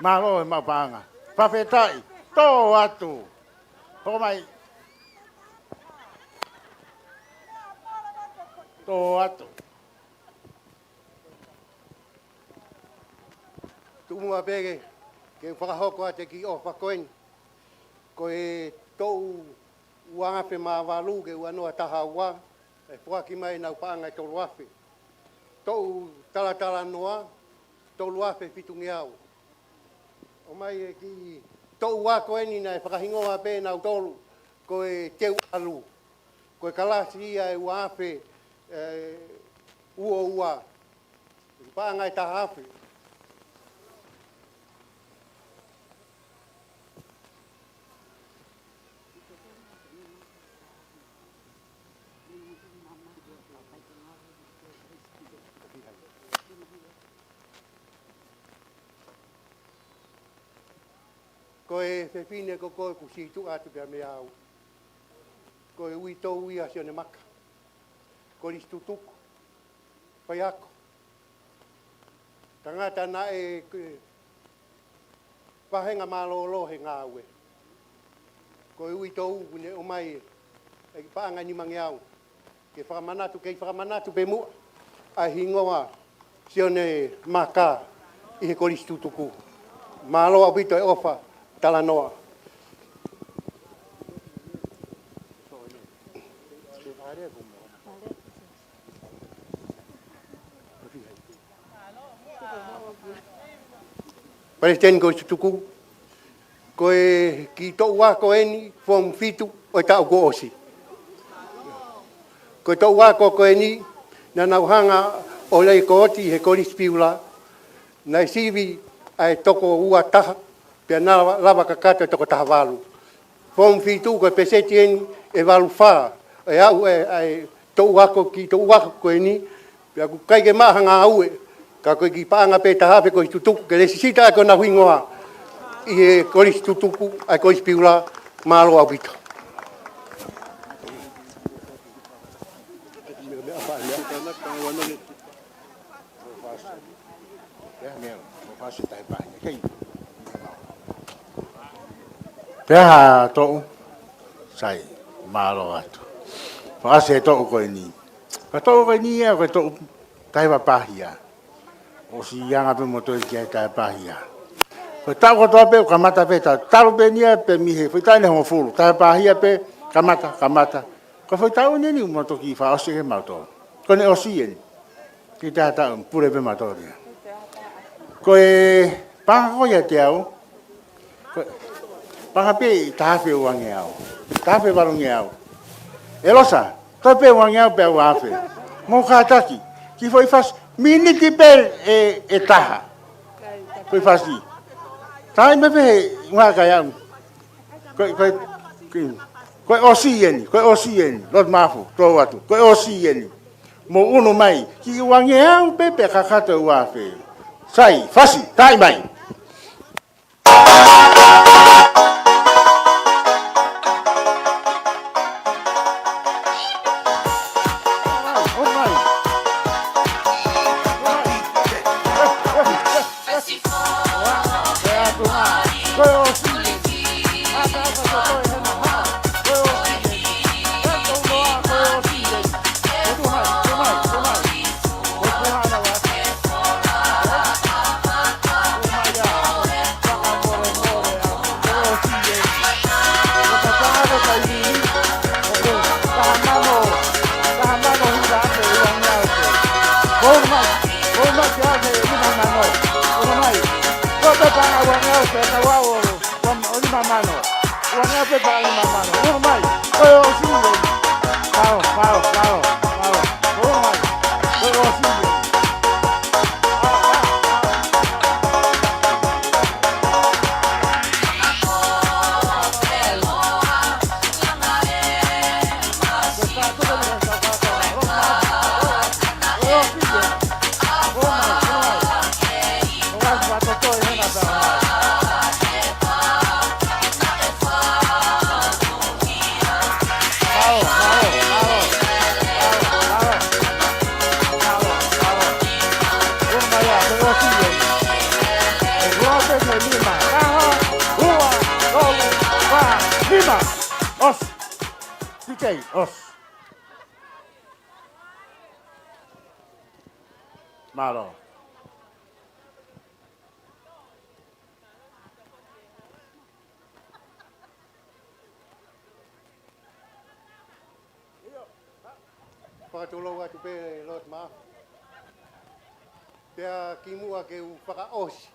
Mālō e maʻu paʻanga. Fakafetaʻi. Tō atu. Hoko mai. Tō atu. Tuʻu muʻa pē ke, ke fakahoko atu e kiʻi ʻofa ko eni. Ko e toʻu ua afe mā valu ki he ua noa taha ua, ʻe foaki mai ʻenau paʻanga ʻe tolu afe. Toʻu talatalanoa, tolu afe fitungeau. ʻOmai e kiʻi toʻu ako eni naʻe fakahingoa pē ʻe nautolu ko e Teu ʻAlu. Ko e kalasi ia ʻe ua afe, ē, ua ua. Paʻanga ʻe taha afe. Ko e fefine ko ē ʻoku sītuʻa atu pea meiate au, ko e uitou ia ʻa Sione Maka. Kolisi tutuku, faiako, tangata naʻe, ko e vāhenga mālōlō he ngāue. Ko e uitou ʻoku ne ʻomai e paʻanga nimangeau. Ke fakamanatu, kei fakamanatu pē muʻa ʻa e hingoa Sione Maka ʻi he kolisi tutuku. Mālō ʻaupito e ʻofa talanoa. Palesiteni kolisi tutuku, ko e kiʻi toʻu ako eni, form fitu ʻo e taʻu kuo ʻosi. Ko e toʻu ako ko eni, naʻa nau hanga ʻo lekooti he Kolisi Piula, naʻe sivi ʻa e toko ua taha, pea naʻe lava, lava kakato e toko taha valu. Form fitu ko e peseti eni ʻe valu fā, ʻe aʻu ʻa e, ʻa e toʻu ako, kiʻi toʻu ako ko eni, pea ʻoku ʻikai ke maʻu ha ngāue, Ka ko e kiʻi paʻanga pē ʻe taha afe ko e tutuku, ke lēsisita ʻaki honau hingoa ʻi he kolisi tutuku, ʻa e Kolisi Piula, mālō ʻaupito. Pea ha toʻu, sai, mālō atu. Fakaʻosi e toʻu ko eni. Ko e toʻu ko eni ia, ko e toʻu taha hiva pahia. ʻOsi anga pē mo toe ki ai taha hiva pahia. Ko e taʻu kotoa pē, ʻoku kamata pē, ta-, talu pē eni ia pē mei he foʻi taʻu ʻe hongofulu. Taha hiva pahia pē, kamata, kamata. Ko e foʻi taʻu eni ʻoku mau toki fakaʻosi ʻe mautolu. Ko ʻene ʻosi eni. Ki he taʻu, pule pē mautolu ia. Ko e paʻanga ko ia ʻiate au. Ko e paʻanga pē ʻe taha afe uangeau. Taha afe valungeau. ʻElosa, toe pē uangeau pē ʻe ua afe. Mou kātaki. Kiʻi foʻi fasi. Miniti pē ʻe, ʻe taha. Foʻi fasi. Taimi pē he ngaahi kai au. Ko e, ko e, ko e, ko e ʻosi eni, ko e ʻosi eni, Lote Mafu, tō atu, ko e ʻosi eni. Mou ʻunu mai, kiʻi uangeau pē pea kakato e ua afe. Sai, fasi, taʻi mai. Ko e ʻosi eni. Pao, pao, pao, pao. Ko e ʻosi eni. ʻOsi. T K, ʻosi. Mālō. Fakatulou atu pē Lote Mafu. Pea kimuʻa ke u fakaʻosi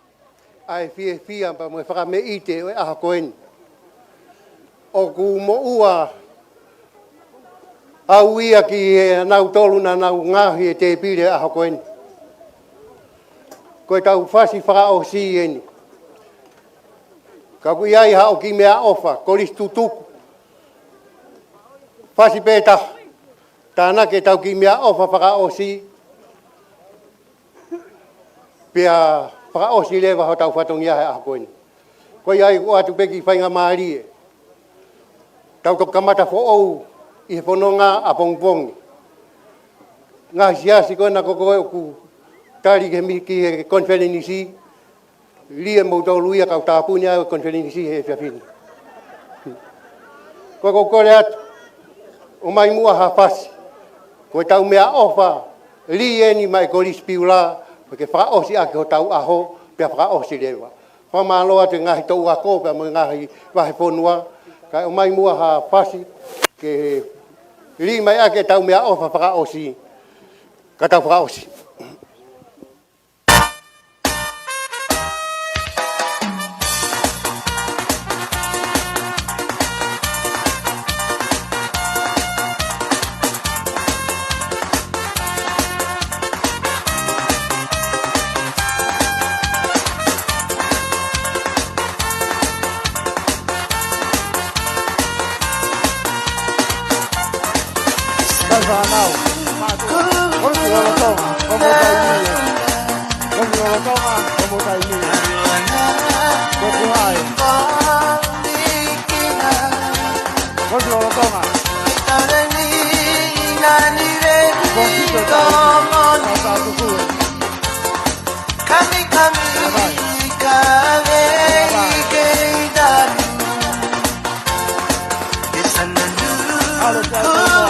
ʻa e fiefia pea mo e fakameʻite ʻo e ʻaho ko eni. ʻOku moʻua au ia ki he nautolu naʻa nau ngaohi e tēpile ʻaho ko eni. Ko e tau fasi fakaʻosi eni. Ka ʻoku ʻi ai haʻo kiʻi meʻaʻofa, kolisi tutuku. Fasi pē taha. Tānaki e tau kiʻi meʻaʻofa fakaʻosi. Pea fakaʻosi leva hotau fatongia he ʻaho ko eni. Ko ia ai ʻoatu pē kiʻi faingamālie. Tau toki kamata foʻou ʻi he fononga ʻapongipongi. Ngaahi siasi ko ena ko ē ʻoku tali ke miki he konifelenisi. Lī ē moutolu ia kau tāpuni ʻa e konifelenisi he efiafi ni. Ko e kole atu, ʻomai muʻa ha fasi. Ko e tau meʻaʻofa, lī eni maʻa e Kolisi Piula, ke fakaʻosi ʻaki hotau ʻaho, pea fakaʻosi leva. Fakamālō atu e ngaahi toʻu ako, pea mo e ngaahi vahefonua, kae ʻomai muʻa ha fasi, ke lī mai ʻaki e tau meʻaʻofa fakaʻosi, ka tau fakaʻosi. Kai fānau, mātou, ʻoku lolotonga, ko mo kai ia. Lolotonga, ʻo mo taimi. Ko kuai. Ko lolotonga. Ko kito tau, tau tau tukue. Kami, kami, kami, kami. Alo, alo, alo.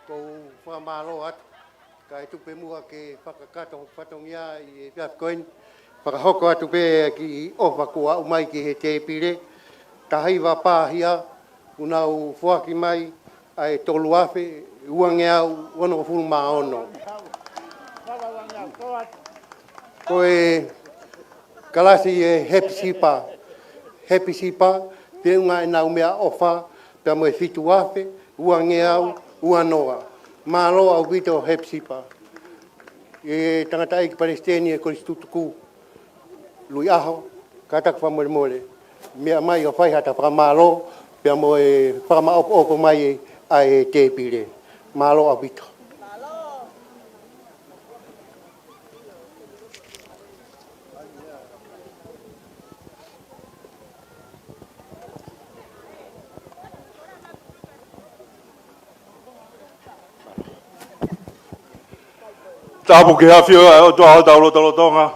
Ko u fakamālō atu, kae tuku pē muʻa ke fakakakato hoku fatongia ʻi he efiafi ko eni. Fakahoko atu pē kiʻi ʻofa kuo aʻu mai ki he tēpile. Taha hiva pāhia, kuo nau foaki mai ʻa e tolu afe, uangeau, onongofulu mā ono. Ko e kalasi ʻe Hepisipa, Hepisipa, feʻunga ʻenau meʻaʻofa, pea mo e fitu afe, uangeau, uanoa. Mālō ʻaupito Hepisipa. ʻE tangataʻeiki palesiteni ʻo e Kolisi Tutuku, Luiʻaho, kātaki fakamolemole. Meʻa mai ʻo fai haʻata fakamālō, pea mo e fakamaʻopoʻopo mai ʻa e tēpile. Mālō ʻaupito. Tapu ki he ʻafio ʻa e ʻOtua ʻi hotau lotolotonga.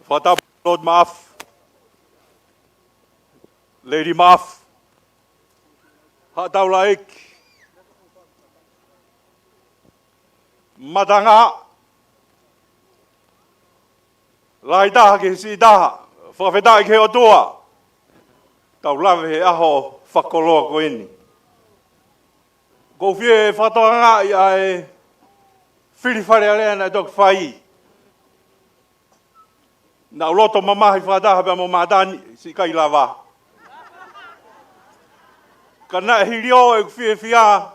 Fakatapu Lord Maʻafu, Lady Maʻafu, haʻa taulaʻeiki, matangaʻa, lahi taha ki he siʻi taha, fakafetaʻi ki he ʻOtua, tau lave he ʻaho fakakoloa ko eni. ʻOku ou fie fakatokangaʻi ʻa e fili Fale Alea naʻe toki fai. Naʻa ku loto mamahi fakataha pea mo Mātani, siʻi kai lava. Ka naʻe hili ʻeku fiefia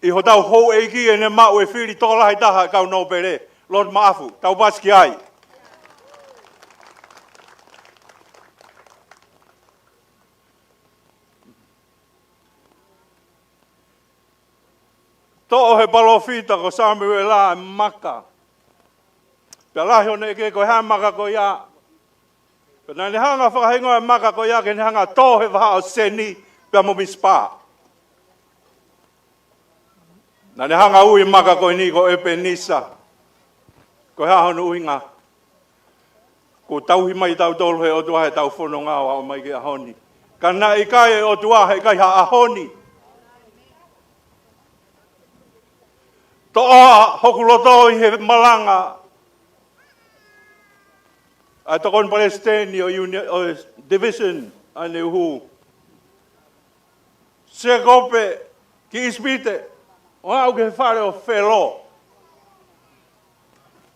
ʻi hotau houʻeiki ʻene maʻu e fili tokolahi taha ʻa e kau nōpele, Lord Maʻafu, tau pasi ki ai. Toʻo he palōfita ko Samiuela e maka. Pea lahi hono ʻeke ko e hā e maka ko ia. Pea naʻa ne hanga fakahingoa e maka ko ia ke ne hanga tō he vahaʻa ʻo Seni pea mo Misi Pā. Naʻa ne hanga ui e maka ko eni ko ʻEpenisa. Ko e hā hono ʻuhinga? Kuo tauhi mai tautolu he ʻOtua heʻetau fononga ʻo aʻu mai ki he ʻaho ni. Ka naʻe ʻikai e ʻOtua, heʻikai ha ʻaho ni. Toʻoa hoku loto ʻi he malanga ʻa e tokoni palesiteni ʻo e uni-, ʻo e division ʻaneuhu, Sēkope ki ʻIsipite, ʻo aʻu ki he fale ʻo Felo.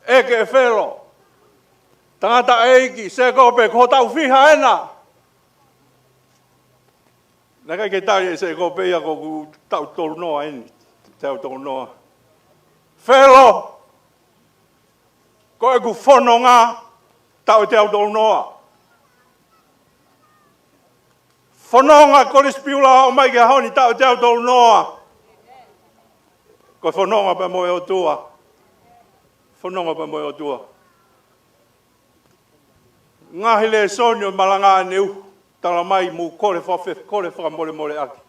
ʻEke ʻe Felo, tangataʻeiki, Sēkope, ko ho taʻu fiha ena? Naʻe ʻikai ke tali ʻe Sēkope ia, ko ʻeku taʻu tolunoa eni, taʻu tolunoa. Felo, ko ʻeku fononga taʻu ʻe teau tolunoa. Fononga Kolisi Piula ʻo ʻomai ki he ʻaho ni taʻu ʻe teau tolunoa. Ko e fononga pē mo e ʻOtua. Fononga pē mo e ʻOtua. Ngaahi lēsoni ʻo e malanga ʻaneuhu, tala mai mou kole fakafe-, kole fakamolemoleʻaki.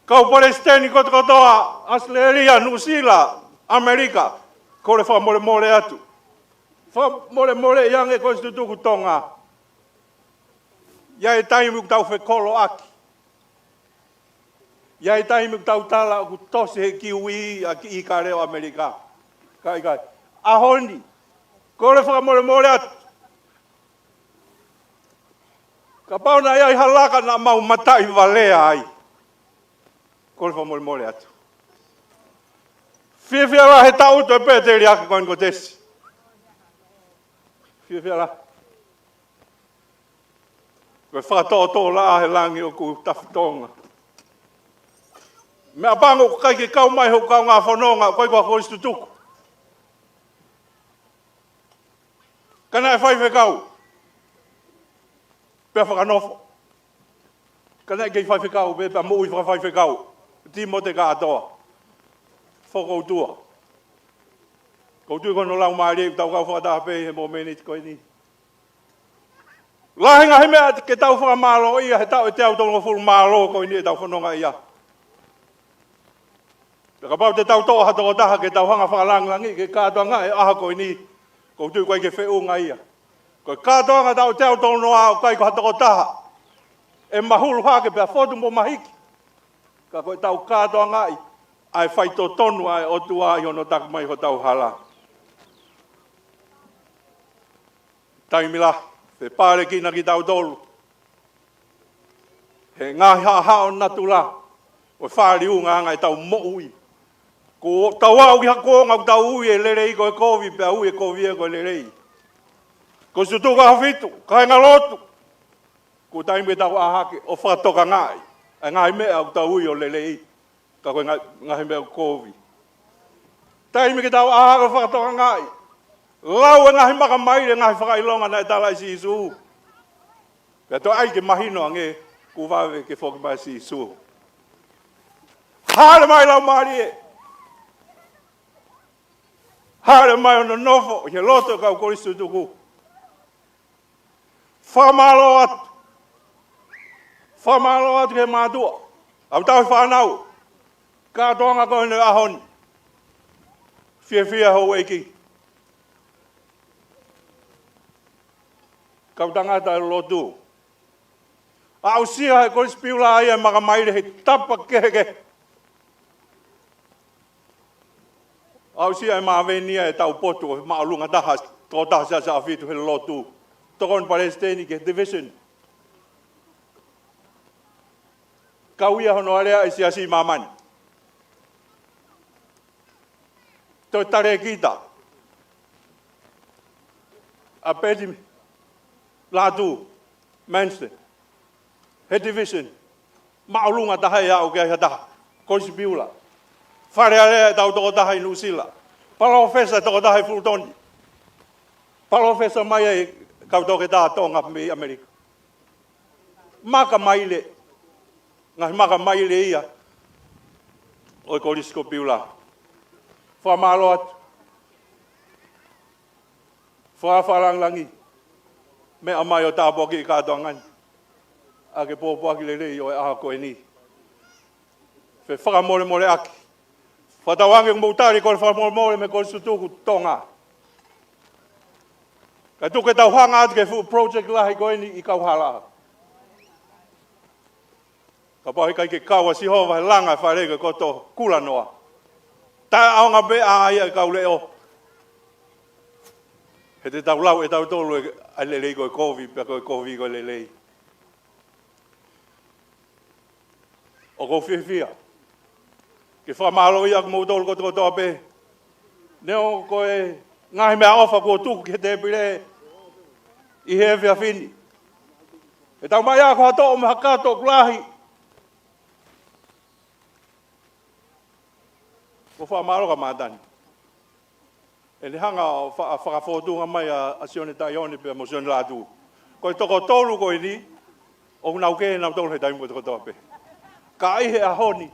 Kau palesiteni kotokotoa, ʻAositelēlia, Nuʻusila, ʻAmelika, kole fakamolemole atu. Fakamolemoleʻi ange Kolisi Tutuku Tonga. ʻI ai e taimi ʻoku tau fekoloʻaki. ʻI ai e taimi ʻoku tau tala ʻoku tosi he kiuī ʻa e kiʻi kale ʻo ʻAmelika. Ka ʻikai. ʻAho ni, kole fakamolemole atu. Kapau naʻe ʻi ai ha laka naʻa mau mataʻi valea ai, kole fakamolemole atu. Fiefia lahi he taʻu ʻe tolu ʻo e pēteliake ko eni ko Tesi. Fiefia lahi. Ko e fakatōtōlaʻā he langi ʻoku tafitonga. Meʻapango ʻoku ʻikai ke kau mai hoku kaungā fononga, ʻoku ʻikai ko ha Kolisi Tutuku. Ka naʻe faifekau pea fakanofo. Ka naʻe kei faifekau pē, pea moʻui fakafaifekau. Tīmote Kātoa. Fokoutua. ʻOku ou tui ko hono laumālie ʻoku tau kau fakataha pē he momeniti ko eni. Lahi ngaahi meʻa ke tau fakamālōʻia he taʻu ʻe teau tolungofulu mālō ko eni ʻetau fononga ia. Pea kapau te tau toʻo ha tokotaha ke tau hanga fakalangilangiʻi ke kātoangaʻi e ʻaho ko eni, ʻoku ou tui ʻoku ʻikai ke feʻunga ia. Ko e kātoanga taʻu ʻe teau tolunoa ʻoku ʻikai ko ha tokotaha ʻe mahulu hake pea fotu mo mahiki. Ka ko ʻetau kātoangaʻi ʻa e faitotonu ʻa e ʻOtua ʻi hono taki mai hotau hala. Taimi lahi, fepālekina kitautolu he ngaahi haʻohaʻo natula ʻo e fāliunga ʻanga ʻetau moʻui. Ko tau aʻu ki ha kuonga ʻoku tau ui e lelei ko e kovi, pea ui e kovi ia ko e lelei. Ko e Tutuku ʻAhofitu, kāinga lotu, ko e taimi ke tau ʻā hake ʻo fakatokangaʻi ʻa e ngaahi meʻa ʻoku tau ui ʻo lelei, ka ko e ngaahi, ngaahi meʻa kovi. Taimi ke tau ʻā hake ʻo fakatokangaʻi, lau e ngaahi makamaile, ngaahi fakaʻilonga naʻe tala ʻe Sīsū. Pea toe ʻai ke mahino ange kuo vave ke foki mai Sīsū. Hāʻele mai Laumālie. Hāʻele mai ʻo nonofo ʻi he loto ʻo e kau Kolisi Tutuku. Fakamālō atu. Fakamālō atu ki he mātuʻa, ʻau tauhi fānau. Kātoanga ko eni ʻo e ʻaho ni. Fiefia houʻeiki. Kau tangata ʻo e lotu. Aʻusia ʻe he Kolisi Piula ia e makamaile he tapa kehekehe. Aʻusia e māveni ia ʻetau potu ʻo e māʻolunga taha, tokotaha Siasi ʻAhofitu he lotu. Tokoni palesiteni ki he division. Kau ia hono alea ʻi he siasi ʻi māmani. Toe talēkita ʻa Peti Lātū Manson he division. Māʻolunga taha ia ʻoku ʻi ai ha taha. Kolisi Piula. Fale Alea ʻetau tokotaha ʻi Nuʻusila. Palōfesa tokotaha ʻi Fulutoni. Palōfesa mai ai kau toketā Tonga mei ʻAmelika. Makamaile. Ngaahi makamaile ia ʻo e Kolisi ko Piula. Fakamālō atu. Fakalangilangi. Meʻa mai ʻo tāpuakiʻi e kātoanga ni. ʻAke pōpoaki lelei ʻo e ʻaho ko eni. Fefakamolemoleʻaki. Fakatauange ʻoku mou tali e kole fakamolemole mei he Kolisi Tutuku Tonga. Kae tuku ke tau hanga atu ki he fuʻu project lahi ko eni ʻi Kauhala. Kapau he ʻikai ke kau ʻa Sihova he langa e fale ko e koto kulanoa, taʻeʻaonga pē ʻa ia e kau leʻo. He te tau lau ʻe tautolu ʻa e lelei ko e kovi, pea ko e kovi ko e lelei. ʻOku ou fiefia ke fakamālōʻia ʻa kimoutolu kotokotoa pē, neongo ko e ngaahi meʻaʻofa kuo tuku ki he tēpile ʻi he efiafi ni. He tau mai ako ha toʻo mo ha kato ʻoku lahi. Ko e fakamālō kia Mātani. ʻE ne hanga ʻo fa-, fakafōtunga mai ʻa, ʻa Sione Taione pea mo Sione Lātū. Ko e toko tolu ko eni, ʻoku nau kē nautolu he taimi kotokotoa pē. Ka ʻi he ʻaho ni,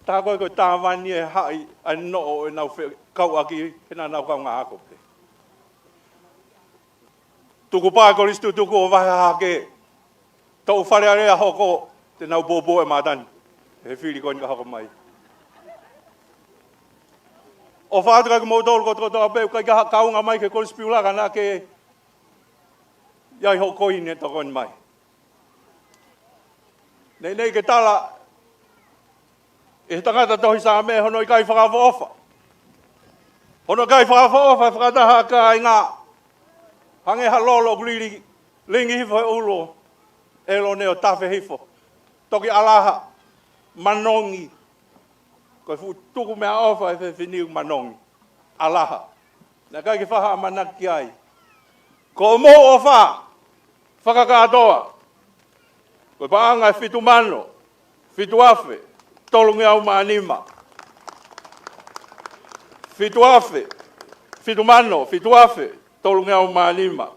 tā ko ē ko e tāvani ʻe haʻi ʻa e noʻo ʻenau fekauʻaki he naʻa nau kaungā ako pē. Tukupā e Kolisi Tutuku ʻo vahe hahake. Toʻu Fale Alea hoko, te nau pōpō ʻe Mātani he fili ko eni ka hoko mai. ʻOfa atu kia kimoutolu kotokotoa pē ʻoku ʻikai ke ha kaunga mai ki he Kolisi Piula ka naʻa ke ʻi ai hoʻo koini ʻe tokoni mai. Neʻineʻi ke tala ʻe he tangata tohi Saame hono ʻikai fakaʻofoʻofa. Hono ʻikai fakaʻofoʻofa e fakataha ʻa e kāinga. Hangē ha lolo ʻoku lili, lingi hifo he ʻulu ʻo ʻElone ʻo tafe hifo. Toki ʻalaha, manongi. Ko e fuʻu tuku meʻaʻofa ʻa e fefine ʻoku manongi, ʻalaha. Naʻe ʻikai ke fai ha ʻamanaki ki ai. Ko hoʻomou ʻofa fakakātoa, ko e paʻanga ʻe fitu mano, fitu afe, tolungeau mā nima. Fitu afe, fitu mano, fitu afe, tolungeau mā nima.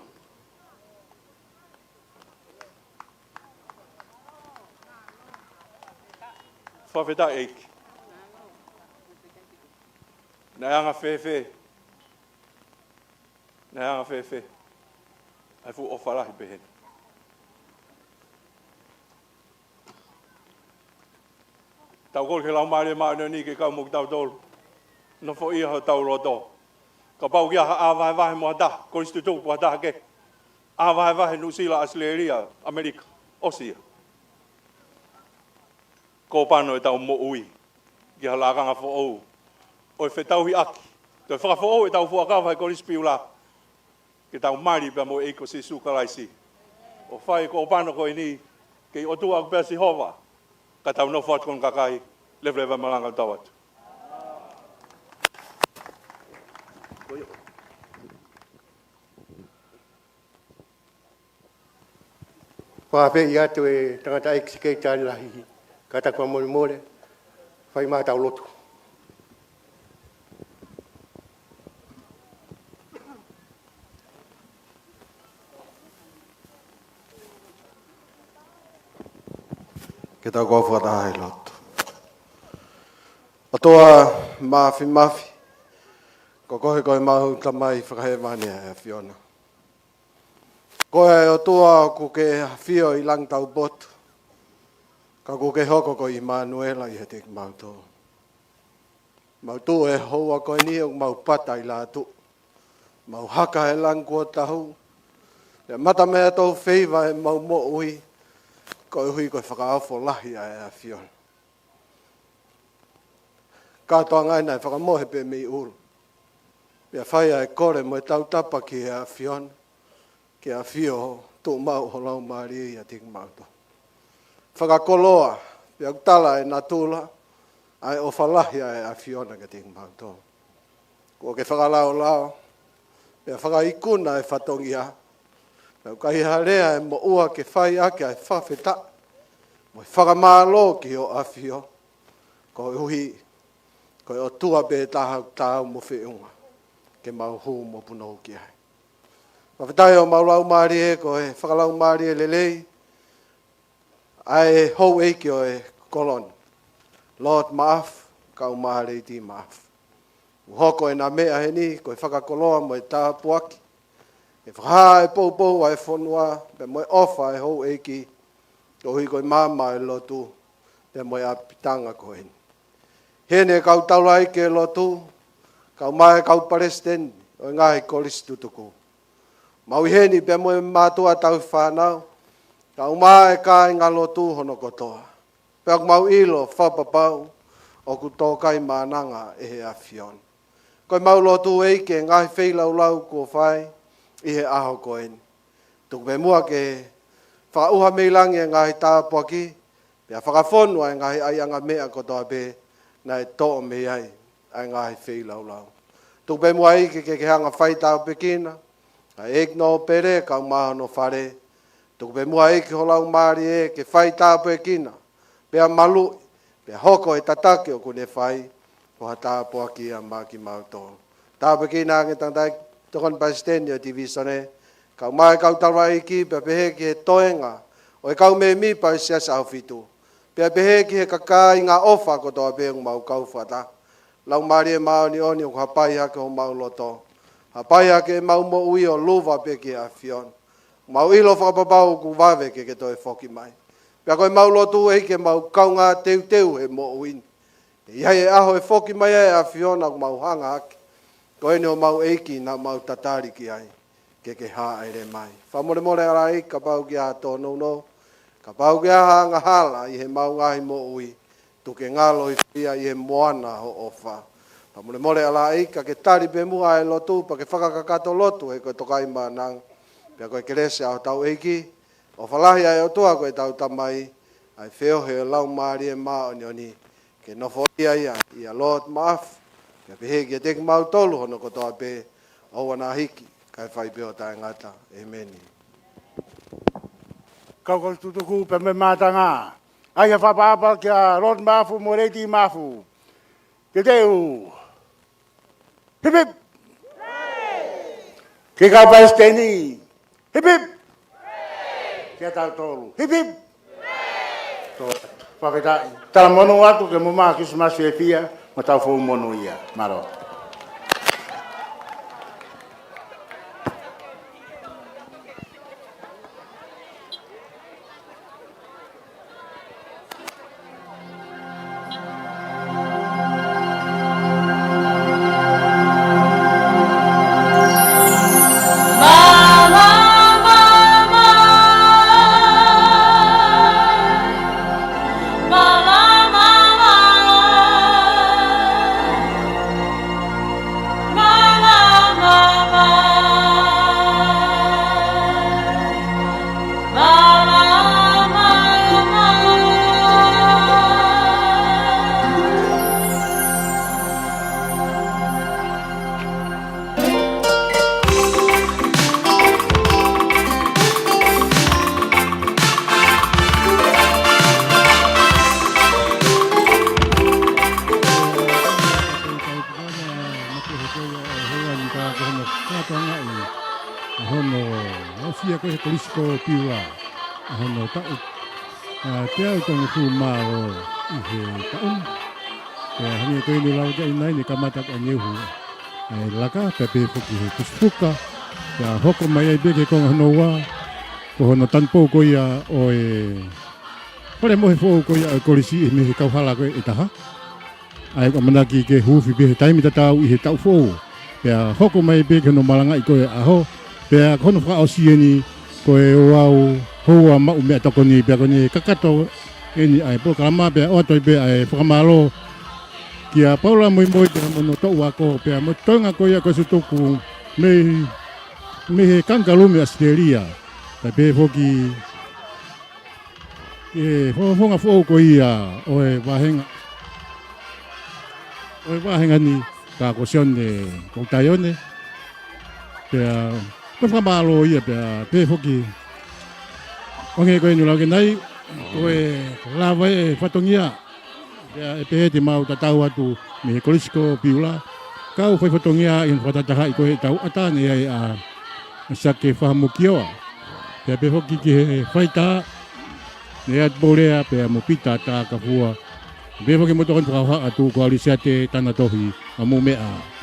Fakafetaʻi ʻEiki. Naʻe anga fēfē, naʻe anga fēfē ʻa e fuʻu ʻofa lahi pehē ni. Tau kole ki he Laumālie Māʻoniʻoni ke kau mo kitautolu. Nofoʻia hotau loto. Kapau ʻoku ʻi ai ha ʻā vahevahe mo ha taha, Kolisi Tutuku pe ha taha kehe, ʻā vahevahe Nuʻusila, ʻAositelēlia, ʻAmelika, ʻosi ia. Kōpano ʻetau moʻui ki ha lakanga foʻou ʻo e fetauhiʻaki, toe fakafoʻou ʻetau fuakava he Kolisi Piula, ke tau mali pea mo e ʻEiki ko Sīsū Kalaisi. ʻO fai e kōpano ko eni, kei ʻOtua ʻoku pē ʻa Sihova, ka tau nofo atu ko hono kakai, leveleva e malanga, tau ō atu. Fakafeʻiloaki atu e tangataʻeiki Sekelitali Lahi, kātaki fakamolemole, fai mai ʻetau lotu. Ke tau kau fakataha ʻi he lotu. ʻOtua Māfimafi, ko koe ko ʻemau Tamai Fakahēvani ʻa e ʻAfiona. Ko e ʻOtua ʻoku ke ʻafio ʻi langi taupotu, ka ʻoku ke hoko ko ʻImanuela ʻiate kimautolu. Mau tuʻu he houa ko eni ʻoku mau pata ʻi lātuʻu. Mau haka he langi kuo tahu. Pea mata meʻa tau feiva ʻemau moʻui, koeʻuhi ko e fakaofo lahi ʻa e ʻAfiona. Kātoanga ʻeni naʻe fakamohe pē mei ʻulu. Pea fai ʻa e kole mo e tautapa ki he ʻAfiona, ke ʻafio, tuʻu maʻu ho Laumālie ʻiate kimautolu. Fakakoloa, pea ʻoku tala ʻe natula ʻa e ʻofa lahi ʻa e ʻAfiona kiate kimautolu. Kuo ke fakalaolao, pea fakaikuna e fatongia, pea ʻoku ʻikai ha lea ʻe moʻua ke fai ʻaki ʻa e fakafetaʻi mo e fakamālō ki hoʻo ʻAfio, koeʻuhi ko e ʻOtua pē taha ʻoku taau mo feʻunga ke mau hū mo punou ki ai. Fakafetaʻi ʻemau laumālie, ko e fakalaumālie lelei ʻa e houʻeiki ʻo e kolo ni, Lord Maʻafu, kaeʻumaʻā Lady Maʻafu. ʻOku hoko ʻena meʻa heni ko e fakakoloa mo e tāpuaki, ke fakahā e poupou ʻa e fonua, pea mo e ʻofa ʻa e houʻeiki, koeʻuhi ko e maama ʻo e lotu, pea mo e ʻapitanga ko eni. Heni e kau taulaʻeiki ʻo e lotu, kaeʻumaʻā e kau palesiteni ʻo e ngaahi kolisi tutuku. Mau ʻi heni pea mo e mātuʻa tauhi fānau, kaeʻumaʻā e kāingalotu hono kotoa. Pea ʻoku mau ʻilo fakapapau ʻoku tōkai mānanga ʻe he ʻAfiona. Ko ʻemau lotu ʻEiki e ngaahi feilaulau kuo fai ʻi he ʻaho ko eni. Tuku pē muʻa ke Fakaʻuha mei langi e ngaahi tāpuaki, pea fakafonu ʻa e ngaahi ʻaiʻanga meʻa kotoa pē naʻe toʻo mei ai ʻa e ngaahi feilaulau. Tuku pē muʻa ʻEiki ke ke hanga fai tāpuekina ʻa e ʻEiki Nōpele kae ʻumaʻā hono fale. Tuku pē muʻa ʻEiki ho Laumālie ke fai tāpuekina, pea maluʻi, pea hoko e tataki ʻoku ne fai ko ha tāpuaki ia maʻa kimautolu. Tāpuekina ange tangataʻeiki tokoni palesiteni ʻo e tivīsone, kae ʻumaʻā e kau taulaʻeiki, pea pehē ki he toenga ʻo e kau mēmipa ʻo e Siasi ʻAhofitu, pea pehē ki he kāinga ʻofa kotoa pē ʻoku mau kau fakataha. Laumālie Māʻoniʻoni, ʻoku hapai hake homau loto, hapai hake ʻemau moʻui ʻo luva pē ki he ʻAfiona. Mau ʻilo fakapapau ʻoku vave ke ke toe foki mai. Pea ko ʻemau lotu ʻEiki ke mau kaungā teuteu he moʻui ni. ʻE ʻi ai e ʻaho ʻe foki mai ai e ʻAfiona, ʻoku mau hanga hake. Ko eni homau ʻEiki naʻa mau tatali ki ai, ke ke hāʻele mai. Fakamolemole ʻalaʻeiki kapau ʻoku ʻi ai ha tōnounou, kapau ʻoku ʻi ai ha angahala ʻi heʻemau ngaahi moʻui, tuku ke ngalo hifo ia ʻi he moana ho ʻofa. Fakamolemole ʻalaʻeiki, ka ke tali pē muʻa e lotu, pea ke fakakakato lotu he ko e tokaimaʻananga, pea ko e kelesi ʻa hotau ʻEiki, ʻofa lahi ʻa e ʻOtua ko ʻetau Tamai, ʻa e feohi ʻo e Laumālie Māʻoniʻoni, ke nofoʻia ia ʻia Lord Maʻafu, pea pehē kiate kimautolu hono kotoa pē, ʻo ʻoua naʻa hiki, kae fai pē ʻo taʻengata. ʻEmeni. Kau kau tutuku pē mei mātanga. ʻAi ha fakaʻapaʻapa kia Lord Maʻafu mo Lady Maʻafu. Ke teu. Hip, hip. Ki he kau palesiteni. Hip, hip. Kia tautolu. Hip, hip. Tō, fakafetaʻi. Talamonū atu ke mou maʻu Kilisimasi fiefia mo taʻu foʻou monūʻia. Mālō. Hono aʻusia ko ē he Kolisi ko Piula ʻa hono taʻu, ʻa, teau tolungofulu mā ua ʻi he taʻu ni. Pea hangē ko eni lau ka ʻi nai ne kamata ko eni uhu ʻa e laka, pea pehē foki he pusipuka. Pea hoko mai ai pē ki he konga hono ua, ko hono tanupou ko ia ʻo e fale mohe foʻou ko ia ʻo e kolisi ʻi he mei he kauhala ko ē ʻe taha. ʻA ia ko e ʻamanaki ke huufi pē he taimi tatau ʻi he taʻu foʻou. Pea hoko mai pē ki hono malangaʻi ko ē ʻaho. Pea ko hono fakaʻosi eni ko e ouau houa maʻu meʻatokoni pea ko eni kakato eni ʻa e polokalama pea ʻoatu ai pē ʻa e fakamālō kia Paula Moimoi pea mo hono toʻu ako pea mo e toenga ko ia ko e sutuku mei, mei he Kangaroo mei ʻAositelēlia. Pea pehē foki ʻi he fofonga foʻou ko ia ʻo e vāhenga, ʻo e vāhenga ni ka ko Sione Koutaione. Pea ko e fakamālō ia pea pehē foki ʻo hangē ko eni lau ke nai, ko e lava e fatongia. Pea ʻe pehē te mau tatau atu mei he Kolisi ko Piula, kau fai fatongia ʻi hono fakatahatahaʻi ko ē ʻetau ʻata ne ʻi ai ʻa Sake Fahamukioa. Pea pehē foki ki he faitā, Neat Polea, pea mo Pita Takafua. Pehē foki mo e tokoni fakahohaʻa Tuʻu ko Alisiate Tanatohi ʻa Mumeʻa.